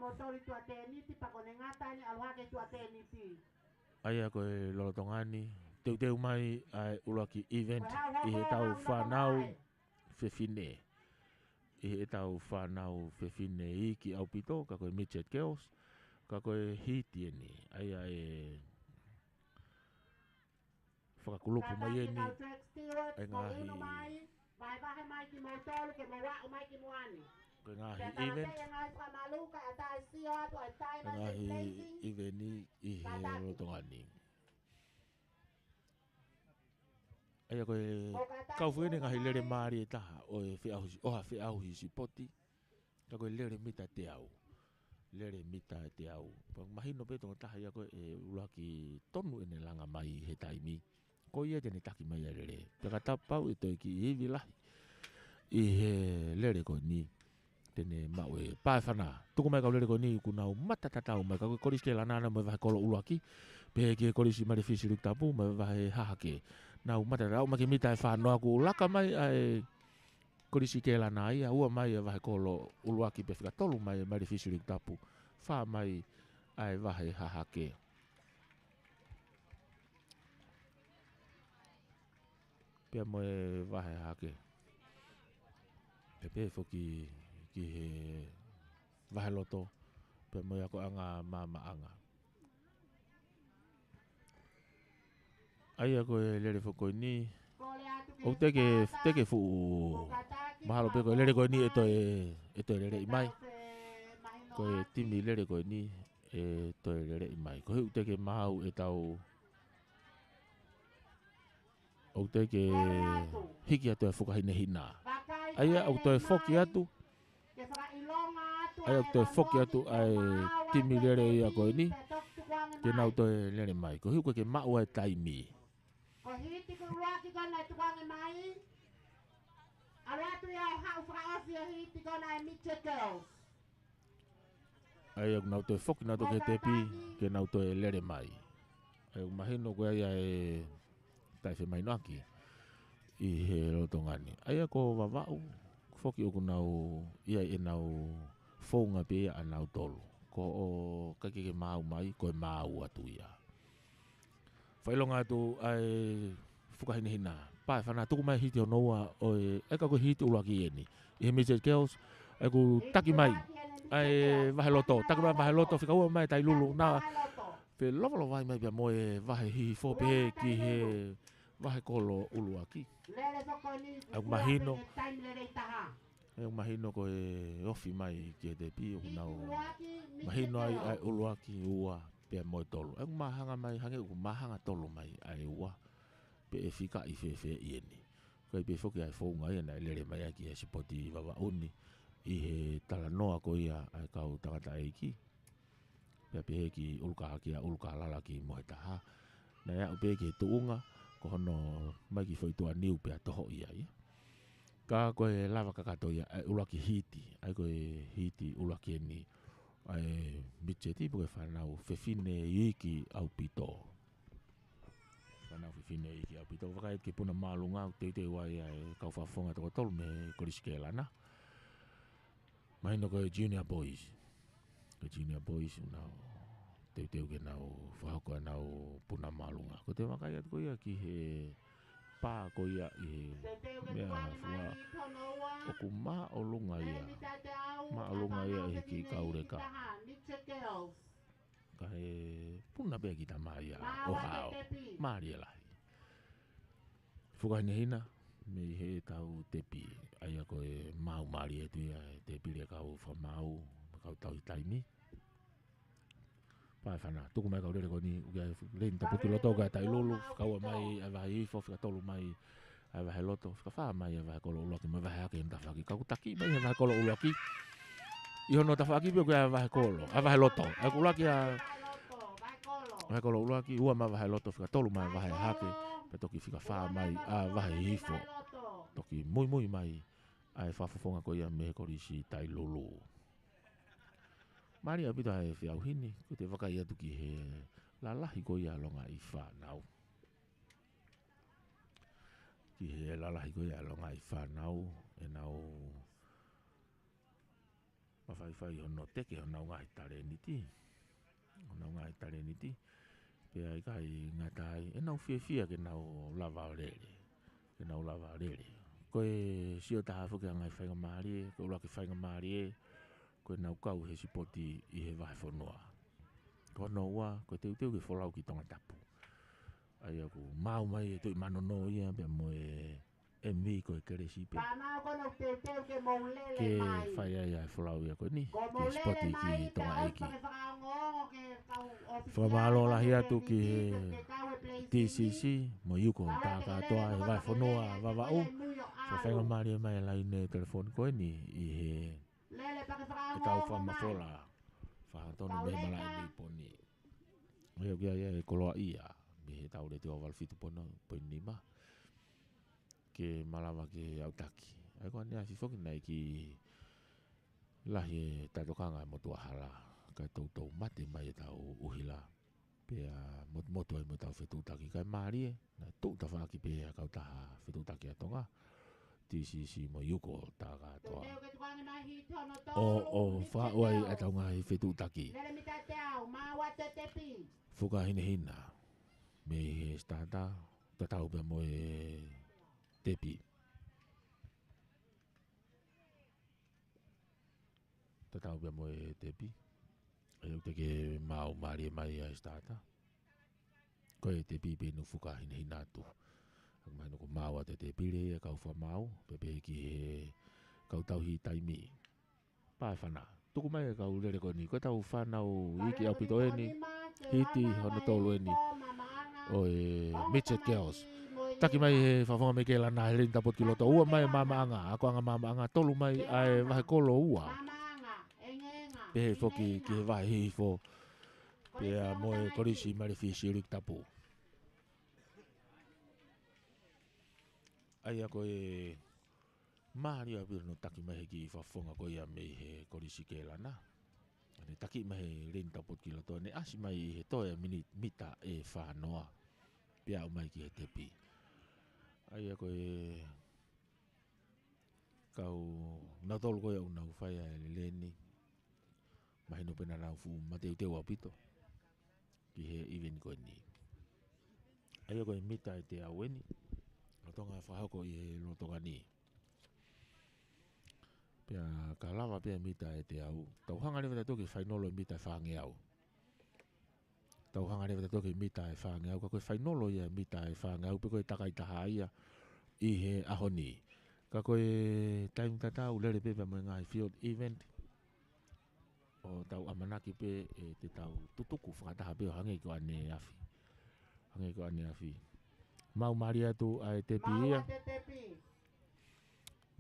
ʻA ia ko e lolotonga ni, teuteu mai ʻa e ʻuluaki event ʻi heʻetau fānau fefine. ʻI heʻetau fānau fefine iiki ʻaupito, ka ko e midget girls, ka ko e hiti eni. ʻA ia e fakakulupu mai eni, ʻa e ngaahi, Vahevahe mai kimoutolu ke mou aʻu mai ki muʻa ni. Ko e ngaahi event, ʻa e ngaahi event ʻi he lolotonga ni. ʻA ia ko e kau foki eni ngaahi lele mālie ʻe taha ʻo e feʻauhi, ʻo ha feʻauhi sipoti. Ka ko e lele mita teau. Lele mita teau. Pea mahino pē tonga taha ia ko e ʻuluaki tonu ʻene langa mai he taimi. Ko ia te ne taki mai ʻa e lele. Pea kapau ʻe toe kiʻi ivi lahi ʻi he lele ko eni, te ne maʻu e pā e fana. Tuku mai kau lele ko eni ʻoku nau mata tatau mai ka ko e Kolisi Kelana mo e vahe kolo ʻuluaki. Pehē ki he Kolisi Malefisi Luke Tapu mo e vahe Hahake. Nau mata tatau mai ki he mita ʻe fā noa ʻoku laka mai ʻa e Kolisi Kelana ia, ua mai e vahe kolo ʻuluaki pea fika tolu mai e Malefisi Luke Tapu, fā mai ʻa e vahe Hahake. Pea mo e vahe Hahake. Pea pehē foki ki he vahe loto, pea mo e akoʻanga maʻamaʻanga. ʻA ia ko e lele foki ko eni, ʻoku teʻeki, teʻeki fuʻu mahalo pē ko e lele ko eni ʻe toe, ʻe toe leleʻi mai. Ko e timi lele ko eni ʻe toe leleʻi mai. Koeʻuhi ʻoku teʻeki maʻu ʻetau, ʻoku teʻeki hiki atu e fuka hinehina. ʻA ia ʻoku toe foki atu, ʻa ia ʻoku toe foki atu ʻa e timi lele ia ko eni ke nau toe lele mai. Koeʻuhi ʻoku ʻikai ke maʻu ʻa e taimi. Ko e hiti ko e ʻuluaki ko ena ʻe tukuange mai. ʻAlu atu ia ʻo haʻu fakaʻosi e hiti ko ena ʻa e Midget Girls. ʻA ia ʻoku nau toe foki nautolu ki he tepi ke nau toe lele mai. ʻA ia ʻoku mahino ko ia e taʻefemahinoʻaki ʻi he lolotonga ni. ʻA ia ko Vavaʻu foki ʻoku nau ʻi ai ʻenau founga pē ia ʻanautolu. Ko ʻoku ʻikai ke maʻu mai, ko e maʻu atu ia. Fakaʻilonga atu ʻa e fuka hinehina. Pā e fana, tuku mai hiti hono ua ʻo e, ʻe ka ko e hiti ʻuluaki eni. ʻI he Midget Girls, ʻa ia ʻoku taki mai ʻa e vahe loto. Taki mai vahe loto, fika ua mai Tailulu. Na, felovalovai mai pea mo e vahe Hihifo pehē ki he vahe kolo ʻuluaki. ʻA ia ʻoku mahino, ʻa ia ʻoku mahino ko e ofi mai ki he tepi ʻoku nau mahino ai ʻa e ʻuluaki, ua pea mo e tolu. ʻA ia ʻoku māhanga mai, hangē ʻoku māhanga tolu mai ʻa e ua. Pe ʻe fikaʻi fēfē ʻi heni. Ko e pē foki ʻa e founga ia naʻe lele mai ai ki he sipoti Vavaʻu ni ʻi he talanoa ko ia ʻa e kau tangataʻeiki. Pea pehē ki ʻUlukākia, ʻUlukālala ki Mohe Taha. Naʻe aʻu pē ki he tuʻunga, ko hono mai ki foʻi tuʻa niu pea toho ia ia. Ka ko e lava kakato ia, ʻa e ʻuluaki hiti, ʻa ia ko e hiti ʻuluaki eni, ʻa e midget, pe ko e fānau fefine iiki ʻaupito. Fānau fefine iiki ʻaupito. Vakai ki Puna Māʻolunga, ʻoku teuteu ai ʻa e kau fakafofonga toko tolu mei he Kolisi Kelana. Mahino ko e junior boys. Ko e junior boys, ʻoku nau teuteu ke nau fakahoko ʻenau Puna Māʻolunga. Ko e toe vakai atu ko ia ki he pā ko ia ʻi he meʻa fua. ʻOku māʻolunga ia. Māʻolunga ia ʻi he kiʻi kau leka. Ka ʻe puna pē ki tama ia ʻo hao. Mālie lahi. Fuka hinehina, mei heʻetau tepi, ʻa ia ko e maʻu mālie atu ia, e tepi lea kau fakamaʻu, kau tauhi taimi. Pā e fana, tuku mai kau lele ko eni, ʻoku ʻi ai e leni tapu ki loto, ʻoku ʻi ai Tailulu, fika ua mai ʻa e vahe Hihifo, fika tolu mai ʻa e vahe loto, fika fā mai ʻa e vahe kolo ʻuluaki, mo e vahe Hahake ʻi hono tafaʻaki. Ka ʻoku taki mai ʻa e vahe kolo ʻuluaki. ʻI hono tafaʻaki pē ʻoku ʻi ai ʻa e vahe kolo, ʻa e vahe loto. ʻA ia ʻoku ʻuluaki ʻa e vahe kolo ʻuluaki, ua mai ʻa e vahe loto, fika tolu mai ʻa e vahe Hahake, pea toki fika fā mai ʻa e vahe Hihifo. toki muimui mai ʻa e fakafofonga ko ia mei he Kolisi Tailulu. Mālie ʻaupito ʻa e feʻauhi ni, ko ʻete vakai atu ki he lalahi ko ia ʻa e longaʻi fānau. Ki he lalahi ko ia ʻa e longaʻi fānau, ʻenau mafaifai hono teke honau ngaahi talēniti. Honau ngaahi talēniti. Pea ʻikai ngata ai, ʻenau fiefia ke nau lava ʻo lele. Ke nau lava ʻo lele. Ko e sio taha foki ʻa e ngaahi faingamālie, ko e ʻuluaki faingamālie, ko ʻenau kau he sipoti ʻi he vahefonua. Ko hono ua, ko e teuteu ke folau ki Tongatapu. ʻA ia ʻoku maʻu mai e Tuʻi Mānonō ia, pea mo e M V ko e kelesi pē. Fānau, ko hono teuteu ke mou lele mai. Ke fai ai ʻa e folau ia ko eni, ko hono ki he sipoti ki Tonga ʻEiki. Fakamālō lahi atu ki he T C C, mo Yuko Takatoa he vahefonua Vavaʻu. Fakafaingamālie mai e laine telefoni ko eni ʻi he ʻetau fakamafola. Fakatonu mei he malaʻe Niponi. ʻOku ʻi ai e koloaʻia mei heʻetau letiō valu fitu poini nima. Ke malava ke aʻutaki. ʻA ia ko ʻaneafi foki naʻe ʻikai lahi e taʻetokanga ʻa e motuʻa hala, kae toutou mate mai ʻetau ʻuhila. Pea motumotu ai mo ʻetau fetuʻutaki, kae mālie, naʻe tuʻu tafaʻaki pē ʻa e kautaha fetuʻutaki ʻa Tonga, T C C mo Yuko Takatoa. ʻO, ʻo fakaʻau ai ʻetau ngaahi fetuʻutaki. Fuka hinehina mei he starter, tatau pea mo e tepi. Tatau pea mo e tepi. ʻA ia ʻoku teʻeki ke maʻu mālie mai ʻa e starter. Ko e tepi pē ʻoku fuka hinehina atu. ʻOku mahino kuo maʻu ʻa e tepi lelei ʻa e kau fakamaau, pea pehē ki he kau tauhi taimi. Pae fana. Tuku mai e kau lele ko eni, ko ʻetau fānau iiki ʻaupito eni, hiti hono tolu eni ʻo e Midget Girls. Taki mai he fakafofonga mei Kelana, he leni tapoti ki loto, ua mai e maamaʻanga, akoʻanga maamaʻanga, tolu mai ʻa e vahekolo ua. Pehē foki ki he vahe hihifo, pea mo e Kolisi Malifi Sioliki Tapu. ʻA ia ko e mālie ʻaupito hono taki mai he kiʻi fakafofonga ko ia mei he Kolisi Kelana. Ne taki mai he leni tapoti ki loto, ne ʻasi mai ʻi he toe mini-, mita ʻe fā noa. Pea aʻu mai ki he tepi. ʻA ia ko e kau nautolu ko ia ʻoku nau fai ʻa e lelei ni. Mahino pē naʻa nau fuʻu mateuteu ʻaupito ki he ʻiveni ko eni. ʻA ia ko e mita ʻe teau eni. Lolotonga fakahoko ʻi he lolotonga ni. Pea ka lava pē mita ʻe teau. Tau hanga leva tautolu ki he fainolo ʻi he mita ʻe fāngeau. Tau hanga leva tautolu ki he mita ʻe fāngeau. Ka ko e fainolo ia ʻi he mita ʻe fāngeau. Pe ko e takai taha ia ʻi he ʻaho ni. Ka ko e taimi tatau lele pē pea mo e ngaahi field event. ʻO tau ʻamanaki pē ʻe te tau tutuku fakataha pē ʻo hangē ko ʻaneafi. Hangē ko ʻaneafi. Maʻu mālie atu ʻa e tepi ia.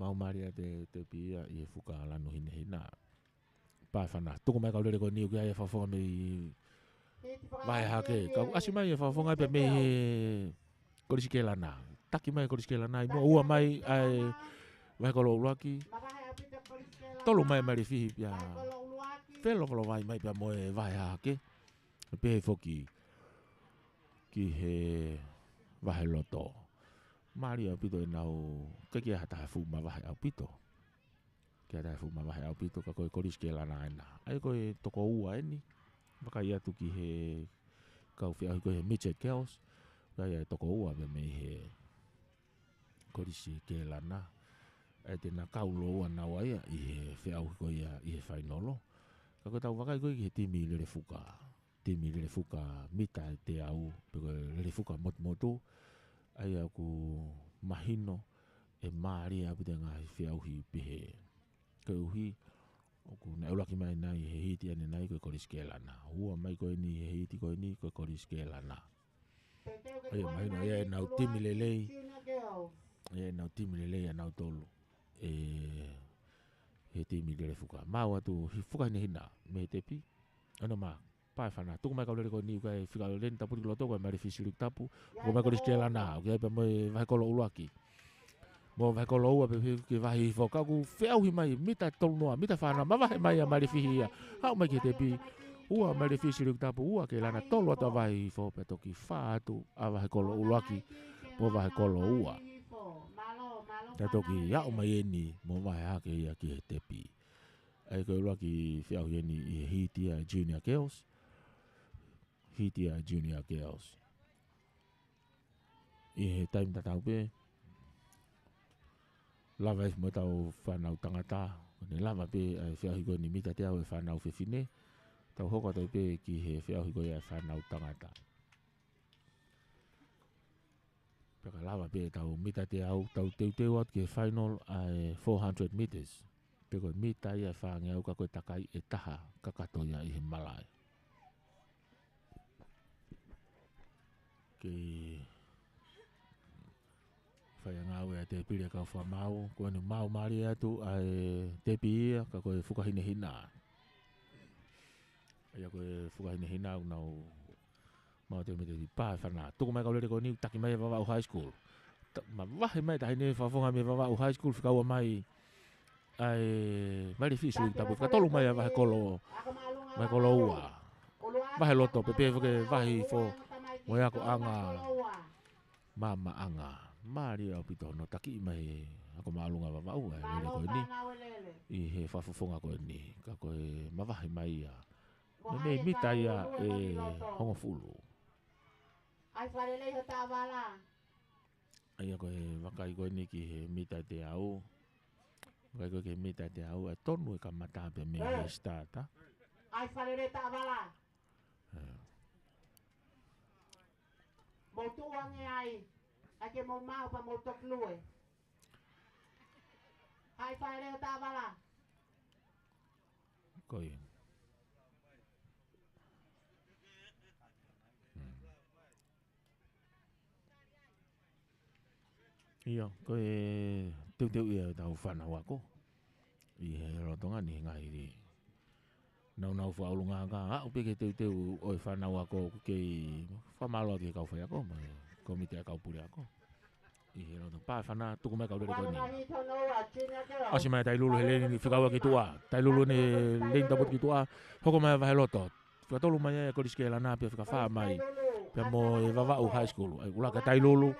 Maʻu mālie atu e tepi ia ʻi he fuka lanu hinehina. Pae fana. Tuku mai kau lele ko eni ʻoku ʻi ai e fakafofonga mei Vahe Hahake. Kau ʻasi mai e fakafofonga pē mei he Kolisi Kelana. Taki mai Kolisi Kelana, ʻi muʻa ua mai ʻa e vahekolo ʻuluaki. Tolu mai Malifi pea felofolovai mai pea mo e Vahe Hahake. Pehē foki ki he vahe loto. Mālie ʻaupito ʻenau, ʻikai ke ʻi ai ha taha fuʻu mavahe ʻaupito. Ke ʻi ai ha taha fuʻu mavahe ʻaupito ka ko e Kolisi Kelana ena. ʻA ia ko e toko ua eni. Vakai atu ki he kau feʻauhi ko ē he Midget Girls. ʻA ia e toko ua pē mei he Kolisi Kelana. ʻA ia te na kau lōua naua ia ʻi he feʻauhi ko ia ʻi he fainolo. Ka ko ʻetau vakai ko ē ki he timi lele fuka. Timi lele fuka mita ʻe teau, pe ko e lele fuka motumotu. ʻA ia ʻoku mahino ʻe mālie ʻaupito e ngaahi feʻauhi pehē. Koeʻuhi, ʻoku ne ʻuluaki mai nai he hiti ʻanenai ko e Kolisi Kelana. Ua mai ko eni he hiti ko eni ko e Kolisi Kelana. ʻA ia mahino ia ʻenau timi lelei. Ia ʻenau timi lelei ʻanautolu. ʻE, he timi lele fuka. Maʻu atu he fuka hinehina mei he tepi. ʻAno mā, pae fana. Tuku mai kau lele ko eni ʻoku ʻi ai e fika leni tapoti ki loto ko e Malifi Sioliki Tapu. Ko mai Kolisi Kelana. ʻOku ʻi ai pē mo e vahekolo ʻuluaki. Mo Vahekoloua pē ki he vahe hihifo, ka ʻoku feʻauhi mai, mita tolunoa, mita fānau, mavahe mai ʻa Malifihi ia. Haʻu mai ki he tepi, ua Malifihi Silikitapu, ua Kelana, tolu atu ʻa vahe hihifo, pea toki fā atu ʻa Vahekoloua ʻuluaki, mo Vahekoloua. Pea toki aʻu mai eni, mo vahe hake ia ki he tepi. ʻA ia ko e ʻuluaki feʻauhi eni ʻi he hiti ʻa e Junior Girls. Hiti ʻa e Junior Girls. ʻI he taimi tatau pē, lava ʻe mo ʻetau fānau tangata, ko ʻene lava pē ʻa e feʻauhi ko eni mita teau ʻa e fānau fefine, tau hoko atu pē ki he feʻauhi ko ia ʻa e fānau tangata. Pea ka lava pē ʻetau mita teau, tau teuteu atu ki he final ʻa e four hundred meters. Pea ko e mita ia ʻe fāngeau ka ko e takai ʻe taha kakato ia ʻi he malaʻe. Kei fai ʻa e ngāue ʻa e tepi ʻa e kau fakamaau, ko eni mau mālie atu ʻa e tepi ia, ka ko e fukahinehina. ʻA ia ko e fukahinehina ʻoku nau mau te mete pi pā e fana. Tuku mai kau lele ko eni, taki mai ʻa Vavaʻu High School. Ta-, mavahe mai taʻahine fakafofonga mei Vavaʻu High School, fika ua mai ʻa e Malifihi Silikitapu, fika tolu mai ʻa Vahekolo, Vahekoloua. Vahe loto, pea pehē foki ki he vahe hihifo, mo e akoʻanga Maamaʻanga. Mālie ʻaupito hono taki mai ʻa e ako māʻolunga Vavaʻu ʻa e lele ko eni. ʻI he fakafofonga ko eni, ka ko e mavahe mai ia. Mo e mei mita ia ʻe hongofulu. ʻAi fakalelei ho taʻavala. ʻA ia ko e vakai ko eni ki he mita teau. Vakai ko e ki he mita teau, ʻa e tonu e kamata pē mei he starter. ʻAi fakalelei taʻavala. Mou tuʻu ange ai, ʻai ke mou maʻu pea mou toki lue. ʻAi fakalelei ho taʻavala. Ko ia. Hmm. ʻIo, ko e teuteu ia ʻetau fānau ako. ʻI he lolotonga ni he ngaahi naunau fakaʻulungaanga, aʻu pē ki he teuteu ʻo e fānau ako ʻoku kei fakamālō ki he kau faiako, mo e komiti ʻa e kau puleako. ʻI he loto pā e fana, tuku mai kau lele ko eni. ʻAsi mai Tailulu he leni fika ua ki tuʻa. Tailulu ʻene leni tapu ki tuʻa. Hoko mai ʻa Vaheloto. Fika tolu mai ʻa e Kolisi Kelana pea fika fā mai. Pea mo e Vavaʻu High School. ʻA ia ʻuluaki ʻa Tailulu,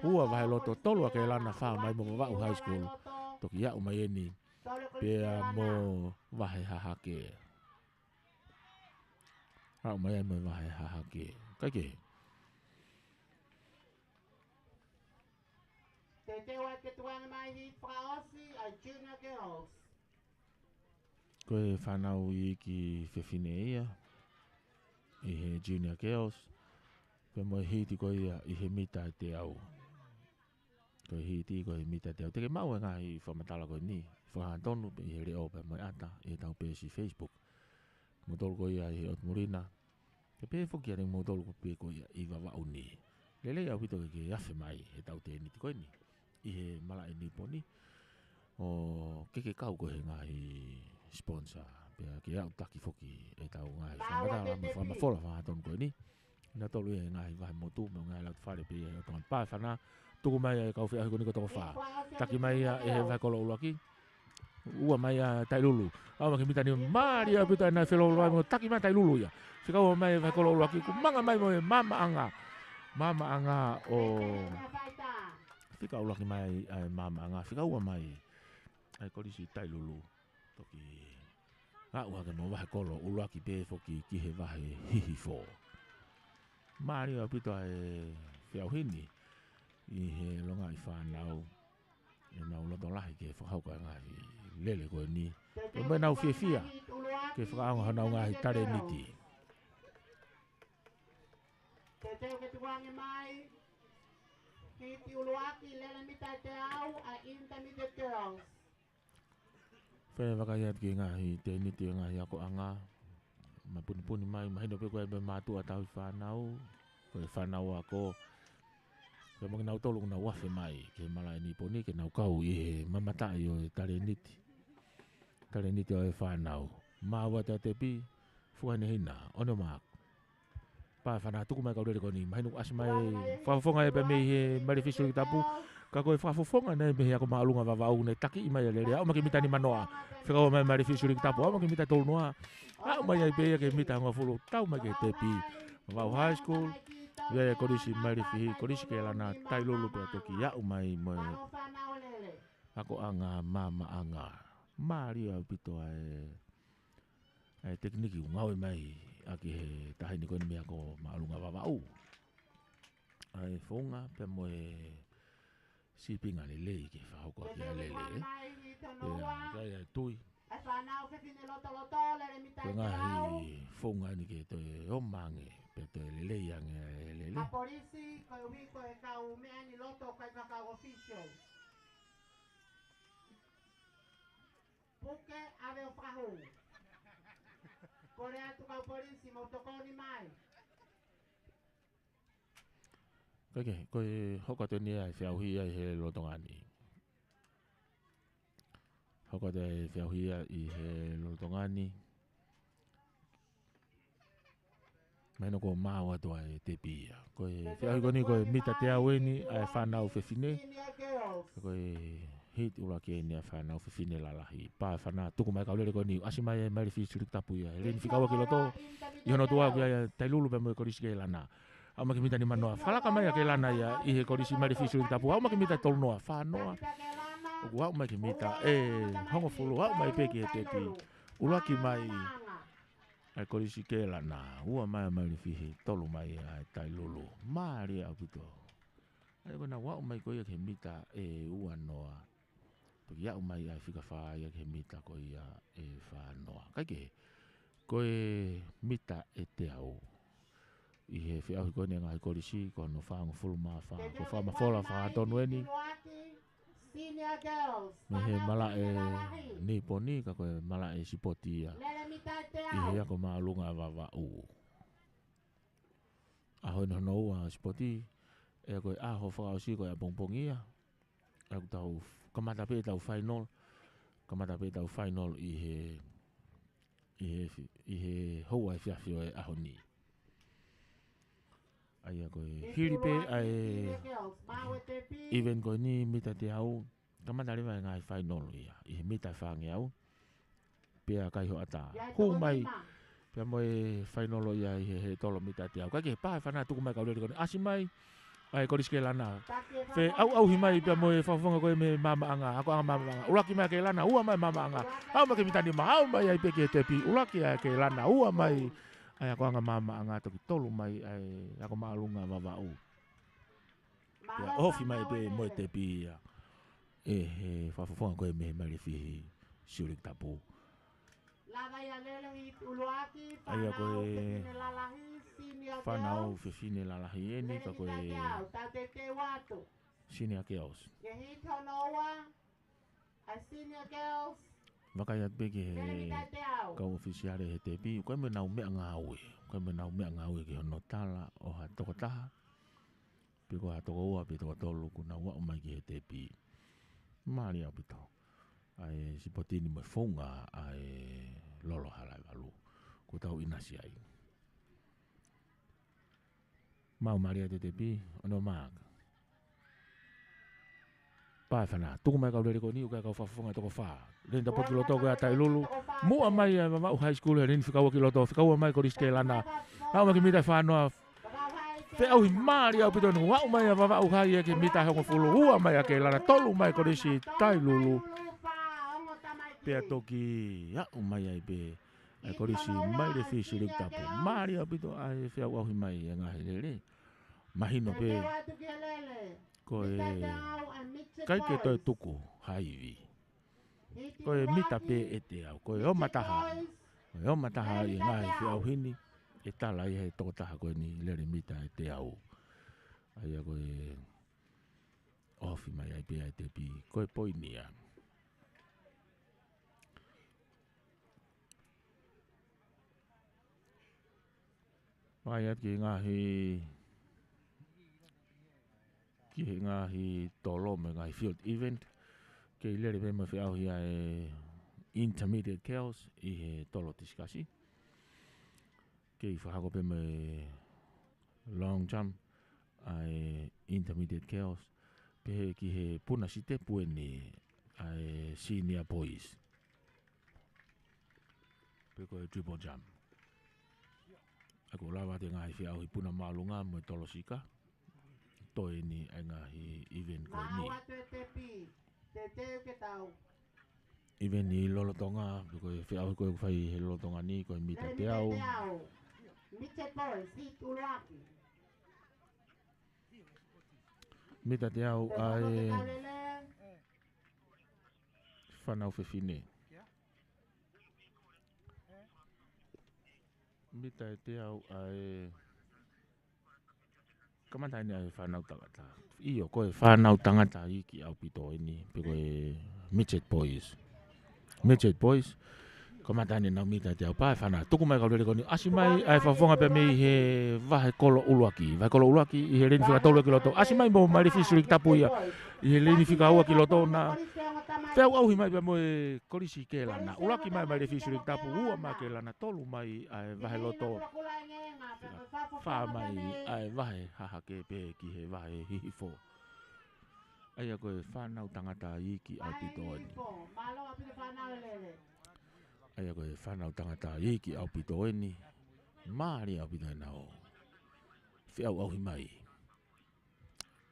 ua Vaheloto, tolu ʻa Kelana, fā mai mo Vavaʻu High School. Toki aʻu mai eni. Pea mo Vahe Hahake. Aʻu mai ai mo Vahe Hahake. Kae kehe. Teuteu atu ke tuku ange mai hiti fakaʻosi ʻa e Junior Girls. Ko e fānau iiki fefine ia ʻi he Junior Girls. Pea mo e hiti ko ia ʻi he mita ʻe teau. Ko e hiti ko e mita ʻe teau. Te ke maʻu e ngaahi fakamatala ko eni. Fakahangatonu pē ʻi he leʻo pea mo e ʻata ʻi heʻetau peesi Facebook. Moutolu ko ia ʻi he ʻOtu Moʻui na. Ke pehē foki kiate kimoutolu ko pē ko ia ʻi Vavaʻu ni. Lelei ʻaupito ke ke afe mai heʻetau tēniti ko eni ʻi he malaʻe Niponi. ʻO ke ke kau ko e ngaahi sponsor. Pea ke aʻutaki foki ʻetau ngaahi fakamatala mo e fakamafola fakahangatonu ko eni. Nautolu ia ʻi he ngaahi vahe motu, mo e ngaahi lautufale pē ia ʻi he ʻOtu Moʻui. Pā e fana, tuku mai ʻa e kau feʻauhi ko eni kotoa fā. Taki mai ia ʻe he Vahekoloua ʻuluaki. Ua mai ʻa Tailulu. Aʻu mai ki he mita ni, mālie ʻaupito ʻa e naʻe feloloa mo taki mai Tailulu ia. Fika ua mai ʻa e Vahekoloua ʻuluaki, kuo manga mai mo e Maamaʻanga. Maamaʻanga ʻo fika ʻuluaki mai ʻa e Maamaʻanga. Fika ua mai ʻa e Kolisi Tailulu. Toki aʻu hake mo Vahekoloua ʻuluaki pē foki ki he vahe hihifo. Mālie ʻaupito ʻa e feʻauhi ni ʻi he longaʻi fānau. ʻEnau loto lahi ke fakahoko ʻa e ngaahi lele ko eni. Pea mo ʻenau fiefia ke fakaʻaonga honau ngaahi talēniti. Teuteu ke tuku ange mai hiti ʻuluaki lele mita ʻe teau ʻa e Intermediate Girls. Fai e vakai atu ki he ngaahi tēniti ʻo e ngaahi akoʻanga. Mapunipuni mai, mahino pē ko e pē mātuʻa tauhi fānau, ko e fānau ako. Pea mo kinautolu ʻoku nau afe mai ki he malaʻe Niponi ke nau kau ʻi he mamataʻi ʻo e talēniti. Talēniti ʻo e fānau. Maʻu atu ʻa e tepi, fukahinehina, ʻono maku. Pā e fana, tuku mai kau lele ko eni, mahino ʻoku ʻasi mai, fakafofonga ia pea mei he Malifihi Silikitapu, Ka ko e fakafofonga naʻe mei he ako māʻolunga Vavaʻu naʻe takiʻi mai ʻa Lele, aʻu mai ki he mita nimanoa. Fekau mai Malifi Siuliki Tapu, aʻu mai ki he mita tolungofulu. Aʻu mai ai pē ia ki he mita hongofulu, tau mai ki he tepi. Vavaʻu High School, ʻa e Kolisi Malifi, Kolisi Kelana, Tailulu pea toki aʻu mai mo e akoʻanga maamaʻanga. Mālie ʻaupito ʻa e, ʻa e tekiniki ʻoku ngāue mai ʻaki he taha ni ko eni mei he ako māʻolunga Vavaʻu. ʻA e founga pea mo e sīpinga lelei ke fakahoko ʻaki ʻa Lele. Pea ʻoku ʻi ai ʻa e tui ko e ngaahi founga ni ke toe ō mai ange, pea toe lelei ange ʻa Lele. Ka polisi, ko e ui ko e kau meʻa ni loto, ko e kau official. Puke, ʻave ʻo fakahū. Kole atu kau polisi, mou tokoni mai. Kae kehe, ko e hoko atu eni ʻa e feʻauhi ʻi he lolotonga ni. Hoko atu ʻa e feʻauhi ʻi he lolotonga ni. Mahino kuo maau atu ʻa e tepi ia. Ko e feʻauhi ko eni ko e mita teau eni ʻa e fānau fefine. Ko e heat ʻuluaki eni ʻa e fānau fefine lalahi. Pā e fānau, tuku mai kau Lele ko eni, ʻasi mai ʻa Malifi Siuliki Tapu ia. Lele ni fika ua ki loto, ʻi hono tuʻa ʻoku ʻi ai ʻa Tailulu pea mo e Kolisi Kelana. Aʻu mai ki he mita nimanoa. Falaka mai ʻa Kelana ia ʻi he Kolisi Malifi Siuliki Tapu. Aʻu mai ki he mita tolungofulu, fāngofulu. ʻOku aʻu mai ki he mita ʻe hongofulu, aʻu mai pē ki he tepi. ʻUluaki mai ʻa e Kolisi Kelana, ua mai ʻa Malifi, tolu mai ʻa e Tailulu. Mālie ʻaupito. ʻA ia ko ʻenau aʻu mai ko ia ki he mita ʻe uanoa. Toki aʻu mai ʻa e fika fā ia ki he mita ko ia ʻe fāngofulu. Kae kehe, ko e mita ʻe teau. ʻI he feʻauhi ko eni ʻa e ngaahi kolisi, ko hono fāngofulu mā fā, ko e fakamafola fakatonu eni. Senior girls, mei he malaʻe Niponi, ka ko e malaʻe sipoti ia ʻi he ako māʻolunga Vavaʻu. ʻAho eni hono ua sipoti, ʻa ia ko e ʻaho fakaʻosi ko e ʻapongipongi ia. ʻA ia ʻoku tau kamata pē ʻetau final, kamata pē ʻetau final ʻi he, ʻi he fi-, ʻi he houa efiafi ʻo e ʻaho ni. ʻA ia ko e hili pē ʻa e event ko eni mita teau, kamata leva e ngaahi final ia, ʻi he mita fāngeau, pea kai hoʻatā. Hū mai, pea mo e final ia ʻi he, he tolo mita teau. Kae kehe, pā e fānau, tuku mai kau Lele ko eni, ʻasi mai ʻa e Kolisi Kelana. Feʻauʻauhi mai pea mo e fakafofonga ko ē mei he maamaʻanga, akoʻanga maamaʻanga. ʻUluaki mai ʻa Kelana, ua mai maamaʻanga. Aʻu mai ki he mita nima, aʻu mai ai pē ki he tepi. ʻUluaki ʻa Kelana, ua mai ʻa e akoʻanga maamaʻanga, toki tolu mai ʻa e ako māʻolunga Vavaʻu. Pea ofi mai pē mo e tepi ia ʻe he fakafofonga ko ē mei he Malifi Siuliki Tapu. Lava ia Lele, heat ʻuluaki, ʻa ia ko e fānau fefine lalahi, senior girls, fānau fefine lalahi eni, ka ko e Lele mita teau, tau teuteu atu. Senior girls. Ke heat hono ua, ʻa e senior girls. Vakai atu pē ki he Lele mita teau. Kau ʻofisiale he tepi, ʻoku ʻi ai mo ʻenau meʻangāue. ʻOku ʻi ai mo ʻenau meʻangāue ki hono tala ʻo ha tokotaha. Pe ko ha tokoua, pe tokotolu, kuo nau aʻu mai ki he tepi. Mālie ʻaupito ʻa e sipoti ni mo e founga ʻa e Lolo Halaevalu. Kuo tau ʻinasi ai. Maʻu mālie ʻa e tepi, ono mark. Pā e fānau, tuku mai kau Lele ko eni, ʻoku ʻi ai kau fakafofonga toko fā. Lele ni tapu ki loto ko ē ʻa Tailulu. Muʻa mai ʻa Vavaʻu High School, lele ni fika ua ki loto, fika ua mai Kolisi Kelana. Aʻu mai ki he mita fāngofulu. Feʻauhi mālie ʻaupito eni, aʻu mai ʻa Vavaʻu High ia ki he mita hongofulu, ua mai ʻa Kelana, tolu mai Kolisi Tailulu. Pea toki aʻu mai ai pē ʻa e Kolisi Malifi Siuliki Tapu. Mālie ʻaupito ʻa e feʻauʻauhi mai ʻa e ngaahi lele. Mahino pē ko e ʻikai ke toe tuku ha ivi. Ko e mita pē ʻe teau, ko e ō mataha. Ko e ō mataha ʻi he ngaahi feʻauhi ni, ʻe tala ia he tokotaha ko eni lele mita ʻe teau. ʻA ia ko e ofi mai ai pē ʻa e tepi, ko e poini ia. Mai atu ki he ngaahi, ki he ngaahi tolo mo e ngaahi field event. Kei lele pē mo e feʻauhi ʻa e intermediate girls ʻi he tolo tisikasi. Kei fakahoko pē mo e long jump ʻa e intermediate girls. He ki he puna sitepu eni ʻa e senior boys. Pe ko e triple jump. ʻA ko lava te ngaahi feʻauhi puna māʻolunga mo e tolosika. Toe eni ʻa e ngaahi event ko eni. Mau atu e tepi, te te ke tau. Event ʻi lolotonga, pe ko e feʻauhi ko ē ʻoku fai he lolotonga ni, ko e mita Lele teau. Mita teau. Mita boys, si tuluaki. Mita teau ʻa e fānau fefine. Mita ʻe teau ʻa e kamata eni ʻa e fānau tangata. ʻIo, ko e fānau tangata iiki ʻaupito eni, pe ko e midget boys. Midget boys, kamata eni ʻenau mita ʻe teau pea fānau. Tuku mai kau lele ko eni, ʻasi mai ʻa e fakafofonga pea mei he vahe kolo ʻuluaki. Vahe kolo ʻuluaki, ʻi he leini fika tolu ki loto. ʻAsi mai mo Malifi Siuliki Tapu ia. ʻI he leini fika ua ki loto na. Feʻauʻauhi mai pea mo e Kolisi Kelana. ʻUluaki mai Malifi Siuliki Tapu, ua mai Kelana, tolu mai ʻa e vahe loto. Fā mai ʻa e vahe hahake pea ki he vahe hihifo. ʻA ia ko e fānau tangata iiki ʻaupito eni. ʻA ia ko e fānau tangata iiki ʻaupito eni. Mālie ʻaupito ʻenau feʻauʻauhi mai.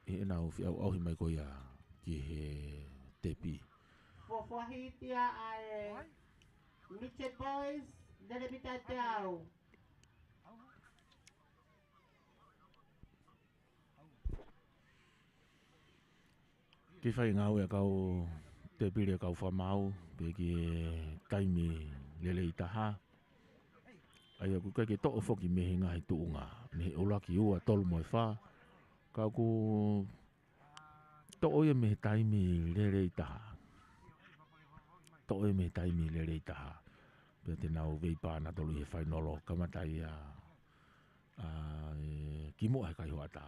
ʻI heʻenau feʻauʻauhi mai ko ia ki he tepi. Fuafuahitia ʻa e midget boys, lele mita ʻe teau. Ke fai ngāue ʻa e kau tēpile ʻa e kau fakamaau, pe ki he taimi lelei taha. ʻA ia ʻoku ʻikai ke toʻo foki mei he ngaahi tuʻunga. Mei he ʻuluaki, ua, tolu mo e fā. Ka ʻoku toʻo ia mei he taimi lelei taha. Toʻo ia mei he taimi lelei taha. Pea te nau veipā nautolu ʻi he fainolo. Kamata ia ʻa e kimuʻa he kai hoʻatā.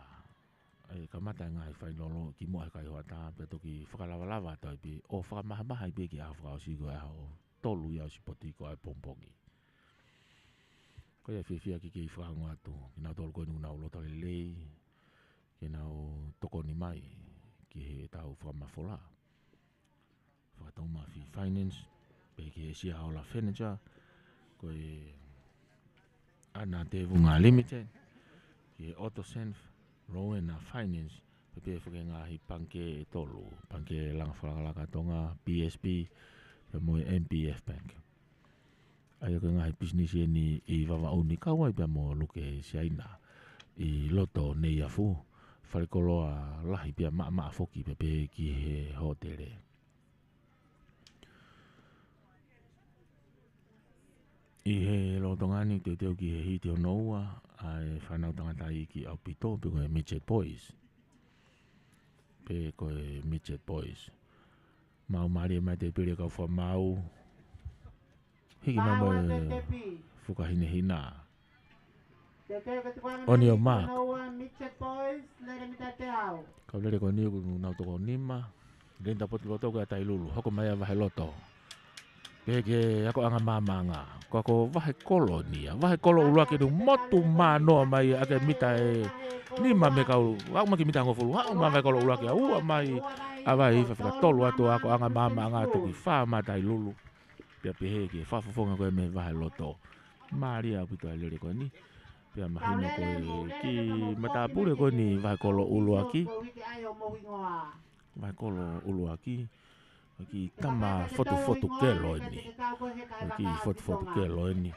ʻE kamata e ngaahi fainolo kimuʻa he kai hoʻatā, pea toki fakalavalava atu ai pē, ʻo fakamahamahai pē ki he ʻaho fakaʻosi ko e ʻaho tolu ia ʻo e sipoti ko ē pongipongi. Ko ia fiefia ke kei fakaongo atu kinautolu ko eni ʻoku nau loto lelei ke nau tokoni mai ki heʻetau fakamafola. Fakataumafi Finance, pea ki he Siaola Furniture, ko e Ana Tevunga Limited, ki he Autosenf, Rowena Finance, pea pehē foki ki he ngaahi pangikē ʻe tolu, Pangikē Langa Fakalakalaka Tonga, B S P, pea mo e M P F Bank. ʻA ia ko e ngaahi pisinisi eni ʻi Vavaʻu ni kau ai pea mo Luke Siaina ʻi loto Neiafu, falekoloa lahi pea maʻamaʻa foki pea pehē ki he hōtele. ʻI he lolotonga ni teuteu ki he hiti hono ua ʻa e fānau tangata iiki ʻaupito pe ko e Midget Boys. Pe ko e Midget Boys. Mau mālie mai tēpile kau fakamaau. Hiki mai mo e fuka hinehina. ʻOni ʻo Mark. Kau lele ko eni ʻoku nau toko nima. Leini tapu atu loto ko ia Tailulu. Hoko mai ʻa e vahe loto. Pehē ki he akoʻanga maamaʻanga. Ko e ako vahe kolo eni ia. Vahe kolo ʻuluaki ʻoku motu mānoa mai ʻa e mita ʻe nima mei he kau. Aʻu mai ki he mita hongofulu. Aʻu mai vahe kolo ʻuluaki. Ua mai ʻa e vahe hihifo, fika tolu atu akoʻanga maamaʻanga, toki fā mai Tailulu. Pea pehē ki he fakafofonga ko ē mei he vahe loto. Mālie ʻaupito ʻa e lele ko eni. Pea mahino ko e kiʻi matāpule ko eni vahe kolo ʻuluaki. Vahe kolo ʻuluaki. Ko e kiʻi tama fotufotu kelo eni. Ko e kiʻi fotufotu kelo eni.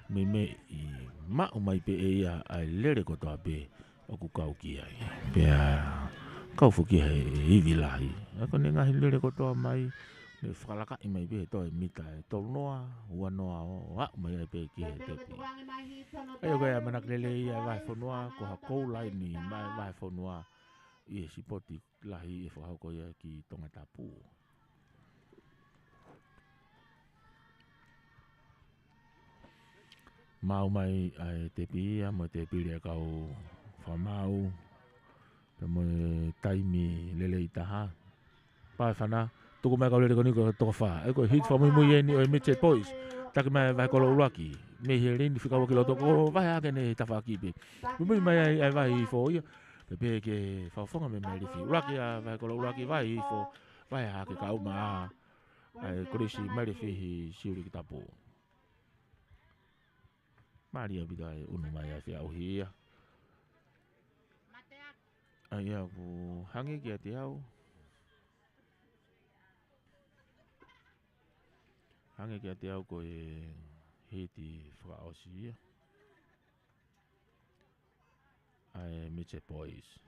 Meimei maʻu mai pē ʻe ia ʻa e lele kotoa pē ʻoku kau ki ai. Pea kau foki he ivi lahi. ʻA ia ko ʻene ngaahi lele kotoa mai, ne fakalakaʻi mai pē he toe mita ʻe tolu noa, ua noa ʻo aʻu mai ai pē ki he tepi. ʻA ia ko e ʻamanaki lelei ʻa e vahefonua, ko ha kou laini mai vahefonua ʻi he sipoti lahi ʻe fakahoko ia ki Tongatapu. Maʻu mai ʻa e tepi ia mo e tēpile ʻa e kau fakamaau. Pea mo e taimi lelei taha. Pea fānau, tuku mai kau lele ko eni ko e toko fā. ʻA ia ko e hiti fakamuimui eni ʻo e Midget Boys. Taki mai vahe kolo ʻuluaki. Mei he leini fika ua ki loto, ko e vahe hahake eni he tafaʻaki pē. Muimui mai ai ʻa e vahe hihifo ia. Pea pehē ki he fakafofonga mei Mailifi. ʻUluaki ʻa e vahe kolo ʻuluaki, vahe hifo, vahe hake kae ʻumaʻā ʻa e Kolisi Mailifi, Siuliki Tapu. Mālie ʻaupito ʻa e ʻunu mai ʻa e feʻauhi ia. ʻA ia ʻoku hangē kiate au. Hangē kiate au ko e hiti fakaʻosi ia ʻa e Mitre Boys.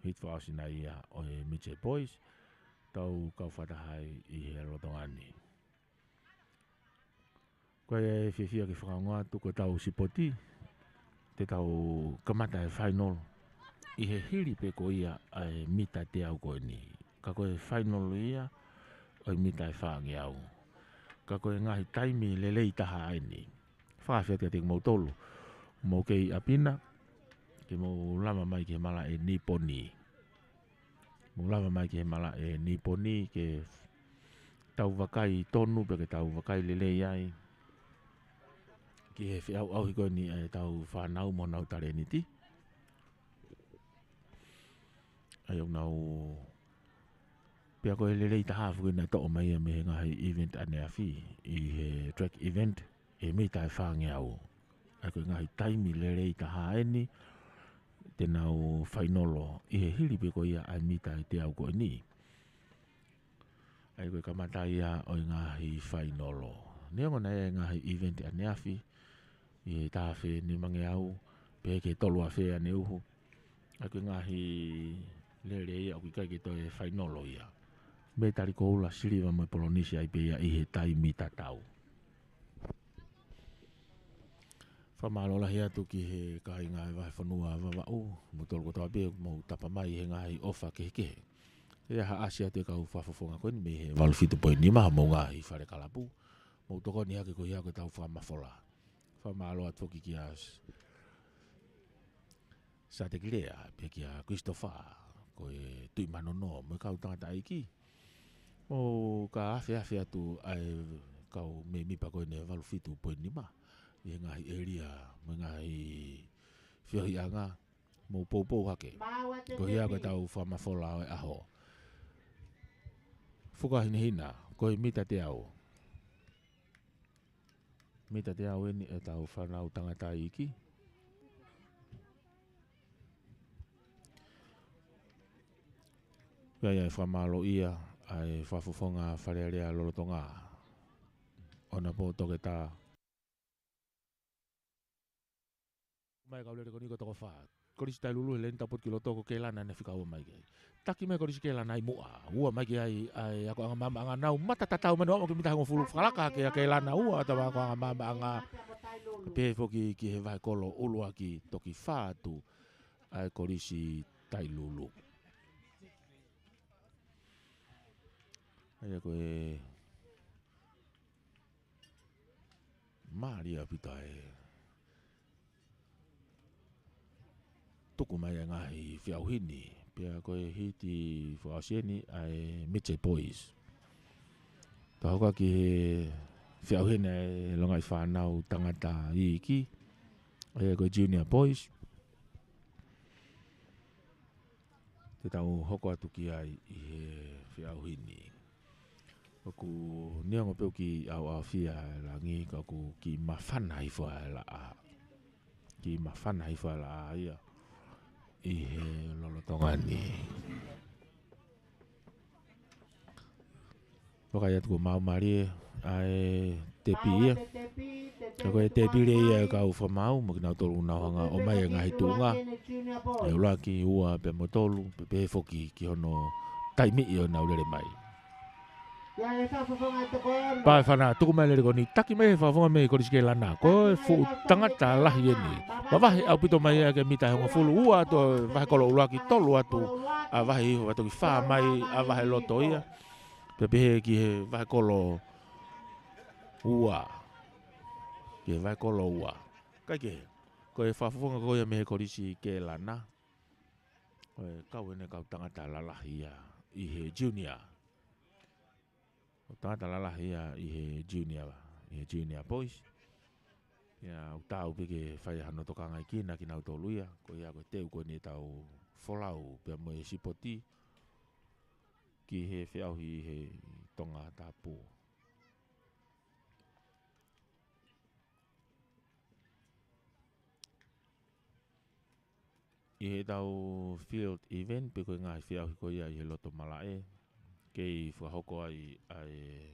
Hiti fakaʻosi nai ia ʻo e Mitre Boys. Tau kau fakataha ai ʻi he lolotonga ni. Ko e fiefia ke fakaongo atu ko ʻetau sipoti, te tau kamata e fainolo ʻi he hili pē ko ia ʻa e mita teau ko eni. Ka ko e fainolo ia ʻo e mita ʻe fāngeau. Ka ko e ngaahi taimi lelei taha eni. Fakafetaʻi kiate kimoutolu ʻoku mou kei ʻapi na, ke mou lava mai ki he malaʻe Niponi. Mou lava mai ki he malaʻe Niponi ke tau vakai tonu pea ke tau vakai lelei ai ki he feʻauʻauhi ko eni ʻa ʻetau fānau mo honau talēniti. ʻA ia ʻoku nau, pea ko e lelei taha foki naʻe toʻo mai ia mei he ngaahi event ʻaneafi, ʻi he track event, ʻi he mita ʻe fāngeau. ʻA ia ko e ngaahi taimi lelei taha eni te nau fainolo ʻi he hili pē ko ia ʻa e mita ʻe teau ko eni. ʻA ia ko e kamata ia ʻo e ngaahi fainolo. Neongo naʻe ʻi ai e ngaahi event ʻaneafi ʻi he taha afe nimangeau pea ki he tolu afe ʻaneuhu. ʻA ia ko e ngaahi lelei ia ʻoku ʻikai ke toe fainolo ia. Mētali koula, siliva mo e polonisi ai pē ia ʻi he taimi tatau. Fakamālō lahi atu ki he kāinga ʻo e vahefonua Vavaʻu, moutolu kotoa pē ʻoku mou tapa mai he ngaahi ʻofa kehekehe. ʻE ʻasi atu e kau fakafofonga ko eni mei he valu fitu poini nima homou ngaahi fale kalapu. Mou tokoni hake ko ia ko ʻetau fakamafola. Fakamālō atu foki kia S-, Satekilea, pea kia Christopher, ko e Tuʻi Manono, mo e kau tangataʻeiki. Mou ka afeafe atu ʻa e kau mēmipa ko eni valu fitu poini nima. ʻI he ngaahi ʻēlia, mo e ngaahi feohiʻanga, mou poupou hake. Ko ia ko ʻetau fakamafola ʻo e ʻaho. Fuka hinehina, ko e mita teau. Mita teau eni ʻetau fānau tangataʻeiki. Pea ʻi ai e fakamālōʻia ʻa e fakafofonga Fale Alea lolotonga. ʻOnapō Toketā. Mai kau lele ko eni ko e toko fā. Kolisi Tailulu, he leni tapu ki loto ko Kelana ne fika ua mai ki ai. Taki mai Kolisi Kelana ʻi muʻa. Ua mai ki ai ʻa e akoʻanga maamaʻanga, nau mata tatau mai ʻo aʻu ki he mita hongofulu, fakalaka hake ʻa Kelana, ua atu ʻa e akoʻanga maamaʻanga. Pehē foki ki he vahe kolo ʻuluaki, toki fā atu ʻa e Kolisi Tailulu. ʻA ia ko e mālie ʻaupito ʻa e tuku mai ʻa e ngaahi feʻauhi ni, pea ko e hiti fakaʻosi eni ʻa e Mitre Boys. Tau hoko ki he feʻauhi eni ʻa e longaʻi fānau tangataʻeiki, ʻa ia ko e Junior Boys. Te tau hoko atu ki ai ʻi he feʻauhi ni. ʻOku neongo pē ʻoku kiʻi ʻauʻaufia e langi, ka ʻoku kiʻi māfana hifo ʻa e laʻā. Kiʻi māfana hifo ʻa e laʻā ia ʻi he lolotonga ni. Vakai atu ko e maumālie ʻa e tepi ia. Ka ko e tepi leva ia ʻa e kau fakamaau, mo kinautolu ʻoku nau hanga ʻo ʻomai e ngaahi tuʻunga. ʻE ʻuluaki, ua, pea mo tolu, pea pehē foki ki hono taimiʻi ʻo ʻenau lele mai. Pea ʻe fana, tuku mai e lele ko eni, taki mai he fakafofonga mei Kolisi Kelana. Ko e fuʻu tangata lahi eni. Mavahe ʻaupito mai ia ki he mita ʻe hongofulu, ua atu ʻa e vahe kolo ʻuluaki, tolu atu ʻa e vahe hihifo, pea toki fā mai ʻa e vahe loto ia. Pea pehē ki he vahe kolo ua. Ki he vahe kolo ua. Kae kehe, ko e fakafofonga ko ia mei he Kolisi Kelana. Ko e kau eni e kau tangata lalahi ia ʻi he junior. Ko e tangata lalahi ia ʻi he junior, ʻi he Junior Boys. Ia, ʻoku taau pē ke fai hano tokangaʻi kinautolu ia, ko ia ko e teu ko eni ʻetau folau pea mo e sipoti ki he feʻauhi ʻi he Tongatapu. ʻI heʻetau field event pe ko e ngaahi feʻauhi ko ia ʻi he loto malaʻe, kei fakahoko ai ʻa e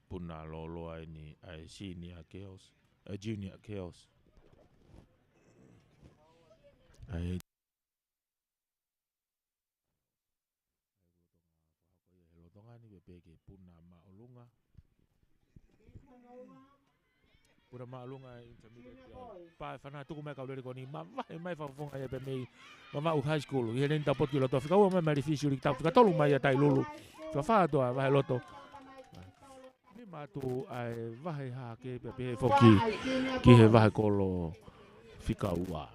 puna lōloa eni ʻa e senior girls, ʻa e junior girls. ʻA e He lolotonga ni pea pehē ki he puna māʻolunga. Puna māʻolunga intermediate. Pea ʻe fana tuku mai kau lele ko eni, mavahe mai fakafofonga ia pea mei Vavaʻu High School. ʻI he leni tau potu ki loto, fika ua mai mai Lifisi uli tau fika tolu mai ʻa Tailulu. Fika fā atu ʻa Vaheloto. Nima atu ʻa e vahe hahake pea pehē foki ki he vahe kolo fika ua.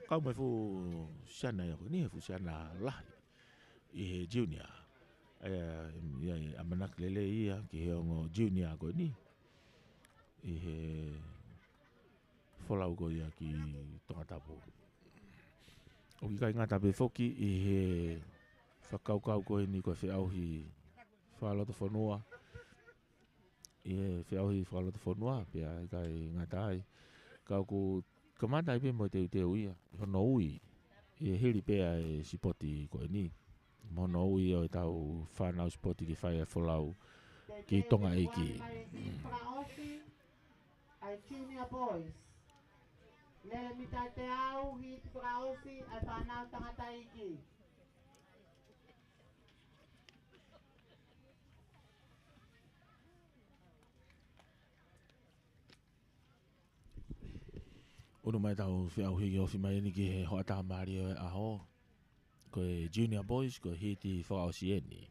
Kau mai fuʻu siana ia ko eni, he fuʻu siana lahi ʻi he junior. ʻA ia, ia ʻamanaki lelei ia ki he ongo junior ko eni ʻi he folau ko ia ki Tongatapu. ʻOku ʻikai ngata pē foki ʻi he fakakaukau ko eni ko e feʻauhi fakalotofonua, ʻi he feʻauhi fakalotofonua, pea ʻikai ngata ai. Ka ʻoku kamata ai pē mo e teuteu ia, hono ui, ʻi he hili pē ʻa e sipoti ko eni. Mo hono ui ʻo ʻetau fānau sipoti ke fai e folau ki Tonga ʻEiki. ʻA e junior boys. Lele mita ʻe teau, hiti fakaʻosi ʻa e fānau tangataʻeiki. ʻUnu mai tau feʻauhi ofi mai eni ki he hoʻatā mālie ʻo e ʻaho. Ko e junior boys, ko e hiti fakaʻosi eni.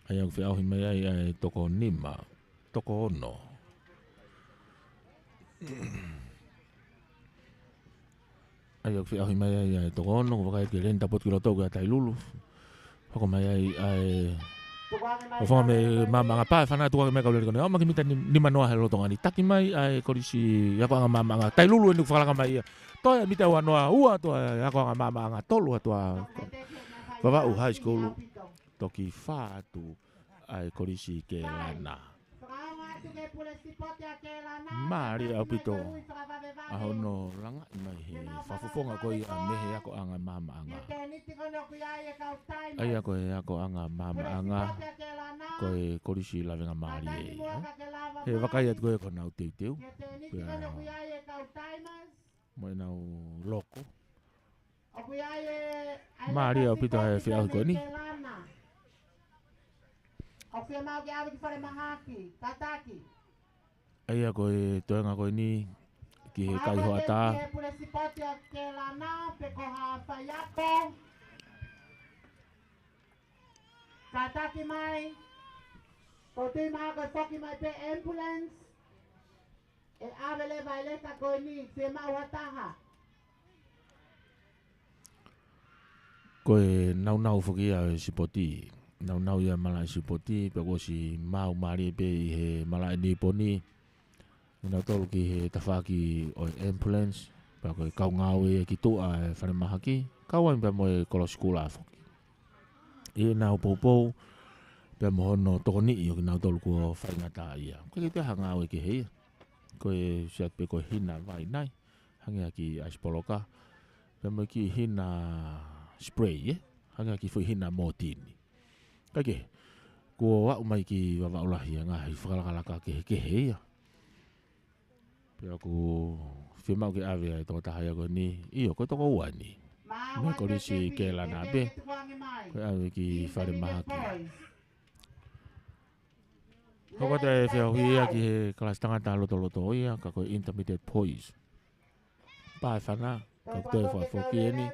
ʻA ia ʻoku feʻauhi mai ai ʻa e toko nima, toko ono. ʻA ia ʻoku feʻauhi mai ai ʻa e toko ono, ʻoku vakai ki he leni tau potu ki loto ko ia ʻa Tailulu. Hoko mai ai ʻa e fakafofonga mei Maʻamaʻanga, pea ʻe fana tuku ange mai kau lele ko eni. ʻAo mai ki he mita ni-, nima noa he lolotonga ni. Taki mai ʻa e kolisi akoʻanga Maʻamaʻanga. Tailulu eni ʻoku fakalaka mai ia. Toe mita ua noa, ua atu ʻa e akoʻanga Maʻamaʻanga, tolu atu ʻa Vavaʻu High School. Toki fā atu ʻa e kolisi Kelana. Mālie ʻaupito ʻa hono langaʻi mai he fakafofonga ko ia mei he akoʻanga Maʻamaʻanga. ʻA ia ko e akoʻanga Maʻamaʻanga, ko e kolisi lavengamālie ia. He vakai atu ko ia ko honau teuteu. Ko ia mo ʻenau loko. Mālie ʻaupito ʻa e feʻauhi ko eni. ʻOku fiemaʻu ke ʻave ki falemahaki, kātaki. ʻA ia ko e toenga ko eni ki he kai hoʻatā. Ki he pule sipoti ʻo Kelana, pe ko ha faiako. Kātaki mai, ko e tui mai ko e foki mai pē ambulance, ʻe ʻave leva e leka ko eni, fiemaʻu ha taha. Ko e naunau foki ia ʻo e sipoti. Naunau ia malaʻe sipoti, pea kuo ʻosi maau mālie pē ʻi he malaʻe Niponi. ʻI nautolu ki he tafaʻaki ʻo e ambulance, pea ko e kau ngāue ia ki tuʻa e falemahaki, kau ai pea mo e kolosi kula foki. ʻI heʻenau poupou, pea mo hono tokoniʻi ʻo kinautolu kuo faingataʻaʻia. Ko e kiʻi toe ha ngāue kehe ia. Ko e siat pē ko e hina vai nai, hangē ha kiʻi ʻaisi poloka. Pea mo e kiʻi hina spray, ē? Hangē ha kiʻi foʻi hina mōtini. Kae kehe, kuo aʻu mai ki Vavaʻu lahi ʻa e ngaahi fakalakalaka kehekehe ia. Pea ʻoku fiemaʻu ke ʻave ʻa e tokotaha ia ko eni, ʻio, ko e toko ua eni. Mei he kolisi Kelana pē, ko e ʻave ki falemahaki. Hoko atu e feʻauhi ia ki he kalasi tangata lotoloto ia, ka ko e intermediate boys. Pea ʻe fana, ka ʻoku toe fakafoki eni,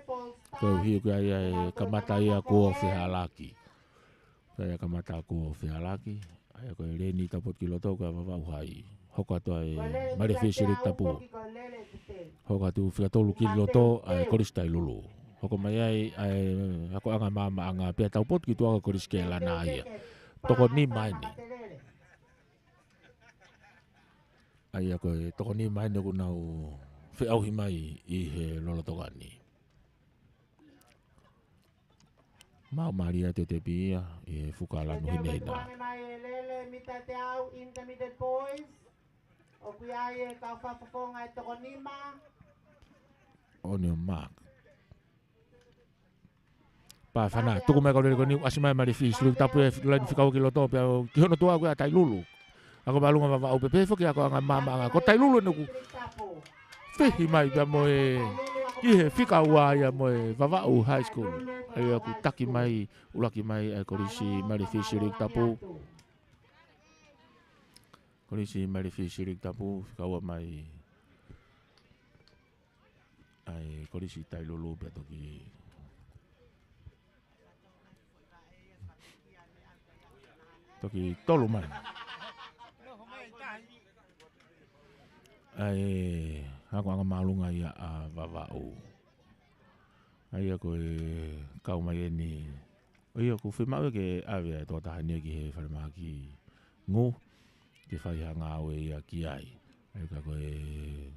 koeʻuhi ko ia ʻe kamata ia kuo fehālaaki. Ko ia kamata kuo fehālaaki, ʻa ia ko e leni tau potu ki loto ko ia Vavaʻu Hai. Hoko atu ʻa e Maile Fishery Tapu. Hoko atu fika tolu ki loto ʻa e kolisi Tailulu. Hoko mai ai ʻa e akoʻanga Maʻamaʻanga pea tau potu ki tuʻa ko e kolisi Kelana ia. Toko nima eni. ʻA ia ko e toko nima eni ʻoku nau feʻauhi mai ʻi he lolotonga ni. Mau mālie atu e tepi ia ʻi he fuka lanu hinehina. Tukuange mai e lele mita teau, intermediate boys. ʻOku ʻi ai e kau fakafofonga ʻe toko nima. ʻOni ʻo Mark. Pā fana, tuku mai e kau lele ko eni, ʻasi mai e Malifi Silikitapu ʻi he laine fika ua ki loto, pea ki hono tuʻa ko ia ʻa Tailulu. Ako māʻolunga Vavaʻu pea pehē foki akoʻanga maʻamaʻanga. Ko Tailulu ʻoku fehi mai pea mo e, ki he fika ua ia mo e Vavaʻu High School. ʻA ia ʻoku taki mai, ʻuluaki mai ʻa e Kolisi Malifi Silikitapu. Kolisi Malifi Silikitapu, fika ua mai ʻa e Kolisi Tailulu pea toki, toki tolu mai ʻa e akoʻanga māʻolunga ia ʻa Vavaʻu. ʻA ia ko e kau mai eni. ʻA ia ʻoku fiemaʻu ke ʻave ʻa e tokotaha ni ki he falemahaki Ngū, ke fai ha ngāue ia ki ai. ʻA ia ka ko e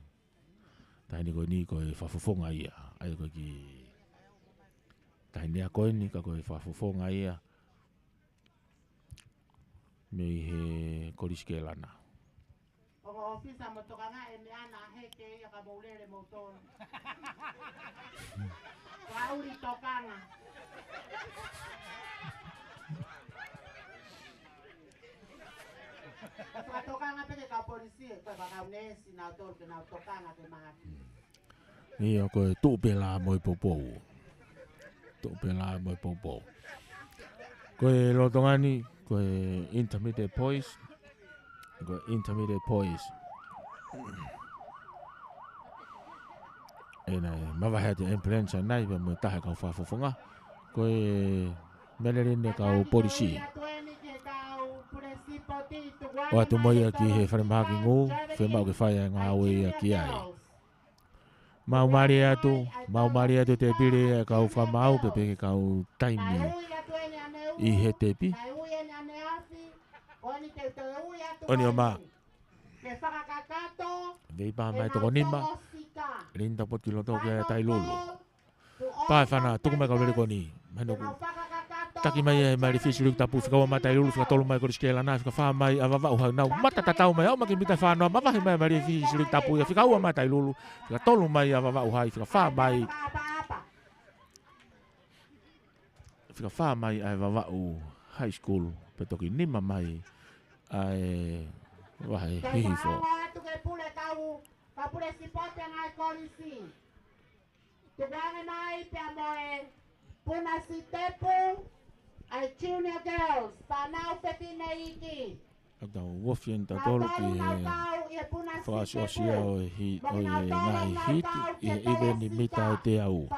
taʻahine ko eni ko e fakafofonga ia. ʻA ia ko e kiʻi taʻahine ako eni ka ko e fakafofonga ia mei he Kolisi Kēlana. Ongo ʻōfisa mo tokanga e meʻa na heke ia ka mou lele moutolu. Ka ʻuli tokanga. Ka tokanga pē ki he kau polisi ē, ko e kau neesi nautolu ke nau tokanga ke mahaki. ʻIo, ko e tuʻu pē lā mo e poupou. Tuʻu pē lā mo e poupou. Ko e lolotonga ni, ko e intermediate boys. Ko e intermediate boys. ʻE nai, mavahe atu e ambulance ʻanai, pea mo e taha e kau fakafofonga. Ko e meʻa lelei eni e kau polisi. ʻOatu mo ia ki he falemahaki Ngū, fiemaʻu ke fai e ngāue ia ki ai. Mau mālie atu, mau mālie atu e tepi lelei e kau fakamaau, pea pehē ki he kau taimi ʻi he tepi. ʻOni ʻo Mark. Vei pā mai toko nima. Linda Poti ki loto ki ai ʻa Tailulu. Pā e fana, tuku mai e kau lele ko eni. Mahino ʻoku taki mai e Malifi Silikitapu, fika ua mai ʻa Tailulu, fika tolu mai Kolisi Kēlana, fika fā mai ʻa Vavaʻu High. Nau mata tatau mai, aʻu mai ki he mita fā noa, mavahe mai e Malifi Silikitapu ia, fika ua mai ʻa Tailulu, fika tolu mai ʻa Vavaʻu High, fika fā mai, fika fā mai ʻa e Vavaʻu High School, pea toki nima mai ʻa e Vahe Hihifo. Tukuange mai pea mo e Puna Sitepu, ʻa e Junior Girls, fānau fefine iiki. ʻA tau ofi eni tautolu ki he fakaʻosiʻosi ʻo e hi-, ʻo e ngaahi hiti ʻi he ʻiveni mita ʻe teau.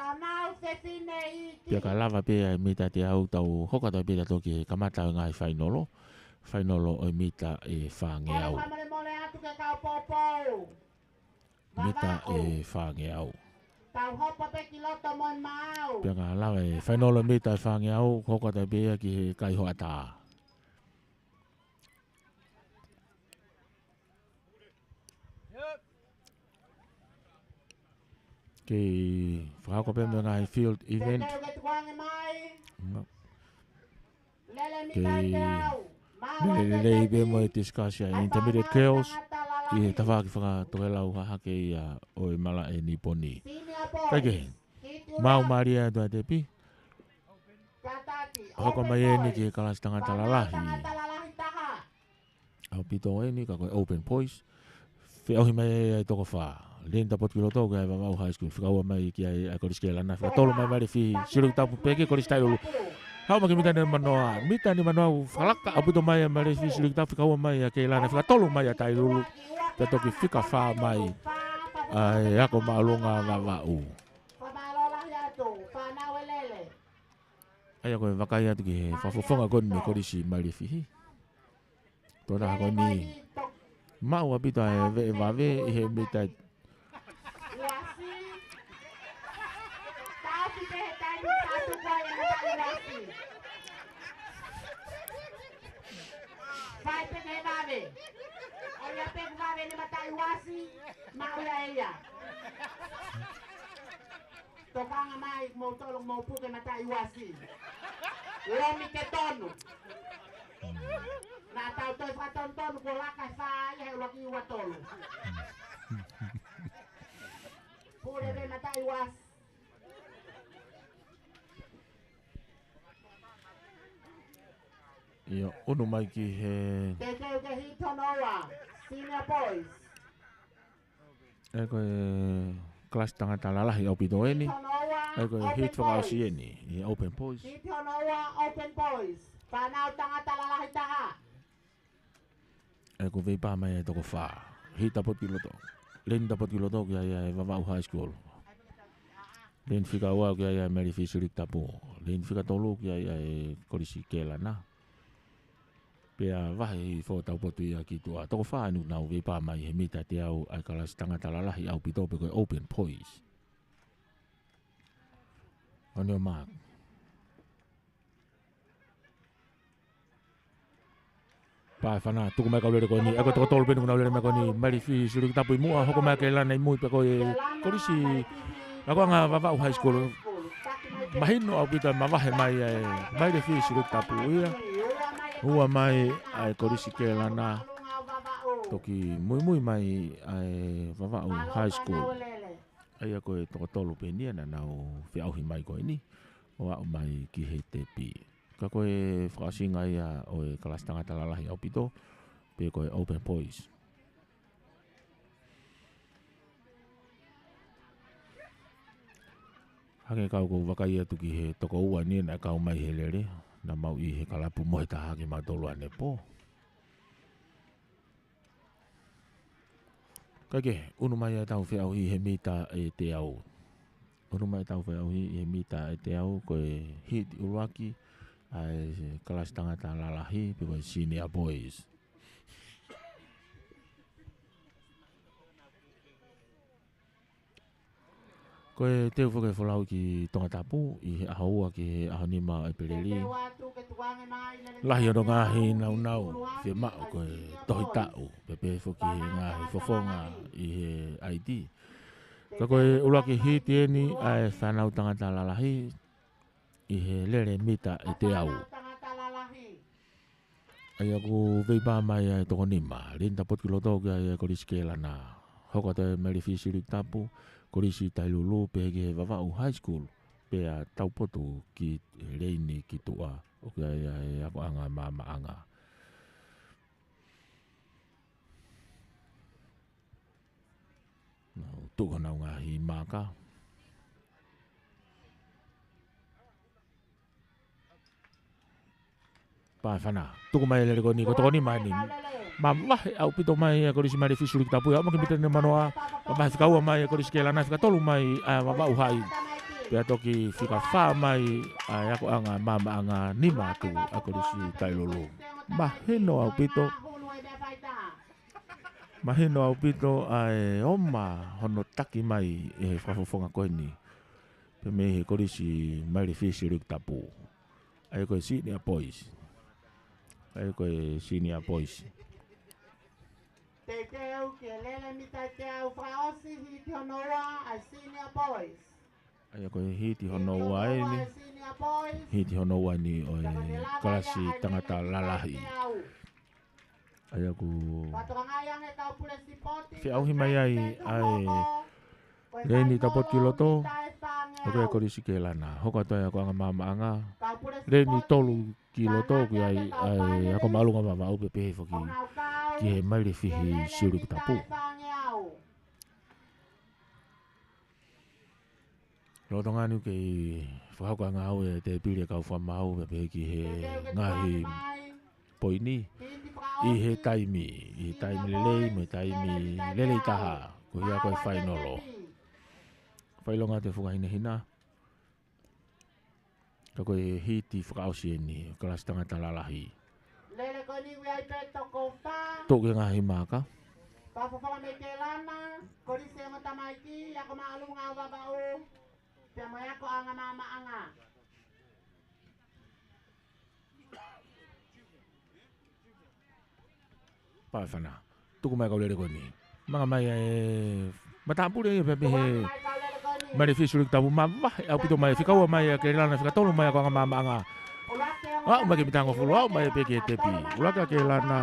Pea ka lava pē ʻa e mita ʻe teau tau hoko atu pē tautolu ki he kamata ʻo e ngaahi fainolo. Fainolo ʻo e mita ʻe fāngeau. Mita ʻe fāngeau. Pea ka lava e fainolo mita ʻe fāngeau, hoko atu pē ia ki he kai hoʻatā. Kei fakahoko pē mo e ngaahi field event. Kei lele lelei pē mo e discuss ʻa e intermediate girls ʻi he tafaʻaki fakatokelau hahake ia ʻo e malaʻe Niponi. Kaikehe, mau mālie atu ʻa e tepi. Hoko mai eni ki he kalasi tangata lalahi. ʻAupito eni ka ko e open boys. Feʻauhi mai ai e toko fā. Linda Poti ki loto ki ai Vavaʻu High School. Fika ua mai ki ai ʻa e Kolisi Kēlana. Fika tolu mai Malifi Silikitapu pea ki he Kolisi Tailulu. Haʻu mai ki he mita nima noa. Mita nima noa fakalaka ʻaupito mai ʻa e Malifi Silikitapu, fika ua mai ʻa Kēlana. Fika tolu mai ʻa Tailulu. Pea toki fika fā mai ʻa e Ako Māʻolunga Vavaʻu. ʻA ia ko e vakai atu ki he fakafofonga ko eni mei Kolisi Malifi. Tokotaha ko eni maʻu ʻaupito ʻa e veʻe vave ʻi he mita. Fai pē ke vave. ʻOi ʻa pē ke vave ʻene mataʻi uasi, maʻu ia ʻe ia. Tokanga mai, mou tolo, mou puke mataʻi uasi. Lomi ke tonu. Naʻa tau toe fakatonutonu kuo laka e fā ia he ʻuluaki ua tolu. Pule pē mataʻi uasi. ʻIo, ʻunu mai ki he Teuteu ke hiti hono ua, Senior Boys. ʻE ko e kalasi tangata lalahi ʻaupito eni. ʻE ko e hiti fakaʻosi eni ʻi he Open Boys. Hiti hono ua Open Boys. Fānau tangata lalahi taha. ʻE ko e veipā mai e toko fā. Hiti tapotu ki loto. Leni tapotu ki loto ki ai ʻa e Vavaʻu High School. Leni fika ua ki ai ʻa e Mary Fish Luke Tapu. Leni fika tolu ki ai ʻa e Kolisi Kelana. Pea vahe hifo taupotu ia ki tuʻa. Toko fā ʻoku nau veipā mai he mita teau ʻa e kalasi tangata lalahi ʻaupito pe ko e Open Boys. On your mark. Pā e fana, tuku mai kau lele ko eni, ʻe ko e toko tolu pē ʻoku nau lele mai ko eni, Mary Fish Luke Tapu ʻi muʻa, hoko mai Kelana ʻi mui pe ko e Kolisi ʻa ko anga Vavaʻu High School. Mahino ʻaupito ʻa e mavahe mai ʻa e Mary Fish Luke Tapu ia. Ua mai ʻa e Kolisi Kelana toki muimui mai ʻa e Vavaʻu High School. ʻA ia ko e toko tolu pē eni ia naʻa nau feʻauhi mai ko eni ʻo aʻu mai ki he tepi. Ka ko e fakaʻosinga ia ʻo e kalasi tangata lalahi ʻaupito, pe ko e Open Boys. Hangē kau kou vakai atu ki he toko ua ni naʻe kau mai he lele, naʻa mau ʻi he kalapu mo e taha kimautolu ʻanepō. Kae kehe, ʻunu mai ʻa e tau feʻauhi he mita ʻe teau. ʻUnu mai ʻa e tau feʻauhi he mita ʻe teau ko e hiti ʻuluaki ʻa e kalasi tangata lalahi pe ko e Senior Boys. Ko e teu foki e folau ki Tongatapu ʻi he ʻaho ua ki he ʻaho nima ʻo ʻEpeleli. Lahi hono ngaahi naunau, fiemaʻu ko e tohi taʻu, pea pehē foki he ngaahi fofonga ʻi he ʻaiti. Ka ko e ʻuluaki hiti eni ʻa e fānau tangata lalahi ʻi he lele mita ʻe teau. ʻA ia ʻoku veipā mai ʻa e toko nima, Leni Tapotu ki loto ki ai ʻa e Kolisi Kelana. Hoko atu ʻa e Mary Fish Luke Tapu, Kolisi Tailulu, pehē ki he Vavaʻu High School, pea taupotu ki Leni ki tuʻa, ʻoku ʻi ai ʻa e akoʻanga maamaʻanga. Nau tuku honau ngaahi maaka. Pā e fana. Tuku mai e lele ko eni, ko e toko nima eni. Mavahe ʻaupito mai ʻa e Kolisi Mary Fish Luke Tapu ia, ʻo aʻu mai ki he mita ʻe nimanoa, mavahe fika ua mai ʻa e Kolisi Kelana, fika tolu mai ʻa e Vavaʻu High. Pea toki fika fā mai ʻa e akoʻanga maamaʻanga, nima atu ʻa e Kolisi Tailulu. Mahino ʻaupito. Mahino ʻaupito ʻa e ʻomai hono taki mai ʻe he fakafofonga ko eni. Pea mei he Kolisi Mary Fish Luke Tapu. ʻA ia ko e Senior Boys. ʻA ia ko e Senior Boys. Teuteu ki he lele mita ʻe teau fakaʻosi, hiti hono ua ʻa e Senior Boys. ʻA ia ko e hiti hono ua eni. Hiti hono ua eni ʻo e kalasi tangata lalahi. ʻA ia ʻoku feʻauhi mai ai ʻa e Leni Tapotu ki loto, ʻo e Kolisi Kelana. Hoko atu ʻa e akoʻanga maamaʻanga, Leni tolu ki loto, ʻoku ʻi ai ʻa e ako māʻolunga Vavaʻu pea pehē foki ki he Mary Fish Luke Tapu. Lolotonga ni ʻoku kei fakahoko ʻa e ngāue ʻa e tēpile kau fakamaau pea pehē ki he ngaahi poini ʻi he taimi, ʻi he taimi lelei mo e taimi lelei taha, ko ia ko e fainolo. Fakaʻilonga atu e fuka hinehina. Ka ko e hiti fakaʻosi eni, kalasi tangata lalahi. Lele ko eni ʻoku ʻi ai pē toko fā. Toʻo ki he ngaahi maaka. Fakafofonga mei Kelana, Kolisi ʻo e Tamaiki, ako māʻolunga ʻo Vavaʻu, pea mo e akoʻanga maamaʻanga. Pā e fana. Tuku mai kau lele ko eni. Manga mai ʻa e matāpule ia pea pehē Mary Fish Luke Tapu, mavahe ʻaupito mai, fika ua mai ʻa Kelana, fika tolu mai ʻa e akoʻanga maamaʻanga. Aʻu mai ki he mitangofulu, aʻu mai pē ki he tepi. ʻUluaki ʻa Kelana.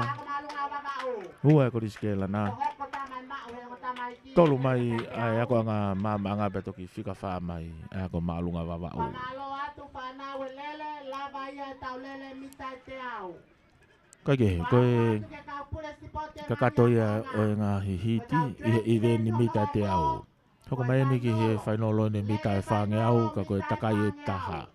Ua ʻa e Kolisi Kelana. Tolu mai ʻa e akoʻanga maamaʻanga pea toki fika fā mai ʻa e ako māʻolunga Vavaʻu. Kaikehe, ko e kakato ia ʻo e ngaahi hiti ʻi he ʻiveni mita ʻe teau. Hoko mai eni ki he fainolo ʻi he mita ʻe fāngeau, ka ko e takai ʻe taha.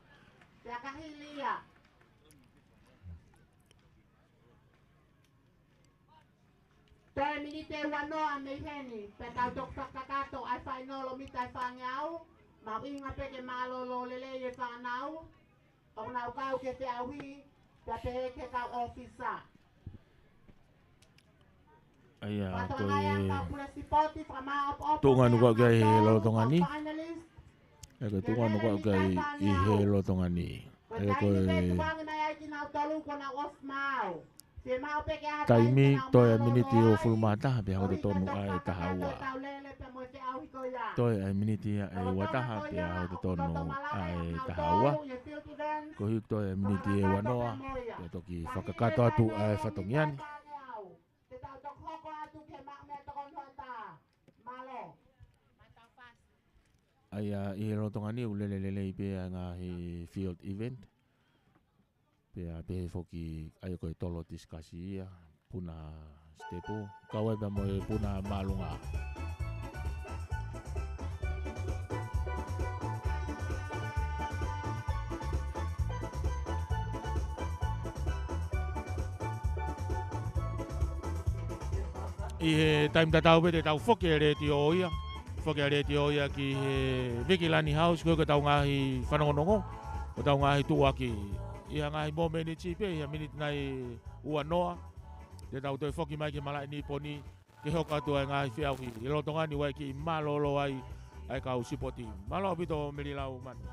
Toe miniti ʻe uanoa mei heni, pea tau toki fakakakato ʻa e fainolo mita ʻe fāngeau, mahuʻinga pē ke mālōlō lelei e fānau, ʻoku nau kau ki he feʻauhi, pea pehē ki he kau ʻōfisa. ʻA ia, ko e tuʻunga ʻoku ʻi ai he lolotonga ni. ʻA ia, ko e tuʻunga ʻoku ʻi ai he lolotonga ni. ʻA ia, ko e taimi toe ʻa e miniti ʻe hongofulu mā taha pea hoko totonu ʻa e taha ua. Toe ʻa e miniti ia ʻe ua taha pea hoko totonu ʻa e taha ua. Ko e hiki toe ʻa e miniti ʻe uanoa pea toki fakakakato atu ʻa e fatongia ni. Te tau toki hoko atu ki he maʻu meʻatokoni hoʻatā. Mālō. ʻA ia, ʻi he lolotonga ni ʻoku lele lelei pē ʻa e ngaahi field event. Pea pehē foki ʻa ia ko e tolo tisikasi ia, puna sitepu, kau ai pea mo e puna māʻolunga. ʻI he taimi tatau pē te tau foki e letiō ia, foki e letiō ia ki he Vikilani House, ko e ko ʻetau ngaahi fanongonongo, ko ʻetau ngaahi tuʻuaki. ʻI ha ngaahi mōmeniti pē, ʻi ha miniti nai ua noa, te tau toe foki mai ki he malaʻe Niponi, ke hoko atu ʻa e ngaahi feʻauhi. ʻI he lolotonga ni ʻoku ʻi ai e kiʻi mālōlō ai ʻa e kau sipoti. Mālō ʻaupito Melilau Manu.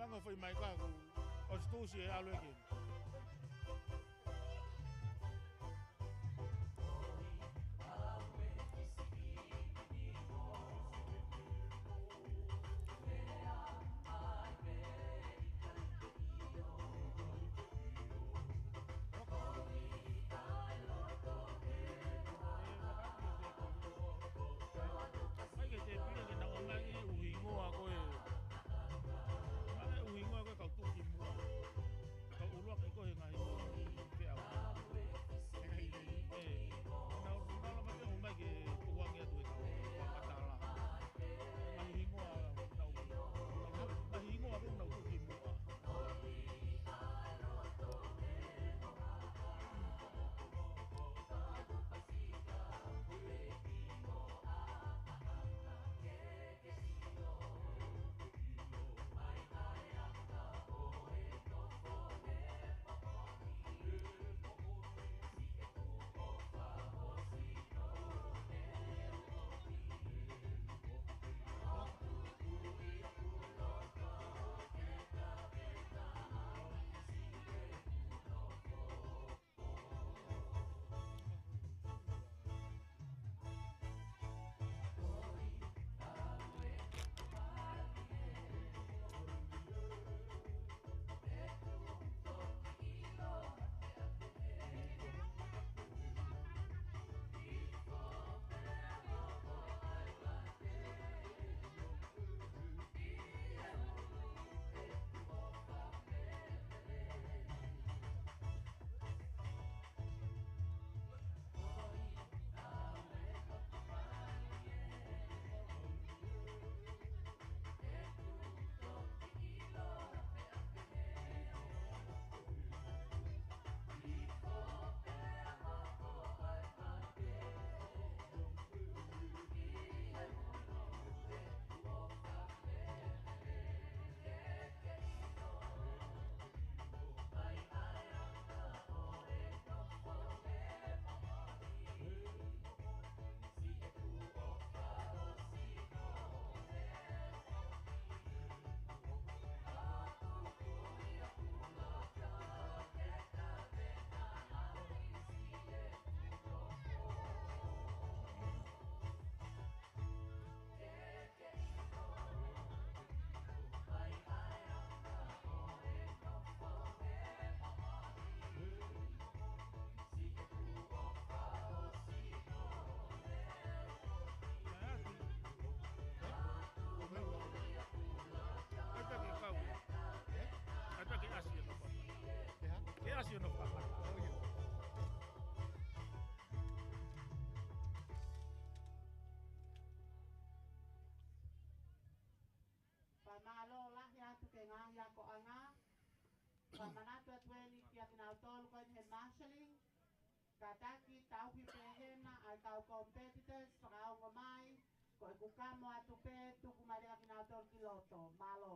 Anga fai mai ka ko ʻosi tuʻusi e ʻalu ʻe Keni. Mai ke te pili ke nau ʻomai e ʻuhingoa ko ē. Mai e ʻuhingoa ko ē kau tuʻu ki muʻa. Kau ʻuluaki ko ē he ngaahi feʻauhi. He ngaahi feʻauhi. ʻE, nau, nau lava ke ʻomai ke tukuange atu e kau fakatala. Ngaahi hingoa nau, ngaahi hingoa ko ē nau tuʻu ki muʻa. Fakamālō lahi atu ki he ngaahi akoʻanga. Fakamanatu atu eni kiate kinautolu ko eni he marshalling. Kātaki tauhi pehē na ʻa e kau competitors, fakaongo mai, ko ʻeku kamo atu pē, tuku mai leva kinautolu ki loto. Mālō.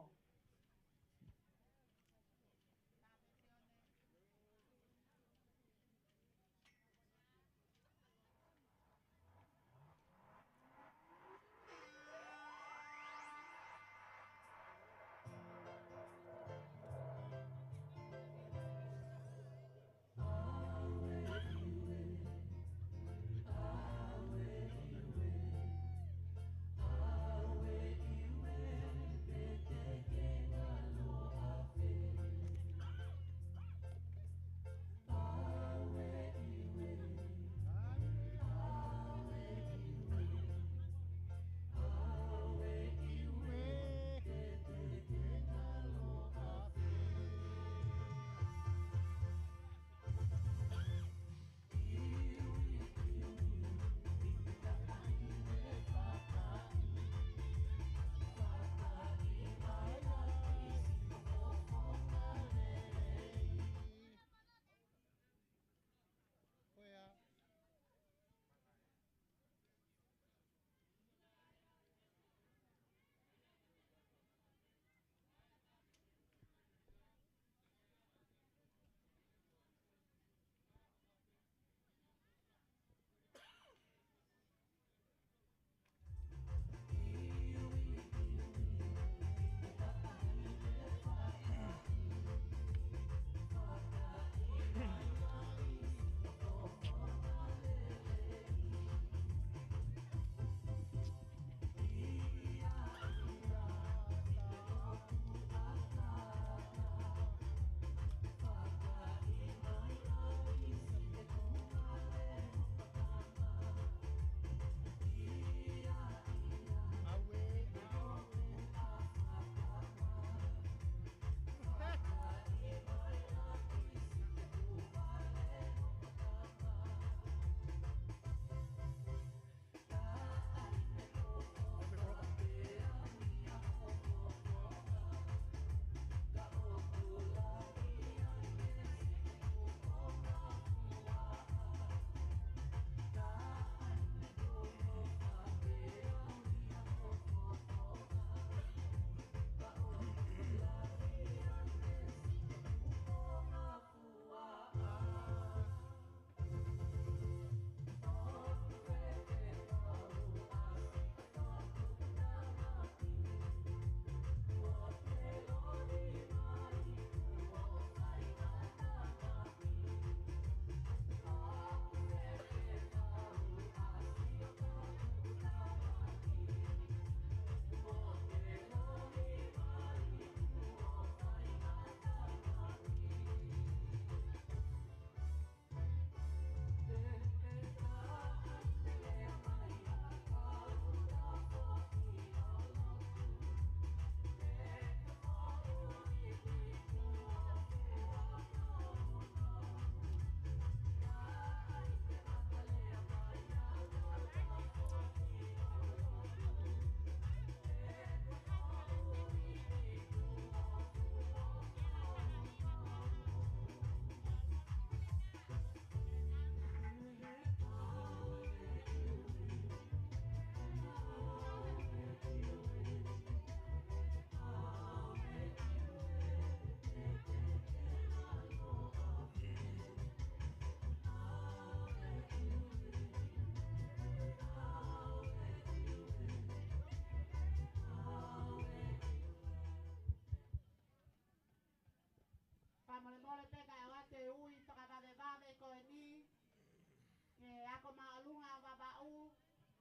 Ke ako māʻolunga ʻo Vavaʻu,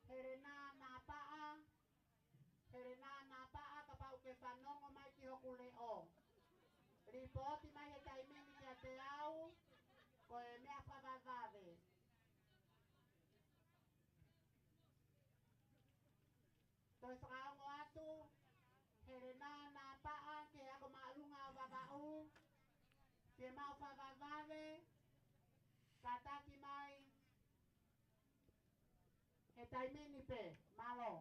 Helena Napaʻa, Helena Napaʻa, kapau ʻoku ke fanongo mai ki hoku leʻo. Lipooti mai he taimi ni kiate au, ko e meʻa fakavavevave. Toe fakaongo atu, Helena Napaʻa, ke ako māʻolunga ʻo Vavaʻu, ke maʻu fakavavevave, kātaki mai he taimi ni pē, mālō.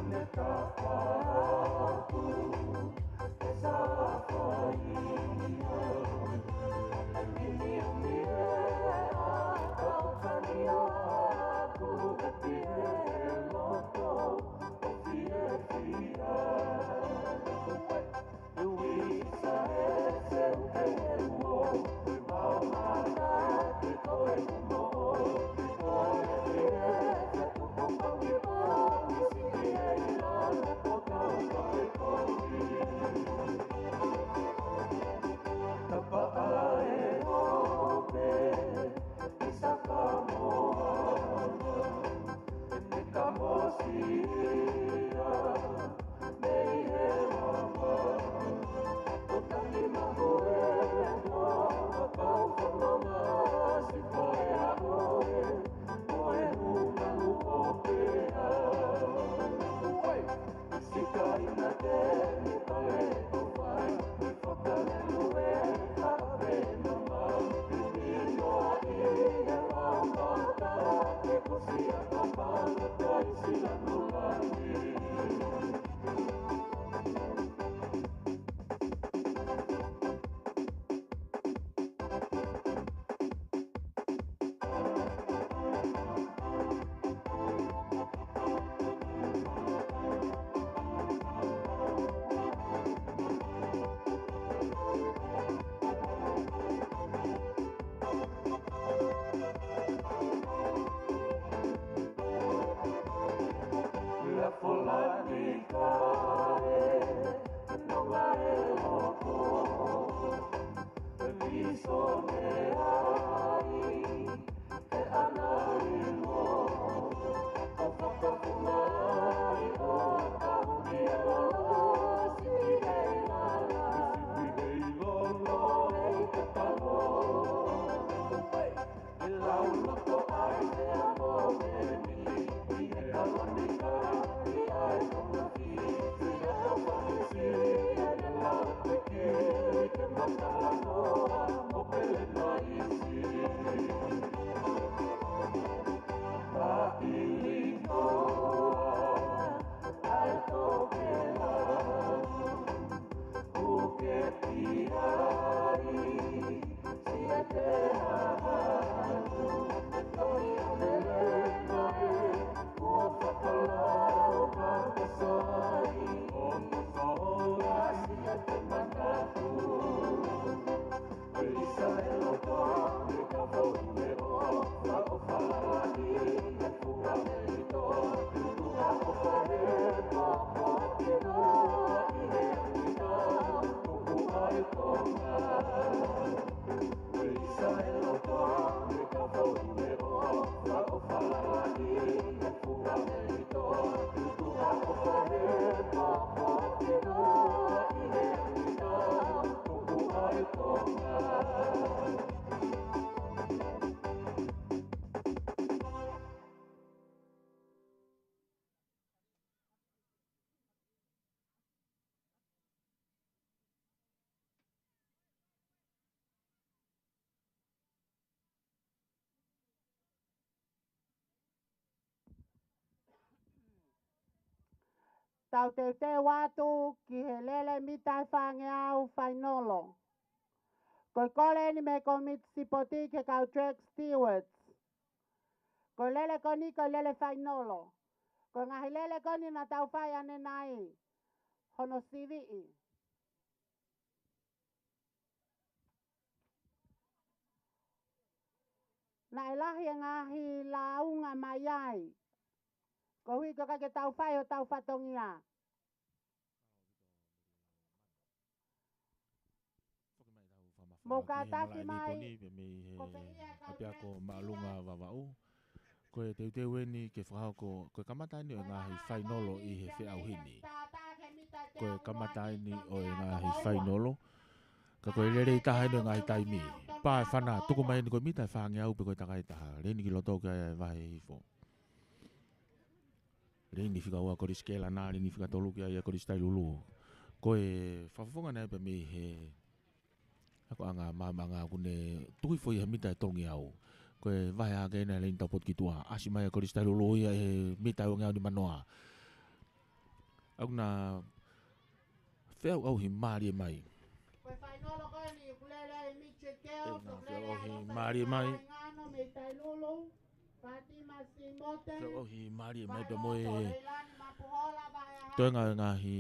Seneta ko e Tau teuteu atu ki he lele mita ʻe fāngeau fainolo. Ko e kole eni mei he kōmiti sipoti ki he kau track stewards. Ko e lele ko eni ko e lele fainolo. Ko e ngaahi lele ko eni naʻa tau fai ʻanenai. Hono siviʻi. Naʻe lahi e ngaahi lāunga mai ai. Koeʻuhi ko e ʻikai ke tau fai hotau fatongia. Mou kātaki mai. Ko e pē ia e kau ʻapiako māʻolunga Vavaʻu. Ko e teuteu eni ke fakahoko, ko e kamata eni ʻo e ngaahi fainolo ʻi he feʻauhi ni. Ko e kamata eni ʻo e ngaahi fainolo. Ka ko e lelei taha eni ʻo e ngaahi taimi. Pā e fana, tuku mai eni ko e mita ʻe fāngeau pe ko e takai taha. Lele eni ki loto ki ai e vahe hihifo. Lele eni fika ua Kolisi Kelana, lele eni fika tolu ki ai e Kolisi Tailulu. Ko e fakafofonga eni pē mei he akoʻanga maama ʻoku ne tuku hifo ʻi he mita ʻe tolungeau. Ko e vahe hahake eni lele eni taupotu ki tuʻa. ʻAsi mai e Kolisi Tailulu ia he mita ʻe uangeau nimanoa. ʻOku na feʻauʻauhi mālie mai. Ko e fainolo ko eni, ʻoku lele ai Mitchell Keo, ʻoku lele ai Lotofai Ngano mei Tailulu, Fatima Simote, feʻauʻauhi mālie mai pea mo e toenga e ngaahi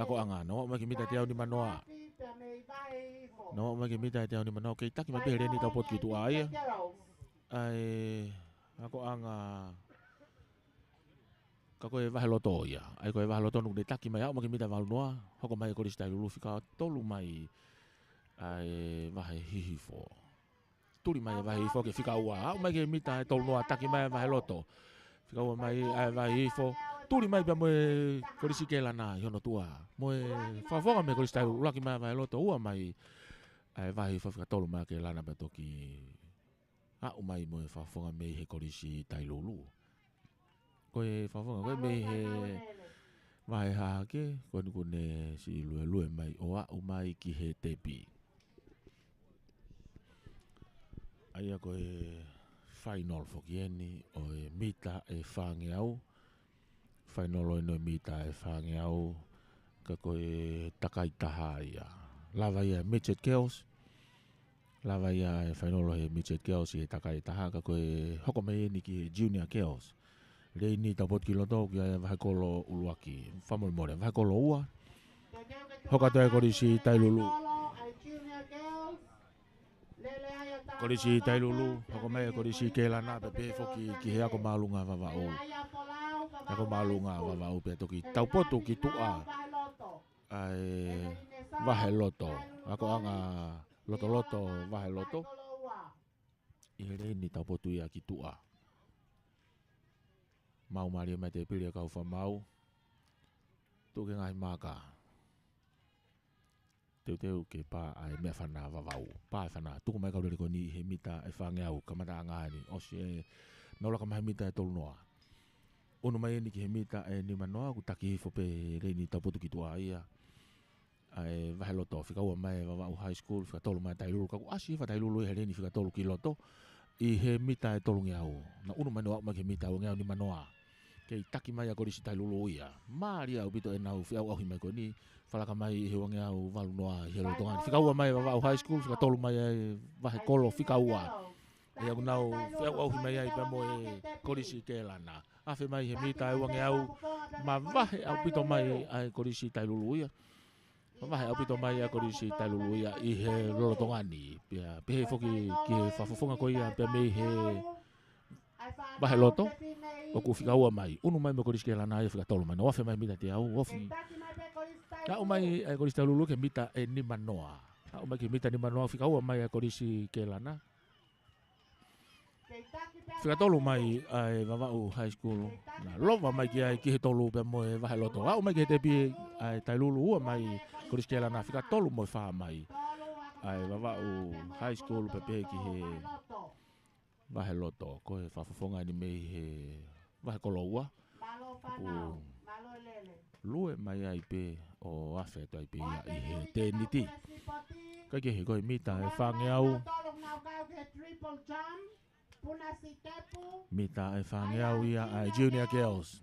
akoʻanga. Naʻa nau aʻu mai ki he mita ʻe teau nimanoa. Naʻa nau aʻu mai ki he mita ʻe teau nimanoa. Kei taki mai pē he lele eni taupotu ki tuʻa ia. ʻA e akoʻanga, ka ko e vahe loto ia. ʻA ia ko e vahe loto ʻoku ne taki mai, aʻu mai ki he mita ʻe valunoa. Hoko mai e Kolisi Tailulu, fika tolu mai ʻa e vahe hihifo. Tuli mai e vahe hihifo ki he fika ua. Aʻu mai ki he mita ʻe tolunoa, taki mai e vahe loto. Fika ua mai ʻa e vahe hihifo. Tuli mai pea mo e Kolisi Kelana ʻi hono tuʻa. Mo e fakafofonga mei he Kolisi Tailulu, ʻuluaki mai e vahe loto, ua mai ʻa e vahe hihifo, fika tolu mai ʻa Kelana pea toki aʻu mai mo e fakafofonga mei he Kolisi Tailulu. Ko e fakafofonga ko ē mei he vahe hahake, ko eni ʻoku ne siʻi luelue mai ʻo aʻu mai ki he tepi. ʻA ia ko e fainolo foki eni ʻo e mita ʻe fāngeau. Fainolo eni ʻo e mita ʻe fāngeau, ka ko e takai taha ia. Lava ia e midget girls. Lava ia e fainolo he midget girls ʻi he takai taha, ka ko e hoko mai eni ki he junior girls. Lele eni taupotu ki loto ki ai e vahe kolo ʻuluaki. Fakamolemole, vahe kolo ua. Hoko atu e Kolisi Tailulu. Kolisi Tailulu, hoko mai e Kolisi Kelana, pea pehē foki ki he ako māʻolunga Vavaʻu. Ako māʻolunga Vavaʻu pea toki taupotu ki tuʻa ʻa e vahe loto. Akoʻanga lotoloto, vahe loto. ʻI he lele eni taupotu ia ki tuʻa. Maumau mālie mai e tēpile ʻa e kau fakamaau. Tuku e ngaahi maaka. Teuteu ke pā ʻa e meʻafana Vavaʻu. Pā e fana, tuku mai e kau lele ko eni ʻi he mita ʻe fāngeau, kamataʻanga eni. ʻOsi e, nau laka mai he mita ʻe tolunoa. ʻUnu mai eni ki he mita ʻe nimanoa, ʻoku taki hifo pē he lele eni taupotu ki tuʻa ia ʻa e vahe loto. Fika ua mai e Vavaʻu High School, fika tolu mai e Tailulu. Ka kuo ʻasi hifo e Tailulu ia he lele eni fika tolu ki loto ʻi he mita ʻe tolungeau. Naʻa ʻunu mai ʻo aʻu mai ki he mita ʻe uangeau nimanoa. Kei taki mai ʻa e Kolisi Tailulu ia. Mālie ʻaupito ʻenau feʻauʻauhi mai ko eni. Fakalaka mai ʻi he uangeau valunoa ʻi he lolotonga ni. Fika ua mai e Vavaʻu High School, fika tolu mai e vahe kolo fika ua. ʻA ia ʻoku nau feʻauʻauhi mai ai pea mo e Kolisi Kelana. Afe mai he mita ʻe uangeau, mavahe ʻaupito mai ʻa e Kolisi Tailulu ia. Mavahe ʻaupito mai ʻa e Kolisi Tailulu ia ʻi he lolotonga ni. Pea pehē foki ki he fakafofonga ko ia pea mei he vahe loto, ʻoku fika ua mai. ʻUnu mai mo e Kolisi Kelana ia fika tolu mai. Nau afe mai he mita ʻe teau, ofi. Aʻu mai ʻa e Kolisi Tailulu ki he mita ʻe nimanoa. Aʻu mai ki he mita nimanoa, fika ua mai ʻa e Kolisi Kelana. Fika tolu mai ʻa e Vavaʻu High School. Naʻa lova mai ki ai ki he tolu pea mo e vahe loto. Aʻu mai ki he tepi ʻa e Tailulu, ua mai Kolisi Kelana, fika tolu mo e fā mai ʻa e Vavaʻu High School pea pehē ki he vahe loto. Ko e fakafofonga eni mei he vahe kolo ua. ʻOku lue mai ai pē ʻo afe atu ai pē ia ʻi he tēniti. Kae kehe ko e mita ʻe fāngeau. Mita ʻe fāngeau ia ʻa e junior girls.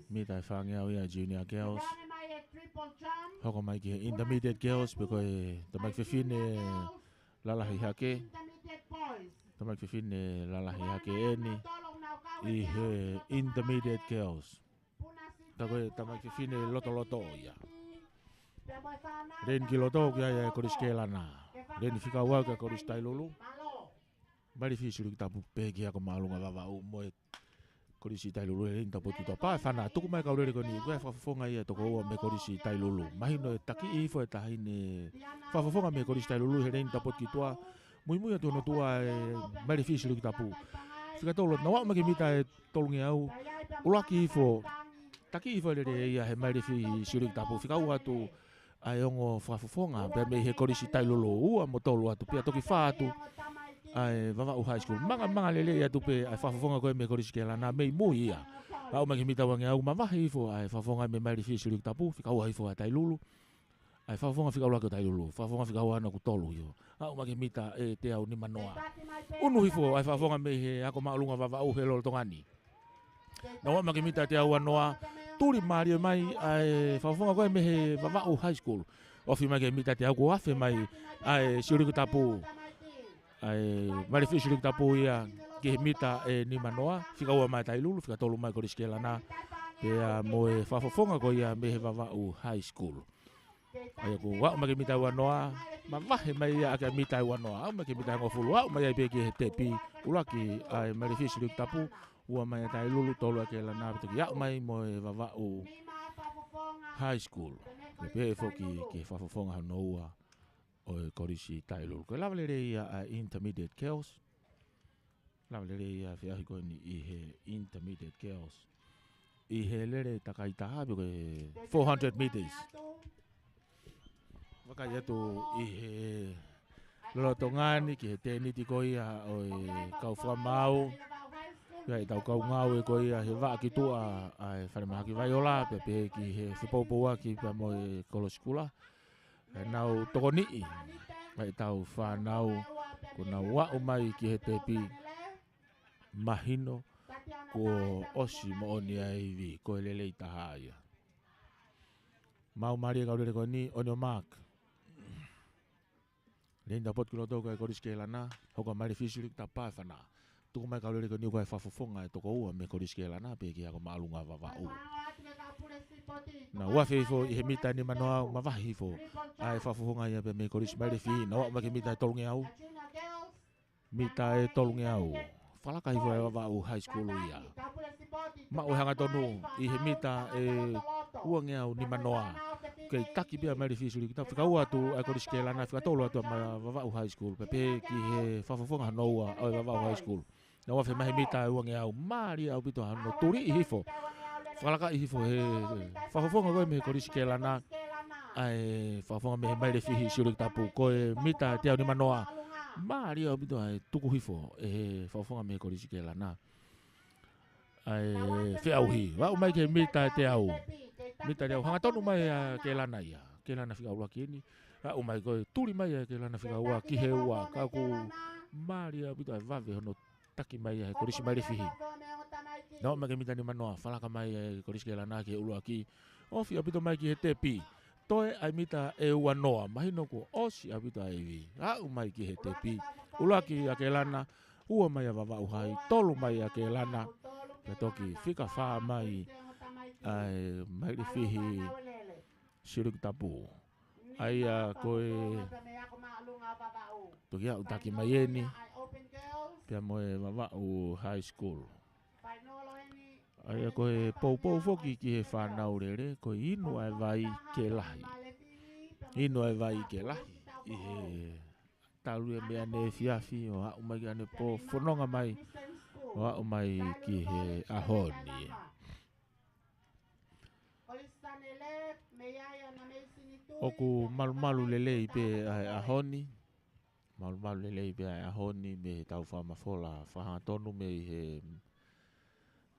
Mita ʻe fāngeau ia junior girls. Hoko mai ki he intermediate girls, pe ko e tamaiki fefine lalahi hake. Tamaiki fefine lalahi hake eni ʻi he intermediate girls. Ka ko e tamaiki fefine lotoloto ia. Leni ki loto ki ai e Kolisi Kelana. Leni fika ua ki he Kolisi Tailulu. Maile Fihi Silikitapu pē ki he Ako Māʻolunga Vavaʻu mo e Kolisi Tailulu he leni tapotu ki tuʻa. Pā e fana, tuku mai kau lele ko eni, ko e fakafofonga ia toko ua mei he Kolisi Tailulu. Mahino e taki hifo e taʻahine fakafofonga mei he Kolisi Tailulu he leni tapotu ki tuʻa. Muimui atu hono tuʻa e Maile Fihi Silikitapu. Fika tolu, nau aʻu mai ki he mita ʻe tolungeau. ʻUluaki hifo, taki hifo e lele ia he Maile Fihi Silikitapu. Fika ua atu ʻa e ongo fakafofonga pea mei he Kolisi Tailulu, ua mo tolu atu, pea toki fā atu ʻa e Vavaʻu High School. Manga, manga lelei atu pē ʻa e fakafofonga ko ē mei he Kolisi Kelana mei mui ia. Aʻu mai ki he mita uangeau, mavahe hifo ʻa e fakafofonga mei he Maile Fihi Silikitapu, fika ua hifo ʻa Tailulu. ʻA e fakafofonga fika ʻuluaki ʻo Tailulu, fakafofonga fika ua naʻa ku tolu hifo. Aʻu mai ki he mita ʻe teau nima noa. Unu hifo ʻa e fakafofonga mei he Ako Māʻolunga Vavaʻu he lolotonga ni. Nau aʻu mai ki he mita ʻe teau ua noa, tuli mālie mai ʻa e fakafofonga ko ē mei he Vavaʻu High School. Ofi mai ki he mita ʻe teau, kuo afe mai ʻa e Silikitapu. ʻA e Maile Fihi Silikitapu ia ki he mita ʻe nima noa, fika ua mai Tailulu, fika tolu mai Kolisi Kelana. Pea mo e fakafofonga ko ia mei he Vavaʻu High School. ʻA ia kuo aʻu mai ki he mita ʻe ua noa, mavahe mai ia ʻaki ʻa e mita ʻe ua noa, aʻu mai ki he mita ʻe hongofulu, aʻu mai ai pē ki he tepi, ʻuluaki ʻa e Maile Fihi Silikitapu, ua mai ʻa Tailulu, tolu ʻa Kelana, pea toki aʻu mai mo e Vavaʻu High School. Pea pehē foki ki he fakafofonga hono ua ʻo e Kolisi Tailulu. Ko e lava lelei ia ʻa e Intermediate Girls. Lava lelei ia feʻauhi ko eni ʻi he Intermediate Girls. ʻI he lele takai taha pe ko e four hundred meters. Vakai atu ʻi he lolotonga ni ki he tēniti ko ia ʻo e kau fakamaau. Pea ʻi he tau kau ngāue ko ia he vaʻa ki tuʻa ʻa e Falemahaki Vaiola, pea pehē ki he fepoupouaki pea mo e Kolosi Kula. ʻE nau tokoniʻi ʻa e tau fānau, kuo nau aʻu mai ki he tepi, mahino kuo ʻosi moʻoni ʻa e ivi, ko e lelei taha ia. Mau mālie kau lele ko eni, on your mark. Leni tapotu ki loto ki he Kolisi Kelana, hoko ʻa Maile Fihi Silikitapu, pā e fana. Tuku mai kau lele ko eni, ko e fakafofonga ʻe toko ua mei he Kolisi Kelana pē ki he Ako Māʻolunga Vavaʻu. Nau afe hifo ʻi he mita ʻe nima noa, mavahe hifo ʻa e fakafofonga ia pea mei he Kolisi Maile Fihi, nau aʻu mai ki he mita ʻe tolungeau. Mita ʻe tolungeau. Fakalaka hifo ʻa e Vavaʻu High School ia. Maʻu e hangatonu ʻi he mita ʻe uangeau nima noa. Kei taki pē ʻa Maile Fihi Silikitapu, fika ua atu ʻa e Kolisi Kelana, fika tolu atu ʻa e Vavaʻu High School. Pea pehē ki he fakafofonga hono ua ʻo e Vavaʻu High School. Nau afe mai he mita ʻe uangeau, mālie ʻaupito hono tuliʻi hifo. Fakalakaʻi hifo he fakafofonga ko ē mei he Kolisi Kelana, ʻa e fakafofonga mei he Maile Fihi Silikitapu, ko e mita ʻe teau nima noa. Mālie ʻaupito ʻa e tuku hifo ʻe he fakafofonga mei he Kolisi Kelana ʻa e feʻauhi. Aʻu mai ki he mita ʻe teau. Mita ʻe teau, hangatonu mai ʻa Kelana ia. Kelana fika ʻuluaki eni. Aʻu mai ko e tuli mai ʻa Kelana fika ua ki he ua. Ka ʻoku mālie ʻaupito ʻa e vave hono taki mai ʻa e Kolisi Maile Fihi. Nau aʻu mai ki he mita ʻe nima noa, fakalaka mai ʻa e Kolisi Kelana ki he ʻuluaki. Ofi ʻaupito mai ki he tepi. Toe ʻa e mita ʻe uanoa, mahino kuo ʻosi ʻaupito ʻa e ivi. Aʻu mai ki he tepi. ʻUluaki ʻa Kelana, ua mai ʻa Vavaʻu High, tolu mai ʻa Kelana. Pea toki fika fā mai ʻa e Maile Fihi Silikitapu. ʻA ia ko e toki aʻu taki mai eni, pea mo e Vavaʻu High School. ʻA ia ko e poupou foki ki he fānau lele, ko e inu ʻa e vai ke lahi. Inu ʻa e vai ke lahi. ʻI he talu e meʻa ʻaneefiafi, ʻo aʻu mai ki ʻanepō, fononga mai, ʻo aʻu mai ki he ʻaho ni. ʻOku malumalu lelei pē ʻa e ʻaho ni. Malumalu lelei pē ʻa e ʻaho ni mei he tau fakamafola fakahangatonu mei he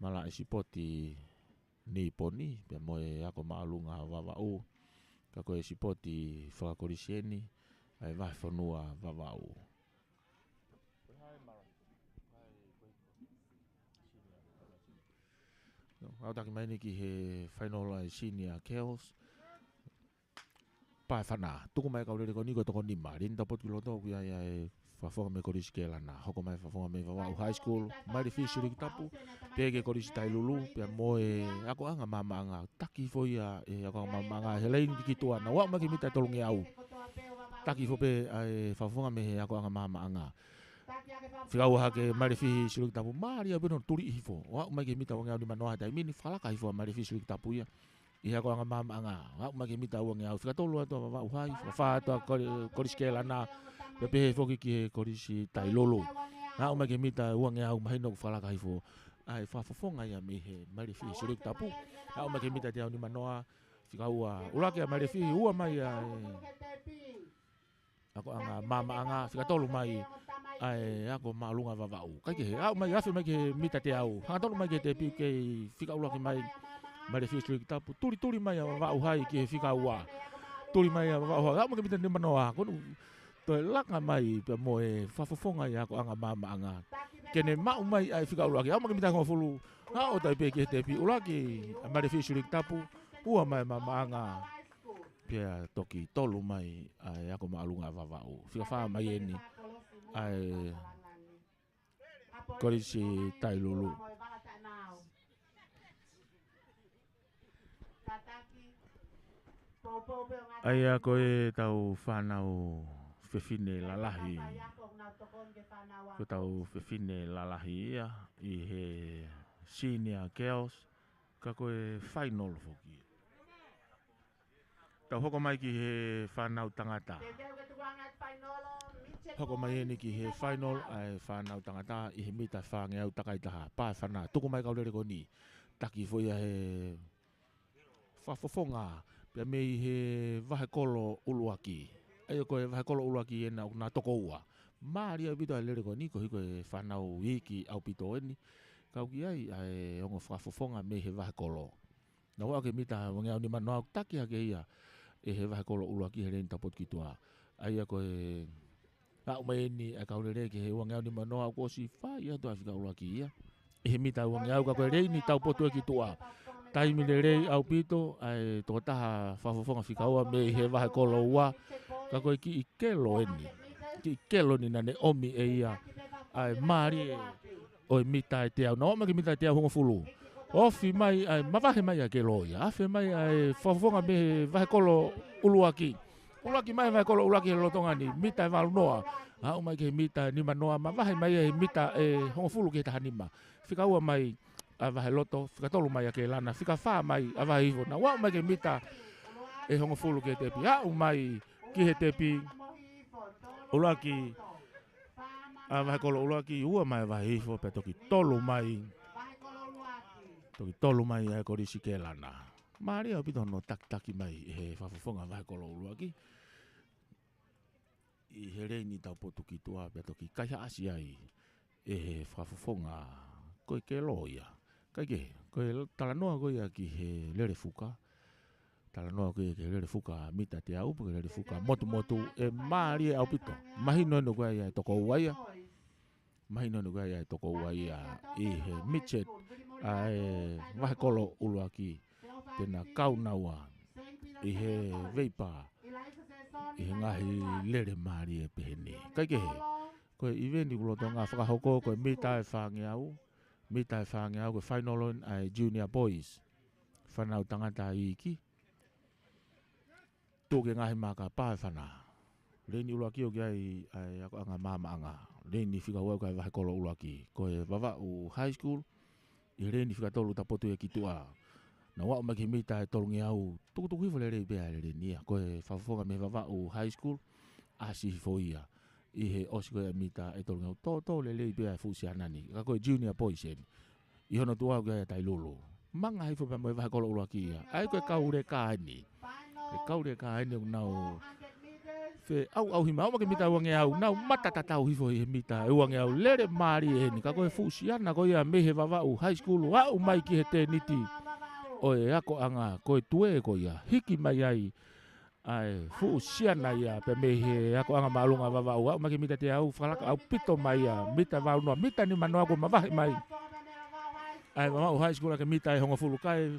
malaʻe sipoti Niponi, pea mo e Ako Māʻolunga Vavaʻu. Ka ko e sipoti fakakolisi eni ʻa e Vahefonua Vavaʻu. Mau taki mai eni ki he final ʻa e Senior Girls. Pae fana, tuku mai e kau lele ko eni ko e toko nima. Leini taupotu ki loto, ʻoku ʻi ai ʻa e fakafofonga mei Kolisi Kelana. Hoko mai e fakafofonga mei Vavaʻu High School, Maile Fihi Siuliki Tapu, pea ki he Kolisi Tailulu, pea mo e akoʻanga maamaʻanga. Taki hifo ia ʻe he akoʻanga maamaʻanga he leini ki tuʻa, nau aʻu mai ki he mita ʻe tolungeau. Taki hifo pē ʻa e fakafofonga mei he akoʻanga maamaʻanga. Fika ua hake Maile Fihi Siuliki Tapu, mālie ʻaupito hono tuli hifo ʻo aʻu mai ki he mita uangeau nima noa he taimi ni. Fakalaka hifo ʻa Maile Fihi Siuliki Tapu ia ʻi he akoʻanga maamaʻanga, aʻu mai ki he mita uangeau. Fika tolu atu ʻa Vavaʻu High, fika fā atu ʻa Koli-, Kolisi Kelana, pea pehē foki ki he Kolisi Tailulu. Aʻu mai ki he mita uangeau, mahino ʻoku fakalaka hifo ʻa e fakafofonga ia mei he Maile Fihi Siuliki Tapu. Aʻu mai ki he mita teau nima noa, fika ua ʻuluaki ʻa Maile Fihi, ua mai ʻa e akoʻanga maamaʻanga, fika tolu mai ʻa e ako māʻolunga Vavaʻu. Kaikehe, aʻu mai, afe mai ki he mita teau, hangatonu mai ki he tepi, kei fika ʻuluaki mai Maile Fihi Siuliki Tapu, tuli, tuli mai ʻa Vavaʻu High ki he fika ua. Tuli mai ʻa Vavaʻu High, aʻu mai ki he mita nima noa, ko ʻene toe laka mai pea mo e fakafofonga ia akoʻanga maamaʻanga ke ne maʻu mai ʻa e fika ʻuluaki, aʻu mai ki he mita hongofulu, aʻu atu ai pē ki he tepi, ʻuluaki ʻa Maile Fihi Siuliki Tapu, ua mai maamaʻanga. Pea toki tolu mai ʻa e ako māʻolunga Vavaʻu. Fika fā mai eni ʻa e Kolisi Tailulu. ʻA ia ko ʻetau fānau fefine lalahi. Ko ʻetau fefine lalahi ia ʻi he Senior Girls. Ka ko e final foki. Tau hoko mai ki he fānau tangata. Hoko mai eni ki he final ʻa e fānau tangata ʻi he mita fāngeau takai taha. Pae fana, tuku mai e kau lele ko eni. Taki hifo ia he fakafofonga, pea mei he vahekolo ʻuluaki. ʻA ia ko e vahekolo ʻuluaki ena ʻoku na toko ua. Mālie ʻaupito ʻa e lele ko eni, koeʻuhi ko e fānau iiki ʻaupito eni. Ka ʻoku ʻi ai ʻa e ongo fakafofonga mei he vahekolo. Nau aʻu ki he mita uangeau nima noa, ʻoku taki hake ia ʻe he vahekolo ʻuluaki he leini taupotu ki tuʻa. ʻA ia ko e aʻu mai eni ʻa e kau lele ki he uangeau nima noa, kuo ʻosi fai atu ʻa e fika ʻuluaki ia ʻi he mita uangeau, ka ko e leini taupotu ia ki tuʻa. Taimi lelei ʻaupito ʻa e tokotaha fakafofonga fika ua mei he vahekolo ua, ka ko e kiʻi kelo eni. Kiʻi kelo eni naʻa ne ʻomi ʻe ia ʻa e mālie ʻo e mita ʻe teau. Nau aʻu mai ki he mita ʻe teau hongofulu. Ofi mai ʻa e, mavahe mai ʻa e kelo ia. Afe mai ʻa e fakafofonga mei he vahekolo ʻuluaki. ʻUluaki mai vahekolo ʻuluaki he lolotonga ni, mita ʻe valu noa. Aʻu mai ki he mita ʻe nima noa, mavahe mai ʻa e mita ʻe hongofulu ki he taha nima. Fika ua mai ʻa Vaheloto, fika tolu mai ʻa Kelana, fika fā mai ʻa Vahehifo. Nau aʻu mai ki he mita ʻe hongofulu ki he tepi. Aʻu mai ki he tepi. ʻUluaki ʻa Vahekolo ʻUluaki, ua mai ʻa Vahehifo, pea toki tolu mai. Toki tolu mai ʻa e Kolisi Kelana. Mālie ʻaupito hono takitaki mai ʻe he fakafofonga vahekolo ʻUluaki ʻi he leini taupotu ki tuʻa, pea toki kaihaʻasi ai ʻe he fakafofonga ko e kelo ia. Kaikehe, ko e talanoa ko ia ki he lele fuka. Talanoa ko ia ki he lele fuka mita teau pe ko e lele fuka motumotu, ʻe mālie ʻaupito. Mahino eni ʻoku ʻi ai ʻa e toko ua ia. Mahino eni ʻoku ʻi ai ʻa e toko ua ia ʻi he midget ʻa e vahekolo ʻUluaki, te na kau naua ʻi he veipa ʻi he ngaahi lele mālie pehē ni. Kaikehe, ko e ʻiveni ʻoku lolotonga fakahoko, ko e mita ʻe fāngeau, mita ʻe fāngeau, ko e final ʻa e Junior Boys. Fānau tangata iiki. Tuʻu ki he ngaahi maka, pae fana. Leini ʻUluaki ʻoku ʻi ai ʻa e akoʻanga maamaʻanga. Leini fika ua ʻoku ʻi ai e vahekolo ʻUluaki. Ko e Vavaʻu High School, ʻi he leini fika tolu taupotu ia ki tuʻa. Nau aʻu mai ki he mita ʻe tolungeau, tukutuku hifo lelei pē ʻa e leini ia. Ko e fakafofonga mei he Vavaʻu High School, ʻasi hifo ia ʻi he ʻosi ko ia mita ʻe tolungeau. Tōtō lelei pē ʻa e fuʻu siana ni. Ka ko e Junior Boys eni. ʻI hono tuʻa ʻoku ʻi ai ʻa Tailulu. Manga hifo pea mo e vahekolo ʻUluaki ia. ʻA ia ko e kau leka eni. E kau leka eni ʻoku nau feʻauʻauhi mai, aʻu mai ki he mita uangeau, nau mata tatau hifo ʻi he mita ʻe uangeau. Lele mālie eni, ka ko e fuʻu siana ko ia mei he Vavaʻu High School, aʻu mai ki he tēniti ʻo e akoʻanga, ko e tuē ko ia, hiki mai ai ʻa e fuʻu siana ia pea mei he akoʻanga māʻolunga Vavaʻu, aʻu mai ki he mita teau, fakalaka ʻaupito mai ia, mita ʻe valu noa, mita ʻe nima noa kuo mavahe mai. ʻa e Vavaʻu High School ʻaki e mita ʻe hongofulu kae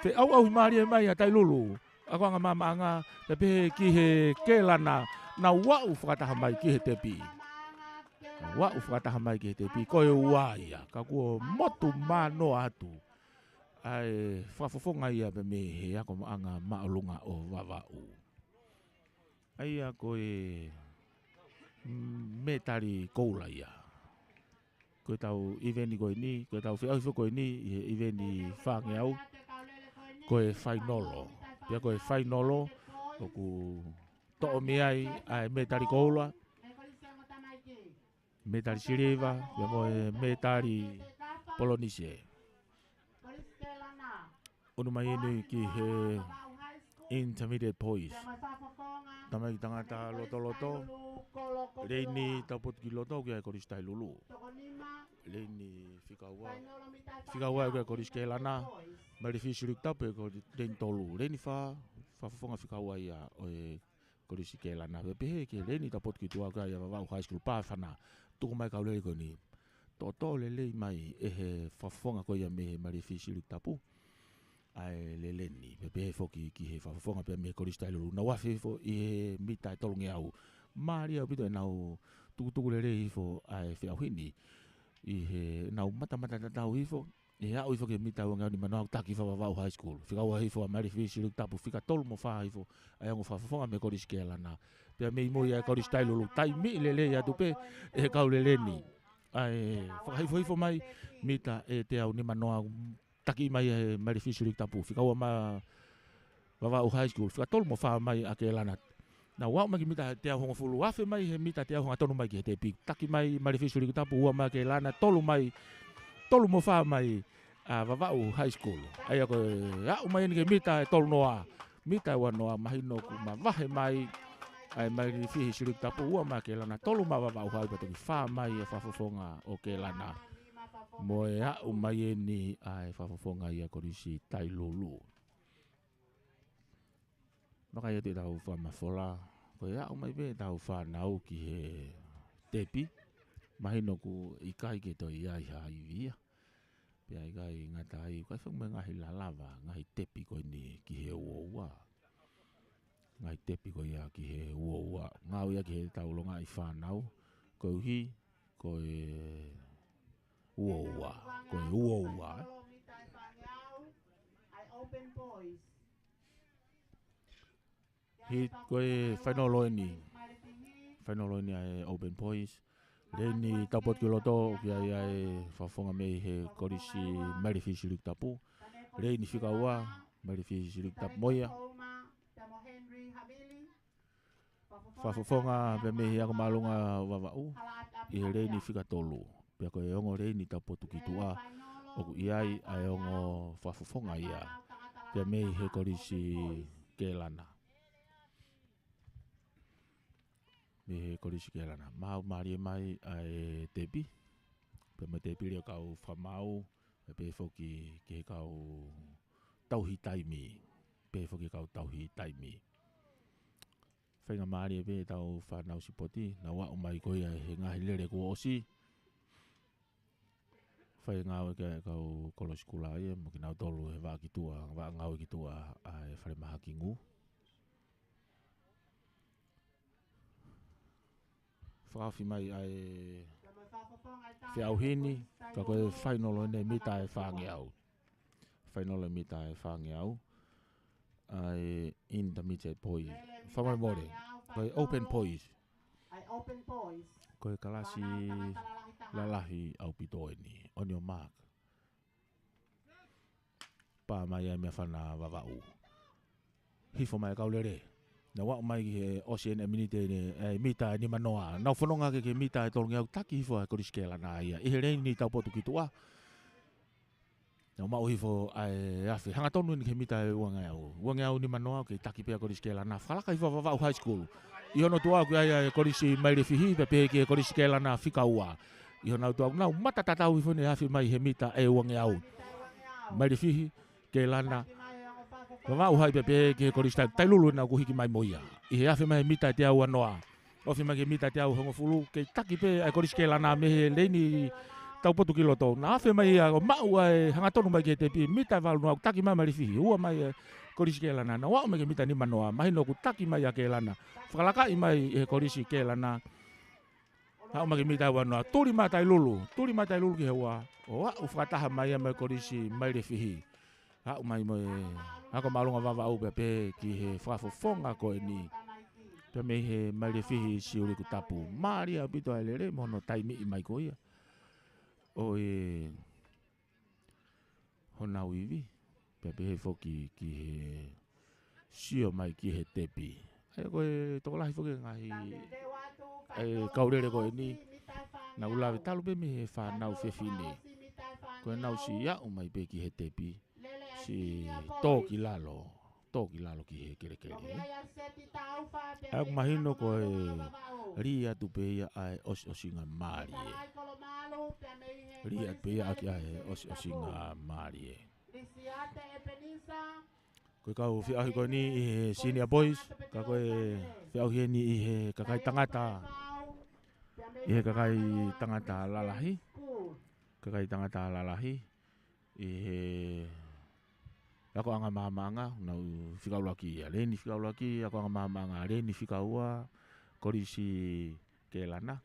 feʻauʻauhi mālie mai ʻa Tailulu. ʻA ko anga maʻamaʻanga, pea pehē ki he Kelana, nau aʻu fakataha mai ki he tepi. Nau aʻu fakataha mai ki he tepi, ko e ua ia, ka kuo motu manoa atu ʻa e fakafofonga ia pea mei he ako maʻanga māʻolunga ʻo Vavaʻu. ʻA ia ko e, mm, mētali koula ia. Ko e tau ʻiveni ko eni, ko e tau feʻauhi foki ko eni, ʻi he ʻiveni fāngeau, ko e fainolo. Pea ko e fainolo, ʻoku toʻo mei ai ʻa e mētali koula, mētali siliva, pea mo e mētali polonise. ʻUnu mai eni ki he Intermediate Boys. Tamaiki tangata lotoloto. Leini taupotu ki loto ki ai Kolisi Tailulu. Leini fika ua. Fika ua ki ai Kolisi Kelana. Malifi Siliu Tapu ko e leini tolu. Leini fā, fakafofonga fika ua ia ʻo e Kolisi Kelana. Pea pehē ki he leini taupotu ki tuʻa ki ai ʻa Vavaʻu High School Pāfana. Tuku mai kau lele ko eni. Toʻotoʻo lelei mai ʻe he fakafofonga ko ia mei he Malifi Siliu Tapu ʻa e leleni, pea pehē foki ki he fakafofonga pea mei he Kolisi Tailulu. Nau afe hifo ʻi he mita ʻe tolungeau. Mālie ʻaupito ʻenau tukutuku lelei hifo ʻa e feʻauhi ni. ʻI heʻenau matamata tatau hifo, ʻi he aʻu hifo ki he mita ʻe uangeau nimanoa ʻoku taki hifo ʻa Vavaʻu High School. Fika ua hifo ʻa Malifi Siliu Tapu, fika tolu mo fā hifo ʻa e ongo fakafofonga mei he Kolisi Kelana. Pea mei mui ʻa e Kolisi Tailulu, taimi lelei atu pē ʻe he kau leleni. ʻA e fakahifohifo mai, mita ʻe teau nimanoa, taki mai ʻe Malifi Siliu Tapu, fika ua mai ʻa Vavaʻu High School, fika tolu mo fā mai ʻa Kelana. Nau aʻu mai ki he mita teau hongofulu, afe mai he mita teau hangatonu mai ki he tepi. Taki mai Malifi Siliu Tapu, ua mai ʻa Kelana, tolu mai, tolu mo fā mai ʻa Vavaʻu High School. ʻA ia ko e aʻu mai eni ki he mita ʻe tolunoa, mita ʻe uanoa, mahino kuo mavahe mai ʻa e Malifi Siliu Tapu, ua mai ʻa Kelana, tolu mai ʻa Vavaʻu High, pea toki fā mai ʻa e fakafofonga ʻo Kelana. Mo e aʻu mai eni ʻa e fakafofonga ia Kolisi Tailulu. Vakai atu ʻetau fakamafola, ko e aʻu mai pē ʻetau fānau ki he tepi, mahino kuo ʻikai ke toe ʻi ai ha ivi ia. Pea ʻikai ngata ai, ʻikai fau mo e ngaahi lalava, ngaahi tepi ko eni ki he uoua. Ngaahi tepi ko ia ki he uoua. Ngāue ia ki heʻetau longaʻi fānau, koeʻuhi ko e uoua, ko e uoua, ē. Hit ko e fainolo eni. Fainolo eni ʻa e Open Boys. Leini taupotu ki loto, ki ai ʻa e fakafofonga mei he Kolisi Malifi Siliu Tapu. Leini fika ua, Malifi Siliu Tapu mo ia. Fakafofonga pea mei he ako māʻolunga Vavaʻu. ʻI he leini fika tolu. Pea ko e ongo leini taupotu ki tuʻa. ʻOku ʻi ai ʻa e ongo fakafofonga ia. Pea mei he Kolisi Kelana. Mei he Kolisi Kelana. Maau mālie mai ʻa e tepi. Pea mo e tepi leo kau fakamaau. Pea pehē foki ki he kau tauhi taimi. Pehē foki kau tauhi taimi. Faingamālie pē ʻetau fānau sipoti. Nau aʻu mai ko ia he ngaahi lele kuo ʻosi. Fai ngāue ki ai kau kolosi kula ia, mo kinautolu he vaʻa ki tuʻa, vaʻa ngāue ki tuʻa ʻa e falemahaki ngū. Fakaofi mai ʻa e feʻauhi ni, ka ko e fainolo eni mita ʻe fāngeau. Fainolo mita ʻe fāngeau. ʻA e Intermediate Boys. Fakamolemole. Ko e Open Boys. Ko e kalasi lalahi ʻaupito eni. On your mark. Pā mai ʻa e meʻafana Vavaʻu. Hifo mai kau lele. Nau aʻu mai ki he ʻosi eni ʻa e miniti eni, ʻa e mita ʻe nimanoa. Nau fononga ki he mita ʻe tolungeau, taki hifo ʻa e Kolisi Kelana ia. ʻI he leini taupotu ki tuʻa. Nau maʻu hifo ʻa e afe. Hangatonu eni ki he mita ʻe uangeau. Uangeau nimanoa, kei taki pē ʻa e Kolisi Kelana. Fakalaka hifo ʻa Vavaʻu High School. ʻI hono tuʻa ʻoku ʻi ai ʻa e Kolisi Malifi, pea pehē ki he Kolisi Kelana fika ua. ʻI honau tuʻa, nau mata tatau hifo eni, afe mai he mita ʻe uangeau. Malifi, Kelana, Vavaʻu High pea pehē ki he Kolisi Tai-, Tailulu naʻa ku hiki mai mo ia. ʻI he afe mai he mita ʻe teau uanoa. Ofi mai ki he mita ʻe teau hongofulu, kei taki pē ʻa e Kolisi Kelana mei he leini taupotu ki loto. Naʻe afe mai ia ʻo maʻu ai hangatonu mai ki he tepi, mita ʻe valu noa, taki mai ʻa Mailefihi, ua mai ʻa e Kolisi Kelana, nau aʻu mai ki he mita nima noa, mahino ʻoku taki mai ʻa Kelana. Fakalakaʻi mai ʻe he Kolisi Kelana. Aʻu mai ki he mita ʻe ua noa, tuli mai ʻa Tailulu, tuli mai ʻa Tailulu ki he ua, ʻo aʻu fakataha mai ia mo e Kolisi Mailefihi. Aʻu mai mo e ako māʻolunga Vavaʻu pea pehē ki he fakafofonga ko eni. Pea mei he Mailefihi Siulikutapu. Mālie ʻaupito ʻa e lele mo hono taimiʻi mai ko ia ʻo e honau ivi. Pea pehē foki ki he sio mai ki he tepi. ʻA ia ko e tokolahi foki e ngaahi, ʻa e kau lele ko eni, nau lave talu pē mei he fānau fefine. Ko ʻenau siʻi aʻu mai pē ki he tepi, siʻi tō ki lalo, tō ki lalo ki he kelekele. ʻA ia ʻoku mahino ko e lī atu pē ia ʻa e ʻosiʻosinga mālie. Lī atu pē ia ʻaki ʻa e ʻosiʻosinga mālie. Ko e kau feʻauhi ko eni ʻi he senior boys, ka ko e feʻauhi eni ʻi he kakai tangata, ʻi he kakai tangata lalahi, kakai tangata lalahi, ʻi he akoʻanga maʻamaʻanga, nau fika ʻuluaki ia, lēni fika ʻuluaki, akoʻanga maʻamaʻanga, lēni fika ua, Kolisi Kelana,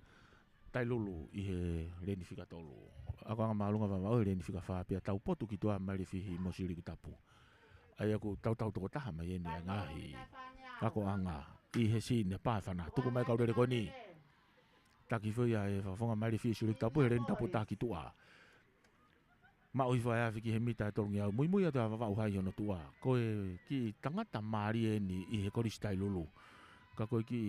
Tailulu ʻi he lēni fika tolu. Akoʻanga māʻolunga Vavaʻu he lēni fika fā pea taupotu ki tuʻa Mailefihi mo Siulikutapu. ʻA ia ʻoku tautau tokotaha mai eni ʻa e ngaahi akoʻanga ʻi he senior pā fana. Tuku mai kau lele ko eni. Taki foʻi ʻa e fakafofonga Mailefihi Siulikutapu he lēni tapu taha ki tuʻa. Maʻu hifo ʻa e afi ki he mita ʻe tolungeau. Muimui atu ʻa Vavaʻu High hono tuʻa. Ko e kiʻi tangata mālie eni ʻi he Kolisi Tailulu. Ka ko e kiʻi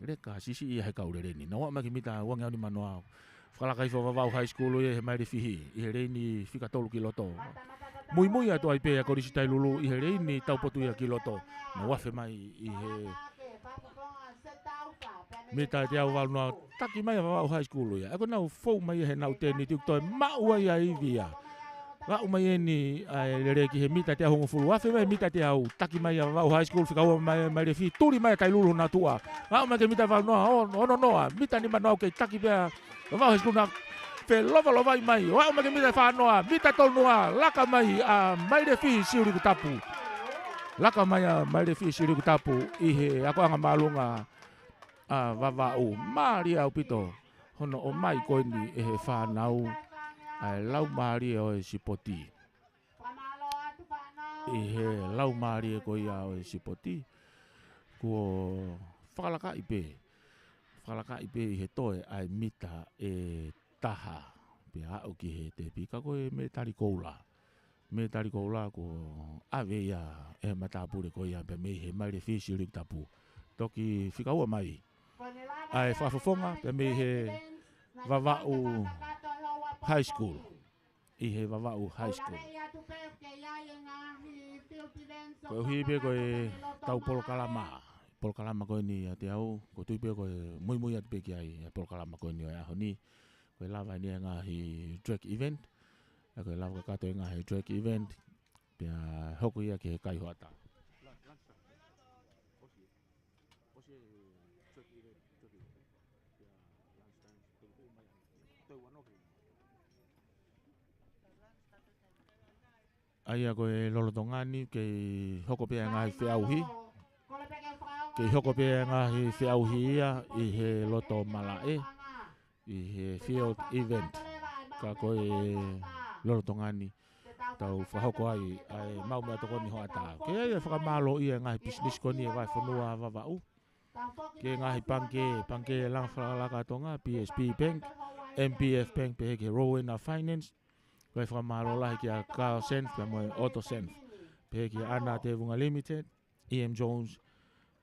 leka siʻisiʻi ia he kau lele ni. Nau aʻu mai ki he mita ʻe uangeau nima noa. Fakalaka hifo ʻa Vavaʻu High School ia he Mailefihi ʻi he lēni fika tolu ki loto. Muimui atu ai pē ʻa Kolisi Tailulu ʻi he lēni taupotu ia ki loto. Nau afe mai ʻi he mita ʻe teau valu noa, taki mai ʻa Vavaʻu High School ia. ʻA ia ko ʻenau fou mai ia heʻenau tēniti ʻoku toe maʻu ai ʻa e ivi ia. Aʻu mai eni ʻa e lele ki he mita ʻe teau hongofulu, afe mai mita ʻe teau, taki mai ʻa Vavaʻu High School, fika ua mai ʻa Mailefihi, tuli mai ʻa Tailulu hono tuʻa. Aʻu mai ki he mita ʻe valu noa, ʻo, ono noa, mita nima noa, kei taki pē ʻa Vavaʻu High School, naʻe felovalovaʻi mai, ʻo aʻu mai ki he mita ʻe fā noa, mita ʻe tolu noa, laka mai ʻa Mailefihi Siulikutapu. Laka mai ʻa Mailefihi Siulikutapu ʻi he akoʻanga māʻolunga ʻa Vavaʻu. Mālie ʻaupito hono ʻomai ko eni ʻe he fānau ʻa e laumālie ʻo e sipoti. ʻI he laumālie ko ia ʻo e sipoti, kuo fakalakaʻi pē, fakalakaʻi pē ʻi he toe ʻa e mita ʻe taha, pea aʻu ki he tepi, ka ko e mētali koula. Mētali koula kuo ʻave ia ʻe he matāpule ko ia pea mei he Mailefihi Siulikutapu. Toki fika ua mai ʻa e fakafofonga pea mei he Vavaʻu High School. ʻI he Vavaʻu High School. Koeʻuhi pē ko e tau polokalama. Polokalama ko eni ʻiate au, ko e tui pē ko e muimui atu pē ki ai ʻa e polokalama ko eni ʻo e ʻaho ni. Ko e lava eni ʻa e ngaahi track event. ʻA ia ko e lava kakato ʻa e ngaahi track event. Pea hoko ia ki he kai hoʻatā. ʻA ia ko e lolotonga ni, kei hoko pē ʻa e ngaahi feʻauhi. Kei hoko pē ʻa e ngaahi feʻauhi ia ʻi he loto malaʻe, ʻi he field event. Ka ko e lolotonga ni, tau fakahoko ai ʻa e maʻu meʻatokoni hoʻatā. Kei ʻai ʻa e fakamālōʻia ʻa e ngaahi pisinisi ko eni ʻa e vahefonua Vavaʻu. Ki he ngaahi pangikē, Pangikē Langa Fakalakalaka ʻa Tonga, P S B Bank, M P F Bank, pehē ki he Rowena Finance. Ko e fakamālō lahi kia Carl Senf, pea mo e Otto Senf. Pehē ki he Ana Tevunga Limited, E M Jones,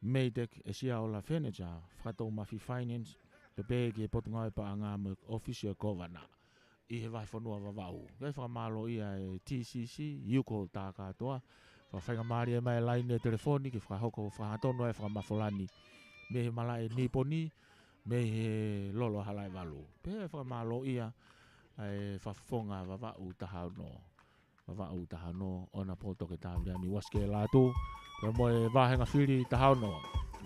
Maytech, ʻEsiaola Furniture, Fakatoumafi Finance, pea pehē ki he Potungāue Paʻanga mo e ʻŌfisi ʻo e Kōvana. ʻI he vahefonua Vavaʻu. Kae fakamālōʻia ʻa e T C C, Yuko Takatoa, fakafaingamālie mai ʻa e laine telefoni, ke fakahoko, fakahangatonu ʻa e fakamafola ni. Mei he malaʻe Niponi, mei he lolo Halaevalu. Pea fakamālōʻia ʻa e fakafofonga Vavaʻu taha ono. Vavaʻu taha ono, ʻOnapō Toketā Viliami Uasikē Lātū. Pea mo e vāhenga fili taha ono.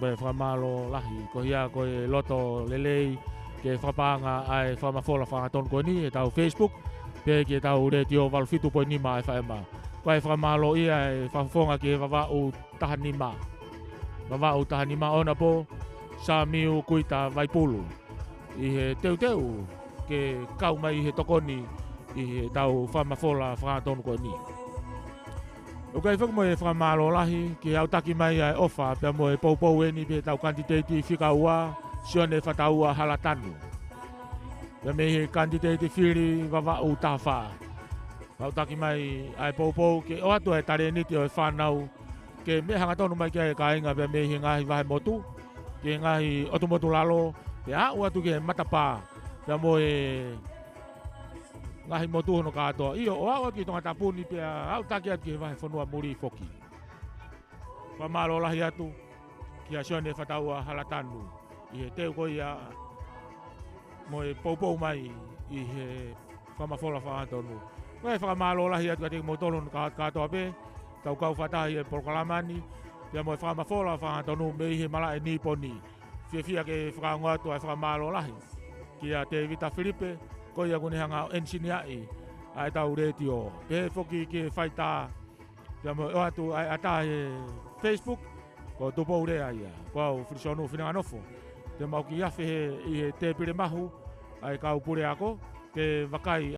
Pea fakamālō lahi, ko ia ko e loto lelei, ke fakapaʻanga ʻa e fakamafola fakahangatonu ko eni, ʻetau Facebook, pea ki heʻetau Letiō valu fitu poini nima F M. Ko e fakamālō ia ʻa e fakafofonga ki he Vavaʻu taha nima. Vavaʻu taha nima ʻo Napo, Samiu Kuita Vaipulu. ʻI he teuteu ke kau mai ʻi he tokoni ʻi heʻetau fakamafola fakahangatonu ko eni. ʻOku ʻi ai foki mo e fakamālō lahi ki he aʻutaki mai ʻa e ʻofa pea mo e poupou eni pē ʻetau kanititeiti fika ua, Sione Fataua Halatanu. Pea mei he kanititeiti fili Vavaʻu taha fā. Aʻutaki mai ʻa e poupou ke ʻoatu ʻa e talēniti ʻo e fānau ke meʻa hangatonu mai ki ai e kāinga pea mei he ngaahi vahe motu, ki he ngaahi ʻotu motu lalo, pea aʻu atu ki he matapā, pea mo e ngaahi motu hono kātoa. ʻIo, ʻo aʻu atu ki Tongatapu ni pea aʻutaki atu ki he vahefonua muli foki. Fakamālō lahi atu kia Sione Fataua Halatanu ʻi he teu ko ia mo e poupou mai ʻi he fakamafola fakahangatonu. Ko e fakamālō lahi atu kiate kimoutolu hono kā-, kātoa pē, tau kau fakataha ʻi he polokalama ni, pea mo e fakamafola fakahangatonu mei he malaʻe Niponi. Fiefia ke fakaongo atu ʻa e fakamālō lahi kia Tēvita Filipe, ko ia ʻoku ne hanga ʻo ʻenisiniaʻi ʻa ʻetau letiō. Pehē foki ki he faitā, pea mo e ʻoatu ʻa e ʻatā he Facebook, ko Tupou Lea ia. Ko au Filisonu Finenganofo. Te mau kiʻi afe he, ʻi he tēpile mahu ʻa e kau puleako, ke vakai